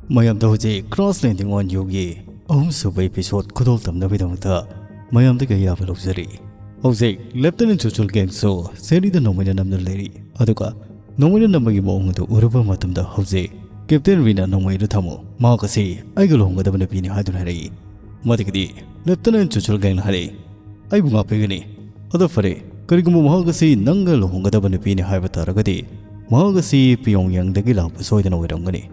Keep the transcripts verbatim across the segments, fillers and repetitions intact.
ꯃꯌꯥꯝꯗ ꯍꯧꯖꯤꯛ Crash Landing on Youꯒꯤ ꯑꯍꯨꯝꯁꯨꯕ episode ꯈꯨꯗꯣꯜ ꯇꯝꯅꯕꯒꯤꯗꯃꯛꯇ ꯃꯌꯥꯝꯗꯒꯤ ꯑꯌꯥꯕ ꯂꯧꯖꯔꯤ꯫ ꯍꯧꯖꯤꯛ Lieutenant ꯆꯨꯆꯨꯜ ꯒꯦꯡꯁꯨ ꯁꯦꯔꯤꯗ ꯅꯣꯡꯃꯩꯅ ꯅꯝꯗꯨꯅ ꯂꯩꯔꯤ꯫ ꯑꯗꯨꯒ ꯅꯣꯡꯃꯩꯅ ꯅꯝꯕꯒꯤ ꯃꯑꯣꯡ ꯑꯗꯨ ꯎꯔꯨꯕ ꯃꯇꯝꯗ ꯍꯧꯖꯤꯛ Captain ꯔꯤꯅ ꯅꯣꯡꯃꯩ ꯑꯗꯨ ꯊꯝꯃꯨ, ꯃꯍꯥꯛ ꯑꯁꯤ ꯑꯩꯒ ꯂꯨꯍꯣꯡꯒꯗꯕ ꯅꯨꯄꯤꯅꯤ ꯍꯥꯏꯗꯨꯅ ꯍꯥꯏꯔꯛꯏ꯫ ꯃꯗꯨꯒꯤꯗꯤ Lieutenant ꯆꯨꯆꯨꯜ ꯒꯦꯡꯅ ꯍꯥꯏꯔꯛꯏ, ꯑꯩꯕꯨ ꯉꯥꯛꯄꯤꯒꯅꯤ꯫ ꯑꯗꯣ ꯐꯔꯦ, ꯀꯔꯤꯒꯨꯝꯕ ꯃꯍꯥꯛ ꯑꯁꯤ ꯅꯪꯒ ꯂꯨꯍꯣꯡꯒꯗꯕ ꯅꯨꯄꯤꯅꯤ ꯍꯥꯏꯕ ꯇꯥꯔꯒꯗꯤ ꯃꯍꯥꯛ ꯑꯁꯤ ꯄꯤꯌꯣꯡꯌꯥꯡꯗꯒꯤ ꯂꯥꯛꯄ ꯁꯣꯏꯗꯅ ꯑꯣꯏꯔꯝꯒꯅꯤ꯫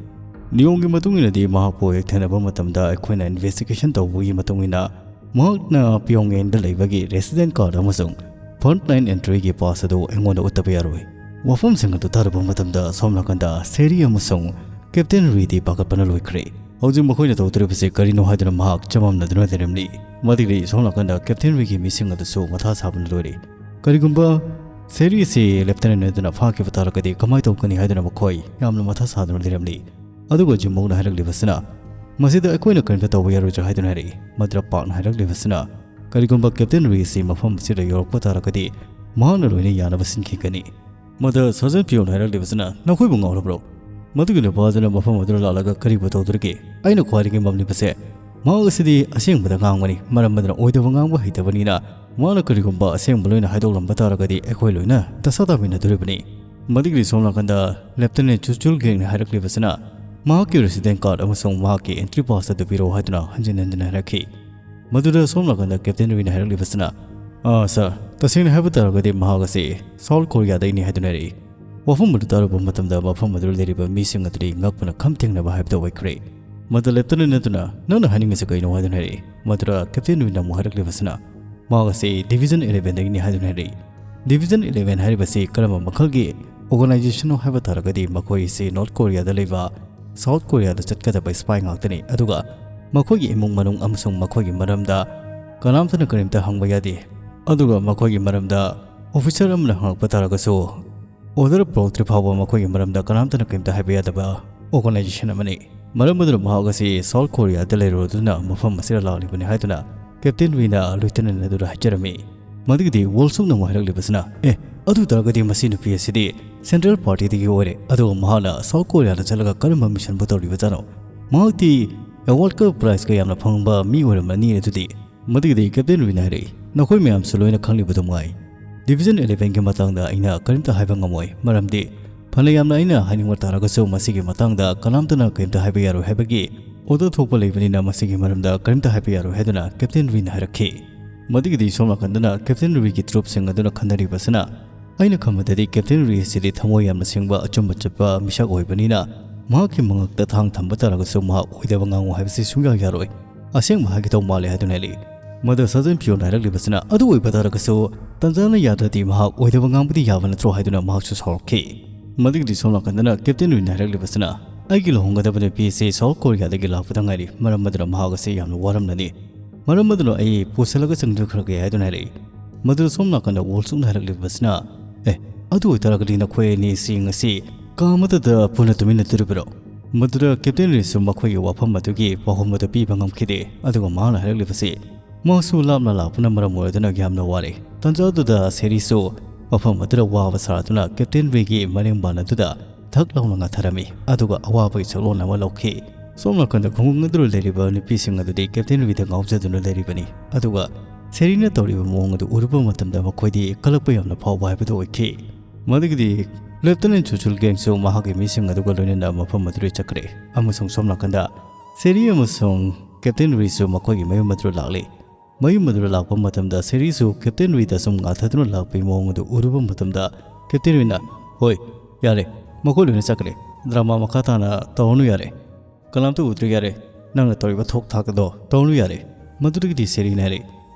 ꯅꯤꯌꯣꯝꯒꯤ ꯃꯇꯨꯡ ꯏꯟꯅꯗꯤ ꯃꯍꯥꯛꯄꯨ ꯍꯦꯛ ꯊꯦꯡꯅꯕ ꯃꯇꯝꯗ ꯑꯩꯈꯣꯏꯅ investigation ꯇꯧꯕꯒꯤ ꯃꯇꯨꯡ ꯏꯟꯅ ꯃꯍꯥꯛꯅ ꯄꯤꯌꯣꯡꯌꯥꯡꯗ ꯂꯩꯕꯒꯤ resident card ꯑꯃꯁꯨꯡ frontline entryꯒꯤ pass ꯑꯗꯨ ꯑꯩꯉꯣꯟꯗ ꯎꯠꯇꯕ ꯌꯥꯔꯣꯏ꯫ ꯋꯥꯐꯝꯁꯤꯡ ꯑꯗꯨ ꯇꯥꯔꯨꯕ ꯃꯇꯝꯗ ꯁꯣꯝ ꯅꯥꯀꯟꯗ ꯁꯦꯔꯤ ꯑꯃꯁꯨꯡ Captain ꯔꯤꯗꯤ ꯄꯥꯈꯠꯄꯅ ꯂꯣꯏꯈ꯭ꯔꯦ꯫ ꯍꯧꯖꯤꯛ ꯃꯈꯣꯏꯅ ꯇꯧꯗꯣꯔꯤꯕꯁꯤ ꯀꯔꯤꯅꯣ ꯍꯥꯏꯗꯨꯅ ꯃꯍꯥꯛ ꯆꯃꯝꯅꯗꯨꯅ ꯂꯩꯔꯝꯂꯤ꯫ ꯃꯗꯨꯒꯤ ꯁꯣꯝ ꯅꯥꯀꯟꯗ Captain ꯔꯤꯒꯤ ꯃꯤꯁꯤꯡ ꯑꯗꯨꯁꯨ ꯃꯊꯥ ꯁꯥꯕꯅ ꯂꯣꯏꯔꯦ꯫ ꯀꯔꯤꯒꯨꯝꯕ ꯁꯦꯔꯤ ꯑꯁꯤ Lieutenant ꯑꯗꯨꯅ ꯐꯥꯈꯤꯕ ꯇꯥꯔꯒꯗꯤ ꯀꯃꯥꯏꯅ ꯇꯧꯒꯅꯤ ꯍꯥꯏꯗꯨꯅ ꯃꯈꯣꯏ ꯌꯥꯝꯅ ꯃꯊꯥ ꯁꯥꯗꯨꯅ ꯂꯩꯔꯝꯂꯤ꯫ ꯑꯗꯨꯒ ꯖꯤꯝꯃꯣꯛꯅ ꯍꯥꯏꯔꯛꯂꯤꯕꯁꯤꯅ, ꯃꯁꯤꯗ ꯑꯩꯈꯣꯏꯅ ꯀꯔꯤꯝꯇ ꯇꯧꯕ ꯌꯥꯔꯣꯏꯗ꯭ꯔꯥ ꯍꯥꯏꯗꯨꯅ ꯍꯥꯏꯔꯛꯏ꯫ ꯃꯗꯨꯗ ꯄꯥꯛꯅ ꯍꯥꯏꯔꯛꯂꯤꯕꯁꯤꯅ, ꯀꯔꯤꯒꯨꯝꯕ Captain ꯔꯤ ꯑꯁꯤ ꯃꯐꯝ ꯑꯁꯤꯗ ꯌꯧꯔꯛꯄ ꯇꯥꯔꯒꯗꯤ ꯃꯍꯥꯛꯅ ꯂꯣꯏꯅ ꯌꯥꯅꯕ ꯁꯤꯟꯈꯤꯒꯅꯤ꯫ ꯃꯗꯨ Sergeant ꯄꯤꯌꯣꯟ ꯍꯥꯏꯔꯛꯂꯤꯕꯁꯤꯅ, ꯅꯈꯣꯏꯕꯨ ꯉꯥꯎꯔꯕ꯭ꯔꯣ? ꯃꯗꯨꯒꯤ ꯅꯨꯄꯥ ꯑꯗꯨꯅ ꯃꯐꯝ ꯑꯗꯨꯗ ꯂꯥꯛꯂꯒ ꯀꯔꯤꯕꯨ ꯇꯧꯗꯣꯔꯤꯒꯦ? ꯑꯩꯅ ꯈ꯭ꯋꯥꯏꯗꯒꯤ ꯃꯝꯂꯤꯕꯁꯦ ꯃꯍꯥꯛ ꯑꯁꯤꯗꯤ ꯑꯁꯦꯡꯕꯗ ꯉꯥꯡꯕꯅꯤ, ꯃꯔꯝ ꯑꯗꯨꯅ ꯑꯣꯏꯗꯕ ꯉꯥꯡꯕ ꯍꯩꯇꯕꯅꯤꯅ, ꯃꯍꯥꯛꯅ ꯀꯔꯤꯒꯨꯝꯕ ꯑꯁꯦꯡꯕ ꯂꯣꯏꯅ ꯍꯥꯏꯗꯣꯛꯂꯝꯕ ꯇꯥꯔꯒꯗꯤ ꯑꯩꯈꯣꯏ ꯂꯣꯏꯅ ꯗꯁꯥ ꯇꯥꯃꯤꯟꯅꯗꯣꯔꯤꯕꯅꯤ꯫ ꯃꯗꯨꯒꯤ ꯁꯣꯝ ꯅꯥꯀꯟꯗ Lieutenant ꯆꯨꯆꯨꯜ ꯒꯦꯡꯅ ꯍꯥꯏꯔꯛꯂꯤꯕꯁꯤꯅ, ꯃꯍꯥꯛꯀꯤ resident card ꯑꯃꯁꯨꯡ ꯃꯍꯥꯛꯀꯤ entry pass ꯑꯗꯨ ꯄꯤꯔꯛꯎ ꯍꯥꯏꯗꯨꯅ ꯍꯟꯖꯤꯟ ꯍꯟꯖꯤꯟ ꯍꯥꯏꯔꯛꯈꯤ꯫ ꯃꯗꯨꯗ ꯁꯣꯝ ꯅꯥꯀꯟꯗ Captain ꯔꯤꯅ ꯍꯥꯏꯔꯛꯂꯤꯕꯁꯤꯅ, "ꯑꯥ, sir, ꯇꯁꯦꯡꯅ ꯍꯥꯏꯕ ꯇꯥꯔꯒꯗꯤ ꯃꯍꯥꯛ ꯑꯁꯤ South Koreaꯗꯒꯤꯅꯤ" ꯍꯥꯏꯗꯨꯅ ꯍꯥꯏꯔꯛꯏ꯫ ꯋꯥꯐꯝ ꯑꯗꯨ ꯇꯥꯔꯨꯕ ꯃꯇꯝꯗ ꯃꯐꯝ ꯑꯗꯨꯗ ꯂꯩꯔꯤꯕ ꯃꯤꯁꯤꯡ ꯑꯗꯨꯗꯤ ꯉꯛꯄꯅ ꯈꯝ ꯊꯦꯡꯅꯕ ꯍꯥꯏꯕꯗꯨ ꯑꯣꯏꯈ꯭ꯔꯦ꯫ ꯃꯗꯨ Lieutenant ꯑꯗꯨꯅ, "ꯅꯪꯅ ꯍꯥꯏꯅꯤꯡꯉꯤꯁꯤ ꯀꯩꯅꯣ?" ꯍꯥꯏꯗꯨꯅ ꯍꯥꯏꯔꯛꯏ꯫ ꯃꯗꯨꯗ Captain ꯔꯤꯅ ꯑꯃꯨꯛ ꯍꯥꯏꯔꯛꯂꯤꯕꯁꯤꯅ, ꯃꯍꯥꯛ ꯑꯁꯤ Division elevenꯗꯒꯤꯅꯤ ꯍꯥꯏꯗꯨꯅ ꯍꯥꯏꯔꯛꯏ꯫ Division eleven ꯍꯥꯏꯔꯤꯕꯁꯤ ꯀꯔꯝꯕ ꯃꯈꯜꯒꯤ organizationꯅꯣ ꯍꯥꯏꯕ ꯇꯥꯔꯒꯗꯤ ꯃꯈꯣꯏ ꯑꯁꯤ North Koreaꯗ ꯂꯩꯕ South Koreaꯗ ꯆꯠꯀꯗꯕ spy ꯉꯥꯛꯇꯅꯤ꯫ ꯑꯗꯨꯒ ꯃꯈꯣꯏꯒꯤ ꯏꯃꯨꯡ ꯃꯅꯨꯡ ꯑꯃꯁꯨꯡ ꯃꯈꯣꯏꯒꯤ ꯃꯔꯝꯗ ꯀꯅꯥꯝꯇꯅ ꯀꯔꯤꯝꯇ ꯍꯪꯕ ꯌꯥꯗꯦ꯫ ꯑꯗꯨꯒ ꯃꯈꯣꯏꯒꯤ ꯃꯔꯝꯗ officer ꯑꯃꯅ ꯍꯪꯂꯛꯄ ꯇꯥꯔꯒꯁꯨ order ꯄꯨꯔꯛꯇ꯭ꯔꯤ ꯐꯥꯎꯕ ꯃꯈꯣꯏꯒꯤ ꯃꯔꯝꯗ ꯀꯅꯥꯝꯇꯅ ꯀꯔꯤꯝꯇ ꯍꯥꯏꯕ ꯌꯥꯗꯕ organization ꯑꯃꯅꯤ꯫ ꯃꯔꯝ ꯑꯗꯨꯅ ꯃꯍꯥꯛ ꯑꯁꯤ South Koreaꯗ ꯂꯩꯔꯨꯔꯗꯨꯅ ꯃꯐꯝ ꯑꯁꯤꯗ ꯂꯥꯛꯂꯤꯕꯅꯤ ꯍꯥꯏꯗꯨꯅ Captain ꯔꯤꯅ Lieutenant ꯑꯗꯨꯗ ꯍꯥꯏꯖꯔꯝꯃꯤ꯫ ꯃꯗꯨꯒꯤꯗꯤ ꯋꯣꯜꯁꯨꯛꯅ ꯑꯃꯨꯛ ꯍꯥꯏꯔꯛꯂꯤꯕꯁꯤꯅ, "ꯑꯦ, ꯑꯗꯨ ꯇꯥꯔꯒꯗꯤ ꯃꯁꯤ ꯅꯨꯄꯤ ꯑꯁꯤꯗꯤ Central Partyꯗꯒꯤ ꯑꯣꯏꯔꯦ, ꯑꯗꯨꯒ ꯃꯍꯥꯛꯅ South Koreaꯗ ꯆꯠꯂꯒ ꯀꯔꯝꯕ missionꯕꯨ ꯇꯧꯔꯤꯕꯖꯥꯠꯅꯣ? ꯃꯍꯥꯛꯇꯤ ꯑꯦꯋꯥꯔꯗꯀ ꯄ꯭ꯔꯥꯏꯖꯀ ꯌꯥꯝꯅ ꯐꯪꯕ ꯃꯤ ꯑꯣꯏꯔꯝꯂꯅꯤ ꯑꯗꯨꯗꯤ꯫ ꯃꯗꯨꯒꯤꯗꯤ ꯀꯦꯞꯇꯦꯟ ꯔꯨꯏꯅ ꯍꯥꯏꯔꯛꯏ, "ꯅꯈꯣꯏ ꯃꯌꯥꯝꯁꯨ ꯂꯣꯏꯅ ꯈꯪꯂꯤꯕ ꯑꯗꯨꯃꯉꯥꯏ꯫ ꯗꯤꯕꯤꯖꯟ ꯑꯦꯂꯦꯚꯦꯟꯒꯤ ꯃꯇꯥꯡꯗ ꯑꯩꯅ ꯀꯔꯤꯝꯇ ꯍꯥꯏꯕ ꯉꯝꯃꯣꯏ, ꯃꯔꯝꯗꯤ ꯐꯅ ꯌꯥꯝꯅ ꯑꯩꯅ ꯍꯥꯏꯅꯤꯡꯕ ꯇꯥꯔꯒꯁꯨ ꯃꯁꯤꯒꯤ ꯃꯇꯥꯡꯗ ꯀꯅꯥꯝꯇꯅ ꯀꯔꯤꯝꯇ ꯍꯥꯏꯕ ꯌꯥꯔꯣꯏ ꯍꯥꯏꯕꯒꯤ ꯑꯣꯔꯗꯔ ꯊꯣꯛꯄ ꯂꯩꯕꯅꯤꯅ ꯃꯁꯤꯒꯤ ꯃꯔꯝꯗ ꯀꯔꯤꯝꯇ ꯍꯥꯏꯕ ꯌꯥꯔꯣꯏ" ꯍꯥꯏꯗꯨꯅ ꯀꯦꯞꯇꯦꯟ ꯔꯨꯏꯅ ꯍꯥꯏꯔꯛꯈꯤ꯫ ꯃꯗꯨꯒꯤꯗꯤ ꯁꯣꯝ ꯅꯥꯀꯟꯗꯅ ꯀꯦꯞꯇꯦꯟ ꯔꯨꯏꯒꯤ ꯇ꯭ꯔꯨꯞꯁꯤꯡ ꯑꯗꯨꯅ ꯈꯟꯅꯔꯤꯕꯁꯤꯅ, ꯑꯩꯅ ꯈꯟꯕꯗꯗꯤ ꯀꯦꯞꯇꯦꯟ ꯔꯨꯏ ꯑꯁꯤꯗꯤ ꯊꯃꯣꯏ ꯌꯥꯝꯅ ꯁꯦꯡꯕ, ꯑꯆꯨꯝꯕ ꯆꯠꯄ ꯃꯤꯁꯛ ꯑꯣꯏꯕꯅꯤꯅ ꯃꯍꯥꯛꯀꯤ ꯃꯉꯛꯇ ꯊꯥꯡ ꯊꯝꯕ ꯇꯥꯔꯒꯁꯨ ꯃꯍꯥꯛ ꯑꯣꯏꯗꯕ ꯉꯥꯡꯉꯨ ꯍꯥꯏꯕꯁꯤ ꯁꯨꯡꯌꯥ ꯌꯥꯔꯣꯏ꯫ ꯑꯁꯦꯡꯕ ꯍꯥꯏꯒꯗꯧ ꯃꯥꯜꯂꯦ ꯍꯥꯏꯗꯨꯅ ꯍꯥꯏꯔꯛꯏ꯫ ꯃꯗꯨ ꯁꯥꯖꯟ ꯄꯤꯌꯣꯟ ꯍꯥꯏꯔꯛꯂꯤꯕꯁꯤꯅ, "ꯑꯗꯨ ꯑꯣꯏꯕ ꯇꯥꯔꯒꯁꯨ ꯇꯟꯖꯥꯅ ꯌꯥꯗ꯭ꯔꯗꯤ ꯃꯍꯥꯛ ꯑꯣꯏꯗꯕ ꯉꯥꯡꯕꯗꯤ ꯌꯥꯕ ꯅꯠꯇ꯭ꯔꯣ?" ꯍꯥꯏꯗꯨꯅ ꯃꯍꯥꯛꯁꯨ ꯁꯥꯎꯔꯛꯈꯤ꯫ ꯃꯗꯨꯒꯤꯗꯤ ꯁꯣꯝ ꯅꯥꯀꯟꯗꯅ ꯀꯦꯞꯇꯦꯟ ꯔꯨꯏꯅ ꯍꯥꯏꯔꯛꯂꯤꯕꯁꯤꯅ, "ꯑꯩꯒꯤ ꯂꯨꯍꯣꯡꯒꯗꯕ ꯅꯨꯄꯤ ꯑꯁꯤ ꯁꯥꯎꯠ ꯀꯣꯔꯤꯌꯥꯗꯒꯤ ꯂꯥꯛꯄꯗ ꯉꯥꯏꯔꯤ, ꯃꯔꯝ ꯑꯗꯨꯅ ꯃꯍꯥꯛ ꯑꯁꯤ ꯌꯥꯝꯅ ꯋꯥꯔꯝꯂꯅꯤ꯫ ꯃꯔꯝ ꯑꯗꯨꯅ ꯑꯩ ꯄꯨꯁꯜꯂꯒ ꯆꯪꯖꯈ꯭ꯔꯒꯦ" ꯍꯥꯏꯗꯨꯅ ꯍꯥꯏꯔꯛꯏ꯫ ꯃꯗꯨ ꯁꯣꯝ ꯅꯥꯀꯟꯗ ꯋꯣꯜꯁꯨꯛꯅ ꯍꯥꯏꯔꯛꯂꯤꯕꯁꯤꯅ, "ꯑꯦ, ꯑꯗꯨ ꯑꯣꯏꯇꯥꯔꯒꯗꯤ ꯅꯈꯣꯏ ꯑꯅꯤ ꯑꯁꯤ ꯉꯁꯤ ꯀꯥ ꯑꯃꯠꯇꯗ ꯄꯨꯟꯅ ꯇꯨꯃꯤꯟꯅꯗꯣꯔꯤꯕꯔꯣ?" ꯃꯗꯨꯗ ꯀꯦꯞꯇꯦꯟ ꯔꯤꯁꯨ ꯃꯈꯣꯏꯒꯤ ꯋꯥꯐꯝ ꯑꯗꯨꯒꯤ ꯄꯥꯎꯈꯨꯝ ꯑꯗꯨ ꯄꯤꯕ ꯉꯝꯈꯤꯗꯦ꯫ ꯑꯗꯨꯒ ꯃꯍꯥꯛꯅ ꯍꯥꯏꯔꯛꯂꯤꯕꯁꯤ, ꯃꯍꯥꯛꯁꯨ ꯂꯥꯞꯅ ꯂꯥꯛꯄꯅ ꯃꯔꯝ ꯑꯣꯏꯔꯗꯨꯅ ꯌꯥꯝꯅ ꯋꯥꯔꯦ꯫ ꯇꯥꯟꯖꯥ ꯑꯗꯨꯗ ꯁꯦꯔꯤꯁꯨ ꯃꯐꯝ ꯑꯗꯨꯗ ꯋꯥꯕ ꯁꯥꯗꯨꯅ ꯀꯦꯞꯇꯦꯟ ꯔꯤꯒꯤ ꯃꯔꯦꯡꯕꯥꯟ ꯑꯗꯨꯗ ꯊꯛ ꯂꯥꯎꯅ ꯉꯥꯊꯔꯝꯃꯤ, ꯑꯗꯨꯒ ꯑꯋꯥꯕꯒꯤ ꯁꯛꯂꯣꯟ ꯑꯃ ꯂꯧꯈꯤ꯫ ꯁꯣꯝ ꯅꯥꯀꯟꯗ ꯈꯨꯡꯒꯪ ꯑꯗꯨꯗ ꯂꯩꯔꯤꯕ ꯅꯨꯄꯤꯁꯤꯡ ꯑꯗꯨꯗꯤ ꯀꯦꯞꯇꯦꯟ ꯔꯤꯗ ꯉꯥꯎꯖꯗꯨꯅ ꯂꯩꯔꯤꯕꯅꯤ꯫ ꯑꯗꯨꯒ ꯁꯦꯔꯤꯅ ꯇꯧꯔꯤꯕ ꯃꯑꯣꯡ ꯑꯗꯨ ꯎꯔꯨꯕ ꯃꯇꯝꯗ ꯃꯈꯣꯏꯗꯤ ꯀꯜꯂꯛꯄ ꯌꯥꯝꯅ ꯐꯥꯎꯕ ꯍꯥꯏꯕꯗꯨ ꯑꯣꯏꯈꯤ꯫ ꯃꯗꯨꯒꯤꯗꯤ ꯂꯦꯐꯇꯤꯅꯦꯟ ꯆꯨꯆꯨꯜ ꯒꯦꯡꯁꯨ ꯃꯍꯥꯛꯀꯤ ꯃꯤꯁꯤꯡ ꯑꯗꯨꯒ ꯂꯣꯏꯅꯅ ꯃꯐꯝ ꯑꯗꯨꯗ ꯆꯠꯈ꯭ꯔꯦ, ꯑꯃꯁꯨꯡ ꯁꯣꯝ ꯅꯥꯀꯟꯗ ꯁꯦꯔꯤ ꯑꯃꯁꯨꯡ ꯀꯦꯞꯇꯦꯟ ꯔꯤꯁꯨ ꯃꯈꯣꯏꯒꯤ ꯃꯌꯨꯝ ꯑꯗꯨꯗ ꯂꯥꯛꯂꯤ꯫ ꯃꯌꯨꯝ ꯑꯗꯨꯗ ꯂꯥꯛꯄ ꯃꯇꯝꯗ ꯁꯦꯔꯤꯁꯨ ꯀꯦꯞꯇꯦꯟ ꯔꯤꯗ ꯁꯨꯝ ꯉꯥꯊꯗꯨꯅ ꯂꯥꯛꯄꯒꯤ ꯃꯑꯣꯡ ꯑꯗꯨ ꯎꯔꯨꯕ ꯃꯇꯝꯗ ꯀꯦꯞꯇꯦꯟ ꯔꯤꯅ, "ꯍꯣꯏ, ꯌꯥꯔꯦ, ꯃꯈꯣꯏ ꯂꯣꯏꯅ ꯆꯠꯈ꯭ꯔꯦ꯫ ꯗ꯭ꯔꯃꯥ ꯃꯈꯥ ꯇꯥꯅ ꯇꯧꯔꯅꯨ ꯌꯥꯔꯦ꯫ ꯀꯅꯥꯝꯇ ꯎꯗ꯭ꯔꯦ ꯌꯥꯔꯦ꯫ ꯅꯪꯅ ꯇꯧꯔꯤꯕ ꯊꯣꯛ ꯊꯥꯛ ꯑꯗꯣ ꯇꯧꯔꯅꯨ ꯌꯥꯔꯦ꯫" ꯃꯗꯨꯗꯒꯤꯗꯤ ꯁꯦꯔꯤꯅ ꯍꯥꯏꯔꯛꯏ,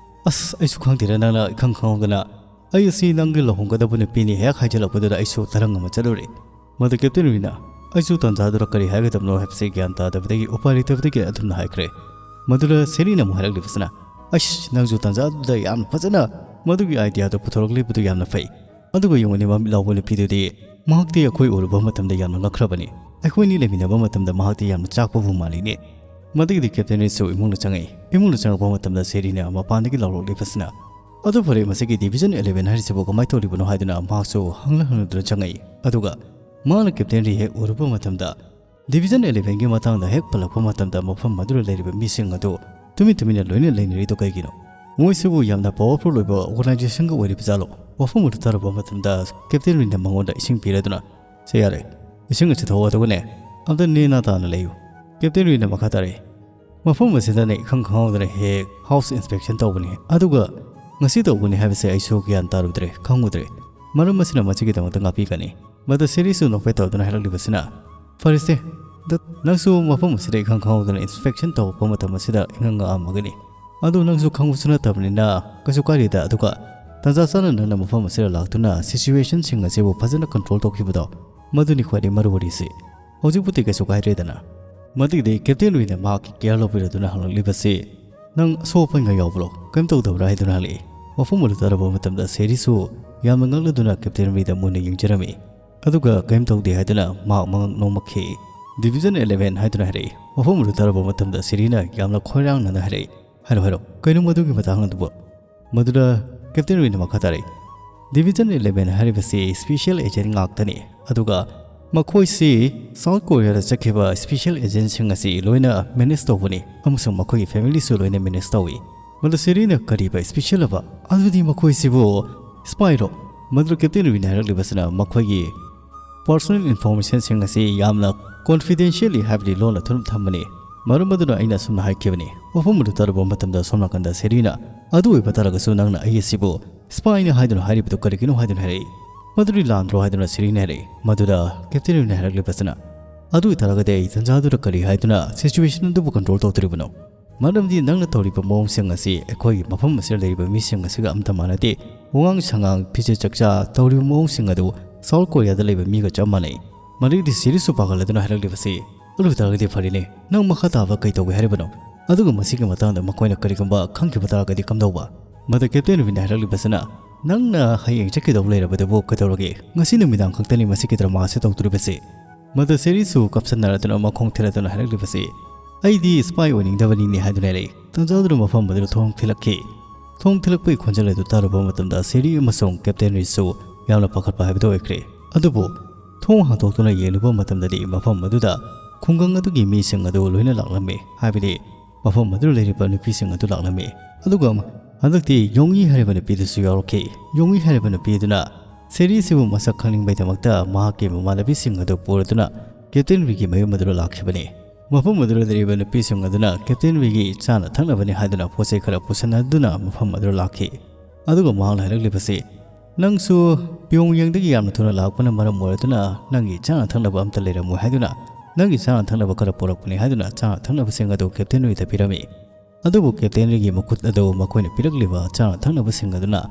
"ꯑꯁ, ꯑꯩꯁꯨ ꯈꯪꯗꯦꯗ, ꯅꯪꯅ ꯏꯈꯪ ꯈꯪꯍꯧꯗꯅ꯫ ꯑꯩ ꯑꯁꯤ ꯅꯪꯒꯤ ꯂꯨꯍꯣꯡꯒꯗꯕ ꯅꯨꯄꯤꯅꯤ ꯍꯦꯛ ꯍꯥꯏꯖꯤꯜꯂꯛꯄꯗꯨꯗ ꯑꯩꯁꯨ ꯇꯔꯪ ꯑꯃ ꯆꯠꯂꯨꯔꯦ꯫" ꯃꯗꯨ ꯀꯦꯞꯇꯦꯟ ꯔꯤꯅ, "ꯑꯩꯁꯨ ꯇꯥꯟꯖꯥꯗꯨꯗ ꯀꯔꯤ ꯍꯥꯏꯒꯗꯕꯅꯣ ꯍꯥꯏꯕꯁꯤ ꯒ꯭ꯌꯥꯟ ꯇꯥꯗꯕꯗꯒꯤ ꯎꯄꯥꯏ ꯂꯩꯇꯕꯗꯒꯤ ꯑꯗꯨꯝꯅ ꯍꯥꯏꯈ꯭ꯔꯦ꯫" ꯃꯗꯨꯗ ꯁꯦꯔꯤꯅ ꯑꯃꯨꯛ ꯍꯥꯏꯔꯛꯂꯤꯕꯁꯤꯅ, "ꯑꯁ, ꯅꯪꯁꯨ ꯇꯥꯟꯖꯥꯗꯨꯗ ꯌꯥꯝꯅ ꯐꯖꯅ ꯃꯗꯨꯒꯤ ꯑꯥꯏꯗꯤꯌꯥꯗꯨ ꯄꯨꯊꯣꯔꯛꯂꯤꯕꯗꯨ ꯌꯥꯝꯅ ꯐꯩ꯫ ꯑꯗꯨꯒ ꯌꯦꯡꯉꯨꯅꯦ, ꯃꯃꯤꯠ ꯂꯥꯎꯕ ꯅꯨꯄꯤꯗꯨꯗꯤ ꯃꯍꯥꯛꯇꯤ ꯑꯩꯈꯣꯏ ꯎꯔꯨꯕ ꯃꯇꯝꯗ ꯌꯥꯝꯅ ꯉꯛꯈ꯭ꯔꯕꯅꯤ꯫ ꯑꯩꯈꯣꯏ ꯑꯅꯤ ꯂꯩꯃꯤꯟꯅꯕ ꯃꯇꯝꯗ ꯃꯍꯥꯛꯇꯤ ꯌꯥꯝꯅ ꯆꯥꯛꯄꯕꯨ ꯃꯥꯜꯂꯤꯅꯦ꯫" ꯃꯗꯨꯒꯤꯗꯤ ꯀꯦꯞꯇꯦꯟ ꯔꯤꯁꯨ ꯏꯃꯨꯡꯗ ꯆꯪꯉꯛꯏ꯫ ꯏꯃꯨꯡꯗ ꯆꯪꯉꯛꯄ ꯃꯇꯝꯗ ꯁꯦꯔꯤꯅ ꯃꯄꯥꯟꯗꯒꯤ ꯂꯥꯎꯔꯛꯂꯤꯕꯁꯤꯅ, "ꯑꯗꯨ ꯐꯔꯦ, ꯃꯁꯤꯒꯤ ꯗꯤꯕꯤꯖꯟ ꯑꯦꯂꯦꯚꯦꯟ ꯍꯥꯏꯔꯤꯁꯤꯕꯨ ꯀꯃꯥꯏꯅ ꯇꯧꯔꯤꯕꯅꯣ?" ꯍꯥꯏꯗꯨꯅ ꯃꯍꯥꯛꯁꯨ ꯍꯪꯂ ꯍꯪꯂꯗꯨꯅ ꯆꯪꯉꯛꯏ꯫ ꯑꯗꯨꯒ ꯃꯍꯥꯛꯅ ꯀꯦꯞꯇꯦꯟ ꯔꯤ ꯍꯦꯛ ꯎꯔꯨꯕ ꯃꯇꯝꯗ, Division elevenꯒꯤ ꯃꯇꯥꯡꯗ ꯍꯦꯛ ꯄꯜꯂꯛꯄ ꯃꯇꯝꯗ ꯃꯐꯝ ꯑꯗꯨꯗ ꯂꯩꯔꯤꯕ ꯃꯤꯁꯤꯡ ꯑꯗꯨ ꯇꯨꯃꯤꯟ ꯇꯨꯃꯤꯟꯅ ꯂꯣꯏꯅ ꯂꯩꯅꯔꯤꯗꯣ ꯀꯩꯒꯤꯅꯣ? ꯃꯣꯏꯁꯤꯕꯨ ꯌꯥꯝꯅ powerful ꯑꯣꯏꯕ organizationꯒ ꯑꯣꯏꯔꯤꯕ ꯖꯥꯠꯂꯣ? ꯋꯥꯐꯝ ꯑꯗꯨ ꯇꯥꯔꯨꯕ ꯃꯇꯝꯗ Captain Reedꯅ ꯃꯉꯣꯟꯗ ꯏꯁꯤꯡ ꯄꯤꯔꯗꯨꯅ, "ꯁꯦ ꯌꯥꯔꯦ, ꯏꯁꯤꯡ ꯑꯁꯤ ꯊꯛꯑꯣ ꯑꯗꯨꯒꯅꯦ ꯑꯝꯇ ꯅꯦꯅꯥ ꯇꯥꯅ ꯂꯩꯌꯨ꯫" Captain Reedꯅ ꯃꯈꯥ ꯇꯥꯔꯛꯏ, "ꯃꯐꯝ ꯑꯁꯤꯗꯅꯦ ꯏꯈꯪ ꯈꯪꯍꯧꯗꯅ ꯍꯦꯛ ꯍꯦꯛ house inspection ꯇꯧꯕꯅꯤ, ꯑꯗꯨꯒ ꯉꯁꯤ ꯇꯧꯒꯅꯤ ꯍꯥꯏꯕꯁꯦ ꯑꯩꯁꯨ ꯒ꯭ꯌꯥꯟ ꯇꯥꯔꯨꯗ꯭ꯔꯦ, ꯈꯪꯉꯨꯗ꯭ꯔꯦ꯫ ꯃꯔꯝ ꯑꯁꯤꯅ ꯃꯁꯤꯒꯤꯗꯃꯛꯇ ꯉꯥꯛꯄꯤꯒꯅꯤ꯫" ꯃꯗꯨ ꯁꯦꯔꯤꯁꯨ ꯅꯣꯛꯐꯦꯠ ꯇꯧꯗꯨꯅ ꯍꯥꯏꯔꯛꯂꯤꯕꯁꯤꯅ, "ꯐꯔꯦꯁꯦ, ꯗ-, ꯅꯪꯁꯨ ꯃꯐꯝ ꯑꯁꯤꯗ ꯏꯈꯪ ꯈꯪꯍꯧꯗꯅ inspection ꯇꯧꯔꯛꯄ ꯃꯇꯝ ꯑꯁꯤꯗ ꯏꯉꯛ ꯉꯛꯑꯝꯃꯒꯅꯤ꯫ ꯑꯗꯨ ꯅꯪꯁꯨ ꯈꯪꯕꯁꯨ ꯅꯠꯇꯕꯅꯤꯅ ꯀꯩꯁꯨ ꯀꯥꯏꯗꯦꯗ꯫ ꯑꯗꯨꯒ ꯇꯥꯟꯖꯥ ꯆꯥꯅ ꯅꯪꯅ ꯃꯐꯝ ꯑꯁꯤꯗ ꯂꯥꯛꯇꯨꯅ situationꯁꯤꯡ ꯑꯁꯤꯕꯨ ꯐꯖꯅ control ꯇꯧꯈꯤꯕꯗꯣ, ꯃꯗꯨꯅꯤ ꯈ꯭ꯋꯥꯏꯗꯒꯤ ꯃꯔꯨ ꯑꯣꯏꯔꯤꯁꯤ꯫ ꯍꯧꯖꯤꯛꯄꯨꯗꯤ ꯀꯩꯁꯨ ꯀꯥꯏꯗ꯭ꯔꯦꯗꯅ꯫" ꯃꯗꯨꯒꯤꯗꯤ Captain Reedꯅ ꯃꯍꯥꯛꯀꯤ care ꯂꯧꯕꯤꯔꯗꯨꯅ ꯍꯪꯂꯛꯂꯤꯕꯁꯤ, "ꯅꯪ ꯑꯁꯣꯛ ꯑꯄꯟꯒ ꯌꯥꯎꯕ꯭ꯔꯣ? ꯀꯔꯤꯝ ꯇꯧꯗꯕ꯭ꯔꯥ?" ꯍꯥꯏꯗꯨꯅ ꯍꯪꯂꯛꯏ꯫ ꯋꯥꯐꯝ ꯑꯗꯨ ꯇꯥꯔꯕ ꯃꯇꯝꯗ ꯁꯦꯔꯤꯁꯨ ꯌꯥꯝꯅ ꯉꯛꯂꯗꯨꯅ Captain Reedꯗ ꯃꯨꯟꯅ ꯌꯦꯡꯖꯔꯝꯃꯤ꯫ ꯑꯗꯨꯒ ꯀꯔꯤꯝ ꯇꯧꯗꯦ ꯍꯥꯏꯗꯨꯅ ꯃꯍꯥꯛ ꯃꯉꯛ ꯅꯣꯝꯃꯛꯈꯤ꯫ "Division eleven ꯍꯥꯏꯗꯨꯅ ꯍꯥꯏꯔꯛꯏ꯫" ꯋꯥꯐꯝ ꯑꯗꯨ ꯇꯥꯔꯕ ꯃꯇꯝꯗ ꯁꯦꯔꯤꯅ ꯌꯥꯝꯅ ꯈꯣꯏꯔꯥꯡꯅꯅ ꯍꯥꯏꯔꯛꯏ, "ꯍꯥꯏꯔꯣ, ꯍꯥꯏꯔꯣ, ꯀꯩꯅꯣ ꯃꯗꯨꯒꯤ ꯃꯇꯥꯡ ꯑꯗꯨꯕꯨ?" ꯃꯗꯨꯗ Captain Reedꯅ ꯃꯈꯥ ꯇꯥꯔꯛꯏ, "Division eleven ꯍꯥꯏꯔꯤꯕꯁꯤ special agent ꯉꯥꯛꯇꯅꯤ꯫ ꯑꯗꯨꯒ ꯃꯈꯣꯏꯁꯤ South Koreaꯗ ꯆꯠꯈꯤꯕ special agentꯁꯤꯡ ꯑꯁꯤ ꯂꯣꯏꯅ manage ꯇꯧꯕꯅꯤ, ꯑꯃꯁꯨꯡ ꯃꯈꯣꯏꯒꯤ familyꯁꯨ ꯂꯣꯏꯅ manage ꯇꯧꯏ꯫" ꯃꯗꯨ ꯁꯦꯔꯤꯅ, "ꯀꯔꯤꯕ special ꯑꯕ? ꯑꯗꯨꯗꯤ ꯃꯈꯣꯏꯁꯤꯕꯨ spyꯔꯣ?" ꯃꯗꯨ Captain Reedꯅ ꯍꯥꯏꯔꯛꯂꯤꯕꯁꯤꯅ ꯃꯈꯣꯏꯒꯤ personal informationꯁꯤꯡ ꯑꯁꯤ ꯌꯥꯝꯅ confidentially, ꯍꯥꯏꯕꯗꯤ ꯂꯣꯟꯅ ꯊꯨꯝ ꯊꯝꯕꯅꯤ꯫ ꯃꯔꯝ ꯑꯗꯨꯅ ꯑꯩꯅ ꯑꯁꯨꯝꯅ ꯍꯥꯏꯈꯤꯕꯅꯤ꯫ ꯋꯥꯐꯝ ꯑꯗꯨ ꯇꯥꯔꯨꯕ ꯃꯇꯝꯗ ꯁꯣꯝ ꯅꯥꯀꯟꯗ ꯁꯦꯔꯤꯅ, "ꯑꯗꯨ ꯑꯣꯏꯕ ꯇꯥꯔꯒꯁꯨ ꯅꯪꯅ ꯑꯩ ꯑꯁꯤꯕꯨ spyꯅꯤ ꯍꯥꯏꯗꯨꯅ ꯍꯥꯏꯔꯤꯕꯗꯨ ꯀꯔꯤꯒꯤꯅꯣ?" ꯍꯥꯏꯗꯨꯅ ꯍꯥꯏꯔꯛꯏ꯫ "ꯃꯗꯨꯗꯤ ꯂꯥꯟꯗ꯭ꯔꯣ?" ꯍꯥꯏꯗꯨꯅ ꯁꯦꯔꯤꯅ ꯍꯥꯏꯔꯛꯏ꯫ ꯃꯗꯨꯗ Captain Reedꯅ ꯍꯥꯏꯔꯛꯂꯤꯕꯁꯤꯅ, "ꯑꯗꯨ ꯑꯣꯏꯇꯥꯔꯒꯗꯤ ꯑꯩ ꯇꯟꯖꯥꯗꯨꯗ ꯀꯔꯤ ꯍꯥꯏꯗꯨꯅ situation ꯑꯗꯨꯕꯨ control ꯇꯧꯗꯣꯔꯤꯕꯅꯣ? ꯃꯔꯝꯗꯤ ꯅꯪꯅ ꯇꯧꯔꯤꯕ ꯃꯑꯣꯡꯁꯤꯡ ꯑꯁꯤ ꯑꯩꯈꯣꯏꯒꯤ ꯃꯐꯝ ꯑꯁꯤꯗ ꯂꯩꯔꯤꯕ ꯃꯤꯁꯤꯡ ꯑꯁꯤꯒ ꯑꯝꯇ ꯃꯥꯟꯅꯗꯦ꯫ ꯋꯥꯉꯥꯡ ꯁꯉꯥꯡ, ꯐꯤꯖꯦꯠ ꯆꯛꯆꯥ, ꯇꯧꯔꯤꯕ ꯃꯑꯣꯡꯁꯤꯡ ꯑꯗꯨ South Koreaꯗ ꯂꯩꯕ ꯃꯤꯒ ꯆꯞ ꯃꯥꯟꯅꯩ꯫" ꯃꯗꯨꯒꯤꯗꯤ ꯁꯦꯔꯤꯁꯨ ꯄꯥꯈꯠꯂꯗꯨꯅ ꯍꯥꯏꯔꯛꯂꯤꯕꯁꯤ, "ꯑꯗꯨ ꯑꯣꯏꯇꯥꯔꯒꯗꯤ ꯐꯔꯦꯅꯦ, ꯅꯪ ꯃꯈꯥ ꯇꯥꯕ ꯀꯩ ꯇꯧꯒꯦ ꯍꯥꯏꯔꯤꯕꯅꯣ? ꯑꯗꯨꯒ ꯃꯁꯤꯒꯤ ꯃꯇꯥꯡꯗ ꯃꯈꯣꯏꯅ ꯀꯔꯤꯒꯨꯝꯕ ꯈꯪꯈꯤꯕ ꯇꯥꯔꯒꯗꯤ ꯀꯝꯗꯧꯕ?" ꯃꯗꯨ Captain Reedꯅ ꯍꯥꯏꯔꯛꯂꯤꯕꯁꯤꯅ, "ꯅꯪꯅ ꯍꯌꯦꯡ ꯆꯠꯀꯗꯧꯕ ꯂꯩꯔꯕꯗꯨꯕꯨ ꯀꯩꯗꯧꯔꯒꯦ? ꯉꯁꯤ ꯅꯨꯃꯤꯗꯥꯡ ꯈꯛꯇꯅꯤ ꯃꯁꯤꯒꯤ dramaꯁꯦ ꯇꯧꯗꯣꯔꯤꯕꯁꯤ꯫" ꯃꯗꯨ ꯁꯦꯔꯤꯁꯨ ꯀꯞꯁꯟꯅꯔꯗꯨꯅ ꯃꯈꯣꯡ ꯊꯤꯜꯂꯗꯨꯅ ꯍꯥꯏꯔꯛꯂꯤꯕꯁꯤ, "ꯑꯩꯗꯤ spy ꯑꯣꯏꯅꯤꯡꯗꯕꯅꯤꯅꯦ" ꯍꯥꯏꯗꯨꯅ ꯍꯥꯏꯔꯛꯏ꯫ ꯇꯟꯖꯥꯗꯨꯅ ꯃꯐꯝ ꯑꯗꯨꯗ ꯊꯣꯡ ꯊꯤꯜꯂꯛꯈꯤ꯫ ꯊꯣꯡ ꯊꯤꯜꯂꯛꯄꯒꯤ ꯈꯣꯟꯖꯦꯜ ꯑꯗꯨ ꯇꯥꯔꯨꯕ ꯃꯇꯝꯗ ꯁꯦꯔꯤ ꯑꯃꯁꯨꯡ Captain Reedꯁꯨ ꯌꯥꯝꯅ ꯄꯥꯈꯠꯄ ꯍꯥꯏꯕꯗꯨ ꯑꯣꯏꯈ꯭ꯔꯦ꯫ ꯑꯗꯨꯕꯨ ꯊꯣꯡ ꯍꯥꯡꯗꯣꯛꯇꯨꯅ ꯌꯦꯡꯂꯨꯕ ꯃꯇꯝꯗꯗꯤ ꯃꯐꯝ ꯑꯗꯨꯗ ꯈꯨꯡꯒꯪ ꯑꯗꯨꯒꯤ ꯃꯤꯁꯤꯡ ꯑꯗꯨ ꯂꯣꯏꯅ ꯂꯥꯛꯂꯝꯃꯤ, ꯍꯥꯏꯕꯗꯤ ꯃꯐꯝ ꯑꯗꯨꯗ ꯂꯩꯔꯤꯕ ꯅꯨꯄꯤꯁꯤꯡ ꯑꯗꯨ ꯂꯥꯛꯂꯝꯃꯤ꯫ ꯑꯗꯨꯒ ꯍꯟꯗꯛꯇꯤ ꯌꯣꯡꯉꯤ ꯍꯥꯏꯔꯤꯕ ꯅꯨꯄꯤꯗꯨꯁꯨ ꯌꯥꯎꯔꯛꯈꯤ꯫ ꯌꯣꯡꯉꯤ ꯍꯥꯏꯔꯤꯕ ꯅꯨꯄꯤꯗꯨꯅ ꯁꯦꯔꯤꯁꯤꯕꯨ ꯃꯁꯛ ꯈꯪꯅꯤꯡꯕꯒꯤꯗꯃꯛꯇ ꯃꯍꯥꯛꯀꯤ ꯃꯃꯥꯟꯅꯕꯤꯁꯤꯡ ꯑꯗꯨ ꯄꯨꯔꯗꯨꯅ ꯀꯦꯞꯇꯦꯟ ꯔꯤꯒꯤ ꯃꯌꯨꯝ ꯑꯗꯨꯗ ꯂꯥꯛꯈꯤꯕꯅꯤ꯫ ꯃꯐꯝ ꯑꯗꯨꯗ ꯂꯩꯔꯤꯕ ꯅꯨꯄꯤꯁꯤꯡ ꯑꯗꯨꯅ ꯀꯦꯞꯇꯦꯟ ꯔꯤꯒꯤ ꯆꯥꯅ ꯊꯛꯅꯕꯅꯤ ꯍꯥꯏꯗꯨꯅ ꯄꯣꯠ ꯆꯩ ꯈꯔ ꯄꯨꯁꯤꯟꯅꯗꯨꯅ ꯃꯐꯝ ꯑꯗꯨꯗ ꯂꯥꯛꯈꯤ꯫ ꯑꯗꯨꯒ ꯃꯍꯥꯛꯅ ꯍꯥꯏꯔꯛꯂꯤꯕꯁꯤ, "ꯅꯪꯁꯨ ꯄꯤꯌꯣꯡꯌꯦꯡꯗꯒꯤ ꯌꯥꯝꯅ ꯊꯨꯅ ꯂꯥꯛꯄꯅ ꯃꯔꯝ ꯑꯣꯏꯔꯗꯨꯅ ꯅꯪꯒꯤ ꯆꯥꯅ ꯊꯛꯅꯕ ꯑꯝꯇ ꯂꯩꯔꯝꯃꯣꯏ ꯍꯥꯏꯗꯨꯅ ꯅꯪꯒꯤ ꯆꯥꯅ ꯊꯛꯅꯕ ꯈꯔ ꯄꯨꯔꯛꯄꯅꯤ" ꯍꯥꯏꯗꯨꯅ ꯆꯥꯅ ꯊꯛꯅꯕꯁꯤꯡ ꯑꯗꯨ ꯀꯦꯞꯇꯦꯟ ꯔꯤꯗ ꯄꯤꯔꯝꯃꯤ꯫ ꯑꯗꯨꯕꯨ ꯀꯦꯞꯇꯦꯟ ꯔꯤꯒꯤ ꯃꯈꯨꯠ ꯑꯗꯨ ꯃꯈꯣꯏꯅ ꯄꯤꯔꯛꯂꯤꯕ ꯆꯥꯅ ꯊꯛꯅꯕꯁꯤꯡ ꯑꯗꯨꯅ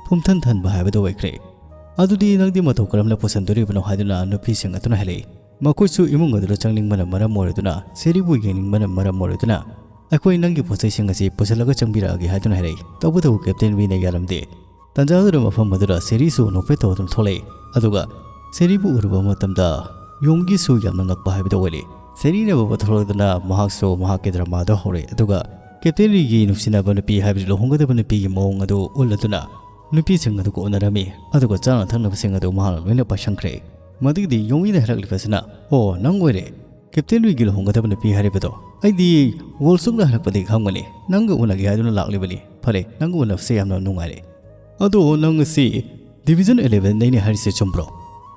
ꯄꯨꯝꯊꯟ ꯊꯟꯕ ꯍꯥꯏꯕꯗꯨ ꯑꯣꯏꯈ꯭ꯔꯦ꯫ "ꯑꯗꯨꯗꯤ ꯅꯪꯗꯤ ꯃꯇꯧ ꯀꯔꯝꯅ ꯄꯨꯁꯤꯟꯗꯣꯔꯤꯕꯅꯣ?" ꯍꯥꯏꯗꯨꯅ ꯅꯨꯄꯤꯁꯤꯡ ꯑꯗꯨꯅ ꯍꯥꯏꯔꯛꯏ꯫ "ꯃꯈꯣꯏꯁꯨ ꯏꯃꯨꯡ ꯑꯗꯨꯗ ꯆꯪꯅꯤꯡꯕꯅ ꯃꯔꯝ ꯑꯣꯏꯔꯗꯨꯅ, ꯁꯦꯔꯤꯕꯨ ꯌꯦꯡꯅꯤꯡꯕꯅ ꯃꯔꯝ ꯑꯣꯏꯔꯗꯨꯅ, ꯑꯩꯈꯣꯏ ꯅꯪꯒꯤ ꯄꯣꯠꯆꯩꯁꯤꯡ ꯑꯁꯤ ꯄꯨꯁꯤꯜꯂꯒ ꯆꯪꯕꯤꯔꯛꯑꯒꯦ" ꯍꯥꯏꯗꯨꯅ ꯍꯥꯏꯔꯛꯏ꯫ ꯇꯧꯕꯇꯕꯨ ꯀꯦꯞꯇꯦꯟ ꯔꯤꯅ ꯌꯥꯔꯝꯗꯦ꯫ ꯇꯥꯟꯖꯥ ꯑꯗꯨꯗ ꯃꯐꯝ ꯑꯗꯨꯗ ꯁꯦꯔꯤꯁꯨ ꯅꯣꯛꯐꯦꯠ ꯇꯧꯗꯨꯅ ꯊꯣꯛꯂꯛꯏ꯫ ꯑꯗꯨꯒ ꯁꯦꯔꯤꯕꯨ ꯎꯔꯨꯕ ꯃꯇꯝꯗ ꯌꯣꯡꯒꯤꯁꯨ ꯌꯥꯝꯅ ꯉꯛꯄ ꯍꯥꯏꯕꯗꯨ ꯑꯣꯏꯔꯦ꯫ ꯁꯦꯔꯤꯅ ꯕꯕ ꯊꯣꯛꯂꯛꯇꯨꯅ ꯃꯍꯥꯛꯁꯨ ꯃꯍꯥꯛꯀꯤ ꯗ꯭ꯔꯃꯥꯗꯣ ꯍꯧꯔꯦ꯫ ꯑꯗꯨꯒ ꯀꯦꯞꯇꯦꯟ ꯔꯤꯒꯤ ꯅꯨꯡꯁꯤꯅꯕ ꯅꯨꯄꯤ, ꯍꯥꯏꯕꯗꯤ ꯂꯨꯍꯣꯡꯒꯗꯕ ꯅꯨꯄꯤꯒꯤ ꯃꯑꯣꯡ ꯑꯗꯨ ꯎꯠꯂꯗꯨꯅ ꯅꯨꯄꯤꯁꯤꯡ ꯑꯗꯨꯒ ꯎꯅꯔꯝꯃꯤ꯫ ꯑꯗꯨꯒ ꯆꯥꯅ ꯊꯛꯅꯕꯁꯤꯡ ꯑꯗꯨ ꯃꯍꯥꯛꯅ ꯂꯣꯏꯅ ꯄꯥꯏꯁꯟꯈ꯭ꯔꯦ꯫ ꯃꯗꯨꯒꯤꯗꯤ ꯌꯣꯡꯒꯤꯅ ꯍꯥꯏꯔꯛꯂꯤꯕꯁꯤꯅ, "ꯑꯣ, ꯅꯪ ꯑꯣꯏꯔꯦ ꯀꯦꯞꯇꯦꯟ ꯔꯤꯒꯤ ꯂꯨꯍꯣꯡꯒꯗꯕ ꯅꯨꯄꯤ ꯍꯥꯏꯔꯤꯕꯗꯣ? ꯑꯩꯗꯤ ꯋꯣꯜꯁꯨꯛꯅ ꯍꯜꯂꯛꯄꯗꯒꯤ ꯈꯪꯕꯅꯤ, ꯅꯪꯒ ꯎꯅꯒꯦ ꯍꯥꯏꯗꯨꯅ ꯂꯥꯛꯂꯤꯕꯅꯤ꯫ ꯐꯔꯦ, ꯅꯪꯒ ꯎꯅꯕꯁꯦ ꯌꯥꯝꯅ ꯅꯨꯡꯉꯥꯏꯔꯦ꯫ ꯑꯗꯣ ꯅꯪ ꯑꯁꯤ ꯗꯤꯕꯤꯖꯟ ꯏꯂꯦꯚꯦꯟꯗꯩꯅꯦ ꯍꯥꯏꯔꯤꯁꯦ ꯆꯨꯝꯕ꯭ꯔꯣ?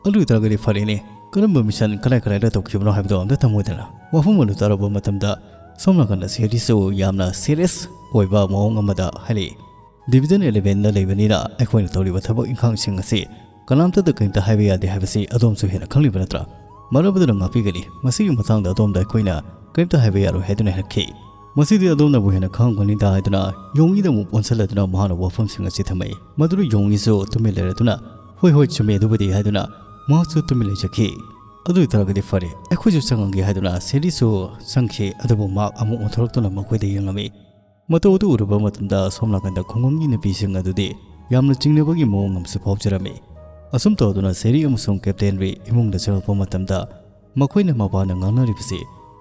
ꯑꯗꯨ ꯑꯣꯏꯇꯥꯔꯒꯗꯤ ꯐꯔꯦꯅꯦ, ꯀꯔꯝꯕ ꯃꯤꯁꯟ ꯀꯗꯥꯏ ꯀꯗꯥꯏꯗ ꯇꯧꯈꯤꯕꯅꯣ ꯍꯥꯏꯕꯗꯣ ꯑꯝꯇ ꯊꯝꯃꯣꯗꯅ?" ꯋꯥꯐꯝ ꯑꯗꯨ ꯇꯥꯔꯨꯕ ꯃꯇꯝꯗ ꯁꯣꯝ ꯅꯥꯀꯟꯗ ꯁꯦꯔꯤꯁꯨ ꯌꯥꯝꯅ ꯁꯤꯔꯤꯌꯁ ꯑꯣꯏꯕ ꯃꯑꯣꯡ ꯑꯃꯗ ꯍꯥꯏꯔꯛꯏ꯫ "ꯗꯤꯕꯤꯖꯟ ꯏꯂꯦꯚꯦꯟꯗ ꯂꯩꯕꯅꯤꯅ ꯑꯩꯈꯣꯏꯅ ꯇꯧꯔꯤꯕ ꯊꯕꯛ ꯏꯪꯈꯥꯡꯁꯤꯡ ꯑꯁꯤ ꯀꯅꯥꯝꯇꯗ ꯀꯔꯤꯝꯇ ꯍꯥꯏꯕ ꯌꯥꯗꯦ ꯍꯥꯏꯕꯁꯤ ꯑꯗꯣꯝꯁꯨ ꯍꯦꯟꯅ ꯈꯪꯂꯤꯕ ꯅꯠꯇ꯭ꯔꯥ? ꯃꯔꯝ ꯑꯗꯨꯅ ꯉꯥꯛꯄꯤꯒꯅꯤ, ꯃꯁꯤꯒꯤ ꯃꯇꯥꯡꯗ ꯑꯗꯣꯝꯗ ꯑꯩꯈꯣꯏꯅ ꯀꯔꯤꯝꯇ ꯍꯥꯏꯕ ꯌꯥꯔꯣꯏ" ꯍꯥꯏꯗꯨꯅ ꯍꯥꯏꯔꯛꯈꯤ꯫ "ꯃꯁꯤꯗꯤ ꯑꯗꯣꯝꯅꯕꯨ ꯍꯦꯟꯅ ꯈꯪꯉꯝꯒꯅꯤꯗ" ꯍꯥꯏꯗꯨꯅ ꯌꯣꯡꯉꯤꯗ ꯑꯃꯨꯛ ꯑꯣꯟꯁꯤꯜꯂꯗꯨꯅ ꯃꯍꯥꯛꯅ ꯋꯥꯐꯝꯁꯤꯡ ꯑꯁꯤ ꯊꯝꯃꯛꯏ꯫ ꯃꯗꯨꯗ ꯌꯣꯡꯉꯤꯁꯨ ꯇꯨꯃꯤꯟ ꯂꯩꯔꯗꯨꯅ, "ꯍꯣꯏ, ꯍꯣꯏ, ꯆꯨꯝꯃꯦ, ꯑꯗꯨꯕꯨꯗꯤ" ꯍꯥꯏꯗꯨꯅ ꯃꯍꯥꯛꯁꯨ ꯇꯨꯃꯤꯟ ꯂꯩꯖꯈꯤ꯫ "ꯑꯗꯨ ꯑꯣꯏꯇꯥꯔꯒꯗꯤ ꯐꯔꯦ, ꯑꯩꯈꯣꯏꯁꯨ ꯆꯪꯉꯒꯦ" ꯍꯥꯏꯗꯨꯅ ꯁꯦꯔꯤꯁꯨ ꯆꯪꯈꯤ꯫ ꯑꯗꯨꯕꯨ ꯃꯍꯥꯛ ꯑꯃꯨꯛ ꯑꯣꯟꯊꯣꯔꯛꯇꯨꯅ ꯃꯈꯣꯏꯗ ꯌꯦꯡꯂꯝꯃꯤ꯫ ꯃꯇꯧ ꯑꯗꯨ ꯎꯔꯨꯕ ꯃꯇꯝꯗ ꯁꯣꯝ ꯅꯥꯀꯟꯗ ꯈꯨꯡꯒꯪꯒꯤ ꯅꯨꯄꯤꯁꯤꯡ ꯑꯗꯨꯗꯤ ꯌꯥꯝꯅ ꯆꯤꯡꯅꯕꯒꯤ ꯃꯑꯣꯡ ꯑꯃꯁꯨ ꯐꯥꯎꯖꯔꯝꯃꯤ꯫ ꯑꯁꯨꯝ ꯇꯧꯗꯨꯅ ꯁꯦꯔꯤ ꯑꯃꯁꯨꯡ ꯀꯦꯞꯇꯦꯟ ꯔꯤ ꯏꯃꯨꯡꯗ ꯆꯪꯂꯛꯄ ꯃꯇꯝꯗ ꯃꯈꯣꯏꯅ ꯃꯄꯥꯟꯗ ꯉꯥꯡꯅꯔꯤꯕꯁꯤ,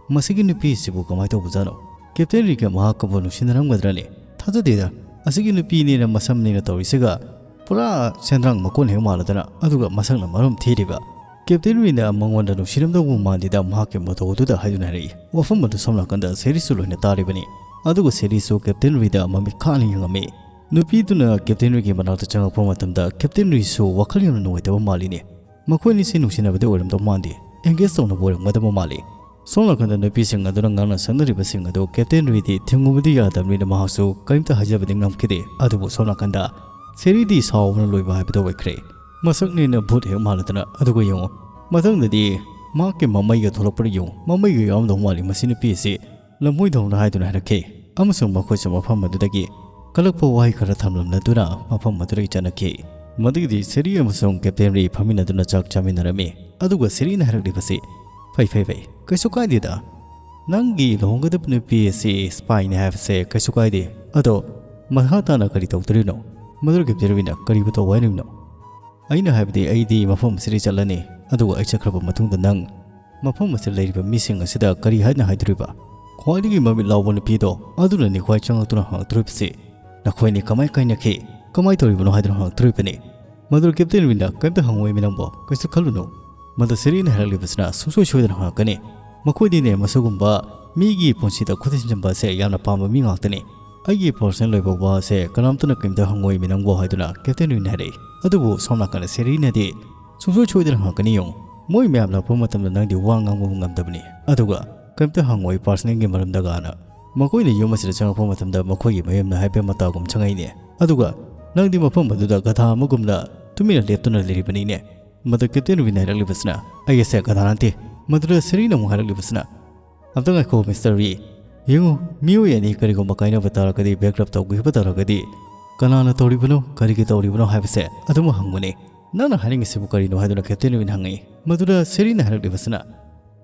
"ꯃꯁꯤꯒꯤ ꯅꯨꯄꯤꯁꯤꯕꯨ ꯀꯃꯥꯏꯅ ꯇꯧꯕꯖꯥꯠꯅꯣ? ꯀꯦꯞꯇꯦꯟ ꯔꯤꯒ ꯃꯍꯥꯛꯀꯕꯨ ꯅꯨꯡꯁꯤꯅꯔꯝꯒꯗ꯭ꯔꯅꯦ? ꯊꯥꯖꯗꯦꯗ, ꯑꯁꯤꯒꯤ ꯅꯨꯄꯤꯅꯦꯅ ꯃꯁꯝꯅꯦꯅ ꯇꯧꯔꯤꯁꯤꯒ ꯄꯨꯔꯥ ꯁꯦꯟꯗ꯭ꯔꯥꯡ ꯃꯀꯣꯟ ꯍꯦꯛ ꯃꯥꯜꯂꯗꯅ, ꯑꯗꯨꯒ ꯃꯁꯛꯅ ꯃꯔꯣꯝ ꯊꯤꯔꯤꯕ꯫ ꯀꯦꯞꯇꯦꯟ ꯔꯤꯅ ꯃꯉꯣꯟꯗ ꯅꯨꯡꯁꯤꯔꯝꯗꯧꯕ ꯃꯥꯟꯗꯦꯗ ꯃꯍꯥꯛꯀꯤ ꯃꯇꯧ ꯑꯗꯨꯗ ꯍꯥꯏꯗꯨꯅ ꯍꯥꯏꯔꯛꯏ꯫ ꯋꯥꯐꯝ ꯑꯗꯨ ꯁꯣꯝ ꯅꯥꯀꯟꯗ ꯁꯦꯔꯤꯁꯁꯨ ꯂꯣꯏꯅ ꯇꯥꯔꯤꯕꯅꯤ꯫ ꯑꯗꯨꯒ ꯁꯦꯔꯤꯁꯁꯨ ꯀꯦꯞꯇꯦꯟ ꯔꯤꯗ ꯃꯃꯤꯠ ꯈꯥꯅ ꯌꯦꯡꯉꯝꯃꯤ꯫ ꯅꯨꯄꯤꯗꯨꯅ ꯀꯦꯞꯇꯦꯟ ꯔꯤꯒꯤ ꯃꯅꯥꯛꯇ ꯆꯪꯉꯛꯄ ꯃꯇꯝꯗ ꯀꯦꯞꯇꯦꯟ ꯔꯤꯁꯨ ꯋꯥꯈꯜ ꯌꯥꯝꯅ ꯅꯨꯡꯉꯥꯏꯇꯕ ꯃꯥꯜꯂꯤꯅꯦ꯫ ꯃꯈꯣꯏ ꯑꯅꯤꯁꯤ ꯅꯨꯡꯁꯤꯅꯕꯗꯤ ꯑꯣꯏꯔꯝꯗꯧ ꯃꯥꯟꯗꯦ, ꯑꯦꯡꯒꯦꯖ ꯇꯧꯅꯕ ꯑꯣꯏꯔꯝꯒꯗꯕ ꯃꯥꯜꯂꯤ꯫ ꯁꯣꯝ ꯅꯥꯀꯟꯗ ꯅꯨꯄꯤꯁꯤꯡ ꯑꯗꯨꯅ ꯉꯥꯡꯅ ꯁꯛꯅꯔꯤꯕꯁꯤꯡ ꯑꯗꯨ ꯀꯦꯞꯇꯦꯟ ꯔꯤꯗꯤ ꯊꯤꯡꯉꯨꯕꯗꯤ ꯌꯥꯗꯕꯅꯤꯅ ꯃꯍꯥꯛꯁꯨ ꯀꯔꯤꯝꯇ ꯍꯥꯏꯖꯕꯗꯤ ꯉꯝꯈꯤꯗꯦ꯫ ꯑꯗꯨꯕꯨ ꯁꯣꯝ ꯅꯥꯀꯟꯗ ꯁꯦꯔꯤꯗꯤ ꯁꯥꯎꯕꯅ ꯂꯣꯏꯕ ꯍꯥꯏꯕꯗꯨ ꯑꯣꯏꯈ꯭ꯔꯦ꯫ ꯃꯁꯛꯅꯦꯅ ꯚꯨꯠ ꯍꯦꯛ ꯃꯥꯜꯂꯗꯅ꯫ ꯑꯗꯨꯒ ꯌꯦꯡꯉꯨ, ꯃꯊꯪꯗꯗꯤ ꯃꯍꯥꯛꯀꯤ ꯃꯃꯩꯒ ꯊꯣꯛꯂꯛꯄꯗ ꯌꯦꯡꯉꯨ, ꯃꯃꯩꯒ ꯌꯥꯎꯔꯝꯗꯧ ꯃꯥꯜꯂꯤ ꯃꯁꯤ ꯅꯨꯄꯤ ꯑꯁꯤ꯫ ꯂꯝꯃꯣꯏꯗꯧꯅ ꯍꯥꯏꯗꯨꯅ ꯍꯥꯏꯔꯛꯈꯤ꯫ ꯑꯃꯁꯨꯡ ꯃꯈꯣꯏꯁꯨ ꯃꯐꯝ ꯑꯗꯨꯗꯒꯤ ꯀꯜꯂꯛꯄ ꯋꯥꯍꯩ ꯈꯔ ꯊꯝꯂꯝꯂꯗꯨꯅ ꯃꯐꯝ ꯑꯗꯨꯗꯒꯤ ꯆꯠꯅꯈꯤ꯫ ꯃꯗꯨꯒꯤꯗꯤ ꯁꯦꯔꯤ ꯑꯃꯁꯨꯡ ꯀꯦꯞꯇꯦꯟ ꯔꯤ ꯐꯝꯃꯤꯟꯅꯗꯨꯅ ꯆꯥꯛ ꯆꯥꯃꯤꯟꯅꯔꯝꯃꯤ꯫ ꯑꯗꯨꯒ ꯁꯦꯔꯤꯅ ꯍꯥꯏꯔꯛꯂꯤꯕꯁꯤ, "ꯐꯩ, ꯐꯩ, ꯐꯩ, ꯀꯩꯁꯨ ꯀꯥꯏꯗꯦꯗ꯫ ꯅꯪꯒꯤ ꯂꯨꯍꯣꯡꯒꯗꯕ ꯅꯨꯄꯤ ꯑꯁꯤ ꯁ꯭ꯄꯥꯏꯅꯤ ꯍꯥꯏꯕꯁꯦ ꯀꯩꯁꯨ ꯀꯥꯏꯗꯦ꯫ ꯑꯗꯣ ꯃꯈꯥ ꯇꯥꯅ ꯀꯔꯤ ꯇꯧꯗꯣꯔꯤꯅꯣ? ꯃꯗꯨ ꯀꯦꯞꯇꯦꯟ ꯔꯤꯅ ꯀꯔꯤꯕꯨ ꯇꯧ ꯍꯥꯏꯔꯤꯕꯅꯣ?" ꯑꯩꯅ ꯍꯥꯏꯕꯗꯤ ꯑꯩꯗꯤ ꯃꯐꯝ ꯑꯁꯤꯗꯒꯤ ꯆꯠꯂꯅꯤ, ꯑꯗꯨꯒ ꯑꯩ ꯆꯠꯈ꯭ꯔꯕ ꯃꯇꯨꯡꯗ ꯅꯪ ꯃꯐꯝ ꯑꯁꯤꯗ ꯂꯩꯔꯤꯕ ꯃꯤꯁꯤꯡ ꯑꯁꯤꯗ ꯀꯔꯤ ꯍꯥꯏꯅ ꯍꯥꯏꯗꯣꯔꯤꯕ? ꯈ꯭ꯋꯥꯏꯗꯒꯤ ꯃꯃꯤꯠ ꯂꯥꯎꯕ ꯅꯨꯄꯤꯗꯣ ꯑꯗꯨꯅꯅꯤ ꯈ꯭ꯋꯥꯏ ꯆꯪꯂꯛꯇꯨꯅ ꯍꯪꯉꯛꯇꯣꯔꯤꯕꯁꯤ꯫ "ꯅꯈꯣꯏꯅꯤ ꯀꯃꯥꯏ ꯀꯥꯏꯅꯈꯤ? ꯀꯃꯥꯏ ꯇꯧꯔꯤꯕꯅꯣ?" ꯍꯥꯏꯗꯨꯅ ꯍꯪꯉꯛꯇꯣꯔꯤꯕꯅꯤ꯫ ꯃꯗꯨ ꯀꯦꯞꯇꯦꯟ ꯔꯤꯅ ꯀꯔꯤꯝꯇ ꯍꯪꯉꯣꯏꯃꯤ ꯅꯪꯕꯣ, ꯀꯩꯁꯨ ꯈꯜꯂꯨꯅꯨ꯫ ꯃꯗꯨ ꯁꯦꯔꯤꯅ ꯍꯥꯏꯔꯛꯂꯤꯕꯁꯤꯅ ꯁꯨꯡꯁꯣꯏ ꯁꯣꯏꯗꯅ ꯍꯪꯉꯛꯀꯅꯤ꯫ ꯃꯈꯣꯏꯗꯤꯅꯦ ꯃꯁꯤꯒꯨꯝꯕ ꯃꯤꯒꯤ ꯄꯨꯟꯁꯤꯗ ꯈꯨꯠ ꯊꯤꯟꯖꯤꯟꯕ ꯑꯁꯦ ꯌꯥꯝꯅ ꯄꯥꯝꯕ ꯃꯤ ꯉꯥꯛꯇꯅꯤ꯫ "ꯑꯩꯒꯤ ꯄꯔꯁꯅꯦꯜ ꯑꯣꯏꯕ ꯋꯥꯁꯦ ꯀꯅꯥꯝꯇꯅ ꯀꯔꯤꯝꯇ ꯍꯪꯉꯣꯏꯃꯤ ꯅꯪꯕꯣ?" ꯍꯥꯏꯗꯨꯅ ꯀꯦꯞꯇꯦꯟ ꯔꯤꯅ ꯍꯥꯏꯔꯛꯏ꯫ ꯑꯗꯨꯕꯨ ꯁꯣꯝ ꯅꯥꯀꯟꯗ ꯁꯦꯔꯤꯅꯗꯤ ꯁꯨꯡꯁꯣꯏ ꯁꯣꯏꯗꯅ ꯍꯪꯉꯛꯀꯅꯤ ꯌꯦꯡꯉꯨ꯫ ꯃꯣꯏ ꯃꯌꯥꯝ ꯂꯥꯛꯄ ꯃꯇꯝꯗ ꯅꯪꯗꯤ ꯋꯥ ꯉꯥꯡꯕꯕꯨ ꯉꯝꯗꯕꯅꯤ꯫ ꯑꯗꯨꯒ ꯀꯔꯤꯝꯇ ꯍꯪꯉꯣꯏ ꯄꯔꯁꯅꯦꯜꯒꯤ ꯃꯔꯝꯗꯒꯅ꯫ ꯃꯈꯣꯏꯅ ꯌꯨꯝ ꯑꯁꯤꯗ ꯆꯪꯉꯛꯄ ꯃꯇꯝꯗ ꯃꯈꯣꯏꯒꯤ ꯃꯌꯨꯝꯅ ꯍꯥꯏꯐꯦꯠ ꯃꯇꯥꯒꯨꯝ ꯆꯪꯉꯛꯏꯅꯦ꯫ ꯑꯗꯨꯒ ꯅꯪꯗꯤ ꯃꯐꯝ ꯑꯗꯨꯗ ꯒꯙꯥ ꯑꯃꯒꯨꯝꯅ ꯇꯨꯃꯤꯟꯅ ꯂꯦꯞꯇꯨꯅ ꯂꯩꯔꯤꯕꯅꯤꯅꯦ꯫ ꯃꯗꯨ ꯀꯦꯞꯇꯦꯟ ꯔꯤꯅ ꯍꯥꯏꯔꯛꯂꯤꯕꯁꯤꯅ, "ꯑꯩ ꯑꯁꯦ ꯒꯙꯥ ꯅꯠꯇꯦ"꯫ ꯃꯗꯨꯗ ꯁꯦꯔꯤꯅ ꯑꯃꯨꯛ ꯍꯥꯏꯔꯛꯂꯤꯕꯁꯤꯅ, "ꯑꯝꯇ ꯉꯥꯏꯈꯣ ꯃꯤꯁꯇꯔ ꯔꯤ꯫ ꯌꯦꯡꯉꯨ, ꯃꯤꯑꯣꯏ ꯑꯅꯤ ꯀꯔꯤꯒꯨꯝꯕ ꯀꯥꯏꯅꯕ ꯇꯥꯔꯒꯗꯤ, ꯕ꯭ꯔꯦꯛ ꯑꯞ ꯇꯧꯈꯤꯕ ꯇꯥꯔꯒꯗꯤ, ꯀꯅꯥꯅ ꯇꯧꯔꯤꯕꯅꯣ, ꯀꯔꯤꯒꯤ ꯇꯧꯔꯤꯕꯅꯣ ꯍꯥꯏꯕꯁꯦ ꯑꯗꯨꯃꯛ ꯍꯪꯕꯅꯤ꯫ ꯅꯪꯅ ꯍꯥꯏꯅꯤꯡꯉꯤꯁꯤꯕꯨ ꯀꯔꯤꯅꯣ?" ꯍꯥꯏꯗꯨꯅ ꯀꯦꯞꯇꯦꯟ ꯔꯤꯅ ꯍꯪꯉꯤ꯫ ꯃꯗꯨꯗ ꯁꯦꯔꯤꯅ ꯍꯥꯏꯔꯛꯂꯤꯕꯁꯤꯅ,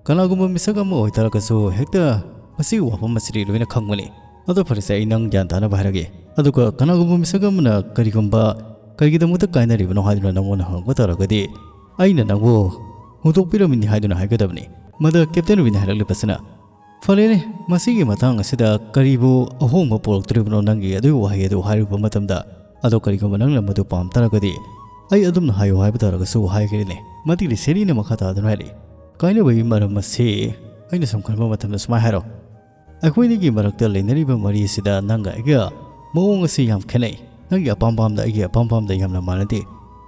"ꯀꯅꯥꯒꯨꯝꯕ ꯃꯤꯁꯛ ꯑꯃ ꯑꯣꯏꯇꯥꯔꯒꯁꯨ ꯍꯦꯛꯇ ꯃꯁꯤꯒꯤ ꯋꯥꯐꯝ ꯑꯁꯤꯗꯤ ꯂꯣꯏꯅ ꯈꯪꯕꯅꯤ꯫ ꯑꯗꯣ ꯐꯔꯦꯁꯦ, ꯑꯩ ꯅꯪ ꯒ꯭ꯌꯥꯟ ꯇꯥꯅꯕ ꯍꯥꯏꯔꯒꯦ꯫ ꯑꯗꯨꯒ ꯀꯅꯥꯒꯨꯝꯕ ꯃꯤꯁꯛ ꯑꯃꯅ ꯀꯔꯤꯒꯨꯝꯕ ꯀꯔꯤꯒꯤꯗꯃꯛꯇ ꯀꯥꯏꯅꯔꯤꯕꯅꯣ ꯍꯥꯏꯗꯨꯅ ꯅꯪꯉꯣꯟꯗ ꯍꯪꯉꯛꯄ ꯇꯥꯔꯒꯗꯤ, ꯑꯩꯅ ꯅꯪꯕꯨ ꯍꯨꯟꯗꯣꯛꯄꯤꯔꯝꯃꯤꯅꯤ ꯍꯥꯏꯗꯨꯅ ꯍꯥꯏꯒꯗꯕꯅꯤ"꯫ ꯃꯗꯨ ꯀꯦꯞꯇꯦꯟ ꯔꯤꯅ ꯍꯥꯏꯔꯛꯂꯤꯕꯁꯤꯅ, "ꯐꯔꯦꯅꯦ, ꯃꯁꯤꯒꯤ ꯃꯇꯥꯡ ꯑꯁꯤꯗ ꯀꯔꯤꯕꯨ ꯑꯍꯣꯡꯕ ꯄꯨꯔꯛꯇꯣꯔꯤꯕꯅꯣ ꯅꯪꯒꯤ ꯑꯗꯨꯒꯤ ꯋꯥꯍꯩ ꯑꯗꯨ ꯍꯥꯏꯔꯨꯕ ꯃꯇꯝꯗ? ꯑꯗꯣ ꯀꯔꯤꯒꯨꯝꯕ ꯅꯪꯅ ꯃꯗꯨ ꯄꯥꯝ ꯇꯥꯔꯒꯗꯤ, ꯑꯩ ꯑꯗꯨꯝꯅ ꯍꯥꯏꯌꯨ ꯍꯥꯏꯕ ꯇꯥꯔꯒꯁꯨ ꯍꯥꯏꯈ꯭ꯔꯦꯅꯦ꯫ ꯃꯗꯨꯒꯤꯗꯤ ꯁꯦꯔꯤꯅ ꯃꯈꯥ ꯇꯥꯗꯨꯅ ꯍꯥꯏꯔꯛꯏ, "ꯀꯥꯏꯅꯕꯒꯤ ꯃꯔꯝ ꯑꯁꯤ ꯑꯩꯅ ꯁꯨꯝ ꯈꯟꯕ ꯃꯇꯝꯗ ꯁꯨꯃꯥꯏꯅ ꯍꯥꯏꯔꯣ, ꯑꯩꯈꯣꯏ ꯑꯅꯤꯒꯤ ꯃꯔꯛꯇ ꯂꯩꯅꯔꯤꯕ ꯃꯔꯤ ꯑꯁꯤꯗ ꯅꯪꯒ ꯑꯩꯒ ꯃꯑꯣꯡ ꯑꯁꯤ ꯌꯥꯝ ꯈꯦꯠꯅꯩ꯫ ꯅꯪꯒꯤ ꯑꯄꯥꯝꯕ ꯑꯃꯗ ꯑꯩꯒꯤ ꯑꯄꯥꯝꯕ ꯑꯃꯗ ꯌꯥꯝꯅ ꯃꯥꯟꯅꯗꯦ꯫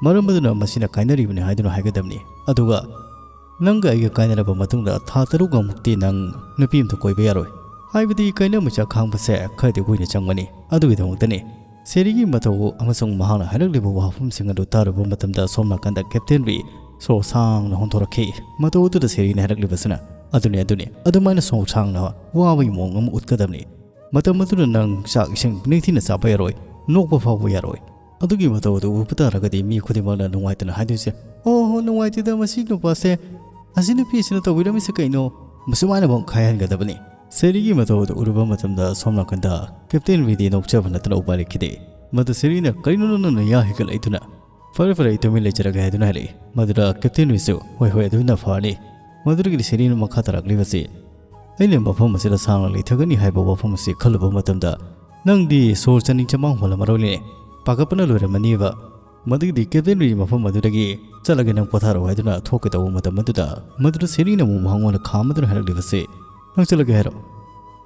ꯃꯔꯝ ꯑꯗꯨꯅ ꯃꯁꯤꯅ ꯀꯥꯏꯅꯔꯤꯕꯅꯤ ꯍꯥꯏꯗꯨꯅ ꯍꯥꯏꯒꯗꯕꯅꯤ꯫ ꯑꯗꯨꯒ ꯅꯪꯒ ꯑꯩꯒ ꯀꯥꯏꯅꯔꯕ ꯃꯇꯨꯡꯗ ꯊꯥ ꯇꯔꯨꯛ ꯑꯃꯨꯛꯇꯤ ꯅꯪ ꯅꯨꯄꯤ ꯑꯃꯗ ꯀꯣꯏꯕ ꯌꯥꯔꯣꯏ꯫ ꯍꯥꯏꯕꯗꯤ ꯀꯥꯏꯅꯕ ꯃꯩꯆꯥꯛ ꯈꯥꯡꯕꯁꯦ ꯈꯔꯗꯤ ꯀꯨꯏꯅ ꯆꯪꯒꯅꯤ꯫ ꯑꯗꯨꯒꯤꯗꯃꯛꯇꯅꯤ ꯁꯦꯔꯤꯒꯤ ꯃꯇꯧ ꯑꯃꯁꯨꯡ ꯃꯍꯥꯛꯅ ꯍꯥꯏꯔꯛꯂꯤꯕ ꯋꯥꯐꯝꯁꯤꯡ ꯑꯗꯨ ꯇꯥꯔꯨꯕ ꯃꯇꯝꯗ ꯁꯣꯝ ꯅꯥꯀꯟꯗ ꯀꯦꯞꯇꯦꯟ ꯔꯤ ꯁꯣꯔ ꯁꯥꯡꯅ ꯍꯣꯟꯊꯣꯔꯛꯈꯤ꯫ ꯃꯇꯧ ꯑꯗꯨꯗ ꯁꯦꯔꯤꯅ ꯍꯥꯏꯔꯛꯂꯤꯕꯁꯤꯅ, "ꯑꯗꯨꯅꯤ, ꯑꯗꯨꯅꯤ, ꯑꯗꯨꯃꯥꯏꯅ ꯁꯣꯔ ꯁꯥꯡꯅ ꯋꯥꯕꯒꯤ ꯃꯑꯣꯡ ꯑꯃ ꯎꯠꯀꯗꯕꯅꯤ꯫ ꯃꯇꯝ ꯑꯗꯨꯗ ꯅꯪ ꯆꯥꯛ ꯏꯁꯤꯡ ꯅꯤꯡꯊꯤꯅ ꯆꯥꯕ ꯌꯥꯔꯣꯏ, ꯅꯣꯛꯄ ꯐꯥꯎꯕ ꯌꯥꯔꯣꯏ꯫ ꯑꯗꯨꯒꯤ ꯃꯇꯧ ꯑꯗꯨ ꯎꯕ ꯇꯥꯔꯒꯗꯤ ꯃꯤ ꯈꯨꯗꯤꯡꯃꯛꯅ ꯅꯨꯡꯉꯥꯏꯇꯅ ꯍꯥꯏꯗꯣꯏꯁꯦ, 'ꯑꯣ ꯍꯣ, ꯅꯨꯡꯉꯥꯏꯇꯦꯗ ꯃꯁꯤ ꯅꯨꯄꯥꯁꯦ, ꯑꯁꯤ ꯅꯨꯄꯤꯁꯤꯅ ꯇꯧꯕꯤꯔꯝꯃꯤꯁꯦ ꯀꯩꯅꯣ?' ꯃꯁꯨꯃꯥꯏꯅ ꯑꯃꯨꯛ ꯈꯥꯏꯍꯟꯒꯗꯕꯅꯤ꯫ ꯁꯦꯔꯤꯒꯤ ꯃꯇꯧ ꯑꯗꯨ ꯎꯔꯨꯕ ꯃꯇꯝꯗ ꯁꯣꯝ ꯅꯥꯀꯟꯗ ꯀꯦꯞꯇꯦꯟ ꯔꯤꯗꯤ ꯅꯣꯛꯆꯕ ꯅꯠꯇꯅ ꯎꯄꯥꯏ ꯂꯩꯈꯤꯗꯦ꯫ ꯃꯗꯨ ꯁꯦꯔꯤꯅ ꯀꯔꯤꯅꯣ ꯅꯪꯅ ꯌꯥ ꯍꯦꯟꯒꯠꯂꯛꯏꯗꯨꯅ? "ꯐꯔꯦ, ꯐꯔꯦ, ꯑꯩ ꯇꯨꯃꯤꯟ ꯂꯩꯖꯔꯒꯦ" ꯍꯥꯏꯗꯨꯅ ꯍꯥꯏꯔꯛꯏ꯫ ꯃꯗꯨꯗ ꯀꯦꯞꯇꯦꯟ ꯔꯤꯁꯨ, "ꯍꯣꯏ, ꯍꯣꯏ, ꯑꯗꯨꯅ ꯐꯔꯅꯤ"꯫ ꯃꯗꯨꯗꯒꯤꯗꯤ ꯁꯦꯔꯤꯅ ꯃꯈꯥ ꯇꯥꯔꯛꯂꯤꯕꯁꯤ, "ꯑꯩꯅ ꯃꯐꯝ ꯑꯁꯤꯗ ꯁꯥꯡꯅ ꯂꯩꯊꯒꯅꯤ ꯍꯥꯏꯕ ꯋꯥꯐꯝ ꯑꯁꯤ ꯈꯜꯂꯨꯕ ꯃꯇꯝꯗ ꯅꯪꯗꯤ ꯁꯣꯔ ꯆꯥꯅꯤꯡ ꯆꯃꯥꯡ ꯍꯣꯜꯂꯝꯃꯔꯣꯏꯅꯦ, ꯄꯥꯈꯠꯄꯅ ꯂꯣꯏꯔꯝꯃꯅꯤꯕ"꯫ ꯃꯗꯨꯒꯤꯗꯤ ꯀꯦꯞꯇꯦꯟ ꯔꯤ ꯃꯐꯝ ꯑꯗꯨꯗꯒꯤ "ꯆꯠꯂꯒꯦ, ꯅꯪ ꯄꯣꯊꯥꯔꯣ" ꯍꯥꯏꯗꯨꯅ ꯊꯣꯛꯀꯦ ꯇꯧꯕ ꯃꯇꯝ ꯑꯗꯨꯗ ꯃꯗꯨꯗ ꯁꯦꯔꯤꯅ ꯑꯃꯨꯛ ꯃꯉꯣꯟꯗ ꯈꯥꯝꯃꯗꯨꯅ ꯍꯥꯏꯔꯛꯂꯤꯕꯁꯤ, "ꯅꯪ ꯆꯠꯂꯒꯦ ꯍꯥꯏꯔꯣ?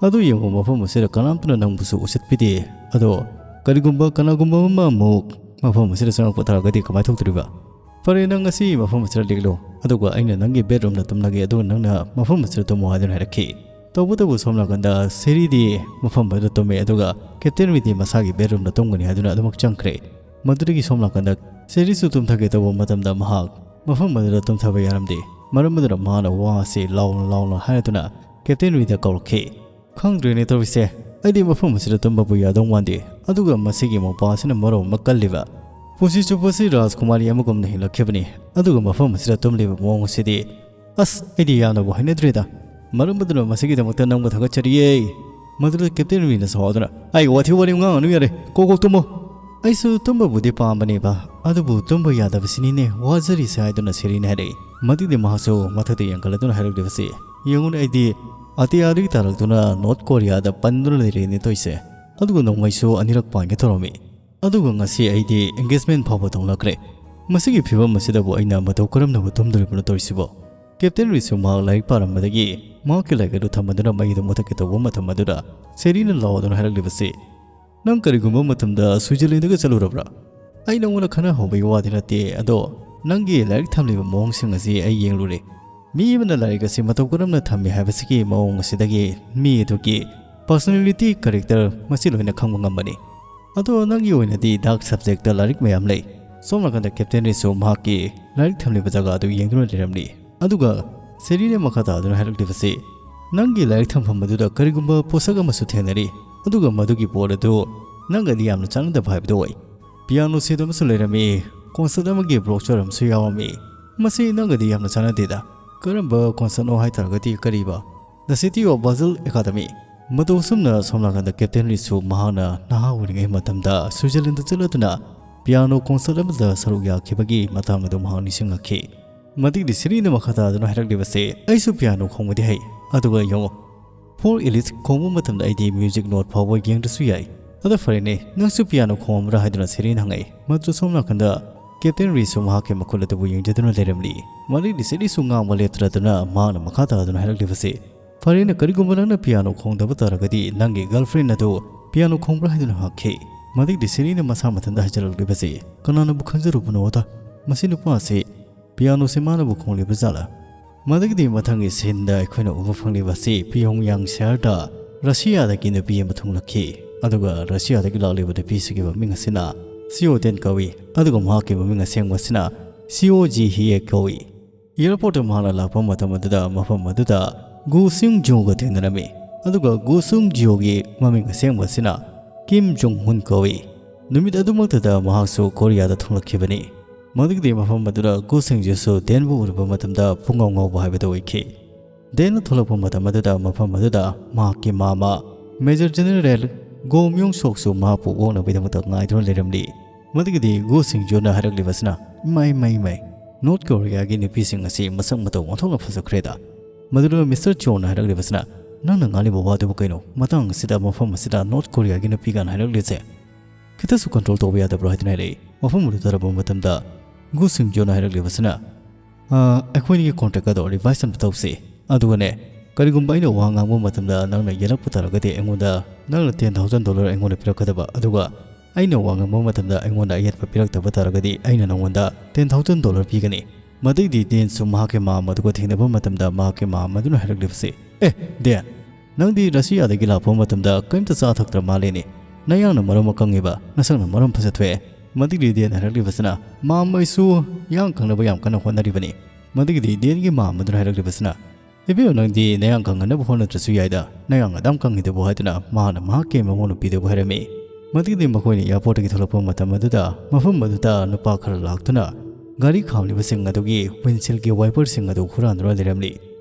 ꯑꯗꯨ ꯌꯦꯡꯉꯨ, ꯃꯐꯝ ꯑꯁꯤꯗ ꯀꯅꯥꯝꯇꯅ ꯅꯪꯕꯨꯁꯨ ꯎꯁꯤꯠꯄꯤꯗꯦ꯫ ꯑꯗꯣ ꯀꯔꯤꯒꯨꯝꯕ ꯀꯅꯥꯒꯨꯝꯕ ꯑꯃ ꯑꯃꯨꯛ ꯃꯐꯝ ꯑꯁꯤꯗ ꯆꯪꯂꯛꯄ ꯇꯥꯔꯒꯗꯤ ꯀꯃꯥꯏꯅ ꯇꯧꯗꯣꯔꯤꯕ? ꯐꯔꯦ, ꯅꯪ ꯉꯁꯤ ꯃꯐꯝ ꯑꯁꯤꯗ ꯂꯦꯛꯂꯣ, ꯑꯗꯨꯒ ꯑꯩꯅ ꯅꯪꯒꯤ ꯕꯦꯗꯔꯨꯝꯗ ꯇꯨꯝꯂꯒꯦ, ꯑꯗꯨꯒ ꯅꯪꯅ ꯃꯐꯝ ꯑꯁꯤꯗ ꯇꯨꯝꯃꯣ" ꯍꯥꯏꯗꯨꯅ ꯍꯥꯏꯔꯛꯈꯤ꯫ ꯇꯧꯕꯇꯕꯨ ꯁꯣꯝ ꯅꯥꯀꯟꯗ ꯁꯦꯔꯤꯗꯤ ꯃꯐꯝ ꯑꯗꯨꯗ ꯇꯨꯝꯃꯦ, ꯑꯗꯨꯒ ꯀꯦꯞꯇꯦꯟ ꯔꯤꯗꯤ ꯃꯁꯥꯒꯤ ꯕꯦꯗꯔꯨꯝꯗ ꯇꯨꯝꯒꯅꯤ ꯍꯥꯏꯗꯨꯅ ꯑꯗꯨꯃꯛ ꯆꯪꯈ꯭ꯔꯦ꯫ ꯃꯗꯨꯗꯒꯤ ꯁꯣꯝ ꯅꯥꯀꯟꯗ ꯁꯦꯔꯤꯁꯨ ꯇꯨꯝꯊꯒꯦ ꯇꯧꯕ ꯃꯇꯝꯗ ꯃꯍꯥꯛ ꯃꯐꯝ ꯑꯗꯨꯗ ꯇꯨꯝꯊꯕ ꯌꯥꯔꯝꯗꯦ꯫ ꯃꯔꯝ ꯑꯗꯨꯅ ꯃꯍꯥꯛꯅ ꯋꯥ ꯑꯁꯤ ꯂꯥꯎꯅ ꯂꯥꯎꯅ ꯍꯥꯏꯔꯗꯨꯅ ꯀꯦꯞꯇꯦꯟ ꯔꯤꯗ ꯀꯧꯔꯛꯈꯤ꯫ "ꯈꯪꯗ꯭ꯔꯦꯅꯦ ꯇꯧꯔꯤꯁꯦ, ꯑꯩꯗꯤ ꯃꯐꯝ ꯑꯁꯤꯗ ꯇꯨꯝꯕꯕꯨ ꯌꯥꯗꯧ ꯃꯥꯟꯗꯦ, ꯑꯗꯨꯒ ꯃꯁꯤꯒꯤ ꯃꯣꯄꯥ ꯑꯁꯤꯅ ꯃꯔꯣꯜ ꯑꯃ ꯀꯜꯂꯤꯕ꯫ ꯄꯨꯟꯁꯤ ꯆꯨꯞꯄ ꯑꯁꯤ ꯔꯥꯖꯀꯨꯃꯥꯔꯤ ꯑꯃꯒꯨꯝꯅ ꯍꯤꯡꯂꯛꯈꯤꯕꯅꯤ, ꯑꯗꯨꯒ ꯃꯐꯝ ꯑꯁꯤꯗ ꯇꯨꯝꯂꯤꯕ ꯃꯑꯣꯡ ꯑꯁꯤꯗꯤ, ꯑꯁ, ꯑꯩꯗꯤ ꯌꯥꯝꯅꯕꯨ ꯍꯩꯅꯗ꯭ꯔꯦꯗ꯫ ꯃꯔꯝ ꯑꯗꯨꯅ ꯃꯁꯤꯒꯤꯗꯃꯛꯇ ꯅꯪꯕꯨ ꯊꯥꯒꯠꯆꯔꯤꯌꯦ"꯫ ꯃꯗꯨꯗ ꯀꯦꯞꯇꯦꯟ ꯔꯤꯅ ꯁꯥꯎꯗꯨꯅ, "ꯑꯩ ꯋꯥꯊꯤ ꯋꯥꯔꯦꯝ ꯉꯥꯡꯉꯅꯨ, ꯌꯥꯔꯦ, ꯀꯣꯛ ꯀꯣꯛ ꯇꯨꯝꯃꯣ"꯫ "ꯑꯩꯁꯨ ꯇꯨꯝꯕꯕꯨꯗꯤ ꯄꯥꯝꯕꯅꯦꯕ, ꯑꯗꯨꯕꯨ ꯇꯨꯝꯕ ꯌꯥꯗꯕꯁꯤꯅꯤꯅꯦ ꯋꯥꯖꯔꯤꯁꯦ" ꯍꯥꯏꯗꯨꯅ ꯁꯦꯔꯤꯅ ꯍꯥꯏꯔꯛꯏ꯫ ꯃꯗꯨꯗꯤ ꯃꯍꯥꯛꯁꯨ ꯃꯊꯛꯇ ꯌꯦꯡꯈꯠꯂꯗꯨꯅ ꯍꯥꯏꯔꯛꯂꯤꯕꯁꯤ, "ꯌꯦꯡꯉꯨꯅꯦ, ꯑꯩꯗꯤ ꯑꯇꯤꯌꯥꯗꯒꯤ ꯇꯥꯔꯛꯇꯨꯅ ꯅꯣꯔꯠ ꯀꯣꯔꯤꯌꯥꯗ ꯄꯟꯗꯨꯅ ꯂꯩꯔꯦꯅꯦ ꯇꯧꯔꯤꯁꯦ꯫ ꯑꯗꯨꯒ ꯅꯣꯡꯃꯩꯁꯨ ꯑꯅꯤꯔꯛ ꯄꯥꯟꯒꯦ ꯇꯧꯔꯝꯃꯤ꯫ ꯑꯗꯨꯒ ꯉꯁꯤ ꯑꯩꯗꯤ ꯑꯦꯡꯒꯦꯖꯃꯦꯟ ꯐꯥꯎꯕ ꯇꯧꯅꯈ꯭ꯔꯦ"꯫ "ꯃꯁꯤꯒꯤ ꯐꯤꯕꯝ ꯑꯁꯤꯗꯕꯨ ꯑꯩꯅ ꯃꯇꯧ ꯀꯔꯝꯅꯕꯨ ꯇꯨꯝꯗꯣꯔꯤꯕꯅꯣ ꯇꯧꯔꯤꯁꯤꯕꯣ?" ꯀꯦꯞꯇꯦꯟ ꯔꯤꯁꯨ ꯃꯍꯥꯛ ꯂꯥꯏꯔꯤꯛ ꯄꯥꯔꯝꯕꯗꯒꯤ ꯃꯍꯥꯛꯀꯤ ꯂꯥꯏꯔꯤꯛ ꯑꯗꯨ ꯊꯝꯕꯗꯨꯅ ꯃꯩ ꯑꯗꯨ ꯃꯨꯊꯠꯀꯦ ꯇꯧꯕ ꯃꯇꯝ ꯑꯗꯨꯗ ꯁꯦꯔꯤꯅ ꯂꯥꯎꯗꯨꯅ ꯍꯥꯏꯔꯛꯂꯤꯕꯁꯤ, "ꯅꯪ ꯀꯔꯤꯒꯨꯝꯕ ꯃꯇꯝꯗ ꯁ꯭ꯋꯤꯖꯔꯂꯦꯟꯗꯒ ꯆꯠꯂꯨꯔꯕ꯭ꯔꯥ? ꯑꯩ ꯅꯪꯉꯣꯟꯗ ꯈꯟꯅꯍꯧꯕꯒꯤ ꯋꯥꯗꯤ ꯅꯠꯇꯦ, ꯑꯗꯣ ꯅꯪꯒꯤ ꯂꯥꯏꯔꯤꯛ ꯊꯝꯂꯤꯕ ꯃꯑꯣꯡꯁꯤꯡ ꯑꯁꯤ ꯑꯩ ꯌꯦꯡꯂꯨꯔꯦ꯫ ꯃꯤ ꯑꯃꯅ ꯂꯥꯏꯔꯤꯛ ꯑꯁꯤ ꯃꯇꯧ ꯀꯔꯝꯅ ꯊꯝꯃꯤ ꯍꯥꯏꯕꯁꯤꯒꯤ ꯃꯑꯣꯡ ꯑꯁꯤꯗꯒꯤ ꯃꯤ ꯑꯗꯨꯒꯤ personality, character ꯃꯁꯤ ꯂꯣꯏꯅ ꯈꯪꯕ ꯉꯝꯕꯅꯤ꯫ ꯑꯗꯣ ꯅꯪꯒꯤ ꯑꯣꯏꯅꯗꯤ dark subjectꯇ ꯂꯥꯏꯔꯤꯛ ꯃꯌꯥꯝ ꯂꯩ꯫" ꯁꯣꯝ ꯅꯥꯀꯟꯗ ꯀꯦꯞꯇꯦꯟ ꯔꯤꯁꯨ ꯃꯍꯥꯛꯀꯤ ꯂꯥꯏꯔꯤꯛ ꯊꯝꯂꯤꯕ ꯖꯒꯥ ꯑꯗꯨ ꯌꯦꯡꯗꯨꯅ ꯂꯩꯔꯝꯂꯤ꯫ ꯑꯗꯨꯒ ꯁꯦꯔꯤꯅ ꯃꯈꯥ ꯇꯥꯗꯨꯅ ꯍꯥꯏꯔꯛꯂꯤꯕꯁꯤ, "ꯅꯪꯒꯤ ꯂꯥꯏꯔꯤꯛ ꯊꯝꯐꯝ ꯑꯗꯨꯗ ꯀꯔꯤꯒꯨꯝꯕ ꯄꯣꯠꯁꯛ ꯑꯃꯁꯨ ꯊꯦꯡꯅꯔꯤ, ꯑꯗꯨꯒ ꯃꯗꯨꯒꯤ ꯄꯣꯠ ꯑꯗꯨ ꯅꯪꯒꯗꯤ ꯌꯥꯝꯅ ꯆꯥꯟꯅꯗꯕ ꯍꯥꯏꯕꯗꯨ ꯑꯣꯏ꯫ Piano set ꯑꯃꯁꯨ ꯂꯩꯔꯝꯃꯤ, concert ꯑꯃꯒꯤ brochure ꯑꯃꯁꯨ ꯌꯥꯎꯔꯝꯃꯤ꯫ ꯃꯁꯤ ꯅꯪꯒꯗꯤ ꯌꯥꯝꯅ ꯆꯥꯟꯅꯗꯦꯗ꯫ ꯀꯔꯝꯕ concertꯅꯣ ꯍꯥꯏ ꯇꯥꯔꯒꯗꯤ ꯀꯔꯤꯕ? The City of Basel Academy꯫" ꯃꯇꯧ ꯑꯁꯨꯝꯅ ꯁꯣꯝ ꯅꯥꯀꯟꯗ ꯀꯦꯞꯇꯦꯟ ꯔꯤꯁꯨ ꯃꯍꯥꯛꯅ ꯅꯍꯥ ꯑꯣꯏꯔꯤꯉꯩ ꯃꯇꯝꯗ ꯁ꯭ꯋꯤꯖꯔꯂꯦꯟꯗ ꯆꯠꯂꯗꯨꯅ piano concert ꯑꯃꯗ ꯁꯔꯨꯛ ꯌꯥꯈꯤꯕꯒꯤ ꯃꯇꯥꯡ ꯑꯗꯨ ꯃꯍꯥꯛ ꯅꯤꯡꯁꯤꯡꯂꯛꯈꯤ꯫ ꯃꯗꯨꯒꯤꯗꯤ ꯁꯦꯔꯤꯅ ꯃꯈꯥ ꯇꯥꯗꯨꯅ ꯍꯥꯏꯔꯛꯂꯤꯕꯁꯦ, "ꯑꯩꯁꯨ piano ꯈꯣꯡꯕꯗꯤ ꯍꯩ, ꯑꯗꯨꯒ ꯌꯦꯡꯉꯣ, Pour Elise ꯈꯣꯡꯕ ꯃꯇꯝꯗ ꯑꯩꯗꯤ music note ꯐꯥꯎꯕ ꯌꯦꯡꯗ꯭ꯔꯁꯨ ꯌꯥꯏ꯫ ꯑꯗꯣ ꯐꯔꯦꯅꯦ, ꯅꯪꯁꯨ piano ꯈꯣꯡꯕ꯭ꯔꯥ?" ꯍꯥꯏꯗꯨꯅ ꯁꯦꯔꯤꯅ ꯍꯪꯉꯛꯏ꯫ ꯃꯗꯨ ꯁꯣꯝ ꯅꯥꯀꯟꯗ ꯀꯦꯞꯇꯦꯟ ꯔꯤꯁꯨ ꯃꯍꯥꯛꯀꯤ ꯃꯈꯨꯠ ꯑꯗꯨꯕꯨ ꯌꯦꯡꯖꯗꯨꯅ ꯂꯩꯔꯝꯂꯤ꯫ ꯃꯗꯨꯒꯤꯗꯤ ꯁꯦꯔꯤꯁꯨ ꯉꯥꯡꯕ ꯂꯦꯞꯇ꯭ꯔꯗꯨꯅ ꯃꯍꯥꯛꯅ ꯃꯈꯥ ꯇꯥꯗꯨꯅ ꯍꯥꯏꯔꯛꯂꯤꯕꯁꯤ, "ꯐꯔꯦꯅꯦ, ꯀꯔꯤꯒꯨꯝꯕ ꯅꯪꯅ piano ꯈꯣꯡꯗꯕ ꯇꯥꯔꯒꯗꯤ ꯅꯪꯒꯤ girlfriend ꯑꯗꯨ piano ꯈꯣꯡꯕ꯭ꯔꯥ?" ꯍꯥꯏꯗꯨꯅ ꯍꯪꯈꯤ꯫ ꯃꯗꯨꯒꯤꯗꯤ ꯁꯦꯔꯤꯅ ꯃꯁꯥ ꯃꯊꯟꯇ ꯍꯥꯏꯖꯔꯛꯂꯤꯕꯁꯤ, "ꯀꯅꯥꯅꯕꯨ ꯈꯟꯖꯔꯨꯕꯅꯣꯗ, ꯃꯁꯤ ꯅꯨꯄꯥ ꯑꯁꯤ pianoꯁꯦ ꯃꯥꯅꯕꯨ ꯈꯣꯡꯂꯤꯕ ꯖꯥꯠꯂꯥ?" ꯃꯗꯨꯒꯤꯗꯤ ꯃꯊꯪꯒꯤ sceneꯗ ꯑꯩꯈꯣꯏꯅ ꯎꯕ ꯐꯪꯂꯤꯕ ꯑꯁꯤ Pyongyang ꯁꯍꯔꯗ ꯔꯁꯤꯌꯥꯗꯒꯤ ꯅꯨꯄꯤ ꯑꯃ ꯊꯨꯡꯂꯛꯈꯤ꯫ ꯑꯗꯨꯒ ꯔꯁꯤꯌꯥꯗꯒꯤ ꯂꯥꯛꯂꯤꯕ ꯅꯨꯄꯤꯁꯤꯒꯤ ꯃꯃꯤꯡ ꯑꯁꯤꯅ ꯁꯤꯑꯣ ꯗꯦꯟ ꯀꯧꯏ꯫ ꯑꯗꯨꯒ ꯃꯍꯥꯛꯀꯤ ꯃꯃꯤꯡ ꯑꯁꯦꯡꯕ ꯑꯁꯤꯅ ꯁꯤꯑꯣ ꯖꯤ ꯍꯤꯌꯦ ꯀꯧꯏ꯫ Airportꯇ ꯃꯍꯥꯛꯅ ꯂꯥꯛꯄ ꯃꯇꯝ ꯑꯗꯨꯗ ꯃꯐꯝ ꯑꯗꯨꯗ ꯒꯨ ꯁꯤꯡ ꯖꯣꯒ ꯊꯦꯡꯅꯔꯝꯃꯤ꯫ ꯑꯗꯨꯒ ꯒꯨ ꯁꯤꯡ ꯖꯣꯒꯤ ꯃꯃꯤꯡ ꯑꯁꯦꯡꯕ ꯑꯁꯤꯅ ꯀꯤꯝ ꯖꯣꯡ ꯍꯨꯟ ꯀꯧꯏ꯫ ꯅꯨꯃꯤꯠ ꯑꯗꯨꯃꯛꯇꯗ ꯃꯍꯥꯛꯁꯨ ꯀꯣꯔꯤꯌꯥꯗ ꯊꯨꯡꯂꯛꯈꯤꯕꯅꯤ꯫ ꯃꯗꯨꯒꯤꯗꯤ ꯃꯐꯝ ꯑꯗꯨꯗ ꯒꯨ ꯁꯤꯡ ꯖꯣꯁꯨ ꯗꯦꯟꯕꯨ ꯎꯔꯨꯕ ꯃꯇꯝꯗ ꯄꯨꯡꯉꯥꯎ ꯉꯥꯎꯕ ꯍꯥꯏꯕꯗꯨ ꯑꯣꯏꯈꯤ꯫ ꯗꯦꯟꯅ ꯊꯣꯛꯂꯛꯄ ꯃꯇꯝ ꯑꯗꯨꯗ ꯃꯐꯝ ꯑꯗꯨꯗ ꯃꯍꯥꯛꯀꯤ ꯃꯥꯃ Major General ꯒꯣ ꯃ꯭ꯌꯣꯡ ꯁꯣꯛꯁꯨ ꯃꯍꯥꯛꯄꯨ ꯑꯣꯛꯅꯕꯒꯤꯗꯃꯛꯇ ꯉꯥꯏꯗꯨꯅ ꯂꯩꯔꯝꯂꯤ꯫ ꯃꯗꯨꯒꯤꯗꯤ ꯒꯨ ꯁꯤꯡ ꯖꯣꯅ ꯍꯥꯏꯔꯛꯂꯤꯕꯁꯤꯅ, "ꯏꯃꯥꯏ, ꯏꯃꯥꯏ, ꯏꯃꯥꯏ, North Koreaꯒꯤ ꯅꯨꯄꯤꯁꯤꯡ ꯑꯁꯤ ꯃꯁꯛ ꯃꯇꯧ ꯑꯣꯟꯊꯣꯛꯅ ꯐꯖꯈ꯭ꯔꯦꯗ꯫ ꯃꯗꯨꯗ Mister Choꯅ ꯍꯥꯏꯔꯛꯂꯤꯕꯁꯤꯅ, 'ꯅꯪꯅ ꯉꯥꯡꯂꯤꯕ ꯋꯥꯗꯨꯕꯨ ꯀꯩꯅꯣ? ꯃꯇꯥꯡ ꯑꯁꯤꯗ ꯃꯐꯝ ꯑꯁꯤꯗ North Koreaꯒꯤ ꯅꯨꯄꯤꯒꯅ ꯍꯥꯏꯔꯛꯂꯤꯁꯦ ꯈꯤꯇꯁꯨ control ꯇꯧꯕ ꯌꯥꯗꯕ꯭ꯔꯣ?' ꯍꯥꯏꯗꯨꯅ ꯍꯥꯏꯔꯛꯏ꯫ ꯃꯐꯝ ꯑꯗꯨ ꯇꯥꯔꯕ ꯃꯇꯝꯗ ꯒꯨ ꯁꯤꯡꯖꯣꯅ ꯍꯥꯏꯔꯛꯂꯤꯕꯁꯤꯅ, "ꯑ, ꯑꯩꯈꯣꯏꯅꯤꯒꯤ ꯀꯣꯟꯇ꯭ꯔꯦꯛ ꯑꯗꯣ ꯔꯤꯚꯥꯏꯁ ꯑꯝꯇ ꯇꯧꯁꯤ꯫ ꯑꯗꯨꯒꯅꯦ, ꯀꯔꯤꯒꯨꯝꯕ ꯑꯩꯅ ꯋꯥ ꯉꯥꯡꯕ ꯃꯇꯝꯗ ꯅꯪꯅ ꯌꯦꯠꯂꯛꯄ ꯇꯥꯔꯒꯗꯤ ꯑꯩꯉꯣꯟꯗ ꯅꯪꯅ ꯇꯦꯟ ꯊꯥꯎꯖꯟ ꯗꯣꯂꯔ ꯑꯩꯉꯣꯟꯗ ꯄꯤꯔꯛꯀꯗꯕ, ꯑꯗꯨꯒ ꯑꯩꯅ ꯋꯥ ꯉꯥꯡꯕ ꯃꯇꯝꯗ ꯑꯩꯉꯣꯟꯗ ꯑꯌꯦꯠꯄ ꯄꯤꯔꯛꯇꯕ ꯇꯥꯔꯒꯗꯤ ꯑꯩꯅ ꯅꯪꯉꯣꯟꯗ ꯇꯦꯟ ꯊꯥꯎꯖꯟ ꯗꯣꯂꯔ ꯄꯤꯒꯅꯤ꯫" ꯃꯗꯩꯗꯤ ꯗꯦꯟꯁꯨ ꯃꯍꯥꯛꯀꯤ ꯃꯥꯝꯃ ꯑꯗꯨꯒ ꯊꯦꯡꯅꯕ ꯃꯇꯝꯗ ꯃꯍꯥꯛꯀꯤ ꯃꯥꯝꯃ ꯑꯗꯨꯅ ꯍꯥꯏꯔꯛꯂꯤꯕꯁꯤ, "ꯑꯦ, ꯗꯦꯟ, ꯅꯪꯗꯤ ꯔꯁꯤꯌꯥꯗꯒꯤ ꯂꯥꯛꯄ ꯃꯇꯝꯗ ꯀꯔꯤꯝꯇ ꯆꯥ ꯊꯛꯇ꯭ꯔ ꯃꯥꯜꯂꯦꯅꯦ꯫ ꯅꯌꯥꯡꯅ ꯃꯔꯣꯝ ꯑꯃ ꯀꯪꯉꯤꯕ, ꯅꯁꯛꯅ ꯃꯔꯣꯝ ꯐꯖꯊꯣꯛꯑꯦ꯫" ꯃꯗꯩꯗꯤ ꯗꯦꯟ ꯍꯥꯏꯔꯛꯂꯤꯕꯁꯤꯅ, "ꯃꯥꯝꯃ ꯑꯩꯁꯨ ꯌꯥꯡ ꯀꯪꯅꯕ ꯌꯥꯝ ꯀꯟꯅ ꯍꯣꯠꯅꯔꯤꯕꯅꯤ꯫" ꯃꯗꯒꯤꯗꯤ ꯗꯦꯟꯒꯤ ꯃꯥꯝꯃ ꯑꯗꯨꯅ ꯍꯥꯏꯔꯛꯂꯤꯕꯁꯤꯅ, "ꯏꯕꯦꯝꯃ, ꯅꯪꯗꯤ ꯅꯌꯥꯡ ꯀꯪꯅꯅꯕ ꯍꯣꯠꯅꯗ꯭ꯔꯁꯨ ꯌꯥꯏꯗ, ꯅꯌꯥꯡ ꯑꯗꯥꯝ ꯀꯪꯉꯤꯗꯨꯕꯨ?" ꯍꯥꯏꯗꯨꯅ ꯃꯍꯥꯛꯅ ꯃꯍꯥꯛꯀꯤ ꯃꯃꯧ ꯅꯨꯄꯤꯗꯨꯕꯨ ꯍꯥꯏꯔꯝꯃꯤ꯫ ꯃꯗꯒꯤꯗꯤ ꯃꯈꯣꯏꯅ ꯑꯦꯌꯥꯔꯄꯣꯔꯠꯇꯒꯤ ꯊꯣꯛꯂꯛꯄ ꯃꯇꯝ ꯑꯗꯨꯗ ꯃꯐꯝ ꯑꯗꯨꯗ ꯅꯨꯄꯥ ꯈꯔ ꯂꯥꯛꯇꯨꯅ ꯒꯥꯔꯤ ꯈꯥꯝꯂꯤꯕꯁꯤꯡ ꯑꯗꯨꯒꯤ ꯋꯤꯟꯁꯤꯜꯒꯤ ꯋꯥꯏꯄꯔꯁꯤꯡ ꯑꯗꯨ ꯍꯨꯔꯥꯟꯗꯨꯅ ꯂꯩꯔꯝꯂꯤ꯫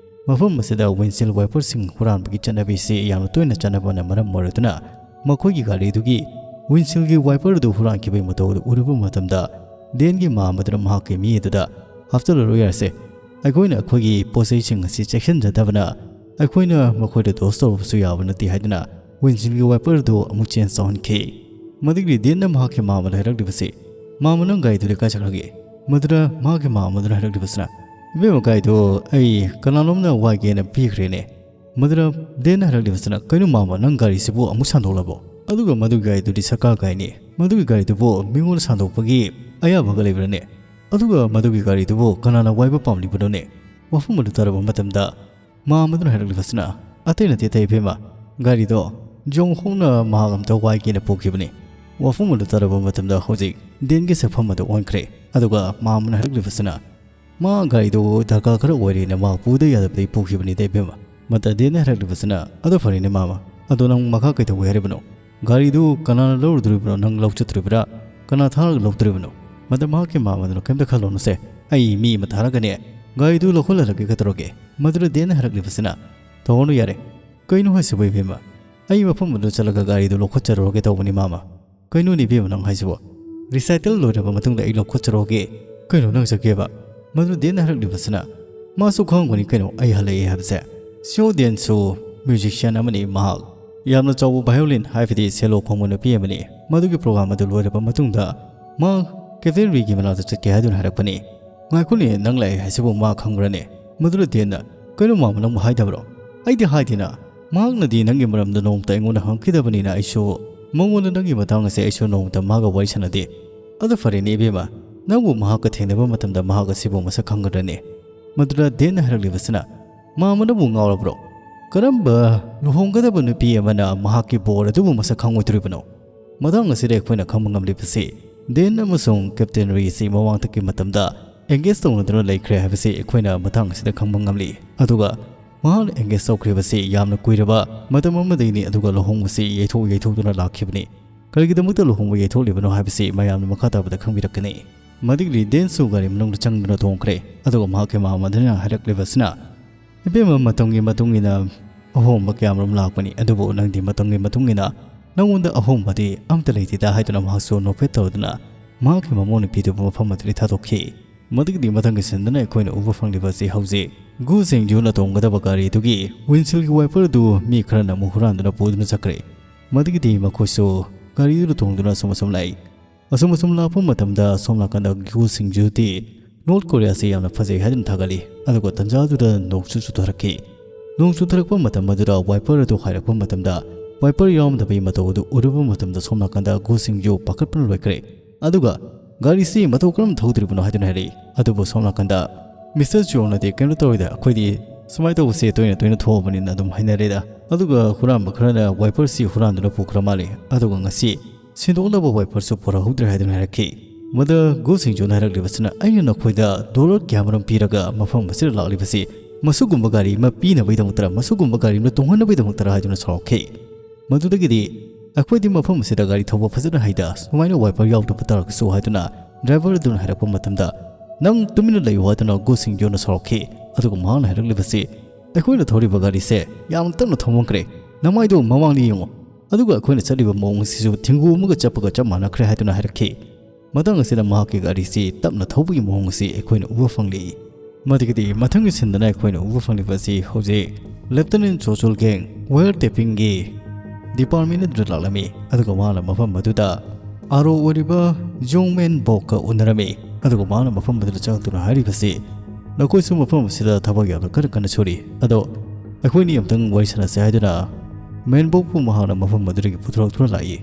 ꯃꯐꯝ ꯑꯁꯤꯗ ꯋꯤꯟꯁꯤꯜ ꯋꯥꯏꯄꯔꯁꯤꯡ ꯍꯨꯔꯥꯟꯕꯒꯤ ꯆꯠꯅꯕꯤꯁꯤ ꯌꯥꯝꯅ ꯇꯣꯏꯅ ꯆꯠꯅꯕꯅ ꯃꯔꯝ ꯑꯣꯏꯔꯗꯨꯅ ꯃꯈꯣꯏꯒꯤ ꯒꯥꯔꯤꯗꯨꯒꯤ ꯋꯤꯟꯁꯤꯜꯒꯤ ꯋꯥꯏꯄꯔ ꯑꯗꯨ ꯍꯨꯔꯥꯟꯈꯤꯕꯒꯤ ꯃꯇꯧ ꯑꯗꯨ ꯎꯔꯨꯕ ꯃꯇꯝꯗ ꯗꯦꯟꯒꯤ ꯃꯥꯝꯃ ꯑꯗꯨꯅ ꯃꯍꯥꯛꯀꯤ ꯃꯤ ꯑꯗꯨꯗ, "ꯍꯥꯞꯆꯤꯜꯂꯔꯣꯏ ꯌꯥꯔꯁꯦ, ꯑꯩꯈꯣꯏꯅ ꯑꯩꯈꯣꯏꯒꯤ ꯄꯣꯠ ꯆꯩꯁꯤꯡ ꯑꯁꯤ ꯆꯦꯛꯁꯤꯟꯖꯗꯕꯅ ꯑꯩꯈꯣꯏꯅ ꯃꯈꯣꯏꯗ ꯗꯣꯁ ꯇꯧꯔꯨꯕꯁꯨ ꯌꯥꯕ ꯅꯠꯇꯦ" ꯍꯥꯏꯗꯨꯅ ꯋꯤꯟꯁꯤꯜꯒꯤ ꯋꯥꯏꯄꯔ ꯑꯗꯨ ꯑꯃꯨꯛ ꯆꯦꯟꯖ ꯇꯧꯍꯟꯈꯤ꯫ ꯃꯗꯨꯒꯤ ꯗꯦꯟꯅ ꯃꯍꯥꯛꯀꯤ ꯃꯥꯝꯃꯗ ꯍꯥꯏꯔꯛꯂꯤꯕꯁꯤ, "ꯃꯥꯝꯃ, ꯅꯪ ꯒꯥꯔꯤꯗꯨꯗꯤ ꯀꯥꯏ ꯆꯠꯈ꯭ꯔꯒꯦ?" ꯃꯗꯨꯗ ꯃꯍꯥꯛꯀꯤ ꯃꯥꯝꯃ ꯑꯗꯨꯅ ꯍꯥꯏꯔꯛꯂꯤꯕꯁꯤꯅ, "ꯏꯕꯦꯝꯃ, ꯒꯥꯔꯤꯗꯨ ꯑꯩ ꯀꯅꯥꯅꯣꯝꯅ ꯋꯥꯏꯒꯦꯅ ꯄꯤꯈ꯭ꯔꯦꯅꯦ꯫" ꯃꯗꯨꯗ ꯗꯦꯟꯅ ꯍꯥꯏꯔꯛꯂꯤꯕꯁꯤꯅ, "ꯀꯩꯅꯣ ꯃꯥꯝꯃ, ꯅꯪ ꯒꯥꯔꯤꯁꯤꯕꯨ ꯑꯃꯨꯛ ꯁꯥꯟꯗꯣꯛꯂꯕꯣ? ꯑꯗꯨꯒ ꯃꯗꯨꯒꯤ ꯒꯥꯔꯤꯗꯨꯗꯤ ꯁꯔꯀꯥꯔ ꯒꯥꯔꯤꯅꯤ꯫ ꯃꯗꯨꯒꯤ ꯒꯥꯔꯤꯗꯨꯕꯨ ꯃꯤꯉꯣꯟꯗ ꯁꯥꯟꯗꯣꯛꯄꯒꯤ ꯑꯌꯥꯕꯒ ꯂꯩꯕ꯭ꯔꯥꯅꯦ? ꯑꯗꯨꯒ ꯃꯗꯨꯒꯤ ꯒꯥꯔꯤꯗꯨꯕꯨ ꯀꯅꯥꯅ ꯋꯥꯏꯕ ꯄꯥꯝꯂꯤꯕꯅꯣꯅꯦ?" ꯋꯥꯐꯝ ꯑꯗꯨ ꯇꯥꯔꯕ ꯃꯇꯝꯗ ꯃꯥꯝꯃ ꯑꯗꯨꯅ ꯍꯥꯏꯔꯛꯂꯤꯕꯁꯤꯅ, "ꯑꯇꯩ ꯅꯠꯇꯦ, ꯑꯇꯩ ꯏꯕꯦꯝꯃ, ꯒꯥꯔꯤꯗꯣ ꯖꯣꯡ ꯍꯣꯛꯅ ꯃꯍꯥꯛ ꯑꯝꯇ ꯋꯥꯏꯒꯦꯅ ꯄꯨꯈꯤꯕꯅꯤ꯫" ꯋꯥꯐꯝ ꯑꯗꯨ ꯇꯥꯔꯕ ꯃꯇꯝꯗ ꯍꯧꯖꯤꯛ ꯗꯦꯟꯒꯤ ꯁꯛꯐꯝ ꯑꯗꯨ ꯑꯣꯟꯈ꯭ꯔꯦ꯫ ꯑꯗꯨꯒ ꯃꯥꯝꯃꯅ ꯍꯥꯏꯔꯛꯂꯤꯕꯁꯤꯅ, "ꯃꯥ ꯒꯥꯔꯤꯗꯨ ꯗꯔꯀꯥꯔ ꯈꯔ ꯑꯣꯏꯔꯦꯅ ꯃꯥ ꯄꯨꯗ ꯌꯥꯗꯕꯗꯒꯤ ꯄꯨꯈꯤꯕꯅꯤꯗ ꯏꯕꯦꯝꯃ꯫" ꯃꯗ ꯗꯦꯟꯅ ꯍꯥꯏꯔꯛꯂꯤꯕꯁꯤꯅ, "ꯑꯗꯣ ꯐꯔꯦꯅꯦ ꯃꯥꯝꯃ, ꯑꯗꯣ ꯅꯪ ꯃꯈꯥ ꯀꯩꯗꯧꯒꯦ ꯍꯥꯏꯔꯤꯕꯅꯣ? ꯒꯥꯔꯤꯗꯨ ꯀꯅꯥꯅ ꯂꯧꯔꯨꯗꯣꯔꯤꯕꯅꯣ? ꯅꯪ ꯂꯧ ꯆꯠꯇꯣꯔꯤꯕ꯭ꯔꯥ? ꯀꯅꯥ ꯊꯥꯔꯒ ꯂꯧꯗꯣꯔꯤꯕꯅꯣ?" ꯃꯗ ꯃꯍꯥꯛꯀꯤ ꯃꯥꯝꯃ ꯑꯗꯨꯅ, "ꯀꯩꯝꯇ ꯈꯜꯂꯨꯅꯨꯁꯦ, ꯑꯩ ꯃꯤ ꯑꯃ ꯊꯥꯔꯒꯅꯦ ꯒꯥꯔꯤꯗꯨ ꯂꯧꯈꯠꯍꯜꯂꯛꯀꯦ ꯀꯩꯗꯧꯔꯒꯦ?" ꯃꯗꯨꯗ ꯗꯦꯟꯅ ꯍꯥꯏꯔꯛꯂꯤꯕꯁꯤꯅ, "ꯇꯧꯔꯅꯨ ꯌꯥꯔꯦ, ꯀꯩꯅꯣ ꯍꯥꯏꯁꯤꯕꯨ ꯏꯕꯦꯝꯃ? ꯑꯩ ꯃꯐꯝ ꯑꯗꯨꯗ ꯆꯠꯂꯒ ꯒꯥꯔꯤꯗꯨ ꯂꯧꯈꯠꯆꯔꯨꯔꯒꯦ ꯇꯧꯕꯅꯤ ꯃꯥꯝꯃ꯫" "ꯀꯩꯅꯣꯅꯦ ꯏꯕꯦꯝꯃ ꯅꯪ ꯍꯥꯏꯁꯤꯕꯣ? ꯔꯤꯁꯥꯏꯇꯜ ꯂꯣꯏꯔꯕ ꯃꯇꯨꯡꯗ ꯑꯩ ꯂꯧꯈꯠꯆꯔꯨꯔꯒꯦ꯫ ꯀꯩꯅꯣ ꯅꯪ ꯆꯠꯀꯦꯕ?" ꯃꯗꯨ ꯗꯦꯟꯅ ꯍꯥꯏꯔꯛꯂꯤꯕꯁꯤꯅ, "ꯃꯥꯁꯨ ꯈꯪꯉꯝꯒꯅꯤ ꯀꯩꯅꯣ ꯑꯩ ꯍꯜꯂꯛꯑꯦ ꯍꯥꯏꯕꯁꯦ꯫ ꯁꯤꯌꯣ ꯗꯦꯟꯁꯨ ꯃ꯭ꯌꯨꯖꯤꯁꯤꯌꯥꯟ ꯑꯃꯅꯤ ꯃꯍꯥꯛ꯫ ꯌꯥꯝꯅ ꯆꯥꯎꯕ ꯚꯥꯏꯑꯣꯂꯤꯟ ꯍꯥꯏꯕꯗꯤ ꯁꯦꯂꯣ ꯈꯣꯡꯕ ꯅꯨꯄꯤ ꯑꯃꯅꯤ꯫ ꯃꯗꯨꯒꯤ ꯄ꯭ꯔꯣꯒ꯭ꯔꯥꯝ ꯑꯗꯨ ꯂꯣꯏꯔꯕ ꯃꯇꯨꯡꯗ ꯃꯍꯥꯛ ꯀꯦꯞꯇꯦꯟ ꯔꯤꯒꯤ ꯃꯅꯥꯛꯇ ꯆꯠꯀꯦ ꯍꯥꯏꯗꯨꯅ ꯍꯥꯏꯔꯛꯄꯅꯤ꯫ "ꯉꯥꯏꯈꯣꯅꯦ, ꯅꯪ ꯂꯥꯛꯑꯦ ꯍꯥꯏꯁꯤꯕꯨ ꯃꯥ ꯈꯪꯕ꯭ꯔꯅꯦ?" ꯃꯗꯨꯗ ꯗꯦꯟꯅ, "ꯀꯩꯅꯣ, ꯃꯥ ꯅꯪꯕꯨ ꯍꯥꯏꯗꯕ꯭ꯔꯣ?" "ꯑꯩꯗꯤ ꯍꯥꯏꯗꯦꯅ꯫ ꯃꯍꯥꯛꯅꯗꯤ ꯅꯪꯒꯤ ꯃꯔꯝꯗ ꯅꯣꯡꯃꯇ ꯑꯩꯉꯣꯟꯗ ꯍꯪꯉꯛꯈꯤꯗꯕꯅꯤꯅ ꯑꯩꯁꯨ ꯃꯉꯣꯟꯗ ꯅꯪꯒꯤ ꯃꯇꯥꯡ ꯑꯁꯦ ꯑꯩꯁꯨ ꯅꯣꯡꯃꯇ ꯃꯥꯒ ꯋꯥꯔꯤ ꯁꯥꯟꯅꯗꯦ꯫ ꯑꯗꯨ ꯐꯔꯦꯅꯦ ꯏꯕꯦꯝꯃ, ꯅꯪꯕꯨ ꯃꯍꯥꯛꯀ ꯊꯦꯡꯅꯕ ꯃꯇꯝꯗ ꯃꯍꯥꯛ ꯑꯁꯤꯕꯨ ꯃꯁꯛ ꯈꯪꯒꯗ꯭ꯔꯅꯦ?" ꯃꯗꯨꯗ ꯗꯦꯟꯅ ꯍꯥꯏꯔꯛꯂꯤꯕꯁꯤꯅ, "ꯃꯥ ꯑꯃꯅꯕꯨ ꯉꯥꯎꯔꯕ꯭ꯔꯣ? ꯀꯔꯝꯕ ꯂꯨꯍꯣꯡꯒꯗꯕ ꯅꯨꯄꯤ ꯑꯃꯅ ꯃꯍꯥꯛꯀꯤ ꯕꯣꯔ ꯑꯗꯨꯕꯨ ꯃꯁꯛ ꯈꯪꯉꯣꯏꯗꯣꯔꯤꯕꯅꯣ?" ꯃꯇꯥꯡ ꯑꯁꯤꯗ ꯑꯩꯈꯣꯏꯅ ꯈꯪꯕ ꯉꯝꯂꯤꯕꯁꯤ ꯗꯦꯟ ꯑꯃꯁꯨꯡ ꯀꯦꯞꯇꯦꯟ ꯔꯤꯁꯤ ꯃꯃꯥꯡꯊꯛꯀꯤ ꯃꯇꯝꯗ ꯑꯦꯡꯒꯦꯖ ꯇꯧꯅꯗꯨꯅ ꯂꯩꯈ꯭ꯔꯦ ꯍꯥꯏꯕꯁꯤ ꯑꯩꯈꯣꯏꯅ ꯃꯇꯥꯡ ꯑꯁꯤꯗ ꯈꯪꯕ ꯉꯝꯂꯤ꯫ ꯑꯗꯨꯒ ꯃꯍꯥꯛꯅ ꯑꯦꯡꯒꯦꯖ ꯇꯧꯈ꯭ꯔꯤꯕꯁꯤ ꯌꯥꯝꯅ ꯀꯨꯏꯔꯕ ꯃꯇꯝ ꯑꯃꯗꯒꯤꯅꯤ, ꯑꯗꯨꯒ ꯂꯨꯍꯣꯡꯕꯁꯤ ꯌꯩꯊꯣꯛ ꯌꯩꯊꯣꯛꯇꯨꯅ ꯂꯥꯛꯈꯤꯕꯅꯤ꯫ ꯀꯔꯤꯒꯤꯗꯃꯛꯇ ꯂꯨꯍꯣꯡꯕ ꯌꯩꯊꯣꯛꯂꯤꯕꯅꯣ ꯍꯥꯏꯕꯁꯤ ꯃꯌꯥꯝꯅ ꯃꯈꯥ ꯇꯥꯕꯗ ꯈꯪꯕꯤꯔꯛꯀꯅꯤ꯫ ꯃꯗꯨꯒꯤꯗꯤ ꯗꯦꯟꯁꯨ ꯒꯥꯔꯤ ꯃꯅꯨꯡꯗ ꯆꯪꯗꯨꯅ ꯇꯣꯡꯈ꯭ꯔꯦ, ꯑꯗꯨꯒ ꯃꯍꯥꯛꯀꯤ ꯃꯃꯥ ꯃꯗꯨꯅ ꯍꯥꯏꯔꯛꯂꯤꯕꯁꯤꯅ, "ꯏꯕꯦꯝꯃ, ꯃꯇꯝꯒꯤ ꯃꯇꯨꯡ ꯏꯟꯅ ꯑꯍꯣꯡꯕ ꯀꯌꯥꯃꯔꯨꯝ ꯂꯥꯛꯄꯅꯤ, ꯑꯗꯨꯕꯨ ꯅꯪꯗꯤ ꯃꯇꯝꯒꯤ ꯃꯇꯨꯡ ꯏꯟꯅ ꯅꯪꯉꯣꯟꯗ ꯑꯍꯣꯡꯕꯗꯤ ꯑꯝꯇ ꯂꯩꯇꯦꯗ" ꯍꯥꯏꯗꯨꯅ ꯃꯍꯥꯛꯁꯨ ꯅꯣꯛꯐꯦꯠ ꯇꯧꯗꯨꯅ ꯃꯍꯥꯛꯀꯤ ꯃꯃꯧ ꯅꯨꯄꯤꯗꯨꯕꯨ ꯃꯐꯝ ꯑꯗꯨꯗꯒꯤ ꯊꯥꯗꯣꯛꯈꯤ꯫ ꯃꯗꯨꯒꯤꯗꯤ ꯃꯊꯪꯒꯤ ꯁꯤꯟꯗꯅ ꯑꯩꯈꯣꯏꯅ ꯎꯕ ꯐꯪꯂꯤꯕ ꯑꯁꯤ ꯍꯧꯖꯤꯛ ꯒꯨ ꯁꯤꯡꯖꯨꯅ ꯇꯣꯡꯒꯗꯕ ꯒꯥꯔꯤꯗꯨꯒꯤ ꯋꯤꯟꯁꯤꯜꯒꯤ ꯋꯥꯏꯄꯔ ꯑꯗꯨ ꯃꯤ ꯈꯔꯅ ꯑꯃꯨꯛ ꯍꯨꯔꯥꯟꯗꯨꯅ ꯄꯨꯗꯨꯅ ꯆꯠꯈ꯭ꯔꯦ꯫ ꯃꯗꯨꯒꯤꯗꯤ ꯃꯈꯣꯏꯁꯨ ꯒꯥꯔꯤꯗꯨꯗ ꯇꯣꯡꯗꯨꯅ ꯑꯁꯨꯝ ꯑꯁꯨꯝ ꯂꯥꯛꯏ꯫ ꯑꯁꯨꯝ ꯑꯁꯨꯝ ꯂꯥꯛꯄ ꯃꯇꯝꯗ ꯁꯣꯝ ꯅꯥꯀꯟꯗ ꯒꯨ ꯁꯤꯡꯖꯨꯗꯤ ꯅꯣꯔꯠ ꯀꯣꯔꯤꯌꯥꯁꯤ ꯌꯥꯝꯅ ꯐꯖꯩ ꯍꯥꯏꯗꯨꯅ ꯊꯥꯒꯠꯂꯤ꯫ ꯑꯗꯨꯒ ꯇꯟꯖꯥꯗꯨꯗ ꯅꯣꯡꯁꯨ ꯆꯨꯊꯔꯛꯈꯤ꯫ ꯅꯣꯡ ꯆꯨꯊꯔꯛꯄ ꯃꯇꯝ ꯑꯗꯨꯗ ꯋꯥꯏꯄꯔ ꯑꯗꯨ ꯍꯥꯏꯔꯛꯄ ꯃꯇꯝꯗ ꯋꯥꯏꯄꯔ ꯌꯥꯎꯔꯝꯗꯕꯒꯤ ꯃꯇꯧ ꯑꯗꯨ ꯎꯔꯨꯕ ꯃꯇꯝꯗ ꯁꯣꯝ ꯅꯥꯀꯟꯗ ꯒꯨ ꯁꯤꯡꯖꯨ ꯄꯥꯈꯠꯄꯅ ꯂꯣꯏꯈ꯭ꯔꯦ꯫ ꯑꯗꯨꯒ ꯒꯥꯔꯤꯁꯤ ꯃꯇꯧ ꯀꯔꯝ ꯊꯧꯗꯣꯔꯤꯕꯅꯣ ꯍꯥꯏꯗꯨꯅ ꯍꯥꯏꯔꯛꯏ꯫ ꯑꯗꯨꯕꯨ ꯁꯣꯝ ꯅꯥꯀꯟꯗ ꯃꯤꯁꯇꯔ ꯆꯤꯌꯣꯡꯅꯗꯤ, "ꯀꯩꯅꯣ ꯇꯧꯔꯤꯗ, ꯑꯩꯈꯣꯏꯗꯤ ꯁꯨꯃꯥꯏꯅ ꯇꯧꯕꯁꯦ ꯇꯣꯏꯅ ꯇꯣꯏꯅ ꯊꯣꯛꯑꯕꯅꯤꯅ ꯑꯗꯨꯝ ꯍꯩꯅꯔꯦꯗ꯫ ꯑꯗꯨꯒ ꯍꯨꯔꯥꯟꯕ ꯈꯔꯅ ꯋꯥꯏꯄꯔꯁꯤ ꯍꯨꯔꯥꯟꯗꯨꯅ ꯄꯨꯈ꯭ꯔ ꯃꯥꯜꯂꯦ꯫ ꯑꯗꯨꯒ ꯉꯁꯤ ꯁꯤꯟꯗꯣꯛꯅꯕ ꯋꯥꯏꯄꯔꯁꯨ ꯄꯨꯔꯛꯍꯧꯗ꯭ꯔꯦ" ꯍꯥꯏꯗꯨꯅ ꯍꯥꯏꯔꯛꯈꯤ꯫ ꯃꯗ ꯒꯨ ꯁꯤꯡꯖꯨꯅ ꯍꯥꯏꯔꯛꯂꯤꯕꯁꯤꯅ, "ꯑꯩꯅ ꯅꯈꯣꯏꯗ ꯗꯣꯂꯔ ꯀꯌꯥꯃꯔꯨꯝ ꯄꯤꯔꯒ ꯃꯐꯝ ꯑꯁꯤꯗ ꯂꯥꯛꯂꯤꯕꯁꯤ ꯃꯁꯤꯒꯨꯝꯕ ꯒꯥꯔꯤ ꯑꯃ ꯄꯤꯅꯕꯒꯤꯗꯃꯛꯇꯔ, ꯃꯁꯤꯒꯨꯝꯕ ꯒꯥꯔꯤ ꯑꯃ ꯇꯣꯡꯍꯟꯅꯕꯒꯤꯗꯃꯛꯇꯔ?" ꯍꯥꯏꯗꯨꯅ ꯁꯥꯎꯔꯛꯈꯤ꯫ ꯃꯗꯨꯗꯒꯤꯗꯤ, "ꯑꯩꯈꯣꯏꯗꯤ ꯃꯐꯝ ꯑꯁꯤꯗ ꯒꯥꯔꯤ ꯊꯧꯕ ꯐꯖꯅ ꯍꯩꯗ, ꯁꯨꯃꯥꯏꯅ ꯋꯥꯏꯄꯔ ꯌꯥꯎꯗꯕ ꯇꯥꯔꯒꯁꯨ" ꯍꯥꯏꯗꯨꯅ ꯗ꯭ꯔꯥꯏꯚꯔ ꯑꯗꯨꯅ ꯍꯥꯏꯔꯛꯄ ꯃꯇꯝꯗ, "ꯅꯪ ꯇꯨꯃꯤꯟꯅ ꯂꯩꯌꯨ" ꯍꯥꯏꯗꯨꯅ ꯒꯨ ꯁꯤꯡꯖꯨꯅ ꯁꯥꯎꯔꯛꯈꯤ꯫ ꯑꯗꯨꯒ ꯃꯍꯥꯛꯅ ꯍꯥꯏꯔꯛꯂꯤꯕꯁꯤ, "ꯑꯩꯈꯣꯏꯅ ꯊꯧꯔꯤꯕ ꯒꯥꯔꯤꯁꯦ ꯌꯥꯝꯅ ꯇꯞꯅ ꯊꯧꯃꯟꯈ꯭ꯔꯦ, ꯅꯃꯥꯏꯗꯣ ꯃꯃꯥꯡꯗ ꯌꯦꯡꯉꯨ, ꯑꯗꯨꯒ ꯑꯩꯈꯣꯏꯅ ꯆꯠꯂꯤꯕ ꯃꯑꯣꯡ ꯑꯁꯤꯁꯨ ꯊꯦꯡꯒꯨ ꯑꯃꯒ ꯆꯠꯄꯒ ꯆꯞ ꯃꯥꯟꯅꯈ꯭ꯔꯦ" ꯍꯥꯏꯗꯨꯅ ꯍꯥꯏꯔꯛꯈꯤ꯫ ꯃꯇꯥꯡ ꯑꯁꯤꯗ ꯃꯍꯥꯛꯀꯤ ꯒꯥꯔꯤꯁꯤ ꯇꯞꯅ ꯊꯧꯕꯒꯤ ꯃꯑꯣꯡ ꯑꯁꯤ ꯑꯩꯈꯣꯏꯅ ꯎꯕ ꯐꯪꯂꯤ꯫ ꯃꯗꯨꯒꯤꯗꯤ ꯃꯊꯪꯒꯤ ꯁꯤꯟꯗꯅ ꯑꯩꯈꯣꯏꯅ ꯎꯕ ꯐꯪꯂꯤꯕ ꯑꯁꯤ ꯍꯧꯖꯤꯛ ꯂꯦꯞꯇꯤꯅꯦꯟ ꯆꯣ ꯆꯨꯜ ꯒꯦꯡ ꯋꯥꯌꯔ ꯇꯦꯄꯤꯡꯒꯤ ꯗꯤꯄꯥꯔꯠꯃꯦꯟ ꯑꯗꯨꯗ ꯂꯥꯛꯂꯝꯃꯤ, ꯑꯗꯨꯒ ꯃꯍꯥꯛꯅ ꯃꯐꯝ ꯑꯗꯨꯗ ꯑꯥꯔ ꯑꯣ ꯑꯣꯏꯔꯤꯕ ꯌꯣꯡ ꯃꯦꯟ ꯕꯣꯛꯀ ꯎꯅꯔꯝꯃꯤ꯫ ꯑꯗꯨꯒ ꯃꯥꯅ ꯃꯐꯝ ꯑꯗꯨꯗ ꯆꯪꯉꯛꯇꯨꯅ ꯍꯥꯏꯔꯤꯕꯁꯤ, "ꯅꯈꯣꯏꯁꯨ ꯃꯐꯝ ꯑꯁꯤꯗ ꯊꯕꯛ ꯌꯥꯝꯅ ꯀꯟꯅ ꯀꯟꯅ ꯁꯨꯔꯤ꯫ ꯑꯗꯣ ꯑꯩꯈꯣꯏꯅꯤ ꯑꯝꯇꯪ ꯋꯥꯔꯤ ꯁꯥꯟꯅꯁꯦ" ꯍꯥꯏꯗꯨꯅ ꯃꯦꯟ ꯕꯣꯛꯄꯨ ꯃꯍꯥꯛꯅ ꯃꯐꯝ ꯑꯗꯨꯗꯒꯤ ꯄꯨꯊꯣꯔꯛꯇꯨꯅ ꯂꯥꯛꯏ꯫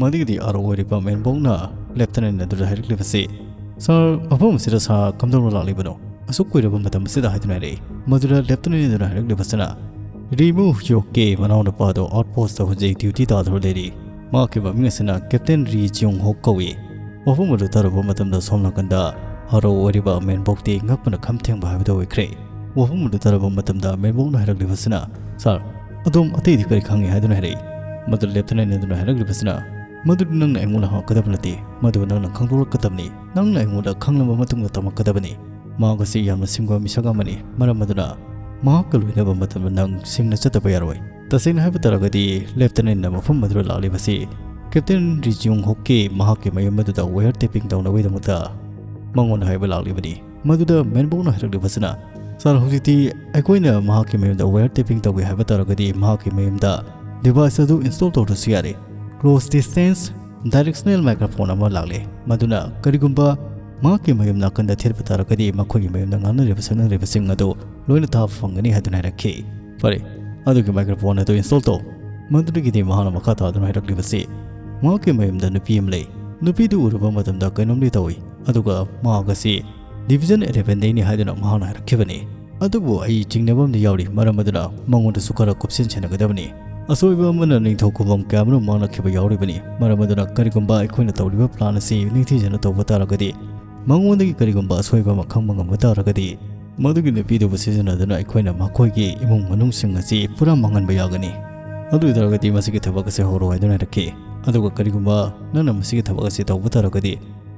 ꯃꯗꯨꯒꯤꯗꯤ ꯑꯥꯔ ꯑꯣ ꯑꯣꯏꯔꯤꯕ ꯃꯦꯟ ꯕꯣꯛꯅ ꯂꯦꯞꯇꯅꯦꯟ ꯑꯗꯨꯗ ꯍꯥꯏꯔꯛꯂꯤꯕꯁꯤ, "ꯁꯥꯔ, ꯃꯐꯝ ꯑꯁꯤꯗ ꯁꯥꯔ ꯀꯝꯗꯧꯅ ꯂꯥꯛꯂꯤꯕꯅꯣ? ꯑꯁꯨꯛ ꯀꯨꯏꯔꯕ ꯃꯇꯝ ꯑꯁꯤꯗ?" ꯍꯥꯏꯗꯨꯅ ꯍꯥꯏꯔꯛꯏ꯫ ꯃꯗꯨꯗ ꯂꯦꯞꯇꯅꯦꯟ ꯑꯗꯨꯅ ꯍꯥꯏꯔꯛꯂꯤꯕꯁꯤꯅ, "ꯔꯤꯃꯨ ꯍꯤꯌꯣꯛꯀꯤ ꯃꯅꯥꯎꯅꯨꯄꯥ ꯑꯗꯨ ꯑꯥꯎꯠ ꯄꯣꯁꯇ ꯍꯧꯖꯤꯛ ꯗ꯭ꯌꯨꯇꯤ ꯇꯥꯗꯨꯅ ꯂꯩꯔꯤ꯫ ꯃꯍꯥꯛꯀꯤ ꯃꯃꯤꯡ ꯑꯁꯤꯅ ꯀꯦꯞꯇꯦꯟ ꯔꯤ ꯖꯤꯌꯣꯡ ꯍꯣꯛ ꯀꯧꯏ꯫" ꯋꯥꯐꯝ ꯑꯗꯨ ꯇꯥꯔꯨꯕ ꯃꯇꯝꯗ ꯁꯣꯝ ꯅꯥꯀꯟꯗ ꯍꯥꯔꯣ ꯑꯣꯏꯔꯤꯕ ꯃꯦꯟꯕꯣꯛꯇꯤ ꯉꯛꯄꯅ ꯈꯝ ꯊꯦꯡꯕ ꯍꯥꯏꯕꯗꯨ ꯑꯣꯏꯈ꯭ꯔꯦ꯫ ꯋꯥꯐꯝ ꯑꯗꯨ ꯇꯥꯔꯨꯕ ꯃꯇꯝꯗ ꯃꯦꯟꯕꯣꯛꯅ ꯍꯥꯏꯔꯛꯂꯤꯕꯁꯤꯅ, "ꯁꯥꯔ, ꯑꯗꯣꯝ ꯑꯇꯩꯗꯤ ꯀꯔꯤ ꯈꯪꯏ?" ꯍꯥꯏꯗꯨꯅ ꯍꯥꯏꯔꯛꯏ꯫ ꯃꯗꯨ ꯂꯦꯞꯇꯅꯦꯟ ꯑꯗꯨꯅ ꯍꯥꯏꯔꯛꯂꯤꯕꯁꯤꯅ, "ꯃꯗꯨꯗꯤ ꯅꯪꯅ ꯑꯩꯉꯣꯟꯗ ꯍꯪꯉꯛꯀꯗꯕ ꯅꯠꯇꯦ, ꯃꯗꯨ ꯅꯪꯅ ꯈꯪꯗꯣꯛꯂꯛꯀꯗꯕꯅꯤ꯫ ꯅꯪꯅ ꯑꯩꯉꯣꯟꯗ ꯈꯪꯂꯕ ꯃꯇꯨꯡꯗ ꯇꯝꯃꯛꯀꯗꯕꯅꯤ꯫ ꯃꯍꯥꯛ ꯑꯁꯤ ꯌꯥꯝꯅ ꯁꯤꯡꯕ ꯃꯤꯁꯛ ꯑꯃꯅꯤ, ꯃꯔꯝ ꯑꯗꯨꯅ ꯃꯍꯥꯛꯀ ꯂꯣꯏꯅꯕ ꯃꯇꯝꯗ ꯅꯪ ꯁꯤꯡꯅ ꯆꯠꯇꯕ ꯌꯥꯔꯣꯏ꯫" ꯇꯁꯦꯡꯅ ꯍꯥꯏꯕ ꯇꯥꯔꯒꯗꯤ, ꯂꯦꯞꯇꯅꯦꯟꯅ ꯃꯐꯝ ꯑꯗꯨꯗ ꯂꯥꯛꯂꯤꯕꯁꯤ ꯀꯦꯞꯇꯦꯟ ꯔꯤ ꯖꯤꯌꯣꯡ ꯍꯣꯛꯀꯤ ꯃꯍꯥꯛꯀꯤ ꯃꯌꯨꯝ ꯑꯗꯨꯗ ꯋꯦꯌꯔ ꯇꯦꯄꯤꯡ ꯇꯧꯅꯕꯒꯤꯗꯃꯛꯇ ꯃꯉꯣꯟꯗ ꯍꯥꯏꯕ ꯂꯥꯛꯂꯤꯕꯅꯤ꯫ ꯃꯗꯨꯗ ꯃꯦꯟꯕꯣꯛꯅ ꯍꯥꯏꯔꯛꯂꯤꯕꯁꯤꯅ, "ꯁꯥꯔ, ꯍꯧꯖꯤꯛꯇꯤ ꯑꯩꯈꯣꯏꯅ ꯃꯍꯥꯛꯀꯤ ꯃꯌꯨꯝꯗ ꯋꯦꯌꯔ ꯇꯦꯄꯤꯡ ꯇꯧꯒꯦ ꯍꯥꯏꯕ ꯇꯥꯔꯒꯗꯤ ꯃꯍꯥꯛꯀꯤ ꯃꯌꯨꯝꯗ ꯗꯤꯚꯥꯏꯁ ꯑꯗꯨ ꯏꯟꯁꯇꯣꯜ ꯇꯧꯗ꯭ꯔꯁꯨ ꯌꯥꯔꯦ꯫ ꯀ꯭ꯂꯣꯖ ꯗꯤꯁꯇꯦꯟꯁ ꯗꯥꯏꯔꯦꯛꯁꯅꯦꯜ ꯃꯥꯏꯀ꯭ꯔꯣꯐꯣꯟ ꯑꯃ ꯂꯥꯛꯂꯦ꯫ ꯃꯗꯨꯅ ꯀꯔꯤꯒꯨꯝꯕ ꯃꯍꯥꯛꯀꯤ ꯃꯌꯨꯝ ꯅꯥꯀꯟꯗ ꯊꯦꯠꯄ ꯇꯥꯔꯒꯗꯤ ꯃꯈꯣꯏꯒꯤ ꯃꯌꯨꯝꯗ ꯉꯥꯡꯅꯔꯤꯕ ꯁꯛꯅꯔꯤꯕꯁꯤꯡ ꯑꯗꯨ ꯂꯣꯏꯅ ꯇꯥꯕ ꯐꯪꯒꯅꯤ" ꯍꯥꯏꯗꯨꯅ ꯍꯥꯏꯔꯛꯈꯤ꯫ "ꯐꯔꯦ, ꯑꯗꯨꯒꯤ ꯃꯥꯏꯀ꯭ꯔꯣꯐꯣꯟ ꯑꯗꯨ ꯏꯟꯁꯇꯣꯜ ꯇꯧ꯫" ꯃꯗꯨꯗꯒꯤꯗꯤ ꯃꯍꯥꯛꯅ ꯃꯈꯥ ꯇꯥꯗꯨꯅ ꯍꯥꯏꯔꯛꯂꯤꯕꯁꯤ, ꯃꯍꯥꯛꯀꯤ ꯃꯌꯨꯝꯗ ꯅꯨꯄꯤ ꯑꯃ ꯂꯩ꯫ ꯅꯨꯄꯤꯗꯨ ꯎꯔꯨꯕ ꯃꯇꯝꯗ ꯀꯩꯅꯣꯝꯗꯤ ꯇꯧꯏ, ꯑꯗꯨꯒ ꯃꯍꯥꯛ ꯑꯁꯤ ꯗꯤꯚꯤꯖꯟ ꯑꯦꯂꯦꯚꯦꯟꯗꯒꯤꯅꯤ ꯍꯥꯏꯗꯨꯅ ꯃꯍꯥꯛꯅ ꯍꯥꯏꯔꯛꯈꯤꯕꯅꯤ꯫ ꯑꯗꯨꯕꯨ ꯑꯩ ꯆꯤꯡꯅꯕ ꯑꯃꯗꯤ ꯌꯥꯎꯔꯤ, ꯃꯔꯝ ꯑꯗꯨꯅ ꯃꯉꯣꯟꯗꯁꯨ ꯈꯔ ꯀꯨꯞꯁꯤꯟ ꯁꯦꯟꯅꯒꯗꯕꯅꯤ꯫ ꯑꯁꯣꯏꯕ ꯑꯃꯅ ꯅꯤꯡꯊꯧ ꯈꯨꯕꯝ ꯀꯌꯥꯃꯔꯨꯝ ꯃꯥꯡꯂꯛꯈꯤꯕ ꯌꯥꯎꯔꯤꯕꯅꯤ, ꯃꯔꯝ ꯑꯗꯨꯅ ꯀꯔꯤꯒꯨꯝꯕ ꯑꯩꯈꯣꯏꯅ ꯇꯧꯔꯤꯕ ꯄ꯭ꯂꯥꯟ ꯑꯁꯤ ꯅꯤꯡꯊꯤꯖꯅ ꯇꯧꯕ ꯇꯥꯔꯒꯗꯤ, ꯃꯉꯣꯟꯗꯒꯤ ꯀꯔꯤꯒꯨꯝꯕ ꯑꯁꯣꯏꯕ ꯑꯃ ꯈꯪꯕ ꯉꯝꯕ ꯇꯥꯔꯒꯗꯤ, ꯃꯗꯨꯒꯤ ꯅꯨꯄꯤꯗꯨꯕꯨ ꯁꯤꯖꯤꯟꯅꯗꯨꯅ ꯑꯩꯈꯣꯏꯅ ꯃꯈꯣꯏꯒꯤ ꯏꯃꯨꯡ ꯃꯅꯨꯡꯁꯤꯡ ꯑꯁꯤ ꯄꯨꯔꯥ ꯃꯥꯡꯍꯟꯕ ꯌꯥꯒꯅꯤ꯫ ꯑꯗꯨ ꯑꯣꯏ ꯇꯥꯔꯒꯗꯤ ꯃꯁꯤꯒꯤ ꯊꯕꯛ ꯑꯁꯤ ꯍꯧꯔꯣ ꯍꯥꯏꯗꯨꯅ ꯍꯥꯏꯔꯛꯈꯤ꯫ ꯑꯗꯨꯒ ꯀꯔꯤꯒꯨꯝꯕ ꯅꯪꯅ ꯃꯁꯤꯒꯤ ꯊꯕꯛ ꯑꯁꯤ ꯇꯧꯕ ꯇꯥꯔꯒꯗꯤ,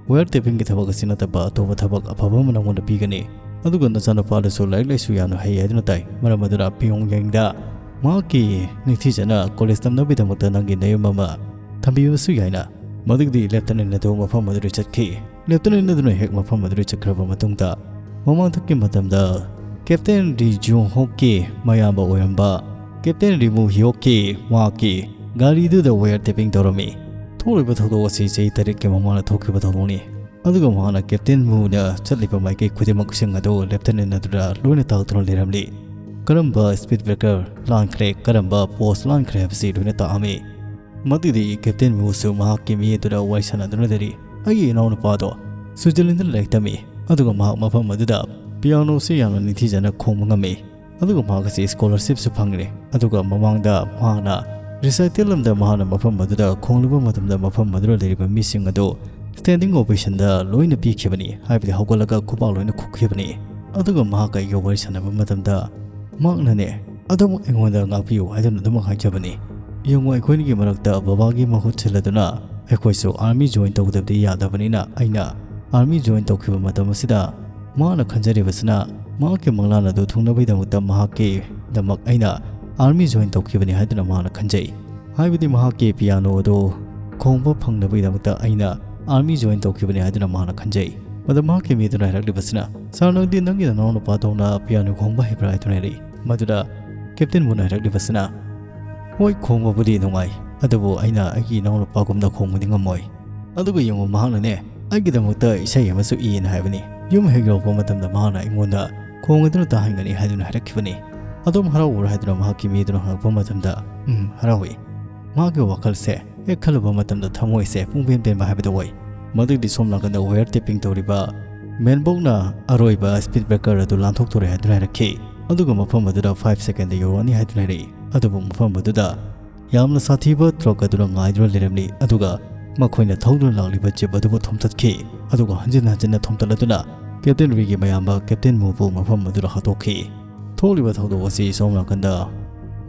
ꯋꯦꯌꯔ ꯇꯦꯄꯤꯡꯒꯤ ꯊꯕꯛ ꯑꯁꯤ ꯅꯠꯇꯕ ꯑꯇꯣꯞꯄ ꯊꯕꯛ ꯑꯐꯕ ꯑꯃ ꯅꯪꯉꯣꯟꯗ ꯄꯤꯒꯅꯤ꯫ ꯑꯗꯨꯒ ꯅꯆꯥꯅꯨꯄꯥꯗꯨꯁꯨ ꯂꯥꯏꯔꯤꯛ ꯂꯥꯏꯁꯨ ꯌꯥꯝꯅ ꯍꯩ ꯍꯥꯏꯗꯨꯅ ꯇꯥꯏ, ꯃꯔꯝ ꯑꯗꯨꯅ ꯄꯤꯌꯣꯡꯌꯦꯡꯗ ꯃꯍꯥꯛꯀꯤ ꯅꯤꯡꯊꯤꯖꯅ ꯀꯣꯂꯦꯖ ꯇꯝꯅꯕꯒꯤꯗꯃꯛꯇ ꯅꯪꯒꯤ ꯅꯌꯨꯝ ꯑꯃ ꯊꯝꯕꯤꯕꯁꯨ ꯌꯥꯏꯅ꯫ ꯃꯗꯨꯒꯤꯗꯤ ꯂꯦꯞꯇꯅꯦꯟ ꯑꯗꯨ ꯃꯐꯝ ꯑꯗꯨꯗ ꯆꯠꯈꯤ꯫ ꯂꯦꯞꯇꯅꯦꯟ ꯑꯗꯨꯅ ꯍꯦꯛ ꯃꯐꯝ ꯑꯗꯨꯗ ꯆꯠꯈ꯭ꯔꯕ ꯃꯇꯨꯡꯗ, ꯃꯃꯥꯡꯊꯛꯀꯤ ꯃꯇꯝꯗ ꯀꯦꯞꯇꯦꯟ ꯔꯤ ꯖꯨ ꯍꯣꯛꯀꯤ ꯃꯌꯥꯝꯕ ꯑꯣꯏꯔꯝꯕ ꯀꯦꯞꯇꯦꯟ ꯔꯤꯃꯨ ꯍꯤꯌꯣꯛꯀꯤ ꯃꯍꯥꯛꯀꯤ ꯒꯥꯔꯤꯗꯨꯗ ꯋꯦꯌꯔ ꯇꯦꯄꯤꯡ ꯇꯧꯔꯝꯃꯤ꯫ ꯊꯣꯛꯂꯤꯕ ꯊꯧꯗꯣꯛ ꯑꯁꯤ ꯆꯍꯤ ꯇꯔꯦꯠꯀꯤ ꯃꯃꯥꯡꯗ ꯊꯣꯛꯈꯤꯕ ꯊꯧꯗꯣꯛꯅꯤ꯫ ꯑꯗꯨꯒ ꯃꯍꯥꯛꯅ ꯀꯦꯞꯇꯦꯟ ꯃꯨꯅ ꯆꯠꯂꯤꯕ ꯃꯥꯏꯀꯩ ꯈꯨꯗꯤꯡꯃꯛꯁꯤꯡ ꯑꯗꯨ ꯂꯦꯞꯇꯅꯦꯟ ꯑꯗꯨꯗ ꯂꯣꯏꯅ ꯇꯥꯛꯇꯨꯅ ꯂꯩꯔꯝꯂꯤ꯫ ꯀꯔꯝꯕ ꯁ꯭ꯄꯤꯗ ꯕ꯭ꯔꯦꯀꯔ ꯂꯥꯟꯈ꯭ꯔꯦ, ꯀꯔꯝꯕ ꯄꯣꯁ ꯂꯥꯟꯈ꯭ꯔꯦ ꯍꯥꯏꯕꯁꯤ ꯂꯣꯏꯅ ꯇꯥꯛꯑꯝꯃꯤ꯫ ꯃꯗꯨꯗꯤ ꯀꯦꯞꯇꯦꯟ ꯃꯨꯁꯨ ꯃꯍꯥꯛꯀꯤ ꯃꯤ ꯑꯗꯨꯗ ꯋꯥꯔꯤ ꯁꯥꯟꯅꯗꯨꯅ ꯂꯩꯔꯤ꯫ "ꯑꯩꯒꯤ ꯏꯅꯥꯎꯅꯨꯄꯥꯗꯣ ꯁ꯭ꯋꯤꯖꯔꯂꯦꯟꯗ ꯂꯥꯏꯔꯤꯛ ꯇꯝꯃꯤ, ꯑꯗꯨꯒ ꯃꯍꯥꯛ ꯃꯐꯝ ꯑꯗꯨꯗ ꯄꯤꯌꯥꯅꯣꯁꯤ ꯌꯥꯝꯅ ꯅꯤꯡꯊꯤꯖꯅ ꯈꯣꯡꯕ ꯉꯝꯃꯤ꯫ ꯑꯗꯨꯒ ꯃꯍꯥꯛ ꯑꯁꯤ ꯁ꯭ꯀꯣꯂꯔꯁꯤꯞꯁꯨ ꯐꯪꯂꯦ꯫ ꯑꯗꯨꯒ ꯃꯃꯥꯡꯗ ꯃꯍꯥꯛꯅ ꯔꯤꯁꯥꯏꯇꯦꯜ ꯑꯃꯗ ꯃꯍꯥꯛꯅ ꯃꯐꯝ ꯑꯗꯨꯗ ꯈꯣꯡꯂꯨꯕ ꯃꯇꯝꯗ ꯃꯐꯝ ꯑꯗꯨꯗ ꯂꯩꯔꯤꯕ ꯃꯤꯁꯤꯡ ꯑꯗꯨ ꯁ꯭ꯇꯦꯟꯗꯤꯡ ꯑꯣꯚꯦꯁꯟꯗ ꯂꯣꯏꯅ ꯄꯤꯈꯤꯕꯅꯤ, ꯍꯥꯏꯕꯗꯤ ꯍꯧꯒꯠꯂꯒ ꯈꯨꯕꯥꯛ ꯂꯣꯏꯅ ꯈꯨꯈꯤꯕꯅꯤ꯫ ꯑꯗꯨꯒ ꯃꯍꯥꯛꯀ ꯑꯩꯒ ꯋꯥꯔꯤ ꯁꯥꯟꯅꯕ ꯃꯇꯝꯗ ꯃꯍꯥꯛꯅꯅꯦ, ꯑꯗꯨꯝ ꯑꯩꯉꯣꯟꯗ ꯉꯥꯛꯄꯤꯌꯨ ꯍꯥꯏꯗꯨꯅ ꯑꯗꯨꯃꯛ ꯍꯥꯏꯖꯕꯅꯤ꯫ ꯌꯦꯡꯉꯨ, ꯑꯩꯈꯣꯏꯒꯤ ꯃꯔꯛꯇ ꯕꯕꯥꯒꯤ ꯃꯍꯨꯠ ꯁꯤꯜꯂꯗꯨꯅ ꯑꯩꯈꯣꯏꯁꯨ ꯑꯥꯔꯃꯤ ꯖꯣꯏꯟ ꯇꯧꯗꯕꯗꯤ ꯌꯥꯗꯕꯅꯤꯅ ꯑꯩꯅ ꯑꯥꯔꯃꯤ ꯖꯣꯏꯟ ꯇꯧꯈꯤꯕ ꯃꯇꯝ ꯑꯁꯤꯗ ꯃꯍꯥꯛꯅ ꯈꯟꯖꯔꯤꯕꯁꯤꯅ ꯃꯍꯥꯛꯀꯤ ꯃꯪꯂꯥꯟ ꯑꯗꯨ ꯊꯨꯡꯅꯕꯒꯤꯗꯃꯛꯇ ꯃꯍꯥꯛꯀꯤꯗꯃꯛ ꯑꯩꯅ ꯑꯥꯔꯃꯤ ꯖꯣꯏꯟ ꯇꯧꯈꯤꯕꯅꯤ ꯍꯥꯏꯗꯨꯅ ꯃꯍꯥꯛꯅ ꯈꯟꯖꯩ꯫ ꯍꯥꯏꯕꯗꯤ ꯃꯍꯥꯛꯀꯤ ꯄꯤꯌꯥꯅꯣ ꯑꯗꯨ ꯈꯣꯡꯕ ꯐꯪꯅꯕꯒꯤꯗꯃꯛꯇ ꯑꯩꯅ ꯑꯥꯔꯃꯤ ꯖꯣꯏꯟ ꯇꯧꯈꯤꯕꯅꯤ ꯍꯥꯏꯗꯨꯅ ꯃꯍꯥꯛꯅ ꯈꯟꯖꯩ꯫ ꯃꯗꯨ ꯃꯍꯥꯛꯀꯤ ꯃꯤꯗꯨꯅ ꯍꯥꯏꯔꯛꯂꯤꯕꯁꯤꯅ, "ꯁꯥꯔ, ꯅꯪꯗꯤ ꯅꯪꯒꯤ ꯅꯅꯥꯎꯅꯨꯄꯥꯗꯧꯅ ꯄꯤꯌꯥꯅꯣ ꯈꯣꯡꯕ ꯍꯩꯕ꯭ꯔꯥ?" ꯍꯥꯏꯗꯨꯅ ꯍꯥꯏꯔꯛꯏ꯫ ꯃꯗꯨꯗ ꯀꯦꯞꯇꯦꯟ ꯃꯨꯟꯅ ꯍꯥꯏꯔꯛꯂꯤꯕꯁꯤꯅ, "ꯍꯣꯏ, ꯈꯣꯡꯕꯕꯨꯗꯤ ꯅꯨꯡꯉꯥꯏ, ꯑꯗꯨꯕꯨ ꯑꯩꯅ ꯑꯩꯒꯤ ꯏꯅꯥꯎꯅꯨꯄꯥꯒꯨꯝꯅ ꯈꯣꯡꯕꯗꯤ ꯉꯝꯃꯣꯏ꯫ ꯑꯗꯨꯒ ꯌꯦꯡꯉꯨ, ꯃꯍꯥꯛꯅꯅꯦ ꯑꯩꯒꯤꯗꯃꯛꯇ ꯏꯁꯩ ꯑꯃꯁꯨ ꯏꯌꯦꯅ ꯍꯥꯏꯕꯅꯤ꯫ ꯌꯨꯝ ꯍꯦꯛ ꯌꯧꯔꯛꯄ ꯃꯇꯝꯗ ꯃꯍꯥꯛꯅ ꯑꯩꯉꯣꯟꯗ ꯈꯣꯡ ꯑꯗꯨꯅ ꯇꯥꯍꯟꯒꯅꯤ ꯍꯥꯏꯗꯨꯅ ꯍꯥꯏꯔꯛꯈꯤꯕꯅꯤ꯫ ꯑꯗꯣꯝ ꯍꯔꯥꯎꯕ꯭ꯔꯥ?" ꯍꯥꯏꯗꯨꯅ ꯃꯍꯥꯛꯀꯤ ꯃꯤꯗꯨꯅ ꯍꯪꯉꯛꯄ ꯃꯇꯝꯗ, "ꯎꯝ, ꯍꯔꯥꯎꯏ꯫" ꯃꯍꯥꯛꯀꯤ ꯋꯥꯈꯜꯁꯦ ꯍꯦꯛ ꯈꯜꯂꯨꯕ ꯃꯇꯝꯗ ꯊꯃꯣꯏꯁꯦ ꯄꯨꯡꯄꯦꯟ ꯄꯦꯟꯕ ꯍꯥꯏꯕꯗꯨ ꯑꯣꯏ꯫ ꯃꯗꯨꯒꯤꯗꯤ ꯁꯣꯝ ꯅꯥꯀꯟꯗ ꯋꯥꯌꯔ ꯇꯦꯄꯤꯡ ꯇꯧꯔꯤꯕ ꯃꯦꯟꯕꯣꯛꯅ ꯑꯔꯣꯏꯕ ꯁ꯭ꯄꯤꯗ ꯕ꯭ꯔꯦꯀꯔ ꯑꯗꯨ ꯂꯥꯟꯊꯣꯛꯇꯣꯔꯦ ꯍꯥꯏꯗꯨꯅ ꯍꯥꯏꯔꯛꯈꯤ꯫ ꯑꯗꯨꯒ ꯃꯐꯝ ꯑꯗꯨꯗ ꯐꯥꯏꯚ ꯁꯦꯀꯦꯟꯗ ꯌꯧꯔꯛꯑꯅꯤ ꯍꯥꯏꯗꯨꯅ ꯍꯥꯏꯔꯛꯏ꯫ ꯑꯗꯨꯕꯨ ꯃꯐꯝ ꯑꯗꯨꯗ ꯌꯥꯝꯅ ꯁꯥꯊꯤꯕ ꯇ꯭ꯔꯛ ꯑꯗꯨꯅ ꯉꯥꯏꯗꯨꯅ ꯂꯩꯔꯝꯂꯤ꯫ ꯑꯗꯨꯒ ꯃꯈꯣꯏꯅ ꯊꯧꯗꯨꯅ ꯂꯥꯛꯂꯤꯕ ꯖꯤꯞ ꯑꯗꯨꯕꯨ ꯊꯣꯝꯇꯠꯈꯤ꯫ ꯑꯗꯨꯒ ꯍꯟꯖꯤꯟ ꯍꯟꯖꯤꯟꯅ ꯊꯣꯝꯇꯠꯂꯗꯨꯅ ꯀꯦꯞꯇꯦꯟ ꯔꯤꯒꯤ ꯃꯌꯥꯝꯕ ꯀꯦꯞꯇꯦꯟ ꯃꯨꯕꯨ ꯃꯐꯝ ꯑꯗꯨꯗ ꯍꯥꯠꯇꯣꯛꯈꯤ꯫ ꯊꯣꯛꯂꯤꯕ ꯊꯧꯗꯣꯛ ꯑꯁꯤ ꯁꯣꯝ ꯅꯥꯀꯟꯗ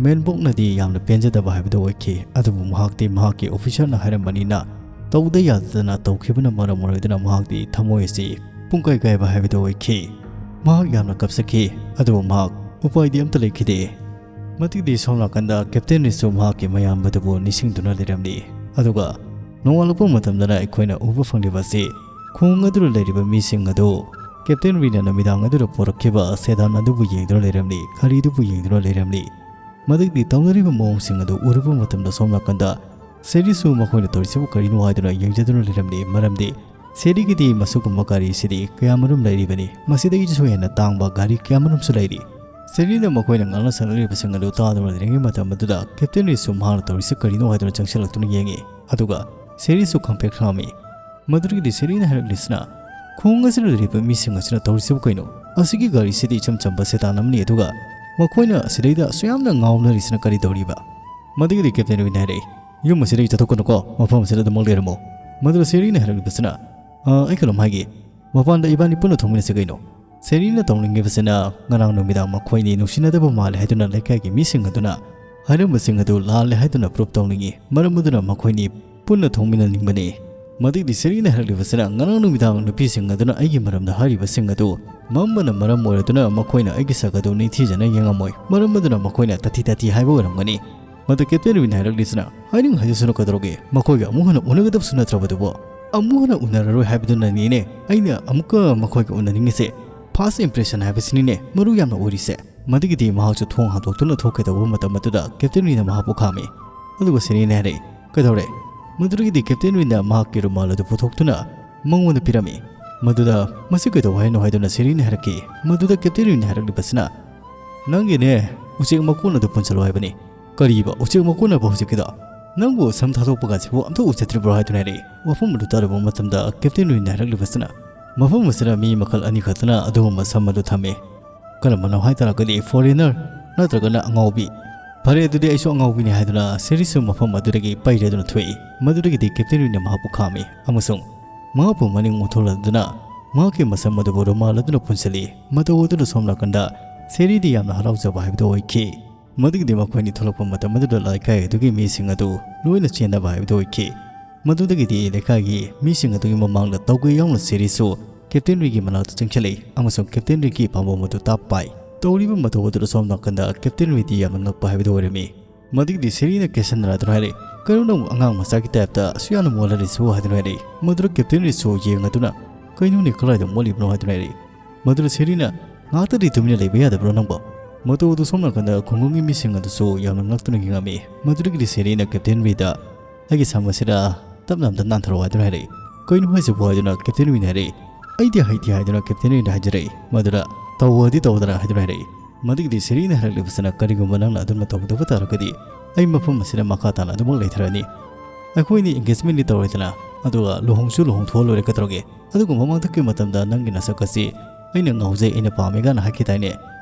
ꯃꯦꯟꯕꯣꯛꯅꯗꯤ ꯌꯥꯝꯅ ꯄꯦꯟꯖꯗꯕ ꯍꯥꯏꯕꯗꯨ ꯑꯣꯏꯈꯤ꯫ ꯑꯗꯨꯕꯨ ꯃꯍꯥꯛꯇꯤ ꯃꯍꯥꯛꯀꯤ ꯑꯣꯐꯤꯁꯔꯅ ꯍꯥꯏꯔꯝꯕꯅꯤꯅ ꯇꯧꯗ ꯌꯥꯗꯗꯅ ꯇꯧꯈꯤꯕꯅ ꯃꯔꯝ ꯑꯣꯏꯔꯗꯨꯅ ꯃꯍꯥꯛꯇꯤ ꯊꯃꯣꯏ ꯑꯁꯤ ꯄꯨꯡꯀꯥꯏ ꯀꯥꯏꯕ ꯍꯥꯏꯕꯗꯨ ꯑꯣꯏꯈꯤ꯫ ꯃꯍꯥꯛ ꯌꯥꯝꯅ ꯀꯞꯆꯈꯤ, ꯑꯗꯨꯕꯨ ꯃꯍꯥꯛ ꯎꯄꯥꯏꯗꯤ ꯑꯝꯇ ꯂꯩꯈꯤꯗꯦ꯫ ꯃꯇꯤꯛꯇꯤ ꯁꯣꯝ ꯅꯥꯀꯟꯗ ꯀꯦꯞꯇꯦꯟ ꯔꯤꯁꯨ ꯃꯍꯥꯛꯀꯤ ꯃꯌꯥꯝꯕꯗꯨꯕꯨ ꯅꯤꯡꯁꯤꯡꯗꯨꯅ ꯂꯩꯔꯝꯂꯤ꯫ ꯑꯗꯨꯒ ꯅꯣꯡꯉꯥꯜꯂꯛꯄ ꯃꯇꯝꯗꯅ ꯑꯩꯈꯣꯏꯅ ꯎꯕ ꯐꯪꯂꯤꯕ ꯑꯁꯤ ꯈꯣꯡ ꯑꯗꯨꯗ ꯂꯩꯔꯤꯕ ꯃꯤꯁꯤꯡ ꯑꯗꯨ ꯀꯦꯞꯇꯦꯟ ꯔꯤꯅ ꯅꯨꯃꯤꯗꯥꯡ ꯑꯗꯨꯗ ꯄꯨꯔꯛꯈꯤꯕ ꯁꯦꯗꯥꯟ ꯑꯗꯨꯕꯨ ꯌꯦꯡꯗꯨꯅ ꯂꯩꯔꯝꯂꯤ, ꯒꯥꯔꯤꯗꯨꯕꯨ ꯌꯦꯡꯗꯨꯅ ꯂꯩꯔꯝꯂꯤ꯫ ꯃꯗꯨꯒꯤ ꯇꯧꯅꯔꯤꯕ ꯃꯑꯣꯡꯁꯤꯡ ꯑꯗꯨ ꯎꯔꯨꯕ ꯃꯇꯝꯗ ꯁꯣꯝ ꯅꯥꯀꯟꯗ ꯁꯦꯔꯤꯁꯨ ꯃꯈꯣꯏꯅ ꯇꯧꯔꯤꯁꯤꯕꯨ ꯀꯔꯤꯅꯣ ꯍꯥꯏꯗꯨꯅ ꯌꯦꯡꯖꯗꯨꯅ ꯂꯩꯔꯝꯂꯤ꯫ ꯃꯔꯝꯗꯤ ꯁꯦꯔꯤꯒꯤꯗꯤ ꯃꯁꯤꯒꯨꯝꯕ ꯒꯥꯔꯤꯁꯤꯗꯤ ꯀꯌꯥꯃꯔꯨꯝ ꯂꯩꯔꯤꯕꯅꯤ꯫ ꯃꯁꯤꯗꯒꯤꯁꯨ ꯍꯦꯟꯅ ꯇꯥꯡꯕ ꯒꯥꯔꯤ ꯀꯌꯥꯃꯔꯨꯝꯁꯨ ꯂꯩꯔꯤ꯫ ꯁꯦꯔꯤꯅ ꯃꯈꯣꯏꯅ ꯉꯥꯡꯅ ꯁꯥꯟꯅꯔꯤꯕꯁꯤꯡ ꯑꯗꯨ ꯇꯥꯗꯨꯅ ꯂꯩꯔꯤꯉꯩ ꯃꯇꯝ ꯑꯗꯨꯗ ꯀꯦꯞꯇꯦꯟ ꯔꯤꯁꯁꯨ ꯃꯍꯥꯛꯅ ꯇꯧꯔꯤꯁꯤ ꯀꯔꯤꯅꯣ ꯍꯥꯏꯗꯨꯅ ꯆꯪꯁꯤꯜꯂꯛꯇꯨꯅ ꯌꯦꯡꯉꯤ꯫ ꯑꯗꯨꯒ ꯁꯦꯔꯤꯁꯨ ꯈꯪꯄ꯭ꯔꯦꯛ ꯈꯪꯉꯝꯃꯤ꯫ ꯃꯗꯨꯗꯒꯤꯗꯤ ꯁꯦꯔꯤꯅ ꯍꯥꯏꯔꯛꯂꯤꯁꯤꯅ, "ꯈꯣꯡ ꯑꯁꯤꯗ ꯂꯩꯔꯤꯕ ꯃꯤꯁꯤꯡ ꯑꯁꯤꯅ ꯇꯧꯔꯤꯁꯤꯕꯨ ꯀꯩꯅꯣ? ꯑꯁꯤꯒꯤ ꯒꯥꯔꯤꯁꯤꯗꯤ ꯏꯆꯝ ꯆꯝꯕ ꯁꯦꯗꯥꯟ ꯑꯃꯅꯤ, ꯑꯗꯨꯒ ꯃꯈꯣꯏꯅ ꯑꯁꯤꯗꯩꯗ ꯑꯁꯨꯛ ꯌꯥꯝꯅ ꯉꯥꯎꯅꯔꯤꯁꯤꯅ ꯀꯔꯤ ꯇꯧꯔꯤꯕ?" ꯃꯗꯨꯒꯤꯗꯤ ꯀꯦꯞꯇꯦꯟ ꯔꯤꯅ ꯍꯥꯏꯔꯛꯏ, "ꯌꯨꯝ ꯑꯁꯤꯗꯒꯤ ꯆꯠꯊꯣꯛꯀꯅꯨꯀꯣ, ꯃꯐꯝ ꯑꯁꯤꯗ ꯑꯗꯨꯃꯛ ꯂꯩꯔꯝꯃꯣ꯫" ꯃꯗꯨꯗ ꯁꯦꯔꯤꯅ ꯍꯥꯏꯔꯛꯂꯤꯕꯁꯤꯅ, "ꯑ, ꯑꯩ ꯀꯩꯅꯣꯝ ꯍꯥꯏꯒꯦ, ꯃꯄꯥꯟꯗ ꯏꯕꯥꯅꯤ ꯄꯨꯟꯅ ꯊꯣꯡꯃꯤꯟꯅꯁꯤ ꯀꯩꯅꯣ?" ꯁꯦꯔꯤꯅ ꯇꯧꯅꯤꯡꯉꯤꯕꯁꯤꯅ ꯉꯔꯥꯡ ꯅꯨꯃꯤꯗꯥꯡ ꯃꯈꯣꯏꯅꯤ ꯅꯨꯡꯁꯤꯅꯗꯕ ꯃꯥꯜꯂꯦ ꯍꯥꯏꯗꯨꯅ ꯂꯩꯀꯥꯏꯒꯤ ꯃꯤꯁꯤꯡ ꯑꯗꯨꯅ ꯍꯥꯏꯔꯝꯕꯁꯤꯡ ꯑꯗꯨ ꯂꯥꯜꯂꯦ ꯍꯥꯏꯗꯨꯅ ꯄ꯭ꯔꯨꯞ ꯇꯧꯅꯤꯡꯉꯤ꯫ ꯃꯔꯝ ꯑꯗꯨꯅ ꯃꯈꯣꯏꯅꯤ ꯄꯨꯟꯅ ꯊꯣꯡꯃꯤꯟꯅꯅꯤꯡꯕꯅꯤ꯫ ꯃꯗꯨꯒꯤꯗꯤ ꯁꯦꯔꯤꯅ ꯍꯥꯏꯔꯛꯂꯤꯕꯁꯤꯅ ꯉꯔꯥꯡ ꯅꯨꯃꯤꯗꯥꯡ ꯅꯨꯄꯤꯁꯤꯡ ꯑꯗꯨꯅ ꯑꯩꯒꯤ ꯃꯔꯝꯗ ꯍꯥꯏꯔꯤꯕꯁꯤꯡ ꯑꯗꯨ ꯃꯝꯕꯅ ꯃꯔꯝ ꯑꯣꯏꯔꯗꯨꯅ ꯃꯈꯣꯏꯅ ꯑꯩꯒꯤ ꯁꯛ ꯑꯗꯨ ꯅꯤꯡꯊꯤꯖꯅ ꯌꯦꯡꯉꯝꯃꯣꯏ꯫ ꯃꯔꯝ ꯑꯗꯨꯅ ꯃꯈꯣꯏꯅ ꯇꯥꯊꯤ ꯇꯥꯊꯤ ꯍꯥꯏꯕ ꯑꯣꯏꯔꯝꯒꯅꯤ꯫ ꯃꯗꯨ ꯀꯦꯞꯇꯦꯟ ꯔꯤꯅ ꯍꯥꯏꯔꯛꯂꯤꯁꯤꯅ, "ꯍꯥꯏꯅꯤꯡ ꯍꯥꯏꯖꯁꯅꯨ ꯀꯩꯗꯧꯔꯒꯦ? ꯃꯈꯣꯏꯒ ꯑꯃꯨꯛ ꯍꯟꯅ ꯎꯅꯒꯗꯕꯁꯨ ꯅꯠꯇ꯭ꯔꯕꯗꯨꯕꯨ?" "ꯑꯃꯨꯛ ꯍꯟꯅ ꯎꯅꯔꯔꯣꯏ ꯍꯥꯏꯕꯗꯨꯅꯅꯤꯅꯦ ꯑꯩꯅ ꯑꯃꯨꯛꯀ ꯃꯈꯣꯏꯒ ꯎꯅꯅꯤꯡꯉꯤꯁꯦ꯫ ꯐꯥꯔꯁ ꯏꯝꯄ꯭ꯔꯦꯁꯟ ꯍꯥꯏꯕꯁꯤꯅꯤꯅꯦ ꯃꯔꯨ ꯌꯥꯝꯅ ꯑꯣꯏꯔꯤꯁꯦ꯫" ꯃꯗꯨꯒꯤꯗꯤ ꯃꯍꯥꯛꯁꯨ ꯊꯣꯡ ꯍꯥꯡꯗꯣꯛꯇꯨꯅ ꯊꯣꯛꯀꯦ ꯇꯧꯕ ꯃꯇꯝ ꯑꯗꯨꯗ ꯀꯦꯞꯇꯦꯟ ꯔꯤꯅ ꯃꯍꯥꯛꯄꯨ ꯈꯥꯝꯃꯤ꯫ ꯑꯗꯨꯒ ꯁꯦꯔꯤꯅ ꯍꯥꯏꯔꯛꯏ, "ꯀꯩꯗꯧꯔꯦ?" ꯃꯗꯨꯗꯒꯤꯗꯤ ꯀꯦꯞꯇꯦꯟ ꯔꯤꯅ ꯃꯍꯥꯛꯀꯤ ꯔꯨꯃꯥꯜ ꯑꯗꯨ ꯄꯨꯊꯣꯛꯇꯨꯅ ꯃꯉꯣꯟꯗ ꯄꯤꯔꯝꯃꯤ꯫ ꯃꯗꯨꯗ, "ꯃꯁꯤ ꯀꯩꯗꯧ ꯍꯥꯏꯅꯣ?" ꯍꯥꯏꯗꯨꯅ ꯁꯦꯔꯤꯅ ꯍꯥꯏꯔꯛꯈꯤ꯫ ꯃꯗꯨꯗ ꯀꯦꯞꯇꯦꯟ ꯔꯤꯅ ꯍꯥꯏꯔꯛꯂꯤꯕꯁꯤꯅ, "ꯅꯪꯒꯤꯅꯦ, ꯎꯆꯦꯛ ꯃꯀꯣꯟ ꯑꯗꯨ ꯄꯨꯟꯁꯤꯜꯂꯣ ꯍꯥꯏꯕꯅꯤ꯫" "ꯀꯔꯤꯕ ꯎꯆꯦꯛ ꯃꯀꯣꯟ ꯍꯥꯏꯕ ꯍꯧꯖꯤꯛꯀꯤꯗꯣ? ꯅꯪꯕꯨ ꯁꯝ ꯊꯥꯗꯣꯛꯄꯒꯁꯤꯕꯨ ꯑꯝꯇ ꯎꯖꯗ꯭ꯔꯤꯕ꯭ꯔꯣ?" ꯍꯥꯏꯗꯨꯅ ꯍꯥꯏꯔꯛꯏ꯫ ꯋꯥꯐꯝ ꯑꯗꯨ ꯇꯥꯔꯕ ꯃꯇꯝꯗ ꯀꯦꯞꯇꯦꯟ ꯔꯤꯅ ꯍꯥꯏꯔꯛꯂꯤꯕꯁꯤꯅ, "ꯃꯐꯝ ꯑꯁꯤꯗ ꯃꯤ ꯃꯈꯜ ꯑꯅꯤ ꯈꯛꯇꯅ ꯑꯗꯨꯒꯨꯝꯕ ꯁꯝ ꯑꯗꯨ ꯊꯝꯃꯤ꯫ ꯀꯔꯝꯕꯅꯣ ꯍꯥꯏ ꯇꯥꯔꯒꯗꯤ ꯐꯣꯔꯦꯅꯔ ꯅꯠꯇ꯭ꯔꯒꯅ ꯑꯉꯥꯎꯕꯤ꯫ ꯐꯔꯦ, ꯑꯗꯨꯗꯤ ꯑꯩꯁꯨ ꯑꯉꯥꯎꯕꯤꯅꯤ" ꯍꯥꯏꯗꯨꯅ ꯁꯦꯔꯤꯁꯨ ꯃꯐꯝ ꯑꯗꯨꯗꯒꯤ ꯄꯩꯔꯗꯨꯅ ꯊꯣꯛꯏ꯫ ꯃꯗꯨꯗꯒꯤꯗꯤ ꯀꯦꯞꯇꯦꯟ ꯔꯤꯅ ꯃꯍꯥꯛꯄꯨ ꯈꯥꯝꯃꯤ ꯑꯃꯁꯨꯡ ꯃꯍꯥꯛꯄꯨ ꯃꯅꯤꯡ ꯑꯣꯟꯊꯣꯛꯂꯗꯨꯅ ꯃꯍꯥꯛꯀꯤ ꯃꯁꯝ ꯑꯗꯨꯕꯨ ꯔꯨꯃꯥꯜ ꯑꯗꯨꯅ ꯄꯨꯟꯁꯤꯜꯂꯤ꯫ ꯃꯇꯧ ꯑꯗꯨꯅ ꯁꯣꯝ ꯅꯥꯀꯟꯗ ꯁꯦꯔꯤꯗꯤ ꯌꯥꯝꯅ ꯍꯔꯥꯎꯖꯕ ꯍꯥꯏꯕꯗꯨ ꯑꯣꯏꯈꯤ꯫ ꯃꯗꯨꯒꯤꯗꯤ ꯃꯈꯣꯏꯅꯤ ꯊꯣꯛꯂꯛꯄ ꯃꯇꯝ ꯑꯗꯨꯗ ꯂꯩꯀꯥꯏ ꯑꯗꯨꯒꯤ ꯃꯤꯁꯤꯡ ꯑꯗꯨ ꯂꯣꯏꯅ ꯆꯦꯟꯅꯕ ꯍꯥꯏꯕꯗꯨ ꯑꯣꯏꯈꯤ꯫ ꯃꯗꯨꯗꯒꯤꯗꯤ ꯂꯩꯀꯥꯏꯒꯤ ꯃꯤꯁꯤꯡ ꯑꯗꯨꯒꯤ ꯃꯃꯥꯡꯗ ꯇꯧꯒꯦ ꯌꯥꯎꯅ ꯁꯦꯔꯤꯁꯨ ꯀꯦꯞꯇꯦꯟ ꯔꯤꯒꯤ ꯃꯅꯥꯛꯇ ꯆꯪꯁꯤꯜꯂꯛꯏ ꯑꯃꯁꯨꯡ ꯀꯦꯞꯇꯦꯟ ꯔꯤꯒꯤ ꯄꯥꯝꯕꯣꯝ ꯑꯗꯨ ꯇꯥꯞ ꯄꯥꯏ꯫ ꯇꯧꯔꯤꯕ ꯃꯇꯧ ꯑꯗꯨꯗ ꯁꯣꯝ ꯅꯥꯀꯟꯗ ꯀꯦꯞꯇꯦꯟ ꯔꯤꯗꯤ ꯌꯥꯝꯅ ꯉꯛꯄ ꯍꯥꯏꯕꯗꯨ ꯑꯣꯏꯔꯝꯃꯤ꯫ ꯃꯗꯨꯒꯤꯗꯤ ꯁꯦꯔꯤꯅ ꯀꯦꯁꯟꯗ꯭ꯔꯥꯗꯨꯅ ꯍꯥꯏꯔꯛꯏ, "ꯀꯩꯅꯣ ꯅꯪꯕꯨ ꯑꯉꯥꯡ ꯃꯆꯥꯒꯤ ꯇꯥꯏꯞꯇ ꯑꯁꯨꯛ ꯌꯥꯝꯅ ꯃꯣꯜꯍꯜꯂꯤꯁꯤꯕꯨ?" ꯍꯥꯏꯗꯨꯅ ꯍꯥꯏꯔꯛꯏ꯫ ꯃꯗꯨꯗ ꯀꯦꯞꯇꯦꯟ ꯔꯤꯁꯨ ꯌꯦꯡꯉꯗꯨꯅ, "ꯀꯩꯅꯣꯅꯦ, ꯀꯗꯥꯏꯗ ꯃꯣꯠꯂꯤꯕꯅꯣ?" ꯍꯥꯏꯗꯨꯅ ꯍꯥꯏꯔꯛꯏ꯫ ꯃꯗꯨꯗ ꯁꯦꯔꯤꯅ, "ꯉꯥꯏꯍꯥꯛꯇꯗꯤ ꯇꯨꯃꯤꯟꯅ ꯂꯩꯕ ꯌꯥꯗꯕ꯭ꯔꯣ ꯅꯪꯕꯣ?" ꯃꯇꯧ ꯑꯗꯨ ꯁꯣꯝ ꯅꯥꯀꯟꯗ ꯈꯨꯡꯒꯪꯒꯤ ꯃꯤꯁꯤꯡ ꯑꯗꯨꯁꯨ ꯌꯥꯝꯅ ꯉꯛꯇꯨꯅ ꯌꯦꯡꯉꯝꯃꯤ꯫ ꯃꯗꯨꯗꯒꯤꯗꯤ ꯁꯦꯔꯤꯅ ꯀꯦꯞꯇꯦꯟ ꯔꯤꯗ, "ꯑꯩꯒꯤ ꯁꯝ ꯑꯁꯤꯗ ꯇꯞꯅ ꯑꯝꯇ ꯅꯥꯟꯊꯔꯛꯑꯣ" ꯍꯥꯏꯗꯨꯅ ꯍꯥꯏꯔꯛꯏ꯫ "ꯀꯩꯅꯣ ꯍꯥꯏꯁꯤꯕꯨ?" ꯍꯥꯏꯗꯨꯅ ꯀꯦꯞꯇꯦꯟ ꯔꯤꯅ ꯍꯥꯏꯔꯛꯏ꯫ "ꯑꯩꯗꯤ ꯍꯩꯇꯦ" ꯍꯥꯏꯗꯨꯅ ꯀꯦꯞꯇꯦꯟ ꯔꯤꯅ ꯍꯥꯏꯖꯔꯛꯏ꯫ ꯃꯗꯨꯗ "ꯇꯧꯑꯣꯗꯤ ꯇꯧꯗꯅ" ꯍꯥꯏꯗꯨꯅ ꯍꯥꯏꯔꯛꯏ꯫ ꯃꯗꯨꯒꯤꯗꯤ ꯁꯦꯔꯤꯅ ꯍꯥꯏꯔꯛꯂꯤꯕꯁꯤꯅ, "ꯀꯔꯤꯒꯨꯝꯕ ꯅꯪꯅ ꯑꯗꯨꯝꯅ ꯇꯧꯒꯗꯕ ꯇꯥꯔꯒꯗꯤ ꯑꯩ ꯃꯐꯝ ꯑꯁꯤꯗ ꯃꯈꯥ ꯇꯥꯅ ꯑꯗꯨꯃꯛ ꯂꯩꯊꯔꯅꯤ꯫ ꯑꯩꯈꯣꯏꯅꯤ engagement ꯗꯤ ꯇꯧꯔꯦꯗꯅ, ꯑꯗꯨꯒ ꯂꯨꯍꯣꯡꯁꯨ ꯂꯨꯍꯣꯡꯊꯣꯛꯑ ꯂꯣꯏꯔꯦ, ꯀꯩꯗꯧꯔꯒꯦ? ꯑꯗꯨꯒ ꯃꯃꯥꯡꯗꯛꯀꯤ ꯃꯇꯝꯗ ꯅꯪꯒꯤ ꯅꯁꯛ ꯑꯁꯤ ꯑꯩꯅ ꯉꯥꯎꯖꯩ, ꯑꯩꯅ ꯄꯥꯝꯃꯦ" ꯀꯥꯏꯅ ꯍꯥꯏꯈꯤꯗꯥꯏꯅꯦ?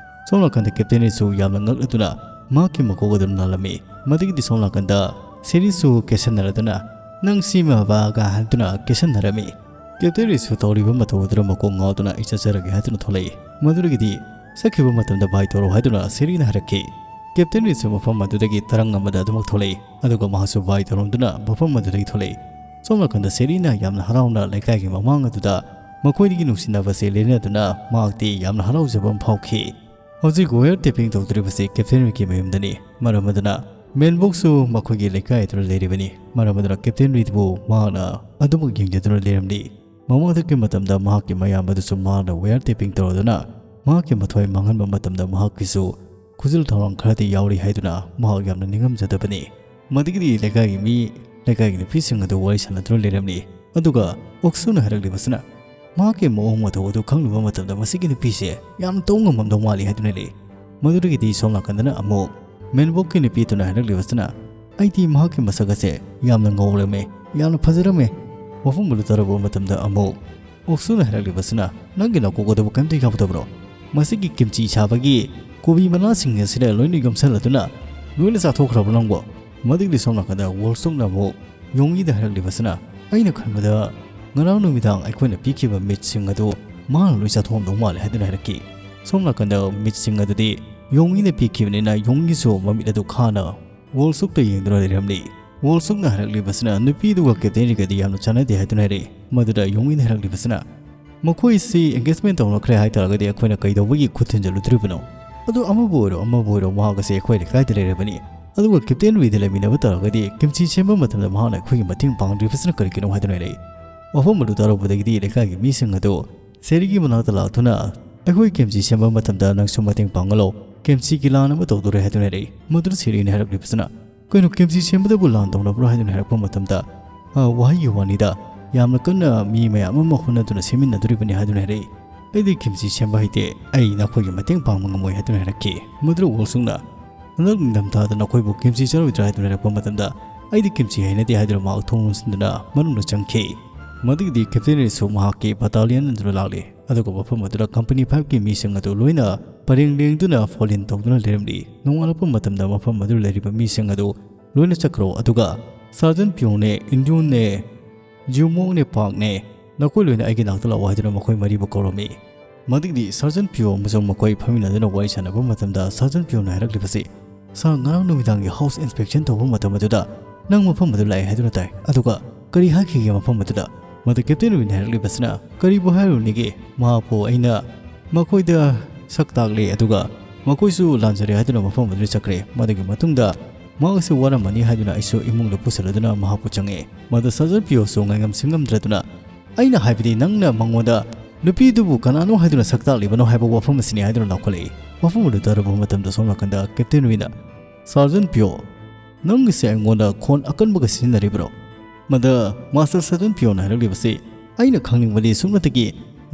ꯁꯣꯝ ꯅꯥꯀꯟꯗ ꯀꯦꯞꯇꯦꯟ ꯔꯤꯁꯨ ꯌꯥꯝꯅ ꯉꯛꯂꯗꯨꯅ ꯃꯍꯥꯛꯀꯤ ꯃꯀꯣꯛ ꯑꯗꯨ ꯅꯥꯜꯂꯝꯃꯤ꯫ ꯃꯗꯨꯒꯤꯗꯤ ꯁꯣꯝ ꯅꯥꯀꯟꯗ ꯁꯦꯔꯤꯁꯨ ꯀꯦꯁꯟꯅꯔꯗꯨꯅ, "ꯅꯪ ꯁꯤꯃꯕꯒ" ꯍꯥꯏꯗꯨꯅ ꯀꯦꯁꯟꯅꯔꯝꯃꯤ꯫ ꯀꯦꯞꯇꯦꯟ ꯔꯤꯁꯨ ꯇꯧꯔꯤꯕ ꯃꯇꯧ ꯑꯗꯨꯗ ꯃꯀꯣꯛ ꯉꯥꯎꯗꯨꯅ "ꯑꯩ ꯆꯠꯆꯔꯒꯦ" ꯍꯥꯏꯗꯨꯅ ꯊꯣꯛꯂꯛꯏ꯫ ꯃꯗꯨꯗꯒꯤꯗꯤ "ꯆꯠꯈꯤꯕ ꯃꯇꯝꯗ bye ꯇꯧꯔꯣ" ꯍꯥꯏꯗꯨꯅ ꯁꯦꯔꯤꯅ ꯍꯥꯏꯔꯛꯈꯤ꯫ ꯀꯦꯞꯇꯦꯟ ꯔꯤꯁꯨ ꯃꯐꯝ ꯑꯗꯨꯗꯒꯤ ꯇꯔꯪ ꯑꯃꯗ ꯑꯗꯨꯃꯛ ꯊꯣꯛꯂꯛꯏ, ꯑꯗꯨꯒ ꯃꯍꯥꯛꯁꯨ bye ꯇꯧꯔꯝꯗꯨꯅ ꯃꯐꯝ ꯑꯗꯨꯗꯒꯤ ꯊꯣꯛꯂꯛꯏ꯫ ꯁꯣꯝ ꯅꯥꯀꯟꯗ ꯁꯦꯔꯤꯅ ꯌꯥꯝꯅ ꯍꯔꯥꯎꯅ ꯂꯩꯀꯥꯏꯒꯤ ꯃꯃꯥꯡ ꯑꯗꯨꯗ ꯃꯈꯣꯏꯗꯒꯤ ꯅꯨꯡꯁꯤꯅꯕꯁꯦ ꯂꯦꯟꯅꯗꯨꯅ ꯃꯍꯥꯛꯇꯤ ꯌꯥꯝꯅ ꯍꯔꯥꯎꯖꯕ ꯑꯃ ꯐꯥꯎꯈꯤ꯫ ꯍꯧꯖꯤꯛ wire tapping ꯇꯧꯗꯣꯔꯤꯕꯁꯤ ꯀꯦꯞꯇꯦꯟ ꯔꯤꯒꯤ ꯃꯌꯨꯝꯗꯅꯤ꯫ ꯃꯔꯝ ꯑꯗꯨꯅ ꯃꯦꯟꯕꯣꯛꯁꯨ ꯃꯈꯣꯏꯒꯤ ꯂꯩꯀꯥꯏ ꯑꯗꯨꯗ ꯂꯩꯔꯤꯕꯅꯤ꯫ ꯃꯔꯝ ꯑꯗꯨꯅ ꯀꯦꯞꯇꯦꯟ ꯔꯤꯕꯨ ꯃꯍꯥꯛꯅ ꯑꯗꯨꯃꯛ ꯌꯦꯡꯖꯗꯨꯅ ꯂꯩꯔꯝꯂꯤ꯫ ꯃꯃꯥꯡꯗꯛꯀꯤ ꯃꯇꯝꯗ ꯃꯍꯥꯛꯀꯤ ꯃꯌꯥꯝꯕꯗꯨꯁꯨ ꯃꯍꯥꯛꯅ wire tapping ꯇꯧꯔꯗꯨꯅ ꯃꯍꯥꯛꯀꯤ ꯃꯊ꯭ꯋꯥꯏ ꯃꯥꯡꯍꯟꯕ ꯃꯇꯝꯗ ꯃꯍꯥꯛꯀꯤꯁꯨ ꯈꯨꯖꯤꯜ ꯊꯧꯔꯥꯡ ꯈꯔꯗꯤ ꯌꯥꯎꯔꯤ ꯍꯥꯏꯗꯨꯅ ꯃꯍꯥꯛ ꯌꯥꯝꯅ ꯅꯤꯡꯉꯝꯖꯗꯕꯅꯤ꯫ ꯃꯗꯨꯒꯤꯗꯤ ꯂꯩꯀꯥꯏꯒꯤ ꯃꯤ, ꯂꯩꯀꯥꯏꯒꯤ ꯅꯨꯄꯤꯁꯤꯡ ꯑꯗꯨ ꯋꯥꯔꯤ ꯁꯥꯟꯅꯗꯨꯅ ꯂꯩꯔꯝꯂꯤ꯫ ꯑꯗꯨꯒ ꯑꯣꯛꯁꯨꯅ ꯍꯥꯏꯔꯛꯂꯤꯕꯁꯤꯅ, "ꯃꯍꯥꯛꯀꯤ ꯃꯑꯣꯡ ꯃꯇꯧ ꯑꯗꯨ ꯈꯪꯂꯨꯕ ꯃꯇꯝꯗ ꯃꯁꯤꯒꯤ ꯅꯨꯄꯤꯁꯦ ꯌꯥꯝ ꯇꯧ ꯉꯝꯃꯝꯗꯧ ꯃꯥꯜꯂꯤ" ꯍꯥꯏꯗꯨꯅ ꯂꯩ꯫ ꯃꯗꯨꯗꯒꯤꯗꯤ ꯁꯣꯝ ꯅꯥꯀꯟꯗꯅ ꯑꯃꯨꯛ ꯃꯦꯟꯕꯣꯛꯀꯤ ꯅꯨꯄꯤꯗꯨꯅ ꯍꯥꯏꯔꯛꯂꯤꯕꯁꯤꯅ, "ꯑꯩꯗꯤ ꯃꯍꯥꯛꯀꯤ ꯃꯁꯛ ꯑꯁꯦ ꯌꯥꯝꯅ ꯉꯧꯔꯝꯃꯦ, ꯌꯥꯝꯅ ꯐꯖꯔꯝꯃꯦ"꯫ ꯋꯥꯐꯝ ꯑꯗꯨ ꯇꯥꯔꯨꯕ ꯃꯇꯝꯗ ꯑꯃꯨꯛ ꯑꯣꯛꯁꯨꯅ ꯍꯥꯏꯔꯛꯂꯤꯕꯁꯤꯅ, "ꯅꯪꯒꯤ ꯅꯀꯣꯛ ꯑꯗꯨꯕꯨ ꯀꯔꯤꯝꯇ ꯌꯥꯎꯗꯕ꯭ꯔꯣ? ꯃꯁꯤꯒꯤ ꯀꯤꯝꯆꯤ ꯁꯥꯕꯒꯤ ꯀꯣꯕꯤ ꯃꯅꯥꯁꯤꯡ ꯑꯁꯤꯗ ꯂꯣꯏꯅ ꯌꯣꯝꯁꯜꯂꯗꯨꯅ ꯂꯣꯏꯅ ꯆꯥꯊꯣꯛꯈ꯭ꯔꯕ ꯅꯪꯕꯣ?" ꯃꯗꯨꯒꯤꯗꯤ ꯁꯣꯝ ꯅꯥꯀꯟꯗ ꯋꯣꯜꯁꯣꯛꯅ ꯑꯃꯨꯛ ꯌꯣꯡꯉꯤꯗ ꯍꯥꯏꯔꯛꯂꯤꯕꯁꯤꯅ, "ꯑꯩꯅ ꯈꯟꯕꯗ ꯉꯔꯥꯡ ꯅꯨꯃꯤꯗꯥꯡ ꯑꯩꯈꯣꯏꯅ ꯄꯤꯈꯤꯕ ꯃꯤꯠꯁꯤꯡ ꯑꯗꯨ ꯃꯥꯅ ꯂꯣꯏ ꯆꯥꯊꯣꯛꯑꯝꯗꯧ ꯃꯥꯜꯂꯦ" ꯍꯥꯏꯗꯨꯅ ꯍꯥꯏꯔꯛꯈꯤ꯫ ꯁꯣꯝ ꯅꯥꯀꯟꯗ ꯃꯤꯠꯁꯤꯡ ꯑꯗꯨꯗꯤ ꯌꯣꯡꯉꯤꯅ ꯄꯤꯈꯤꯕꯅꯤꯅ ꯌꯣꯡꯉꯤꯁꯨ ꯃꯃꯤꯠ ꯑꯗꯨ ꯈꯥꯅ ꯋꯣꯜꯁꯣꯛꯇ ꯌꯦꯡꯗꯨꯅ ꯂꯩꯔꯝꯂꯤ꯫ ꯋꯣꯜꯁꯣꯛꯅ ꯍꯥꯏꯔꯛꯂꯤꯕꯁꯤꯅ ꯅꯨꯄꯤꯗꯨꯒ ꯀꯦꯞꯇꯦꯟ ꯔꯤꯒꯗꯤ ꯌꯥꯝꯅ ꯆꯥꯟꯅꯗꯦ ꯍꯥꯏꯗꯨꯅ ꯍꯥꯏꯔꯛꯏ꯫ ꯃꯗꯨꯗ ꯌꯣꯡꯉꯤꯅ ꯍꯥꯏꯔꯛꯂꯤꯕꯁꯤꯅ, "ꯃꯈꯣꯏꯁꯤ engagement ꯇꯧꯅꯈ꯭ꯔꯦ ꯍꯥꯏꯇꯥꯔꯒꯗꯤ ꯑꯩꯈꯣꯏꯅ ꯀꯩꯗꯧꯕꯒꯤ ꯈꯨꯠ ꯊꯤꯟꯖꯤꯜꯂꯨꯗꯣꯔꯤꯕꯅꯣ? ꯑꯗꯨ ꯑꯃꯕꯨ ꯑꯣꯏꯔꯣ ꯑꯃꯕꯨ ꯑꯣꯏꯔꯣ ꯃꯍꯥꯛ ꯑꯁꯤ ꯑꯩꯈꯣꯏ ꯂꯩꯀꯥꯏꯗ ꯂꯩꯔꯕꯅꯤ꯫ ꯑꯗꯨꯒ ꯀꯦꯞꯇꯦꯟ ꯔꯤꯗ ꯂꯩꯃꯤꯟꯅꯕ ꯇꯥꯔꯒꯗꯤ ꯀꯤꯝꯆꯤ ꯁꯦꯝꯕ ꯃꯇꯝꯗ ꯃꯍꯥꯛꯅ ꯑꯩꯈꯣꯏꯒꯤ ꯃꯇꯦꯡ ꯄꯥꯡꯗ꯭ꯔꯤꯕꯁꯤꯅ ꯀꯔꯤꯒꯤꯅꯣ?" ꯍꯥꯏꯗꯨꯅ ꯍꯥꯏꯔꯛꯏ꯫ ꯋꯥꯐꯝ ꯑꯗꯨ ꯇꯥꯔꯨꯕꯗꯒꯤꯗꯤ ꯂꯩꯀꯥꯏꯒꯤ ꯃꯤꯁꯤꯡ ꯑꯗꯨ ꯁꯦꯔꯤꯒꯤ ꯃꯅꯥꯛꯇ ꯂꯥꯛꯇꯨꯅ, "ꯑꯩꯈꯣꯏ ꯀꯤꯝꯆꯤ ꯁꯦꯝꯕ ꯃꯇꯝꯗ ꯅꯪꯁꯨ ꯃꯇꯦꯡ ꯄꯥꯡꯍꯜꯂꯣ, ꯀꯤꯝꯆꯤꯒꯤ ꯂꯥꯟ ꯑꯃ ꯇꯧꯗꯣꯔꯦ" ꯍꯥꯏꯗꯨꯅ ꯍꯥꯏꯔꯛꯏ꯫ ꯃꯗꯨꯗ ꯁꯦꯔꯤꯅ ꯍꯥꯏꯔꯛꯂꯤꯕꯁꯤꯅ, "ꯀꯩꯅꯣ, ꯀꯤꯝꯆꯤ ꯁꯦꯝꯕꯗꯕꯨ ꯂꯥꯟ ꯇꯧꯅꯕ꯭ꯔꯣ?" ꯍꯥꯏꯗꯨꯅ ꯍꯥꯏꯔꯛꯄ ꯃꯇꯝꯗ, "ꯑ, ꯋꯥꯍꯩꯒꯤ ꯋꯥꯅꯤꯗ, ꯌꯥꯝꯅ ꯀꯟꯅ ꯃꯤ ꯃꯌꯥꯝ ꯑꯃ ꯍꯣꯠꯅꯗꯨꯅ ꯁꯦꯝꯃꯤꯟꯅꯗꯣꯔꯤꯕꯅꯤ" ꯍꯥꯏꯗꯨꯅ ꯍꯥꯏꯔꯛꯏ꯫ "ꯑꯩꯗꯤ ꯀꯤꯝꯆꯤ ꯁꯦꯝꯕ ꯍꯩꯇꯦ, ꯑꯩ ꯅꯈꯣꯏꯒꯤ ꯃꯇꯦꯡ ꯄꯥꯡꯕ ꯉꯝꯃꯣꯏ" ꯍꯥꯏꯗꯨꯅ ꯍꯥꯏꯔꯛꯈꯤ꯫ ꯃꯗꯨꯗ ꯋꯣꯜꯁꯨꯡꯅ, "ꯍꯟꯗꯛ ꯅꯤꯡꯊꯝꯊꯥꯗ ꯅꯈꯣꯏꯕꯨ ꯀꯤꯝꯆꯤ ꯆꯥꯔꯣꯏꯗ꯭ꯔꯥ?" ꯍꯥꯏꯗꯨꯅ ꯍꯥꯏꯔꯛꯄ ꯃꯇꯝꯗ, "ꯑꯩꯗꯤ ꯀꯤꯝꯆꯤ ꯍꯩꯅꯗꯦ" ꯍꯥꯏꯗꯨꯅ ꯃꯍꯥꯛ ꯊꯣꯡ ꯂꯣꯟꯁꯤꯟꯗꯨꯅ ꯃꯅꯨꯡꯗ ꯆꯪꯈꯤ꯫ ꯃꯗꯨꯒꯤꯗꯤ ꯀꯦꯞꯇꯦꯟ ꯔꯤꯁꯨ ꯃꯍꯥꯛꯀꯤ ꯕꯇꯥꯂꯤꯌꯟ ꯑꯗꯨꯗ ꯂꯥꯛꯂꯤ꯫ ꯑꯗꯨꯒ ꯃꯐꯝ ꯑꯗꯨꯗ ꯀꯝꯄꯅꯤ ꯐꯥꯏꯚꯀꯤ ꯃꯤꯁꯤꯡ ꯑꯗꯨ ꯂꯣꯏꯅ ꯄꯔꯦꯡ ꯂꯦꯡꯗꯨꯅ ꯐꯣꯟ ꯏꯟ ꯇꯧꯗꯨꯅ ꯂꯩꯔꯝꯂꯤ꯫ ꯅꯣꯡꯉꯥꯜꯂꯛꯄ ꯃꯇꯝꯗ ꯃꯐꯝ ꯑꯗꯨꯗ ꯂꯩꯔꯤꯕ ꯃꯤꯁꯤꯡ ꯑꯗꯨ ꯂꯣꯏꯅ ꯆꯠꯈ꯭ꯔꯣ, ꯑꯗꯨꯒ ꯁꯥꯔꯖꯟ ꯄꯤꯌꯣꯡꯅꯦ, ꯏꯟꯗꯤꯌꯨꯟꯅꯦ, ꯖꯤꯎꯃꯣꯡꯅꯦ, ꯄꯥꯛꯅꯦ, ꯅꯈꯣꯏ ꯂꯣꯏꯅ ꯑꯩꯒꯤ ꯅꯥꯛꯇ ꯂꯥꯛꯑꯣ ꯍꯥꯏꯗꯨꯅ ꯃꯈꯣꯏ ꯃꯔꯤꯕꯨ ꯀꯧꯔꯝꯃꯤ꯫ ꯃꯗꯨꯒꯤꯗꯤ ꯁꯥꯔꯖꯟ ꯄꯤꯌꯣ ꯑꯃꯁꯨꯡ ꯃꯈꯣꯏ ꯐꯝꯃꯤꯟꯅꯗꯨꯅ ꯋꯥꯔꯤ ꯁꯥꯟꯅꯕ ꯃꯇꯝꯗ ꯁꯥꯔꯖꯟ ꯄꯤꯌꯣꯅ ꯍꯥꯏꯔꯛꯂꯤꯕꯁꯤ, "ꯁꯥꯔ, ꯉꯔꯥꯡ ꯅꯨꯃꯤꯗꯥꯡꯒꯤ ꯍꯥꯎꯁ ꯏꯟꯁꯄꯦꯛꯁꯟ ꯇꯧꯕ ꯃꯇꯝ ꯑꯗꯨꯗ ꯅꯪ ꯃꯐꯝ ꯑꯗꯨ ꯂꯥꯛꯑꯦ ꯍꯥꯏꯗꯨꯅ ꯇꯥꯏ꯫ ꯑꯗꯨꯒ ꯀꯔꯤ ꯍꯥꯏꯈꯤꯒꯦ ꯃꯐꯝ ꯑꯗꯨꯗ?" ꯃꯗꯨ ꯀꯦꯞꯇꯦꯟ ꯔꯨꯕꯤꯟ ꯍꯥꯏꯔꯛꯂꯤꯕꯁꯤꯅ, "ꯀꯔꯤꯕꯨ ꯍꯥꯏꯔꯨꯅꯤꯒꯦ? ꯃꯍꯥꯛꯄꯨ ꯑꯩꯅ ꯃꯈꯣꯏꯗ ꯁꯛ ꯇꯥꯛꯂꯦ, ꯑꯗꯨꯒ ꯃꯈꯣꯏꯁꯨ ꯂꯥꯟꯖꯔꯦ" ꯍꯥꯏꯗꯨꯅ ꯃꯐꯝ ꯑꯗꯨꯗ ꯆꯠꯈ꯭ꯔꯦ꯫ ꯃꯗꯨꯒꯤ ꯃꯇꯨꯡꯗ ꯃꯍꯥꯛ ꯑꯁꯤ ꯋꯥꯔꯝꯃꯅꯤ ꯍꯥꯏꯗꯨꯅ ꯑꯩꯁꯨ ꯏꯃꯨꯡꯗ ꯄꯨꯁꯤꯜꯂꯗꯨꯅ ꯃꯍꯥꯛꯄꯨ ꯆꯪꯉꯛꯑꯦ꯫ ꯃꯗꯨ ꯁꯥꯔꯖꯟ ꯄꯤꯌꯣꯁꯨ ꯉꯥꯏꯉꯝ ꯁꯤꯡꯉꯝꯗ꯭ꯔꯗꯨꯅ, "ꯑꯩꯅ ꯍꯥꯏꯕꯗꯤ ꯅꯪꯅ ꯃꯉꯣꯟꯗ ꯅꯨꯄꯤꯗꯨꯕꯨ ꯀꯅꯥꯅꯣ ꯍꯥꯏꯗꯨꯅ ꯁꯛ ꯇꯥꯛꯂꯤꯕꯅꯣ ꯍꯥꯏꯕ ꯋꯥꯐꯝ ꯑꯁꯤꯅꯤ" ꯍꯥꯏꯗꯨꯅ ꯂꯥꯎꯈꯠꯂꯛꯏ꯫ ꯋꯥꯐꯝ ꯑꯗꯨ ꯇꯥꯔꯨꯕ ꯃꯇꯝꯗ ꯁꯣꯝ ꯅꯥꯀꯟꯗ ꯀꯦꯞꯇꯦꯟ ꯔꯨꯕꯤꯟꯅ, "ꯁꯥꯔꯖꯟ ꯄꯤꯌꯣ, ꯅꯪꯒꯤꯁꯦ ꯑꯩꯉꯣꯟꯗ ꯈꯣꯟ ꯑꯀꯟꯕꯒ ꯁꯤꯖꯤꯟꯅꯔꯤꯕ꯭ꯔꯣ?" ꯃꯗ ꯃꯥꯁꯇꯔ ꯁꯥꯔꯖꯟ ꯄꯤꯌꯣꯅ ꯍꯥꯏꯔꯛꯂꯤꯕꯁꯤ, "ꯑꯩꯅ ꯈꯪꯅꯤꯡꯕꯗꯤ ꯁꯨꯞꯅꯇꯒꯤ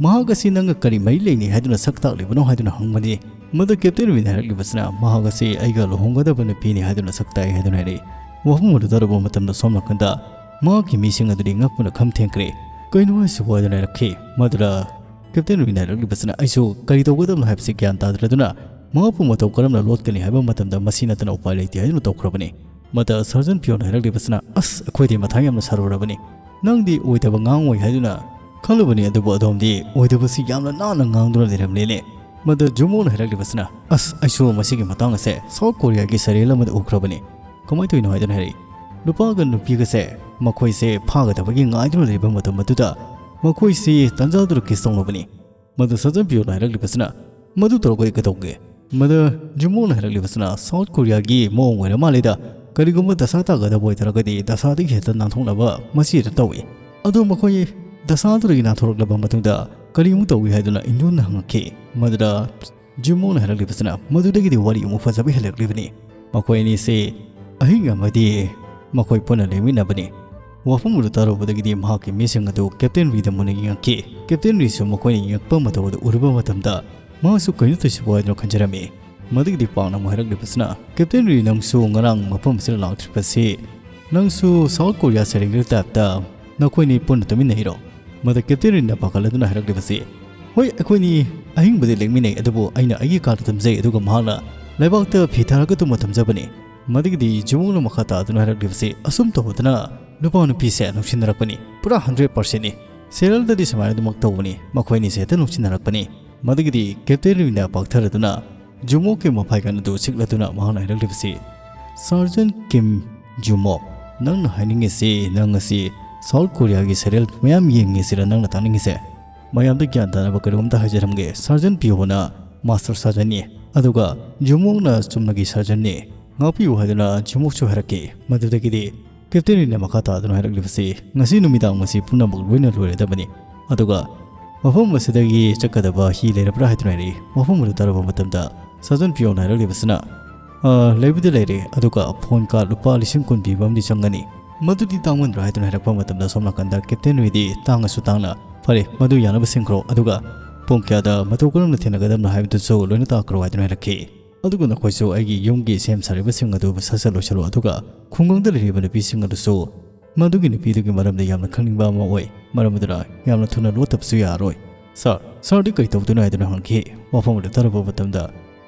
ꯃꯍꯥꯛ ꯑꯁꯤ ꯅꯪꯒ ꯀꯔꯤ ꯃꯔꯤ ꯂꯩꯅꯩ ꯍꯥꯏꯗꯨꯅ ꯁꯛ ꯇꯥꯛꯂꯤꯕꯅꯣ?" ꯍꯥꯏꯗꯨꯅ ꯍꯪꯕꯅꯤ꯫ ꯃꯗ ꯀꯦꯞꯇꯦꯟ ꯔꯨꯕꯤꯟꯅ ꯍꯥꯏꯔꯛꯂꯤꯕꯁꯤꯅ, "ꯃꯍꯥꯛ ꯑꯁꯤ ꯑꯩꯒ ꯂꯨꯍꯣꯡꯒꯗꯕ ꯅꯨꯄꯤꯅꯤ" ꯍꯥꯏꯗꯨꯅ ꯁꯛ ꯇꯥꯛꯏ ꯍꯥꯏꯗꯨꯅ ꯍꯥꯏꯔꯛꯏ꯫ ꯋꯥꯐꯝ ꯑꯗꯨ ꯇꯥꯔꯨꯕ ꯃꯇꯝꯗ ꯁꯣꯝ ꯅꯥꯀꯟꯗ ꯃꯍꯥꯛꯀꯤ ꯃꯤꯁꯤꯡ ꯑꯗꯨꯗꯤ ꯉꯛꯄꯅ ꯈꯝ ꯊꯦꯡꯈ꯭ꯔꯦ꯫ "ꯀꯩꯅꯣ ꯍꯥꯏꯁꯤꯕꯨ?" ꯍꯥꯏꯗꯨꯅ ꯍꯥꯏꯔꯛꯈꯤ꯫ ꯃꯗꯨꯗ ꯀꯦꯞꯇꯦꯟ ꯔꯨꯕꯤꯟꯅ ꯍꯥꯏꯔꯛꯂꯤꯕꯁꯤꯅ, "ꯑꯩꯁꯨ ꯀꯔꯤ ꯇꯧꯒꯗꯕꯅꯣ ꯍꯥꯏꯕꯁꯤ ꯒ꯭ꯌꯥꯟ ꯇꯥꯗ꯭ꯔꯗꯨꯅ, ꯃꯍꯥꯛꯄꯨ ꯃꯇꯧ ꯀꯔꯝꯅ ꯂꯣꯠꯀꯅꯤ ꯍꯥꯏꯕ ꯃꯇꯝꯗ ꯃꯁꯤ ꯅꯠꯇꯅ ꯎꯄꯥꯏ ꯂꯩꯇꯦ" ꯍꯥꯏꯗꯨꯅ ꯇꯧꯈ꯭ꯔꯕꯅꯤ꯫ ꯃꯗ ꯁꯥꯔꯖꯟ ꯄꯤꯌꯣꯅ ꯍꯥꯏꯔꯛꯂꯤꯕꯁꯤꯅ, "ꯑꯁ, ꯑꯩꯈꯣꯏꯗꯤ ꯃꯊꯥ ꯌꯥꯝꯅ ꯁꯥꯔꯨꯔꯕꯅꯤ꯫ ꯅꯪꯗꯤ ꯑꯣꯏꯗꯕ ꯉꯥꯡꯉꯣꯏ ꯍꯥꯏꯗꯨꯅ ꯈꯜꯂꯨꯕꯅꯤ, ꯑꯗꯨꯕꯨ ꯑꯗꯣꯝꯗꯤ ꯑꯣꯏꯗꯕꯁꯤ ꯌꯥꯝꯅ ꯅꯥꯟꯅ ꯉꯥꯡꯗꯨꯅ ꯂꯩꯔꯝꯂꯦꯅꯦ"꯫ ꯃꯗ ꯖꯨꯃꯣꯅ ꯍꯥꯏꯔꯛꯂꯤꯕꯁꯤꯅ, "ꯑꯁ, ꯑꯩꯁꯨ ꯃꯁꯤꯒꯤ ꯃꯇꯥꯡ ꯑꯁꯦ ꯁꯥꯎꯠ ꯀꯣꯔꯤꯌꯥꯒꯤ ꯁꯦꯔꯤꯌꯦꯜ ꯑꯃꯗ ꯎꯈ꯭ꯔꯕꯅꯤ"꯫ "ꯀꯃꯥꯏꯅ ꯇꯧꯔꯤꯅꯣ?" ꯍꯥꯏꯗꯨꯅ ꯍꯥꯏꯔꯛꯏ꯫ "ꯅꯨꯄꯥꯒ ꯅꯨꯄꯤꯒꯁꯦ ꯃꯈꯣꯏꯁꯦ ꯐꯥꯒꯗꯕꯒꯤ ꯉꯥꯏꯗꯨꯅ ꯂꯩꯕ ꯃꯇꯝ ꯑꯗꯨꯗ ꯃꯈꯣꯏꯁꯤ ꯇꯟꯖꯥꯗꯨꯗ ꯀꯤꯁ ꯇꯧꯅꯕꯅꯤ"꯫ ꯃꯗꯨ ꯁꯥꯔꯖꯟ ꯄꯤꯌꯣꯅ ꯍꯥꯏꯔꯛꯂꯤꯕꯁꯤꯅ, "ꯃꯗꯨ ꯇꯧꯔꯒ ꯑꯩ ꯀꯩꯗꯧꯒꯦ?" ꯃꯗ ꯖꯨꯃꯣꯅ ꯍꯥꯏꯔꯛꯂꯤꯕꯁꯤꯅ, "ꯁꯥꯎꯠ ꯀꯣꯔꯤꯌꯥꯒꯤ ꯃꯑꯣꯡ ꯑꯣꯏꯔ ꯃꯥꯜꯂꯦꯗ꯫ ꯀꯔꯤꯒꯨꯝꯕ ꯗꯁꯥ ꯇꯥꯒꯗꯕ ꯑꯣꯏꯇꯥꯔꯒꯗꯤ ꯗꯁꯥꯗꯒꯤ ꯍꯦꯛꯇ ꯅꯥꯟꯊꯣꯛꯅꯕ ꯃꯁꯤ ꯍꯦꯛꯇ ꯇꯧꯏ꯫ ꯑꯗꯣ ꯃꯈꯣꯏ ꯗꯁꯥꯗꯨꯗꯒꯤ ꯅꯥꯟꯊꯣꯔꯛꯂꯕ ꯃꯇꯨꯡꯗ ꯀꯔꯤ ꯑꯃꯨꯛ ꯇꯧꯏ?" ꯍꯥꯏꯗꯨꯅ ꯏꯟꯗꯤꯌꯨꯟꯅ ꯍꯪꯉꯛꯈꯤ꯫ ꯃꯗꯨꯗ ꯖꯨꯃꯣꯅ ꯍꯥꯏꯔꯛꯂꯤꯕꯁꯤꯅ, "ꯃꯗꯨꯗꯒꯤꯗꯤ ꯋꯥꯔꯤ ꯑꯃꯨꯛ ꯐꯖꯕ ꯍꯦꯜꯂꯛꯂꯤꯕꯅꯤ꯫ ꯃꯈꯣꯏ ꯑꯅꯤꯁꯤ ꯑꯍꯤꯡ ꯑꯃꯗꯤ ꯃꯈꯣꯏ ꯄꯨꯟꯅ ꯂꯦꯡꯃꯤꯟꯅꯕꯅꯤ꯫ ꯋꯥꯐꯝ ꯑꯗꯨ ꯇꯥꯔꯨꯕꯗꯒꯤꯗꯤ ꯃꯍꯥꯛꯀꯤ ꯃꯤꯁꯤꯡ ꯑꯗꯨ ꯀꯦꯞꯇꯦꯟ ꯔꯤꯗ ꯃꯨꯟꯅ ꯌꯦꯡꯉꯛꯈꯤ꯫ ꯀꯦꯞꯇꯦꯟ ꯔꯤꯁꯨ ꯃꯈꯣꯏꯅ ꯌꯦꯡꯉꯛꯄ ꯃꯇꯧ ꯑꯗꯨ ꯎꯔꯨꯕ ꯃꯇꯝꯗ ꯃꯍꯥꯛꯁꯨ ꯀꯩꯅꯣ ꯇꯧꯁꯤꯕꯨ ꯍꯥꯏꯗꯨꯅ ꯈꯟꯖꯔꯝꯃꯤ꯫ ꯃꯗꯨꯒꯤꯗꯤ ꯄꯥꯛꯅ ꯑꯃꯨꯛ ꯍꯥꯏꯔꯛꯂꯤꯕꯁꯤꯅ, "ꯀꯦꯞꯇꯦꯟ ꯔꯤ, ꯅꯪꯁꯨ ꯉꯔꯥꯡ ꯃꯐꯝ ꯑꯁꯤꯗ ꯂꯥꯛꯇ꯭ꯔꯤꯕꯁꯤ ꯅꯪꯁꯨ ꯁꯥꯎꯠ ꯀꯣꯔꯤꯌꯥ ꯁꯩꯔꯦꯡꯒꯤ ꯇꯥꯏꯞꯇ ꯅꯈꯣꯏꯅꯤ ꯄꯨꯟꯅ ꯇꯨꯃꯤꯟꯅꯩꯔꯣ?" ꯃꯗ ꯀꯦꯞꯇꯦꯟ ꯔꯤꯟꯅ ꯄꯥꯈꯠꯂꯗꯨꯅ ꯍꯥꯏꯔꯛꯂꯤꯕꯁꯤ, "ꯍꯣꯏ, ꯑꯩꯈꯣꯏꯅꯤ ꯑꯍꯤꯡꯕꯗꯤ ꯂꯦꯛꯃꯤꯟꯅꯩ, ꯑꯗꯨꯕꯨ ꯑꯩꯅ ꯑꯩꯒꯤ ꯀꯥꯗ ꯇꯨꯝꯖꯩ, ꯑꯗꯨꯒ ꯃꯍꯥꯛꯅ ꯂꯩꯕꯥꯛꯇ ꯐꯤ ꯊꯥꯔꯒ ꯇꯨꯝꯕ ꯇꯨꯝꯖꯕꯅꯤ꯫" ꯃꯗꯒꯤꯗꯤ ꯖꯨꯃꯣꯛꯅ ꯃꯈꯥ ꯇꯥꯗꯨꯅ ꯍꯥꯏꯔꯛꯂꯤꯕꯁꯤ, "ꯑꯁꯨꯝ ꯇꯧꯕꯗꯅ ꯅꯨꯄꯥ ꯅꯨꯄꯤꯁꯦ ꯅꯨꯡꯁꯤꯅꯔꯛꯄꯅꯤ, ꯄꯨꯔꯥ ꯍꯟꯗ꯭ꯔꯦꯠ ꯄꯥꯔꯁꯦꯟꯅꯤ꯫ ꯁꯦꯔꯦꯜꯗꯗꯤ ꯁꯨꯃꯥꯏꯅ ꯑꯗꯨꯃꯛ ꯇꯧꯕꯅꯤ, ꯃꯈꯣꯏꯅꯤꯁꯦ ꯍꯦꯛꯇ ꯅꯨꯡꯁꯤꯅꯔꯛꯄꯅꯤ꯫" ꯃꯗꯒꯤꯗꯤ ꯀꯦꯞꯇꯦꯟ ꯔꯤꯟꯅ ꯄꯥꯛꯊꯔꯗꯨꯅ ꯖꯨꯃꯣꯛꯀꯤ ꯃꯐꯥꯏꯒꯟ ꯑꯗꯨ ꯁꯤꯛꯂꯗꯨꯅ ꯃꯍꯥꯛꯅ ꯍꯥꯏꯔꯛꯂꯤꯕꯁꯤ, "ꯁꯥꯔꯖꯦꯟ ꯀꯤꯝ ꯖꯨꯃꯣꯛ, ꯅꯪꯅ ꯍꯥꯏꯅꯤꯡꯉꯤꯁꯤ ꯅꯪ ꯑꯁꯤ ꯁꯥꯎꯠ ꯀꯣꯔꯤꯌꯥꯒꯤ ꯁꯦꯔꯤꯌꯦꯜ ꯃꯌꯥꯝ ꯌꯦꯡꯉꯤꯁꯤꯔ ꯅꯪꯅ ꯇꯥꯅꯤꯡꯉꯤꯁꯦ? ꯃꯌꯥꯝꯗ ꯒ꯭ꯌꯥꯟ ꯇꯥꯅꯕ ꯀꯔꯤꯒꯨꯝꯇ ꯍꯥꯏꯖꯔꯝꯒꯦ, ꯁꯥꯔꯖꯦꯟ ꯄꯤꯌꯣꯅ ꯃꯥꯁꯇꯔ ꯁꯥꯔꯖꯦꯟꯅꯤ, ꯑꯗꯨꯒ ꯖꯨꯃꯣꯛꯅ ꯆꯨꯝꯅꯒꯤ ꯁꯥꯔꯖꯦꯟꯅꯤ꯫ ꯉꯥꯛꯄꯤꯌꯨ ꯍꯥꯏꯗꯨꯅ ꯖꯨꯃꯣꯛꯁꯨ ꯍꯥꯏꯔꯛꯈꯤ꯫ ꯃꯗꯨꯗꯒꯤꯗꯤ ꯀꯦꯞꯇꯦꯟ ꯔꯤꯟꯅ ꯃꯈꯥ ꯇꯥꯗꯨꯅ ꯍꯥꯏꯔꯛꯂꯤꯕꯁꯤ, ꯉꯁꯤ ꯅꯨꯃꯤꯗꯥꯡ ꯃꯁꯤ ꯄꯨꯝꯅꯃꯛ ꯂꯣꯏꯅ ꯂꯣꯏꯔꯗꯕꯅꯤ, ꯑꯗꯨꯒ ꯃꯐꯝ ꯑꯁꯤꯗꯒꯤ ꯆꯠꯀꯗꯕ ꯍꯤ ꯂꯩꯔꯕ꯭ꯔꯥ ꯍꯥꯏꯗꯨꯅ ꯍꯥꯏꯔꯛꯏ꯫ ꯋꯥꯐꯝ ꯑꯗꯨ ꯇꯥꯔꯕ ꯃꯇꯝꯗ ꯁꯥꯔꯖꯦꯟ ꯄꯤꯌꯣꯅ ꯍꯥꯏꯔꯛꯂꯤꯕꯁꯤꯅ, "ꯑ, ꯂꯩꯕꯨꯗꯤ ꯂꯩꯔꯦ, ꯑꯗꯨꯒ ꯐꯣꯟ ꯀꯥꯔꯗ ꯂꯨꯄꯥ ꯂꯤꯁꯤꯡ ꯀꯨꯟ ꯄꯤꯕ ꯑꯃꯗꯤ ꯆꯪꯒꯅꯤ꯫" "ꯃꯗꯨꯗꯤ ꯇꯥꯡꯃꯟꯗ꯭ꯔꯥ?" ꯍꯥꯏꯗꯨꯅ ꯍꯥꯏꯔꯛꯄ ꯃꯇꯝꯗ ꯁꯣꯝ ꯅꯥꯀꯟꯗ ꯀꯦꯞꯇꯦꯟ ꯔꯤꯗꯤ ꯇꯥꯡꯉꯁꯨ ꯇꯥꯡꯅ, "ꯐꯔꯦ, ꯃꯗꯨ ꯌꯥꯅꯕ ꯁꯤꯟꯈ꯭ꯔꯣ, ꯑꯗꯨꯒ ꯄꯨꯡ ꯀꯌꯥꯗ ꯃꯇꯧ ꯀꯔꯝꯅ ꯊꯦꯡꯅꯒꯗꯕꯅꯣ ꯍꯥꯏꯕꯗꯨꯁꯨ ꯂꯣꯏꯅ ꯇꯥꯛꯈ꯭ꯔꯣ" ꯍꯥꯏꯗꯨꯅ ꯍꯥꯏꯔꯛꯈꯤ꯫ ꯑꯗꯨꯒ ꯅꯈꯣꯏꯁꯨ ꯑꯩꯒꯤ ꯌꯨꯝꯒꯤ ꯁꯦꯝ ꯁꯥꯔꯤꯕꯁꯤꯡ ꯑꯗꯨ ꯁꯠ ꯁꯠ ꯂꯣꯏꯁꯤꯜꯂꯨ, ꯑꯗꯨꯒ ꯈꯨꯡꯒꯪꯗ ꯂꯩꯔꯤꯕ ꯅꯨꯄꯤꯁꯤꯡ ꯑꯗꯨꯁꯨ ꯃꯗꯨꯒꯤ ꯅꯨꯄꯤꯗꯨꯒꯤ ꯃꯔꯝꯗ ꯌꯥꯝꯅ ꯈꯪꯅꯤꯡꯕ ꯑꯃ ꯑꯣꯏ, ꯃꯔꯝ ꯑꯗꯨꯅ ꯌꯥꯝꯅ ꯊꯨꯅ ꯂꯣꯠꯇꯕꯁꯨ ꯌꯥꯔꯣꯏ꯫ "ꯁꯥꯔ, ꯁꯥꯔꯗꯤ ꯀꯔꯤ ꯇꯧꯗꯣꯏꯅꯣ?" ꯍꯥꯏꯗꯨꯅ ꯍꯪꯈꯤ꯫ ꯋꯥꯐꯝ ꯑꯗꯨ ꯇꯥꯔꯨꯕ ꯃꯇꯝꯗ,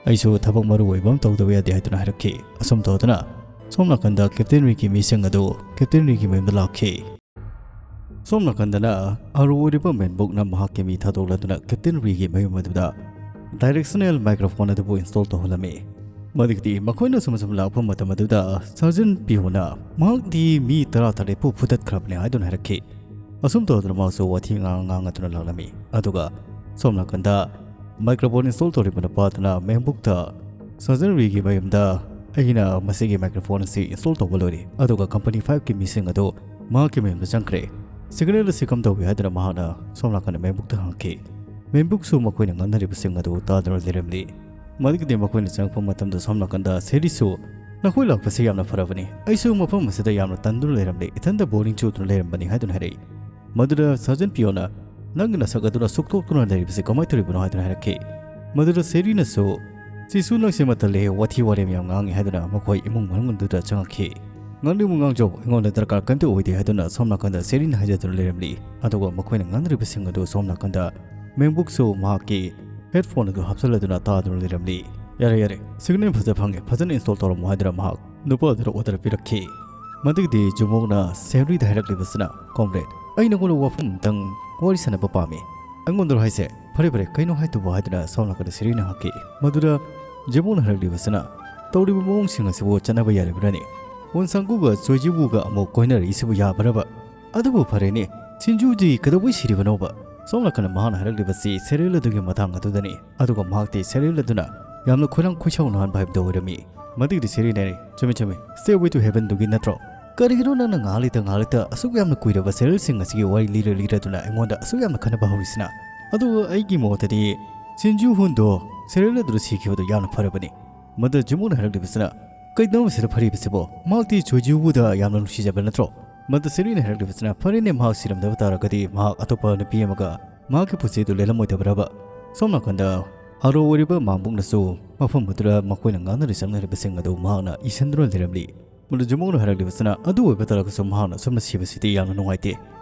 "ꯑꯩꯁꯨ ꯊꯕꯛ ꯃꯔꯨ ꯑꯣꯏꯕ ꯑꯃ ꯇꯧꯗꯕ ꯌꯥꯗꯦ" ꯍꯥꯏꯗꯨꯅ ꯍꯥꯏꯔꯛꯈꯤ꯫ ꯑꯁꯨꯝ ꯇꯧꯗꯅ ꯁꯣꯝ ꯅꯥꯀꯟꯗ ꯀꯦꯞꯇꯦꯟ ꯔꯤꯒꯤ ꯃꯤꯁꯤꯡ ꯑꯗꯨ ꯀꯦꯞꯇꯦꯟ ꯔꯤꯒꯤ ꯃꯌꯨꯝꯗ ꯂꯥꯛꯈꯤ꯫ ꯁꯣꯝ ꯅꯥꯀꯟꯗꯅ ꯑꯔꯨ ꯑꯣꯏꯔꯤꯕ ꯃꯦꯟꯕꯨꯛꯅ ꯃꯍꯥꯛꯀꯤ ꯃꯤ ꯊꯥꯗꯣꯛꯂꯗꯨꯅ ꯀꯦꯞꯇꯦꯟ ꯔꯤꯒꯤ ꯃꯌꯨꯝ ꯑꯗꯨꯗ ꯗꯥꯏꯔꯦꯛꯁꯅꯦꯜ ꯃꯥꯏꯀ꯭ꯔꯣꯐꯣꯟ ꯑꯗꯨꯕꯨ ꯏꯟꯁꯇꯣꯜ ꯇꯧꯍꯜꯂꯝꯃꯤ꯫ ꯃꯗꯨꯒꯤꯗꯤ ꯃꯈꯣꯏꯅ ꯁꯨꯝ ꯁꯨꯝ ꯂꯥꯛꯄ ꯃꯇꯝ ꯑꯗꯨꯗ ꯁꯥꯔꯖꯦꯟ ꯄꯤꯌꯣꯅ ꯃꯍꯥꯛꯇꯤ ꯃꯤ ꯇꯔꯥ ꯇꯔꯦꯠꯄꯨ ꯐꯨꯗꯠꯈ꯭ꯔꯕꯅꯤ ꯍꯥꯏꯗꯨꯅ ꯍꯥꯏꯔꯛꯈꯤ꯫ ꯑꯁꯨꯝ ꯇꯧꯗꯨꯅ ꯃꯍꯥꯛꯁꯨ ꯋꯥꯊꯤ ꯉꯥꯡ ꯉꯥꯡꯗꯨꯅ ꯂꯥꯛꯂꯝꯃꯤ꯫ ꯑꯗꯨꯒ ꯁꯣꯝ ꯅꯥꯀꯟꯗ ꯃꯥꯏꯀ꯭ꯔꯣꯐꯣꯟ ꯏꯟꯁꯇꯣꯜ ꯇꯧꯔꯤꯕ ꯅꯨꯄꯥꯗꯨꯅ ꯃꯦꯝꯕꯨꯛꯇ ꯁꯥꯔꯖꯦꯟ ꯔꯤꯒꯤ ꯃꯌꯨꯝꯗ ꯑꯩꯅ ꯃꯁꯤꯒꯤ ꯃꯥꯏꯀ꯭ꯔꯣꯐꯣꯟ ꯑꯁꯤ ꯏꯟꯁꯇꯣꯜ ꯇꯧꯕ ꯂꯣꯏꯔꯦ, ꯑꯗꯨꯒ ꯀꯝꯄꯅꯤ ꯐꯥꯏꯚꯀꯤ ꯃꯤꯁꯤꯡ ꯑꯗꯨ ꯃꯍꯥꯛꯀꯤ ꯃꯌꯨꯝꯗ ꯆꯪꯈ꯭ꯔꯦ꯫ ꯁꯤꯒꯅꯦꯜ ꯑꯁꯤ ꯀꯝꯗꯧꯏ ꯍꯥꯏꯗꯨꯅ ꯃꯍꯥꯛꯅ ꯁꯣꯝ ꯅꯥꯀꯟꯗ ꯃꯦꯝꯕꯨꯛꯇ ꯍꯪꯈꯤ꯫ ꯃꯦꯝꯕꯨꯛꯁꯨ ꯃꯈꯣꯏꯅ ꯉꯥꯡꯅꯔꯤꯕꯁꯤꯡ ꯑꯗꯨ ꯇꯥꯗꯨꯅ ꯂꯩꯔꯝꯂꯤ꯫ ꯃꯗꯨꯒꯤꯗꯤ ꯃꯈꯣꯏꯅ ꯆꯪꯉꯛꯄ ꯃꯇꯝꯗ ꯁꯣꯝ ꯅꯥꯀꯟꯗ ꯁꯦꯔꯤꯁꯁꯨ "ꯅꯈꯣꯏ ꯂꯥꯛꯄꯁꯦ ꯌꯥꯝꯅ ꯐꯔꯕꯅꯤ꯫ ꯑꯩꯁꯨ ꯃꯐꯝ ꯑꯁꯤꯗ ꯌꯥꯝꯅ ꯇꯟꯗꯨꯅ ꯂꯩꯔꯝꯂꯦ, ꯏꯊꯟꯇ ꯕꯣꯔꯤꯡ ꯆꯨꯗꯨꯅ ꯂꯩꯔꯝꯕꯅꯤ" ꯍꯥꯏꯗꯨꯅ ꯍꯥꯏꯔꯛꯏ꯫ ꯃꯗꯨꯗ ꯁꯥꯔꯖꯦꯟ ꯄꯤꯌꯣꯅ, "ꯅꯪꯒꯤ ꯅꯁꯛ ꯑꯗꯨꯅ ꯁꯨꯛꯇꯣꯛꯇꯨꯅ ꯂꯩꯔꯤꯕꯁꯤ ꯀꯃꯥꯏꯅ ꯇꯧꯔꯤꯕꯅꯣ?" ꯍꯥꯏꯗꯨꯅ ꯍꯥꯏꯔꯛꯈꯤ꯫ ꯃꯗꯨꯗ ꯁꯦꯔꯤꯅꯁꯨ, "ꯁꯤꯁꯨ ꯅꯪꯁꯦ ꯃꯇꯜꯂꯦ, ꯋꯥꯊꯤ ꯋꯥꯔꯦꯝ ꯌꯥꯝ ꯉꯥꯡꯉꯤ" ꯍꯥꯏꯗꯨꯅ ꯃꯈꯣꯏ ꯏꯃꯨꯡ ꯃꯅꯨꯡ ꯑꯗꯨꯗ ꯆꯪꯉꯛꯈꯤ꯫ "ꯉꯥꯡꯅꯤꯡꯕ ꯉꯥꯡꯖꯧ, ꯑꯩꯉꯣꯟꯗ ꯗꯔꯀꯥꯔ ꯀꯔꯤꯝꯇ ꯑꯣꯏꯗꯦ" ꯍꯥꯏꯗꯨꯅ ꯁꯣꯝ ꯅꯥꯀꯟꯗ ꯁꯦꯔꯤꯅ ꯍꯥꯏꯖꯗꯨꯅ ꯂꯩꯔꯝꯂꯤ꯫ ꯑꯗꯨꯒ ꯃꯈꯣꯏꯅ ꯉꯥꯡꯅꯔꯤꯕꯁꯤꯡ ꯑꯗꯨ ꯁꯣꯝ ꯅꯥꯀꯟꯗ ꯃꯦꯡꯕꯨꯛꯁꯨ ꯃꯍꯥꯛꯀꯤ ꯍꯦꯗꯐꯣꯟ ꯑꯗꯨ ꯍꯥꯞꯆꯜꯂꯗꯨꯅ ꯇꯥꯗꯨꯅ ꯂꯩꯔꯝꯂꯤ꯫ "ꯌꯥꯔꯦ, ꯌꯥꯔꯦ, ꯁꯤꯒꯅꯦꯜ ꯐꯖ ꯐꯪꯉꯦ, ꯐꯖꯅ ꯏꯟꯁꯇꯣꯜ ꯇꯧꯔꯝꯃꯣ" ꯍꯥꯏꯗꯨꯅ ꯃꯍꯥꯛ ꯅꯨꯄꯥ ꯑꯗꯨꯗ ꯑꯣꯔꯗꯔ ꯄꯤꯔꯛꯈꯤ꯫ ꯃꯗꯨꯒꯤꯗꯤ ꯖꯨꯃꯣꯡꯅ ꯁꯦꯔꯤꯗ ꯍꯥꯏꯔꯛꯂꯤꯕꯁꯤꯅ, "ꯀꯣꯝꯔꯦꯗ, ꯑꯩ ꯅꯉꯣꯟꯗ ꯋꯥꯐꯝ ꯑꯝꯇꯪ ꯋꯥꯔꯤ ꯁꯥꯟꯅꯕ ꯄꯥꯝꯃꯤ꯫" "ꯑꯩꯉꯣꯟꯗꯔꯣ ꯍꯥꯏꯁꯦ? ꯐꯔꯦ, ꯐꯔꯦ, ꯀꯩꯅꯣ ꯍꯥꯏꯗꯨꯕꯨ?" ꯍꯥꯏꯗꯨꯅ ꯁꯣꯝ ꯅꯥꯀꯟꯗ ꯁꯦꯔꯤꯅ ꯍꯪꯉꯛꯈꯤ꯫ ꯃꯗꯨꯗ ꯖꯨꯃꯣꯡꯅ ꯍꯥꯏꯔꯛꯂꯤꯕꯁꯤꯅ, "ꯇꯧꯔꯤꯕ ꯃꯑꯣꯡꯁꯤꯡ ꯑꯁꯤꯕꯨ ꯆꯠꯅꯕ ꯌꯥꯔꯤꯕ꯭ꯔꯥꯅꯦ? ꯋꯨꯟ ꯁꯥꯡꯒꯨꯒ ꯆꯣꯏꯖꯤꯋꯨꯒ ꯑꯃꯨꯛ ꯀꯣꯏꯅꯔꯛꯏꯁꯤꯕꯨ ꯌꯥꯕ꯭ꯔꯕ? ꯑꯗꯨꯕꯨ ꯐꯔꯦꯅꯦ, ꯁꯤꯟꯖꯨꯗꯤ ꯀꯩꯗꯧꯕꯩ ꯁꯤꯔꯤꯕꯅꯣꯕ?" ꯁꯣꯝ ꯅꯥꯀꯟꯗ ꯃꯍꯥꯛꯅ ꯍꯥꯏꯔꯛꯂꯤꯕꯁꯤ ꯁꯦꯔꯦꯜ ꯑꯗꯨꯒꯤ ꯃꯇꯥꯡ ꯑꯗꯨꯗꯅꯤ꯫ ꯑꯗꯨꯒ ꯃꯍꯥꯛꯇꯤ ꯁꯦꯔꯦꯜ ꯑꯗꯨꯅ ꯌꯥꯝꯅ ꯈꯣꯏꯔꯥꯡ ꯈꯣꯏꯁꯥꯎꯅꯍꯟꯕ ꯍꯥꯏꯕꯗꯨ ꯑꯣꯏꯔꯝꯃꯤ꯫ ꯃꯗꯨꯒꯤꯗꯤ ꯁꯦꯔꯦꯜꯅꯅꯦ, "ꯆꯨꯝꯃꯤ, ꯆꯨꯝꯃꯤ, Stairway to Heaven ꯗꯨꯒꯤ ꯅꯠꯇ꯭ꯔꯣ? ꯀꯔꯤꯒꯤꯅꯣ ꯅꯪꯅ ꯉꯥꯏꯍꯥꯛ ꯂꯩꯇ ꯉꯥꯏꯍꯥꯛ ꯂꯩꯇ ꯑꯁꯨꯛ ꯌꯥꯝꯅ ꯀꯨꯏꯔꯕ ꯁꯦꯔꯦꯜꯁꯤꯡ ꯑꯁꯤꯒꯤ ꯋꯥꯔꯤ ꯂꯤꯔ ꯂꯤꯔꯗꯨꯅ ꯑꯩꯉꯣꯟꯗ ꯑꯁꯨꯛ ꯌꯥꯝꯅ ꯈꯟꯅꯕ ꯍꯧꯔꯤꯁꯤꯅ? ꯑꯗꯨ ꯑꯩꯒꯤ ꯃꯣꯠꯇꯗꯤ ꯁꯤꯟꯖꯨ ꯍꯨꯟꯗꯣ ꯁꯦꯔꯦꯜ ꯑꯗꯨꯗ ꯁꯤꯈꯤꯕꯗꯨ ꯌꯥꯝꯅ ꯐꯔꯕꯅꯤ꯫" ꯃꯗꯨ ꯖꯨꯃꯨꯅ ꯍꯥꯏꯔꯛꯂꯤꯕꯁꯤꯅ, "ꯀꯩꯗꯧꯅ ꯁꯤꯗ ꯐꯔꯤꯕꯁꯤꯕꯣ? ꯃꯍꯥꯛꯇꯤ ꯆꯣꯏꯖꯤꯋꯨꯗ ꯌꯥꯝꯅ ꯅꯨꯡꯁꯤꯖꯕ ꯅꯠꯇ꯭ꯔꯣ?" ꯃꯗꯨ ꯁꯦꯔꯤꯅ ꯍꯥꯏꯔꯛꯂꯤꯕꯁꯤꯅ, "ꯐꯔꯦꯅꯦ, ꯃꯍꯥꯛ ꯁꯤꯔꯝꯗꯕ ꯇꯥꯔꯒꯗꯤ ꯃꯍꯥꯛ ꯑꯇꯣꯞꯄ ꯅꯨꯄꯤ ꯑꯃꯒ ꯃꯍꯥꯛꯀꯤ ꯄꯨꯟꯁꯤ ꯑꯗꯨ ꯂꯦꯜꯂꯝꯃꯣꯏꯗꯕ꯭ꯔꯕ?" ꯁꯣꯝ ꯅꯥꯀꯟꯗ ꯑꯔꯣ ꯑꯣꯏꯔꯤꯕ ꯃꯥꯡꯕꯨꯛꯅꯁꯨ ꯃꯐꯝ ꯑꯗꯨꯗ ꯃꯈꯣꯏꯅ ꯉꯥꯡꯅꯔꯤ ꯁꯛꯅꯔꯤꯕꯁꯤꯡ ꯑꯗꯨ ꯃꯍꯥꯛꯅ ꯏꯁꯤꯟꯗꯨꯅ ꯂꯩꯔꯝꯂꯤ꯫ ꯃꯗꯨ ꯖꯨꯃꯣꯡꯅ ꯍꯥꯏꯔꯛꯂꯤꯕꯁꯤꯅ, "ꯑꯗꯨ ꯑꯣꯏꯕ ꯇꯥꯔꯒꯁꯨ ꯃꯍꯥꯛꯅ ꯑꯁꯨꯝꯅ ꯁꯤꯕꯁꯤꯗꯤ ꯌꯥꯝꯅ ꯅꯨꯡꯉꯥꯏꯇꯦ꯫"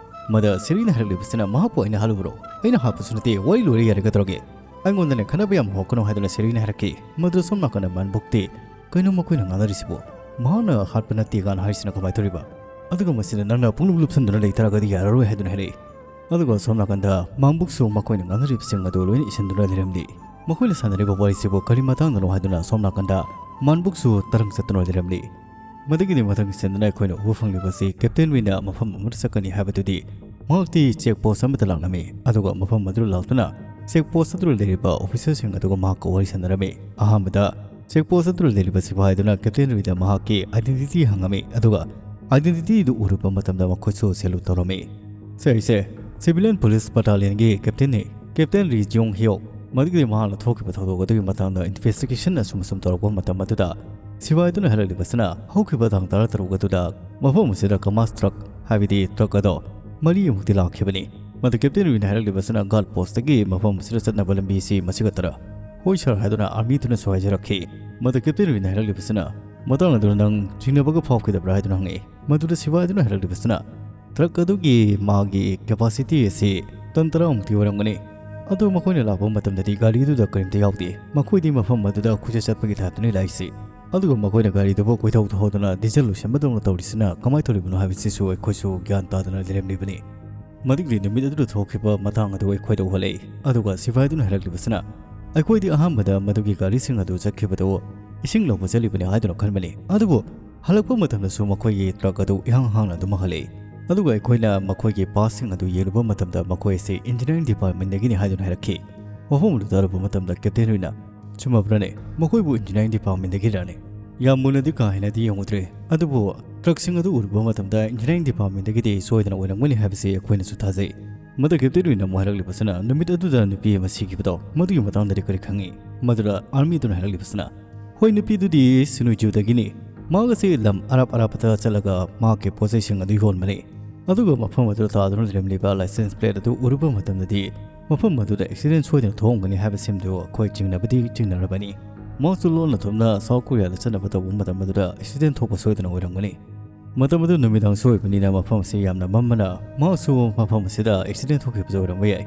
ꯃꯗ ꯁꯦꯔꯤꯅ ꯍꯥꯏꯔꯛꯂꯤꯕꯁꯤꯅ, "ꯃꯍꯥꯛꯄꯨ ꯑꯩꯅ ꯍꯥꯠꯂꯨꯕ꯭ꯔꯣ? ꯑꯩꯅ ꯍꯥꯠꯄꯁꯨ ꯅꯠꯇꯦ, ꯋꯥꯔꯤ ꯂꯣꯏꯔꯦ, ꯌꯥꯔꯦ, ꯀꯩꯗꯧꯔꯒꯦ? ꯑꯩꯉꯣꯟꯗꯅꯦ ꯈꯟꯅꯕ ꯌꯥꯝ ꯍꯧꯔꯛꯀꯅꯨ" ꯍꯥꯏꯗꯨꯅ ꯁꯦꯔꯤꯅ ꯍꯥꯏꯔꯛꯈꯤ꯫ ꯃꯗꯨ ꯁꯣꯝ ꯅꯥꯀꯟꯗ ꯃꯥꯟꯕꯨꯛꯇꯤ, "ꯀꯩꯅꯣ ꯃꯈꯣꯏꯅ ꯉꯥꯡꯅꯔꯤꯁꯤꯕꯨ? ꯃꯍꯥꯛꯅ ꯍꯥꯠꯄ ꯅꯠꯇꯦ ꯀꯥꯏꯅ ꯍꯥꯏꯔꯤꯁꯤꯅ ꯀꯃꯥꯏꯅ ꯇꯧꯔꯤꯕ? ꯑꯗꯨꯒ ꯃꯁꯤꯗ ꯅꯪꯅ ꯄꯨꯡꯂꯨꯞ ꯂꯨꯞꯁꯟꯗꯨꯅ ꯂꯩ ꯇꯥꯔꯒꯗꯤ ꯌꯥꯔꯔꯣꯏ" ꯍꯥꯏꯗꯨꯅ ꯍꯥꯏꯔꯛꯏ꯫ ꯑꯗꯨꯒ ꯁꯣꯝ ꯅꯥꯀꯟꯗ ꯃꯥꯟꯕꯨꯛꯁꯨ ꯃꯈꯣꯏꯅ ꯉꯥꯡꯅꯔꯤꯕꯁꯤꯡ ꯑꯗꯨ ꯂꯣꯏꯅ ꯏꯁꯤꯟꯗꯨꯅ ꯂꯩꯔꯝꯂꯤ꯫ ꯃꯈꯣꯏꯅ ꯁꯥꯟꯅꯔꯤꯕ ꯋꯥꯔꯤꯁꯤꯕꯨ ꯀꯔꯤ ꯃꯇꯥꯡꯗꯅꯣ ꯍꯥꯏꯗꯨꯅ ꯁꯣꯝ ꯅꯥꯀꯟꯗ ꯃꯥꯟꯕꯨꯛꯁꯨ ꯇꯔꯪ ꯆꯠꯇꯨꯅ ꯂꯩꯔꯝꯂꯤ꯫ ꯃꯗꯨꯒꯤꯗꯤ ꯃꯊꯪ ꯁꯤꯟꯗꯨꯅ ꯑꯩꯈꯣꯏꯅ ꯎꯕ ꯐꯪꯂꯤꯕꯁꯤ ꯀꯦꯞꯇꯦꯟ ꯋꯤꯟꯅ ꯃꯐꯝ ꯑꯃꯗ ꯆꯠꯀꯅꯤ ꯍꯥꯏꯕꯗꯨꯗꯤ, ꯃꯍꯥꯛꯇꯤ ꯆꯦꯛ ꯄꯣꯁ ꯑꯃꯗ ꯂꯥꯛꯂꯝꯃꯤ꯫ ꯑꯗꯨꯒ ꯃꯐꯝ ꯑꯗꯨꯗ ꯂꯥꯛꯇꯨꯅ ꯆꯦꯛ ꯄꯣꯁ ꯑꯗꯨꯗ ꯂꯩꯔꯤꯕ ꯑꯣꯐꯤꯁꯔꯁꯤꯡ ꯑꯗꯨꯒ ꯃꯍꯥꯛꯀ ꯋꯥꯔꯤ ꯁꯥꯟꯅꯔꯝꯃꯤ꯫ ꯑꯍꯥꯟꯕꯗ ꯆꯦꯛ ꯄꯣꯁ ꯑꯗꯨꯗ ꯂꯩꯔꯤꯕ ꯁꯤꯐꯥꯏ ꯑꯗꯨꯅ ꯀꯦꯞꯇꯦꯟ ꯋꯤꯟꯗ ꯃꯍꯥꯛꯀꯤ ꯑꯥꯏꯗꯦꯟꯇꯤꯇꯤ ꯍꯪꯉꯝꯃꯤ꯫ ꯑꯗꯨꯒ ꯑꯥꯏꯗꯦꯟꯇꯤꯇꯤ ꯑꯗꯨ ꯎꯔꯨꯕ ꯃꯇꯝꯗ ꯃꯈꯣꯏꯁꯨ ꯁꯦꯂꯨꯠ ꯇꯧꯔꯝꯃꯤ꯫ "ꯁꯦ, ꯑꯩꯁꯦ ꯁꯤꯚꯤꯂꯤꯌꯟ ꯄꯨꯂꯤꯁ ꯕꯇꯥꯂꯤꯌꯟꯒꯤ ꯀꯦꯞꯇꯦꯟꯅꯤ, ꯀꯦꯞꯇꯦꯟ ꯔꯤ ꯖꯤꯌꯣꯡ ꯍꯤꯌꯣ꯫" ꯃꯗꯨꯒꯤꯗꯤ ꯃꯍꯥꯛꯅ ꯊꯣꯛꯈꯤꯕ ꯊꯧꯗꯣꯛ ꯑꯗꯨꯒꯤ ꯃꯇꯥꯡꯗ ꯏꯟꯚꯦꯁꯇꯤꯒꯦꯁꯟ ꯑꯁꯨꯝ ꯑꯁꯨꯝ ꯇꯧꯔꯛꯄ ꯃꯇꯝ ꯑꯗꯨꯗ ꯁꯤꯐꯥꯏꯗꯨꯅ ꯍꯥꯏꯔꯛꯂꯤꯕꯁꯤꯅ ꯍꯧꯈꯤꯕ ꯇꯥꯡ ꯇꯔꯥꯇꯔꯨꯛ ꯑꯗꯨꯗ ꯃꯐꯝ ꯑꯁꯤꯗ ꯀꯃꯥꯁ ꯇ꯭ꯔꯛ, ꯍꯥꯏꯕꯗꯤ ꯇ꯭ꯔꯛ ꯑꯗꯣ ꯃꯔꯤꯃꯨꯛꯇꯤ ꯂꯥꯛꯈꯤꯕꯅꯤ꯫ ꯃꯗꯨ ꯀꯦꯞꯇꯦꯟ ꯔꯨꯏꯅ ꯍꯥꯏꯔꯛꯂꯤꯕꯁꯤꯅ ꯒꯥꯔꯗ ꯄꯣꯁꯇꯒꯤ ꯃꯐꯝ ꯑꯁꯤꯗ ꯆꯠꯅꯕ ꯂꯝꯕꯤꯁꯤ ꯃꯁꯤꯒ ꯇꯔꯥ꯫ "ꯍꯣꯏ ꯁꯥꯔ" ꯍꯥꯏꯗꯨꯅ ꯑꯥꯔꯃꯤꯗꯨꯅꯁꯨ ꯍꯥꯏꯖꯔꯛꯈꯤ꯫ ꯃꯗꯨ ꯀꯦꯞꯇꯦꯟ ꯔꯨꯏꯅ ꯍꯥꯏꯔꯛꯂꯤꯕꯁꯤꯅ, "ꯃꯇꯥꯡ ꯑꯗꯨꯗ ꯅꯪ ꯆꯤꯡꯅꯕꯒ ꯐꯥꯎꯈꯤꯗꯕ꯭ꯔꯥ?" ꯍꯥꯏꯗꯨꯅ ꯍꯪꯉꯛꯏ꯫ ꯃꯗꯨꯗ ꯁꯤꯐꯥꯏꯗꯨꯅ ꯍꯥꯏꯔꯛꯂꯤꯕꯁꯤꯅ, "ꯇ꯭ꯔꯛ ꯑꯗꯨꯒꯤ ꯃꯥꯒꯤ ꯀꯦꯄꯥꯁꯤꯇꯤ ꯑꯁꯤ ꯇꯟ ꯇꯔꯥꯃꯨꯛꯇꯤ ꯑꯣꯏꯔꯝꯒꯅꯤ꯫ ꯑꯗꯨ ꯃꯈꯣꯏꯅ ꯂꯥꯛꯄ ꯃꯇꯝꯗꯗꯤ ꯒꯥꯔꯤꯗꯨꯗ ꯀꯔꯤꯝꯇ ꯌꯥꯎꯗꯦ꯫ ꯃꯈꯣꯏꯗꯤ ꯃꯐꯝ ꯑꯗꯨꯗ ꯈꯨꯆꯠ ꯆꯠꯄꯒꯤ ꯇꯥꯏꯞꯇꯅꯤ ꯂꯥꯛꯏꯁꯤ꯫ ꯑꯗꯨꯒ ꯃꯈꯣꯏꯅ ꯒꯥꯔꯤꯗꯨꯕꯨ ꯀꯣꯏꯊꯧ ꯊꯧꯗꯨꯅ ꯗꯤꯖꯜ ꯂꯣꯏꯁꯤꯟꯕꯗꯧꯅ ꯇꯧꯔꯤꯁꯤꯅ ꯀꯃꯥꯏꯅ ꯇꯧꯔꯤꯕꯅꯣ ꯍꯥꯏꯕꯁꯤꯁꯨ ꯑꯩꯈꯣꯏꯁꯨ ꯒ꯭ꯌꯥꯟ ꯇꯥꯗꯅ ꯂꯩꯔꯝꯂꯤꯕꯅꯤ꯫" ꯃꯗꯨꯒꯤ ꯅꯨꯃꯤꯠ ꯑꯗꯨꯗ ꯊꯣꯛꯈꯤꯕ ꯃꯇꯥꯡ ꯑꯗꯨ ꯑꯩꯈꯣꯏꯗ ꯎꯍꯜꯂꯛꯏ꯫ ꯑꯗꯨꯒ ꯁꯤꯐꯥꯏꯗꯨꯅ ꯍꯥꯏꯔꯛꯂꯤꯕꯁꯤꯅ, "ꯑꯩꯈꯣꯏꯗꯤ ꯑꯍꯥꯟꯕꯗ ꯃꯗꯨꯒꯤ ꯒꯥꯔꯤꯁꯤꯡ ꯑꯗꯨ ꯆꯠꯈꯤꯕꯗꯨ ꯏꯁꯤꯡ ꯂꯧꯕ ꯆꯠꯂꯤꯕꯅꯤ ꯍꯥꯏꯗꯨꯅ ꯈꯟꯕꯅꯤ꯫ ꯑꯗꯨꯕꯨ ꯍꯜꯂꯛꯄ ꯃꯇꯝꯗꯁꯨ ꯃꯈꯣꯏꯒꯤ ꯇ꯭ꯔꯛ ꯑꯗꯨ ꯏꯍꯥꯡ ꯍꯥꯡꯅ ꯑꯗꯨꯃꯛ ꯍꯜꯂꯛꯏ꯫ ꯑꯗꯨꯒ ꯑꯩꯈꯣꯏꯅ ꯃꯈꯣꯏꯒꯤ ꯄꯥꯁꯁꯤꯡ ꯑꯗꯨ ꯌꯦꯡꯂꯨꯕ ꯃꯇꯝꯗ ꯃꯈꯣꯏ ꯑꯁꯤ ꯏꯟꯖꯤꯅꯤꯌꯥꯔꯤꯡ ꯗꯤꯄꯥꯔꯠꯃꯦꯟꯗꯒꯤꯅꯤ" ꯍꯥꯏꯗꯨꯅ ꯍꯥꯏꯔꯛꯈꯤ꯫ ꯋꯥꯐꯝ ꯑꯗꯨ ꯇꯥꯔꯨꯕ ꯃꯇꯝꯗ ꯀꯦꯞꯇꯦꯟ ꯔꯨꯏꯅ, "ꯆꯨꯝꯃꯕ꯭ꯔꯅꯦ? ꯃꯈꯣꯏꯕꯨ ꯏꯟꯖꯤꯅꯤꯌꯥꯔꯤꯡ ꯗꯤꯄꯥꯔꯠꯃꯦꯟꯗꯒꯤꯔꯅꯦ? ꯌꯥꯝ ꯃꯨꯟꯅꯗꯤ ꯀꯥ ꯍꯦꯟꯅꯗꯤ ꯌꯦꯡꯉꯨꯗ꯭ꯔꯦ, ꯑꯗꯨꯕꯨ ꯇ꯭ꯔꯛꯁꯤꯡ ꯑꯗꯨ ꯎꯔꯨꯕ ꯃꯇꯝꯗ ꯏꯟꯖꯤꯅꯤꯌꯥꯔꯤꯡ ꯗꯤꯄꯥꯔꯠꯃꯦꯟꯗꯒꯤꯗꯤ ꯁꯣꯏꯗꯅ ꯑꯣꯏꯔꯝꯒꯅꯤ ꯍꯥꯏꯕꯁꯤ ꯑꯩꯈꯣꯏꯅꯁꯨ ꯊꯥꯖꯩ꯫" ꯃꯗꯨ ꯀꯦꯞꯇꯦꯟ ꯔꯨꯏꯅ ꯑꯃꯨꯛ ꯍꯥꯏꯔꯛꯂꯤꯕꯁꯤꯅ, "ꯅꯨꯃꯤꯠ ꯑꯗꯨꯗ ꯅꯨꯄꯤ ꯑꯃ ꯁꯤꯈꯤꯕꯗꯣ, ꯃꯗꯨꯒꯤ ꯃꯇꯥꯡꯗꯗꯤ ꯀꯔꯤ ꯈꯪꯉꯤ?" ꯃꯗꯨꯗ ꯑꯥꯔꯃꯤꯗꯨꯅ ꯍꯥꯏꯔꯛꯂꯤꯕꯁꯤꯅ, "ꯍꯣꯏ, ꯅꯨꯄꯤꯗꯨꯗꯤ ꯁꯤꯅꯨꯏꯖꯨꯗꯒꯤꯅꯤ꯫ ꯃꯍꯥꯛ ꯑꯁꯤ ꯂꯝ ꯑꯔꯥꯞ ꯑꯔꯥꯞꯄꯗ ꯆꯠꯂꯒ ꯃꯍꯥꯛꯀꯤ ꯄꯣꯠ ꯆꯩꯁꯤꯡ ꯑꯗꯨ ꯌꯣꯟꯕꯅꯤ꯫ ꯑꯗꯨꯒ ꯃꯐꯝ ꯑꯗꯨꯗ ꯇꯥꯗꯨꯅ ꯂꯩꯔꯝꯂꯤꯕ ꯂꯥꯏꯁꯦꯟꯁ ꯄ꯭ꯂꯦꯠ ꯑꯗꯨ ꯎꯔꯨꯕ ꯃꯇꯝꯗꯗꯤ ꯃꯐꯝ ꯑꯗꯨꯗ ꯑꯦꯛꯁꯤꯗꯦꯟ ꯁꯣꯏꯗꯅ ꯊꯣꯛꯂꯝꯒꯅꯤ ꯍꯥꯏꯕꯁꯤꯃꯗꯨ ꯑꯩꯈꯣꯏ ꯆꯤꯡꯅꯕꯗꯤ ꯆꯤꯡꯅꯔꯕꯅꯤ꯫ ꯃꯍꯥꯛꯁꯨ ꯂꯣꯟꯅ ꯊꯨꯞꯅ ꯁꯥꯎꯠ ꯀꯣꯔꯤꯌꯥꯗ ꯆꯠꯅꯕ ꯇꯧꯕ ꯃꯇꯝ ꯑꯗꯨꯗ ꯑꯦꯛꯁꯤꯗꯦꯟ ꯊꯣꯛꯄ ꯁꯣꯏꯗꯅ ꯑꯣꯏꯔꯝꯒꯅꯤ꯫ ꯃꯇꯝ ꯑꯗꯨ ꯅꯨꯃꯤꯗꯥꯡꯁꯨ ꯑꯣꯏꯕꯅꯤꯅ ꯃꯐꯝ ꯑꯁꯤ ꯌꯥꯝꯅ ꯃꯝꯕꯅ ꯃꯍꯥꯛꯁꯨ ꯃꯐꯝ ꯑꯁꯤꯗ ꯑꯦꯛꯁꯤꯗꯦꯟ ꯊꯣꯛꯈꯤꯕꯁꯨ ꯑꯣꯏꯔꯝꯕ ꯌꯥꯏ꯫"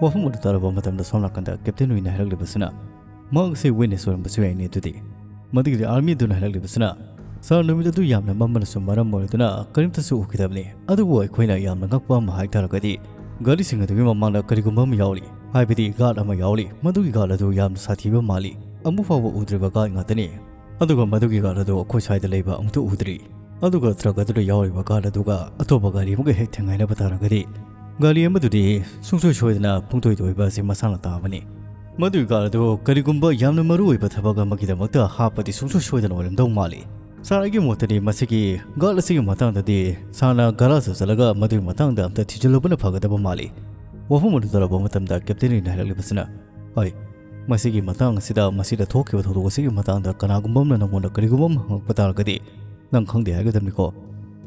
ꯋꯥꯐꯝ ꯑꯗꯨ ꯇꯥꯔꯕ ꯃꯇꯝꯗ ꯁꯣꯝ ꯅꯥꯀꯟꯗ ꯀꯦꯞꯇꯦꯟ ꯔꯨꯏꯅ ꯍꯥꯏꯔꯛꯂꯤꯕꯁꯤꯅ, "ꯃꯍꯥꯛ ꯑꯁꯤ ꯋꯤꯠꯅꯦꯁ ꯑꯣꯏꯔꯝꯕꯁꯨ ꯌꯥꯏꯅꯦ ꯑꯗꯨꯗꯤ꯫" ꯃꯗꯨꯒꯤꯗꯤ ꯑꯥꯔꯃꯤꯗꯨꯅ ꯍꯥꯏꯔꯛꯂꯤꯕꯁꯤꯅ, "ꯁꯥꯔ, ꯅꯨꯃꯤꯠ ꯑꯗꯨ ꯌꯥꯝꯅ ꯃꯝꯕꯅꯁꯨ ꯃꯔꯝ ꯑꯣꯏꯔꯗꯨꯅ ꯀꯔꯤꯝꯇꯁꯨ ꯎꯈꯤꯗꯕꯅꯤ꯫ ꯑꯗꯨꯕꯨ ꯑꯩꯈꯣꯏꯅ ꯌꯥꯝꯅ ꯉꯛꯄ ꯑꯃ ꯍꯥꯏ ꯇꯥꯔꯒꯗꯤ ꯒꯥꯔꯤꯁꯤꯡ ꯑꯗꯨꯒꯤ ꯃꯃꯥꯡꯗ ꯀꯔꯤꯒꯨꯝꯕ ꯑꯃ ꯌꯥꯎꯔꯤ, ꯍꯥꯏꯕꯗꯤ ꯒꯥꯔꯗ ꯑꯃ ꯌꯥꯎꯔꯤ꯫ ꯃꯗꯨꯒꯤ ꯒꯥꯔꯗ ꯑꯗꯨ ꯌꯥꯝꯅ ꯁꯥꯊꯤꯕ ꯃꯥꯜꯂꯤ꯫ ꯑꯃꯨꯛ ꯐꯥꯎꯕ ꯎꯗ꯭ꯔꯤꯕ ꯒꯥꯔꯗ ꯉꯥꯛꯇꯅꯤ꯫ ꯑꯗꯨꯒ ꯃꯗꯨꯒꯤ ꯒꯥꯔꯗ ꯑꯗꯨ ꯑꯩꯈꯣꯏ ꯁ꯭ꯋꯥꯏꯗ ꯂꯩꯕ ꯑꯃꯨꯛꯇ ꯎꯗ꯭ꯔꯤ꯫ ꯑꯗꯨꯒ ꯇ꯭ꯔꯛ ꯑꯗꯨꯗ ꯌꯥꯎꯔꯤꯕ ꯒꯥꯔꯗ ꯑꯗꯨꯒ ꯑꯇꯣꯞꯄ ꯒꯥꯔꯤ ꯑꯃꯒ ꯍꯦꯛ ꯊꯦꯡꯒꯥꯏꯅꯕ ꯇꯥꯔꯒꯗꯤ ꯒꯥꯔꯤ ꯑꯃꯗꯨꯗꯤ ꯁꯨꯡꯁꯣꯏ ꯁꯣꯏꯗꯅ ꯄꯨꯡꯇꯣꯏ ꯇꯣꯏꯕ ꯑꯁꯤ ꯃꯁꯥꯅ ꯇꯥꯕꯅꯤ꯫ ꯃꯗꯨꯒꯤ ꯒꯥꯔꯗ ꯑꯗꯨ ꯀꯔꯤꯒꯨꯝꯕ ꯌꯥꯝꯅ ꯃꯔꯨ ꯑꯣꯏꯕ ꯊꯕꯛ ꯑꯃꯒꯤꯗꯃꯛꯇ ꯍꯥꯞꯄꯗꯤ ꯁꯨꯡꯁꯣꯏ ꯁꯣꯏꯗꯅ ꯑꯣꯏꯔꯝꯗꯧ ꯃꯥꯜꯂꯤ꯫ ꯁꯥꯔ, ꯑꯩꯒꯤ ꯃꯣꯠꯇꯗꯤ ꯃꯁꯤꯒꯤ ꯒꯥꯔꯗ ꯑꯁꯤꯒꯤ ꯃꯇꯥꯡꯗꯗꯤ ꯁꯥꯔꯅ ꯒꯔꯥꯖꯇ ꯆꯠꯂꯒ ꯃꯗꯨꯒꯤ ꯃꯇꯥꯡꯗ ꯑꯝꯇ ꯊꯤꯖꯤꯜꯂꯨꯕꯅ ꯐꯒꯗꯕ ꯃꯥꯜꯂꯤ꯫" ꯋꯥꯐꯝ ꯑꯗꯨ ꯇꯥꯔꯛꯄ ꯃꯇꯝꯗ ꯀꯦꯞꯇꯦꯟ ꯔꯤꯅ ꯍꯥꯏꯔꯛꯂꯤꯕꯁꯤꯅ, "ꯍꯣꯏ, ꯃꯁꯤꯒꯤ ꯃꯇꯥꯡ ꯑꯁꯤꯗ, ꯃꯁꯤꯗ ꯊꯣꯛꯈꯤꯕ ꯊꯧꯗꯣꯛ ꯑꯁꯤꯒꯤ ꯃꯇꯥꯡꯗ ꯀꯅꯥꯒꯨꯝꯕ ꯑꯃꯅ ꯅꯪꯉꯣꯟꯗ ꯀꯔꯤꯒꯨꯝꯕ ꯑꯃ ꯍꯪꯉꯛꯄ ꯇꯥꯔꯒꯗꯤ, ꯅꯪ ꯈꯪꯗꯦ ꯍꯥꯏꯒꯗꯕꯅꯤꯀꯣ꯫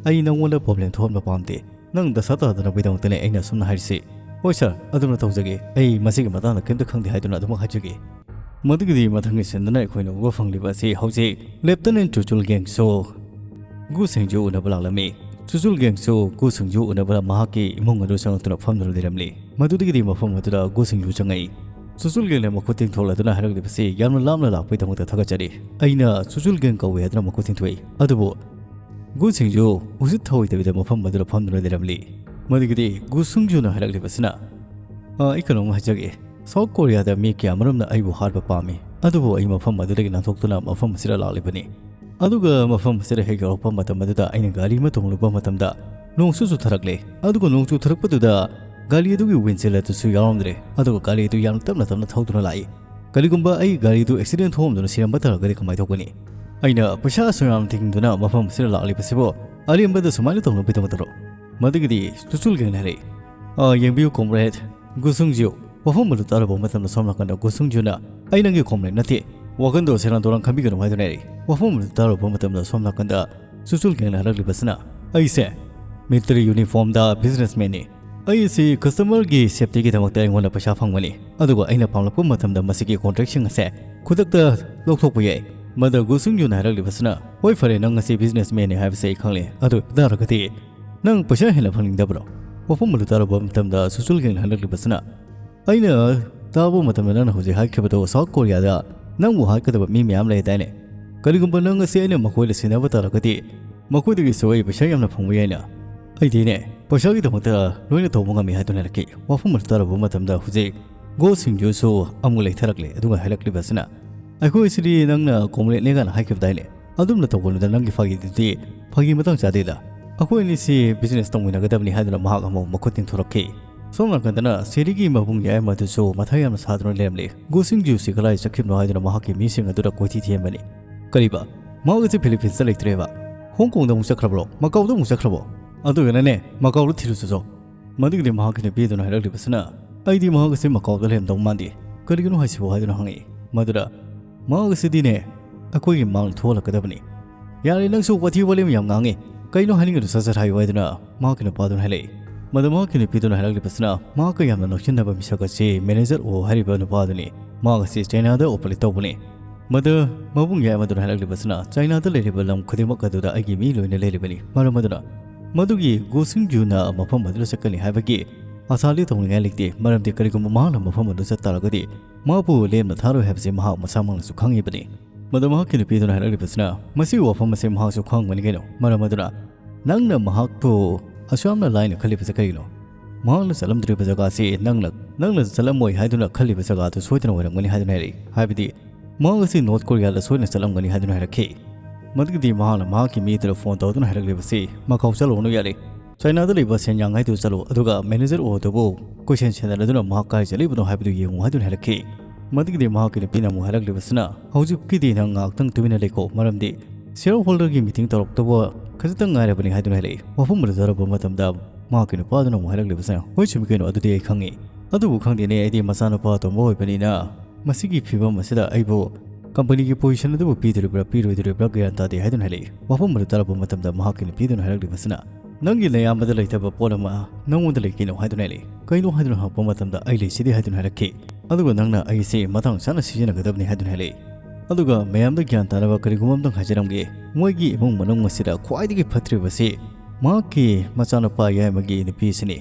ꯑꯩ ꯅꯪꯉꯣꯟꯗ problem ꯊꯣꯛꯍꯟꯕ ꯄꯥꯝꯗꯦ꯫ ꯅꯪ ꯗꯁꯥ ꯇꯥꯗꯅꯕꯒꯤꯗꯃꯛꯇꯅꯦ ꯑꯩꯅ ꯑꯁꯨꯝꯅ ꯍꯥꯏꯔꯤꯁꯤ꯫ ꯍꯣꯏ sir, ꯑꯗꯨꯝꯅ ꯇꯧꯖꯒꯦ꯫ ꯑꯩ ꯃꯁꯤꯒꯤ ꯃꯇꯥꯡꯗ ꯀꯔꯤꯝꯇ ꯈꯪꯗꯦ ꯍꯥꯏꯗꯨꯅ ꯑꯗꯨꯃꯛ ꯍꯥꯏꯖꯒꯦ꯫ ꯃꯗꯨꯒꯤꯗꯤ ꯃꯊꯪꯒꯤ ꯁꯤꯟꯗꯅ ꯑꯩꯈꯣꯏꯅ ꯎꯕ ꯐꯪꯂꯤꯕ ꯑꯁꯤ ꯍꯧꯖꯤꯛ Lieutenant ꯆꯨꯆꯨꯜ ꯒꯦꯡꯁꯨ ꯒꯨ ꯁꯤꯡꯖꯨ ꯎꯅꯕ ꯂꯥꯛꯂꯝꯃꯤ꯫ ꯆꯨꯆꯨꯜ ꯒꯦꯡꯁꯨ ꯒꯨ ꯁꯤꯡꯖꯨ ꯎꯅꯕ ꯃꯍꯥꯛꯀꯤ ꯏꯃꯨꯡ ꯑꯗꯨ ꯆꯪꯂꯛꯇꯨꯅ ꯐꯝꯗꯨꯅ ꯂꯩꯔꯝꯂꯤ꯫ ꯃꯗꯨꯗꯒꯤꯗꯤ ꯃꯐꯝ ꯑꯗꯨꯗ ꯒꯨ ꯁꯤꯡꯖꯨ ꯆꯪꯉꯛꯏ꯫ ꯆꯨꯆꯨꯜ ꯒꯦꯡꯅ ꯃꯈꯨꯠ ꯇꯤꯡꯊꯣꯛꯂꯗꯨꯅ ꯍꯥꯏꯔꯛꯂꯤꯕꯁꯤ ꯌꯥꯝꯅ ꯂꯥꯞꯅ ꯂꯥꯛꯄꯒꯤꯗꯃꯛꯇ ꯊꯥꯒꯠꯆꯔꯤ꯫ ꯑꯩꯅ ꯆꯨꯆꯨꯜ ꯒꯦꯡ ꯀꯧꯏ ꯍꯥꯏꯗꯨꯅ ꯃꯈꯨꯠ ꯇꯤꯡꯊꯣꯛꯏ꯫ ꯑꯗꯨꯕꯨ ꯒꯨ ꯁꯤꯡꯖꯨ ꯎꯁꯤꯠ ꯊꯑꯣꯏꯗꯕꯤꯗ ꯃꯐꯝ ꯑꯗꯨꯗ ꯐꯝꯗꯨꯅ ꯂꯩꯔꯝꯂꯤ꯫ ꯃꯗꯨꯒꯤꯗꯤ ꯒꯨ ꯁꯤꯡꯖꯨꯅ ꯍꯥꯏꯔꯛꯂꯤꯕꯁꯤꯅ, "ꯑ, ꯑꯩ ꯀꯩꯅꯣꯝ ꯍꯥꯏꯖꯒꯦ꯫ South Korea ꯗ ꯃꯤ ꯀꯌꯥꯃꯔꯨꯝꯅ ꯑꯩꯕꯨ ꯍꯥꯠꯄ ꯄꯥꯝꯃꯤ, ꯑꯗꯨꯕꯨ ꯑꯩ ꯃꯐꯝ ꯑꯗꯨꯗꯒꯤ ꯅꯥꯟꯊꯣꯛꯇꯨꯅ ꯃꯐꯝ ꯑꯁꯤꯗ ꯂꯥꯛꯂꯤꯕꯅꯤ꯫ ꯑꯗꯨꯒ ꯃꯐꯝ ꯑꯁꯤꯗ ꯍꯦꯛ ꯌꯧꯔꯛꯄ ꯃꯇꯝ ꯑꯗꯨꯗ ꯑꯩꯅ ꯒꯥꯔꯤ ꯑꯃ ꯇꯣꯡꯂꯨꯕ ꯃꯇꯝꯗ ꯅꯣꯡꯁꯨ ꯆꯨꯊꯔꯛꯂꯦ꯫ ꯑꯗꯨꯒ ꯅꯣꯡ ꯆꯨꯊꯔꯛꯄꯗꯨꯗ ꯒꯥꯔꯤ ꯑꯗꯨꯒꯤ windshield ꯑꯗꯨꯁꯨ ꯌꯥꯎꯔꯝꯗ꯭ꯔꯦ꯫ ꯑꯗꯨꯒ ꯒꯥꯔꯤ ꯑꯗꯨ ꯌꯥꯝꯅ ꯇꯞꯅ ꯇꯞꯅ ꯊꯧꯗꯨꯅ ꯂꯥꯛꯏ꯫ ꯀꯔꯤꯒꯨꯝꯕ ꯑꯩ ꯒꯥꯔꯤꯗꯨ accident ꯊꯣꯛꯑꯝꯗꯨꯅ ꯁꯤꯔꯝꯕ ꯇꯥꯔꯒꯗꯤ ꯀꯃꯥꯏꯅ ꯇꯧꯒꯅꯤ? ꯑꯩꯅ ꯄꯩꯁꯥ ꯑꯁꯨꯛ ꯌꯥꯝꯅ ꯇꯤꯡꯗꯨꯅ ꯃꯐꯝ ꯑꯁꯤꯗ ꯂꯥꯛꯂꯤꯕꯁꯤꯕꯨ ꯑꯔꯦꯝꯕꯗ ꯁꯨꯃꯥꯏꯅ ꯇꯧꯅꯕꯒꯤꯗꯃꯛꯇꯔꯣ?" ꯃꯗꯨꯒꯤꯗꯤ ꯆꯨꯆꯨꯜ ꯒꯦꯡꯅ ꯍꯥꯏꯔꯛꯏ, "ꯑ, ꯌꯦꯡꯕꯤꯌꯨ comrade ꯒꯨ ꯁꯤꯡꯖꯨ꯫" ꯋꯥꯐꯝ ꯑꯗꯨ ꯇꯥꯔꯨꯕ ꯃꯇꯝꯗ ꯁꯣꯝ ꯅꯥꯀꯟꯗ ꯒꯨ ꯁꯤꯡꯖꯨꯅ, "ꯑꯩ ꯅꯪꯒꯤ comrade ꯅꯠꯇꯦ꯫ ꯋꯥꯈꯜꯗꯣ ꯁꯦꯔꯥꯟ ꯇꯨꯔꯥꯟ ꯈꯟꯕꯤꯒꯅꯨ" ꯍꯥꯏꯗꯨꯅ ꯍꯥꯏꯔꯛꯏ꯫ ꯋꯥꯐꯝ ꯑꯗꯨ ꯇꯥꯔꯨꯕ ꯃꯇꯝꯗ ꯁꯣꯝ ꯅꯥꯀꯟꯗ ꯆꯨꯆꯨꯜ ꯒꯦꯡꯅ ꯍꯥꯏꯔꯛꯂꯤꯕꯁꯤꯅ, "ꯑꯩꯁꯦ military uniform ꯗ businessman ꯅꯤ꯫ ꯑꯩ ꯑꯁꯤ customer ꯒꯤ safety ꯒꯤꯗꯃꯛꯇ ꯑꯩꯉꯣꯟꯗ ꯄꯩꯁꯥ ꯐꯪꯕꯅꯤ꯫ ꯑꯗꯨꯒ ꯑꯩꯅ ꯄꯥꯝꯂꯛꯄ ꯃꯇꯝꯗ ꯃꯁꯤꯒꯤ contract ꯁꯤꯡ ꯑꯁꯦ ꯈꯨꯗꯛꯇ ꯂꯧꯊꯣꯛꯄ ꯌꯥꯏ꯫" ꯃꯗ ꯒꯨ ꯁꯤꯡꯖꯨꯅ ꯍꯥꯏꯔꯛꯂꯤꯕꯁꯤꯅ, "ꯍꯣꯏ, ꯐꯔꯦ, ꯅꯪ ꯑꯁꯤ businessman ꯅꯤ ꯍꯥꯏꯕꯁꯦ ꯑꯩ ꯈꯪꯂꯦ꯫ ꯑꯗꯨ ꯑꯣꯏꯕ ꯇꯥꯔꯒꯗꯤ ꯅꯪ ꯄꯩꯁꯥ ꯍꯦꯟꯅ ꯐꯪꯅꯤꯡꯗꯕ꯭ꯔꯣ?" ꯋꯥꯐꯝ ꯑꯗꯨ ꯇꯥꯔꯨꯕ ꯃꯇꯝꯗ ꯆꯨꯆꯨꯜ ꯒꯦꯡꯅ ꯍꯥꯏꯔꯛꯂꯤꯕꯁꯤꯅ, "ꯑꯩꯅ ꯇꯥꯕ ꯃꯇꯝꯗ ꯅꯪꯅ ꯍꯧꯖꯤꯛ ꯍꯥꯏꯈꯤꯕꯗꯣ South Korea ꯗ ꯅꯪꯕꯨ ꯍꯥꯠꯀꯗꯕ ꯃꯤ ꯃꯌꯥꯝ ꯂꯩ ꯍꯥꯏꯗꯥꯏꯅꯦ? ꯀꯔꯤꯒꯨꯝꯕ ꯅꯪ ꯑꯁꯤ ꯑꯩꯅ ꯃꯈꯣꯏꯗ ꯁꯤꯟꯅꯕ ꯇꯥꯔꯒꯗꯤ ꯃꯈꯣꯏꯗꯒꯤꯁꯨ ꯑꯩ ꯄꯩꯁꯥ ꯌꯥꯝꯅ ꯐꯪꯕ ꯌꯥꯏꯅ꯫ ꯑꯩꯗꯤꯅꯦ, ꯄꯩꯁꯥꯒꯤꯗꯃꯛꯇ ꯂꯣꯏꯅ ꯇꯧꯕ ꯉꯝꯃꯤ" ꯍꯥꯏꯗꯨꯅ ꯍꯥꯏꯔꯛꯈꯤ꯫ ꯋꯥꯐꯝ ꯑꯗꯨ ꯇꯥꯔꯨꯕ ꯃꯇꯝꯗ ꯍꯧꯖꯤꯛ ꯒꯣ ꯁꯤꯡꯖꯨꯁꯨ ꯑꯃꯨꯛ ꯂꯩꯊꯔꯛꯂꯦ꯫ ꯑꯗꯨꯒ ꯍꯥꯏꯔꯛꯂꯤꯕꯁꯤꯅ, "ꯑꯩꯈꯣꯏꯁꯤꯗꯤ ꯅꯪꯅ comrade ꯅꯦ ꯀꯥꯏꯅ ꯍꯥꯏꯈꯤꯕꯗꯥꯏꯅꯦ? ꯑꯗꯨꯝꯅ ꯇꯧꯒꯅꯨꯗ, ꯅꯪꯒꯤ ꯐꯥꯒꯤꯗꯨꯗꯤ ꯐꯥꯒꯤ ꯃꯇꯥꯡ ꯆꯥꯗꯦꯗ꯫ ꯑꯩꯈꯣꯏ ꯑꯅꯤꯁꯤ business ꯇꯧꯃꯤꯟꯅꯒꯗꯕꯅꯤ" ꯍꯥꯏꯗꯨꯅ ꯃꯍꯥꯛ ꯑꯃꯨꯛ ꯃꯈꯨꯠ ꯇꯤꯡꯊꯣꯔꯛꯈꯤ꯫ ꯁꯣꯝ ꯅꯥꯀꯟꯗꯅ ꯁꯦꯔꯤꯒꯤ ꯃꯕꯨꯡ ꯌꯥꯏꯃ ꯑꯗꯨꯁꯨ ꯃꯊꯥ ꯌꯥꯝꯅ ꯁꯥꯗꯨꯅ ꯂꯩꯔꯝꯂꯤ꯫ ꯒꯨ ꯁꯤꯡꯖꯨꯁꯤ ꯀꯗꯥꯏ ꯆꯠꯈꯤꯕꯅꯣ ꯍꯥꯏꯗꯨꯅ ꯃꯍꯥꯛꯀꯤ ꯃꯤꯁꯤꯡ ꯑꯗꯨꯗ ꯀꯣꯏꯊꯤ ꯊꯤꯔꯝꯕꯅꯤ꯫ "ꯀꯔꯤꯕ? ꯃꯍꯥꯛ ꯑꯁꯤ ꯐꯤꯂꯤꯄꯤꯟꯁꯇ ꯂꯩꯇ꯭ꯔꯦꯕ? ꯍꯣꯡ ꯀꯣꯡꯗ ꯑꯃꯨꯛ ꯆꯠꯈ꯭ꯔꯕ꯭ꯔꯣ? ꯃꯀꯥꯎꯗ ꯑꯃꯨꯛ ꯆꯠꯈ꯭ꯔꯕꯣ? ꯑꯗꯨꯒꯅꯅꯦ, ꯃꯀꯥꯎꯗ ꯊꯤꯔꯨꯆꯣ꯫" ꯃꯗꯨꯒꯤꯗꯤ ꯃꯍꯥꯛꯀꯤ ꯅꯨꯄꯤ ꯑꯗꯨꯅ ꯍꯥꯏꯔꯛꯂꯤꯕꯁꯤꯅ, "ꯑꯩꯗꯤ ꯃꯍꯥꯛ ꯑꯁꯤ ꯃꯀꯥꯎꯗ ꯂꯩꯔꯝꯗꯧ ꯃꯥꯟꯗꯦ꯫ "ꯀꯔꯤꯒꯤꯅꯣ ꯍꯥꯏꯁꯤꯕꯨ?" ꯍꯥꯏꯗꯨꯅ ꯍꯪꯉꯛꯏ꯫ ꯃꯗꯨꯗ, "ꯃꯍꯥꯛ ꯑꯁꯤꯗꯤꯅꯦ ꯑꯩꯈꯣꯏꯒꯤ ꯃꯥꯡꯗ ꯊꯣꯛꯍꯜꯂꯛꯀꯗꯕꯅꯤ꯫ ꯌꯥꯔꯦ, ꯅꯪꯁꯨ ꯋꯥꯊꯤ ꯋꯥꯔꯦꯝ ꯌꯥꯝ ꯉꯥꯡꯉꯤ꯫ ꯀꯩꯅꯣ ꯍꯥꯏꯅꯤꯡꯉꯤꯗꯣ ꯁꯠ ꯁꯠ ꯍꯥꯏꯌꯨ" ꯍꯥꯏꯗꯨꯅ ꯃꯍꯥꯛꯀꯤ ꯅꯨꯄꯥꯗꯨꯅ ꯍꯥꯏꯔꯛꯏ꯫ ꯃꯗꯨ ꯃꯍꯥꯛꯀꯤ ꯅꯨꯄꯤꯗꯨꯅ ꯍꯥꯏꯔꯛꯂꯤꯕꯁꯤꯅ ꯃꯍꯥꯛꯀ ꯌꯥꯝꯅ ꯅꯛꯁꯤꯟꯅꯕ ꯃꯤꯁꯛ ꯑꯁꯤ ꯃꯦꯅꯦꯖꯔ ꯑꯣ ꯍꯥꯏꯔꯤꯕ ꯅꯨꯄꯥꯗꯨꯅꯤ꯫ ꯃꯍꯥꯛ ꯑꯁꯤ ꯆꯥꯏꯅꯥꯗ ꯑꯣꯄꯔꯦꯠ ꯇꯧꯕꯅꯤ꯫ ꯃꯗꯨ ꯃꯕꯨꯡ ꯌꯥꯏꯃꯗꯨꯅ ꯍꯥꯏꯔꯛꯂꯤꯕꯁꯤꯅ, "ꯆꯥꯏꯅꯥꯗ ꯂꯩꯔꯤꯕ ꯂꯝ ꯈꯨꯗꯤꯡꯃꯛ ꯑꯗꯨꯗ ꯑꯩꯒꯤ ꯃꯤ ꯂꯣꯏꯅ ꯂꯩꯔꯤꯕꯅꯤ꯫ ꯃꯔꯝ ꯑꯗꯨꯅ ꯃꯗꯨꯒꯤ ꯒꯨꯁꯤꯡ ꯖꯨꯅ ꯃꯐꯝ ꯑꯗꯨꯗ ꯆꯠꯀꯅꯤ ꯍꯥꯏꯕꯒꯤ ꯑꯁꯥꯗꯤ ꯇꯧꯅꯤꯡꯉꯥꯏ ꯂꯩꯇꯦ꯫ ꯃꯔꯝꯗꯤ ꯀꯔꯤꯒꯨꯝꯕ ꯃꯍꯥꯛꯅ ꯃꯐꯝ ꯑꯗꯨ ꯆꯠ ꯇꯥꯔꯒꯗꯤ ꯃꯍꯥꯛꯄꯨ ꯂꯦꯝꯅ ꯊꯥꯔꯣꯏ ꯍꯥꯏꯕꯁꯤ ꯃꯍꯥꯛ ꯃꯁꯥꯃꯛꯅꯁꯨ ꯈꯪꯉꯤꯕꯅꯤ"꯫ ꯃꯗꯨ ꯃꯍꯥꯛꯀꯤ ꯅꯨꯄꯤꯗꯨꯅ ꯍꯥꯏꯔꯛꯂꯤꯕꯁꯤꯅ, "ꯃꯁꯤꯒꯤ ꯋꯥꯐꯝ ꯑꯁꯤ ꯃꯍꯥꯛꯁꯨ ꯈꯪꯉꯝꯒꯅꯤ ꯀꯩꯅꯣ꯫ ꯃꯔꯝ ꯑꯗꯨꯅ ꯅꯪꯅ ꯃꯍꯥꯛꯄꯨ ꯑꯁꯨꯌꯥꯝꯅ ꯂꯥꯏꯅ ꯈꯜꯂꯤꯕꯁꯤ ꯀꯔꯤꯒꯤꯅꯣ? ꯃꯍꯥꯛꯅ ꯆꯠꯂꯝꯗ꯭ꯔꯤꯕ ꯖꯒꯥꯁꯤ ꯅꯪꯅ, ꯅꯪꯅ ꯆꯠꯂꯝꯃꯣꯏ ꯍꯥꯏꯗꯨꯅ ꯈꯜꯂꯤꯕ ꯖꯒꯥꯗꯨ ꯁꯣꯏꯗꯅ ꯑꯣꯏꯔꯝꯒꯅꯤ" ꯍꯥꯏꯗꯨꯅ ꯍꯥꯏꯔꯛꯏ꯫ ꯍꯥꯏꯕꯗꯤ ꯃꯍꯥꯛ ꯑꯁꯤ ꯅꯣꯔꯠ ꯀꯣꯔꯤꯌꯥꯗ ꯁꯣꯏꯗꯅ ꯆꯠꯂꯝꯒꯅꯤ ꯍꯥꯏꯗꯨꯅ ꯍꯥꯏꯔꯛꯈꯤ꯫ ꯃꯗꯨꯒꯤꯗꯤ ꯃꯍꯥꯛꯅ ꯃꯍꯥꯛꯀꯤ ꯃꯤꯗꯨꯗ ꯐꯣꯟ ꯇꯧꯗꯨꯅ ꯍꯥꯏꯔꯛꯂꯤꯕꯁꯤ, "ꯃꯀꯥꯎ ꯆꯠꯂꯨꯅꯨ ꯌꯥꯔꯦ꯫ ꯆꯥꯏꯅꯥꯗ ꯂꯩꯕ ꯁꯦꯟꯌꯥꯡ ꯍꯥꯏꯗꯨ ꯆꯠꯂꯨ, ꯑꯗꯨꯒ ꯃꯦꯅꯦꯖꯔ ꯑꯣ ꯑꯗꯨꯕꯨ ꯀꯣꯏꯁꯦꯟ ꯁꯦꯟꯅꯔꯗꯨꯅ ꯃꯍꯥꯛ ꯀꯥꯏ ꯆꯠꯂꯤꯕꯅꯣ ꯍꯥꯏꯕꯗꯨ ꯌꯦꯡꯉꯨ" ꯍꯥꯏꯗꯨꯅ ꯍꯥꯏꯔꯛꯈꯤ꯫ ꯃꯗꯨꯒꯤꯗꯤ ꯃꯍꯥꯛꯀꯤ ꯅꯨꯄꯤꯅ ꯑꯃꯨꯛ ꯍꯥꯏꯔꯛꯂꯤꯕꯁꯤꯅ, "ꯍꯧꯖꯤꯛꯀꯤꯗꯤ ꯅꯪ ꯉꯥꯏꯍꯥꯛꯇꯪ ꯇꯨꯃꯤꯟꯅ ꯂꯩꯀꯣ, ꯃꯔꯝꯗꯤ ꯁꯤꯌꯔ ꯍꯣꯜꯗꯔꯒꯤ ꯃꯤꯇꯤꯡ ꯇꯧꯔꯛꯇꯧꯕ ꯈꯖꯤꯛꯇꯪ ꯉꯥꯏꯔꯕꯅꯤ" ꯍꯥꯏꯗꯨꯅ ꯍꯥꯏꯔꯛꯏ꯫ ꯋꯥꯐꯝ ꯑꯗꯨ ꯇꯥꯔꯕ ꯃꯇꯝꯗ ꯃꯍꯥꯛꯀꯤ ꯅꯨꯄꯥꯗꯨꯅ ꯑꯃꯨꯛ ꯍꯥꯏꯔꯛꯂꯤꯕꯁꯤꯅ, "ꯍꯣꯏ, ꯆꯨꯝꯃꯤ ꯀꯩꯅꯣ, ꯑꯗꯨꯗꯤ ꯑꯩ ꯈꯪꯉꯤ꯫ ꯑꯗꯨꯕꯨ ꯈꯪꯗꯦꯅꯦ, ꯑꯩꯗꯤ ꯃꯆꯥꯅꯨꯄꯥ ꯑꯇꯣꯝꯕ ꯑꯣꯏꯕꯅꯤꯅ ꯃꯁꯤꯒꯤ ꯐꯤꯕꯝ ꯑꯁꯤꯗ ꯑꯩꯕꯨ ꯀꯝꯄꯅꯤꯒꯤ ꯄꯣꯖꯤꯁꯟ ꯑꯗꯨꯕꯨ ꯄꯤꯗꯣꯔꯤꯕ꯭ꯔꯥ ꯄꯤꯔꯣꯏꯗꯣꯔꯤꯕ꯭ꯔꯥ ꯒ꯭ꯌꯥꯟ ꯇꯥꯗꯦ" ꯍꯥꯏꯗꯨꯅ ꯍꯥꯏꯔꯛꯏ꯫ ꯋꯥꯐꯝ ꯑꯗꯨ ꯇꯥꯔꯛꯄ ꯃꯇꯝꯗ ꯃꯍꯥꯛꯀꯤ ꯅꯨꯄꯤꯗꯨꯅ ꯍꯥꯏꯔꯛꯂꯤꯕꯁꯤꯅ, "ꯅꯪꯒꯤ ꯅꯌꯥꯝꯕꯗ ꯂꯩꯇꯕ ꯄꯣꯠ ꯑꯃ ꯅꯪꯉꯣꯟꯗ ꯂꯩ ꯀꯩꯅꯣ?" ꯍꯥꯏꯗꯨꯅ ꯍꯥꯏꯔꯛꯏ꯫ "ꯀꯩꯅꯣ?" ꯍꯥꯏꯗꯨꯅ ꯍꯪꯉꯛꯄ ꯃꯇꯝꯗ, "ꯑꯩ ꯂꯩꯁꯤꯗꯤ" ꯍꯥꯏꯗꯨꯅ ꯍꯥꯏꯔꯛꯈꯤ꯫ ꯑꯗꯨꯒ ꯅꯪꯅ ꯑꯩꯁꯦ ꯃꯇꯥꯡ ꯆꯥꯅ ꯁꯤꯖꯤꯟꯅꯒꯗꯕꯅꯤ ꯍꯥꯏꯗꯨꯅ ꯍꯥꯏꯔꯛꯏ꯫ ꯑꯗꯨꯒ ꯃꯌꯥꯝꯗ ꯒ꯭ꯌꯥꯟ ꯇꯥꯅꯕ ꯀꯔꯤꯒꯨꯝꯕ ꯑꯝꯇꯪ ꯍꯥꯏꯖꯔꯝꯒꯦ꯫ ꯃꯣꯏꯒꯤ ꯏꯃꯨꯡ ꯃꯅꯨꯡ ꯑꯁꯤꯗ ꯈ꯭ꯋꯥꯏꯗꯒꯤ ꯐꯠꯇ꯭ꯔꯤꯕꯁꯤ ꯃꯍꯥꯛꯀꯤ ꯃꯆꯥꯅꯨꯄꯥ ꯌꯥꯏꯃꯒꯤ ꯅꯨꯄꯤꯁꯤꯅꯤ꯫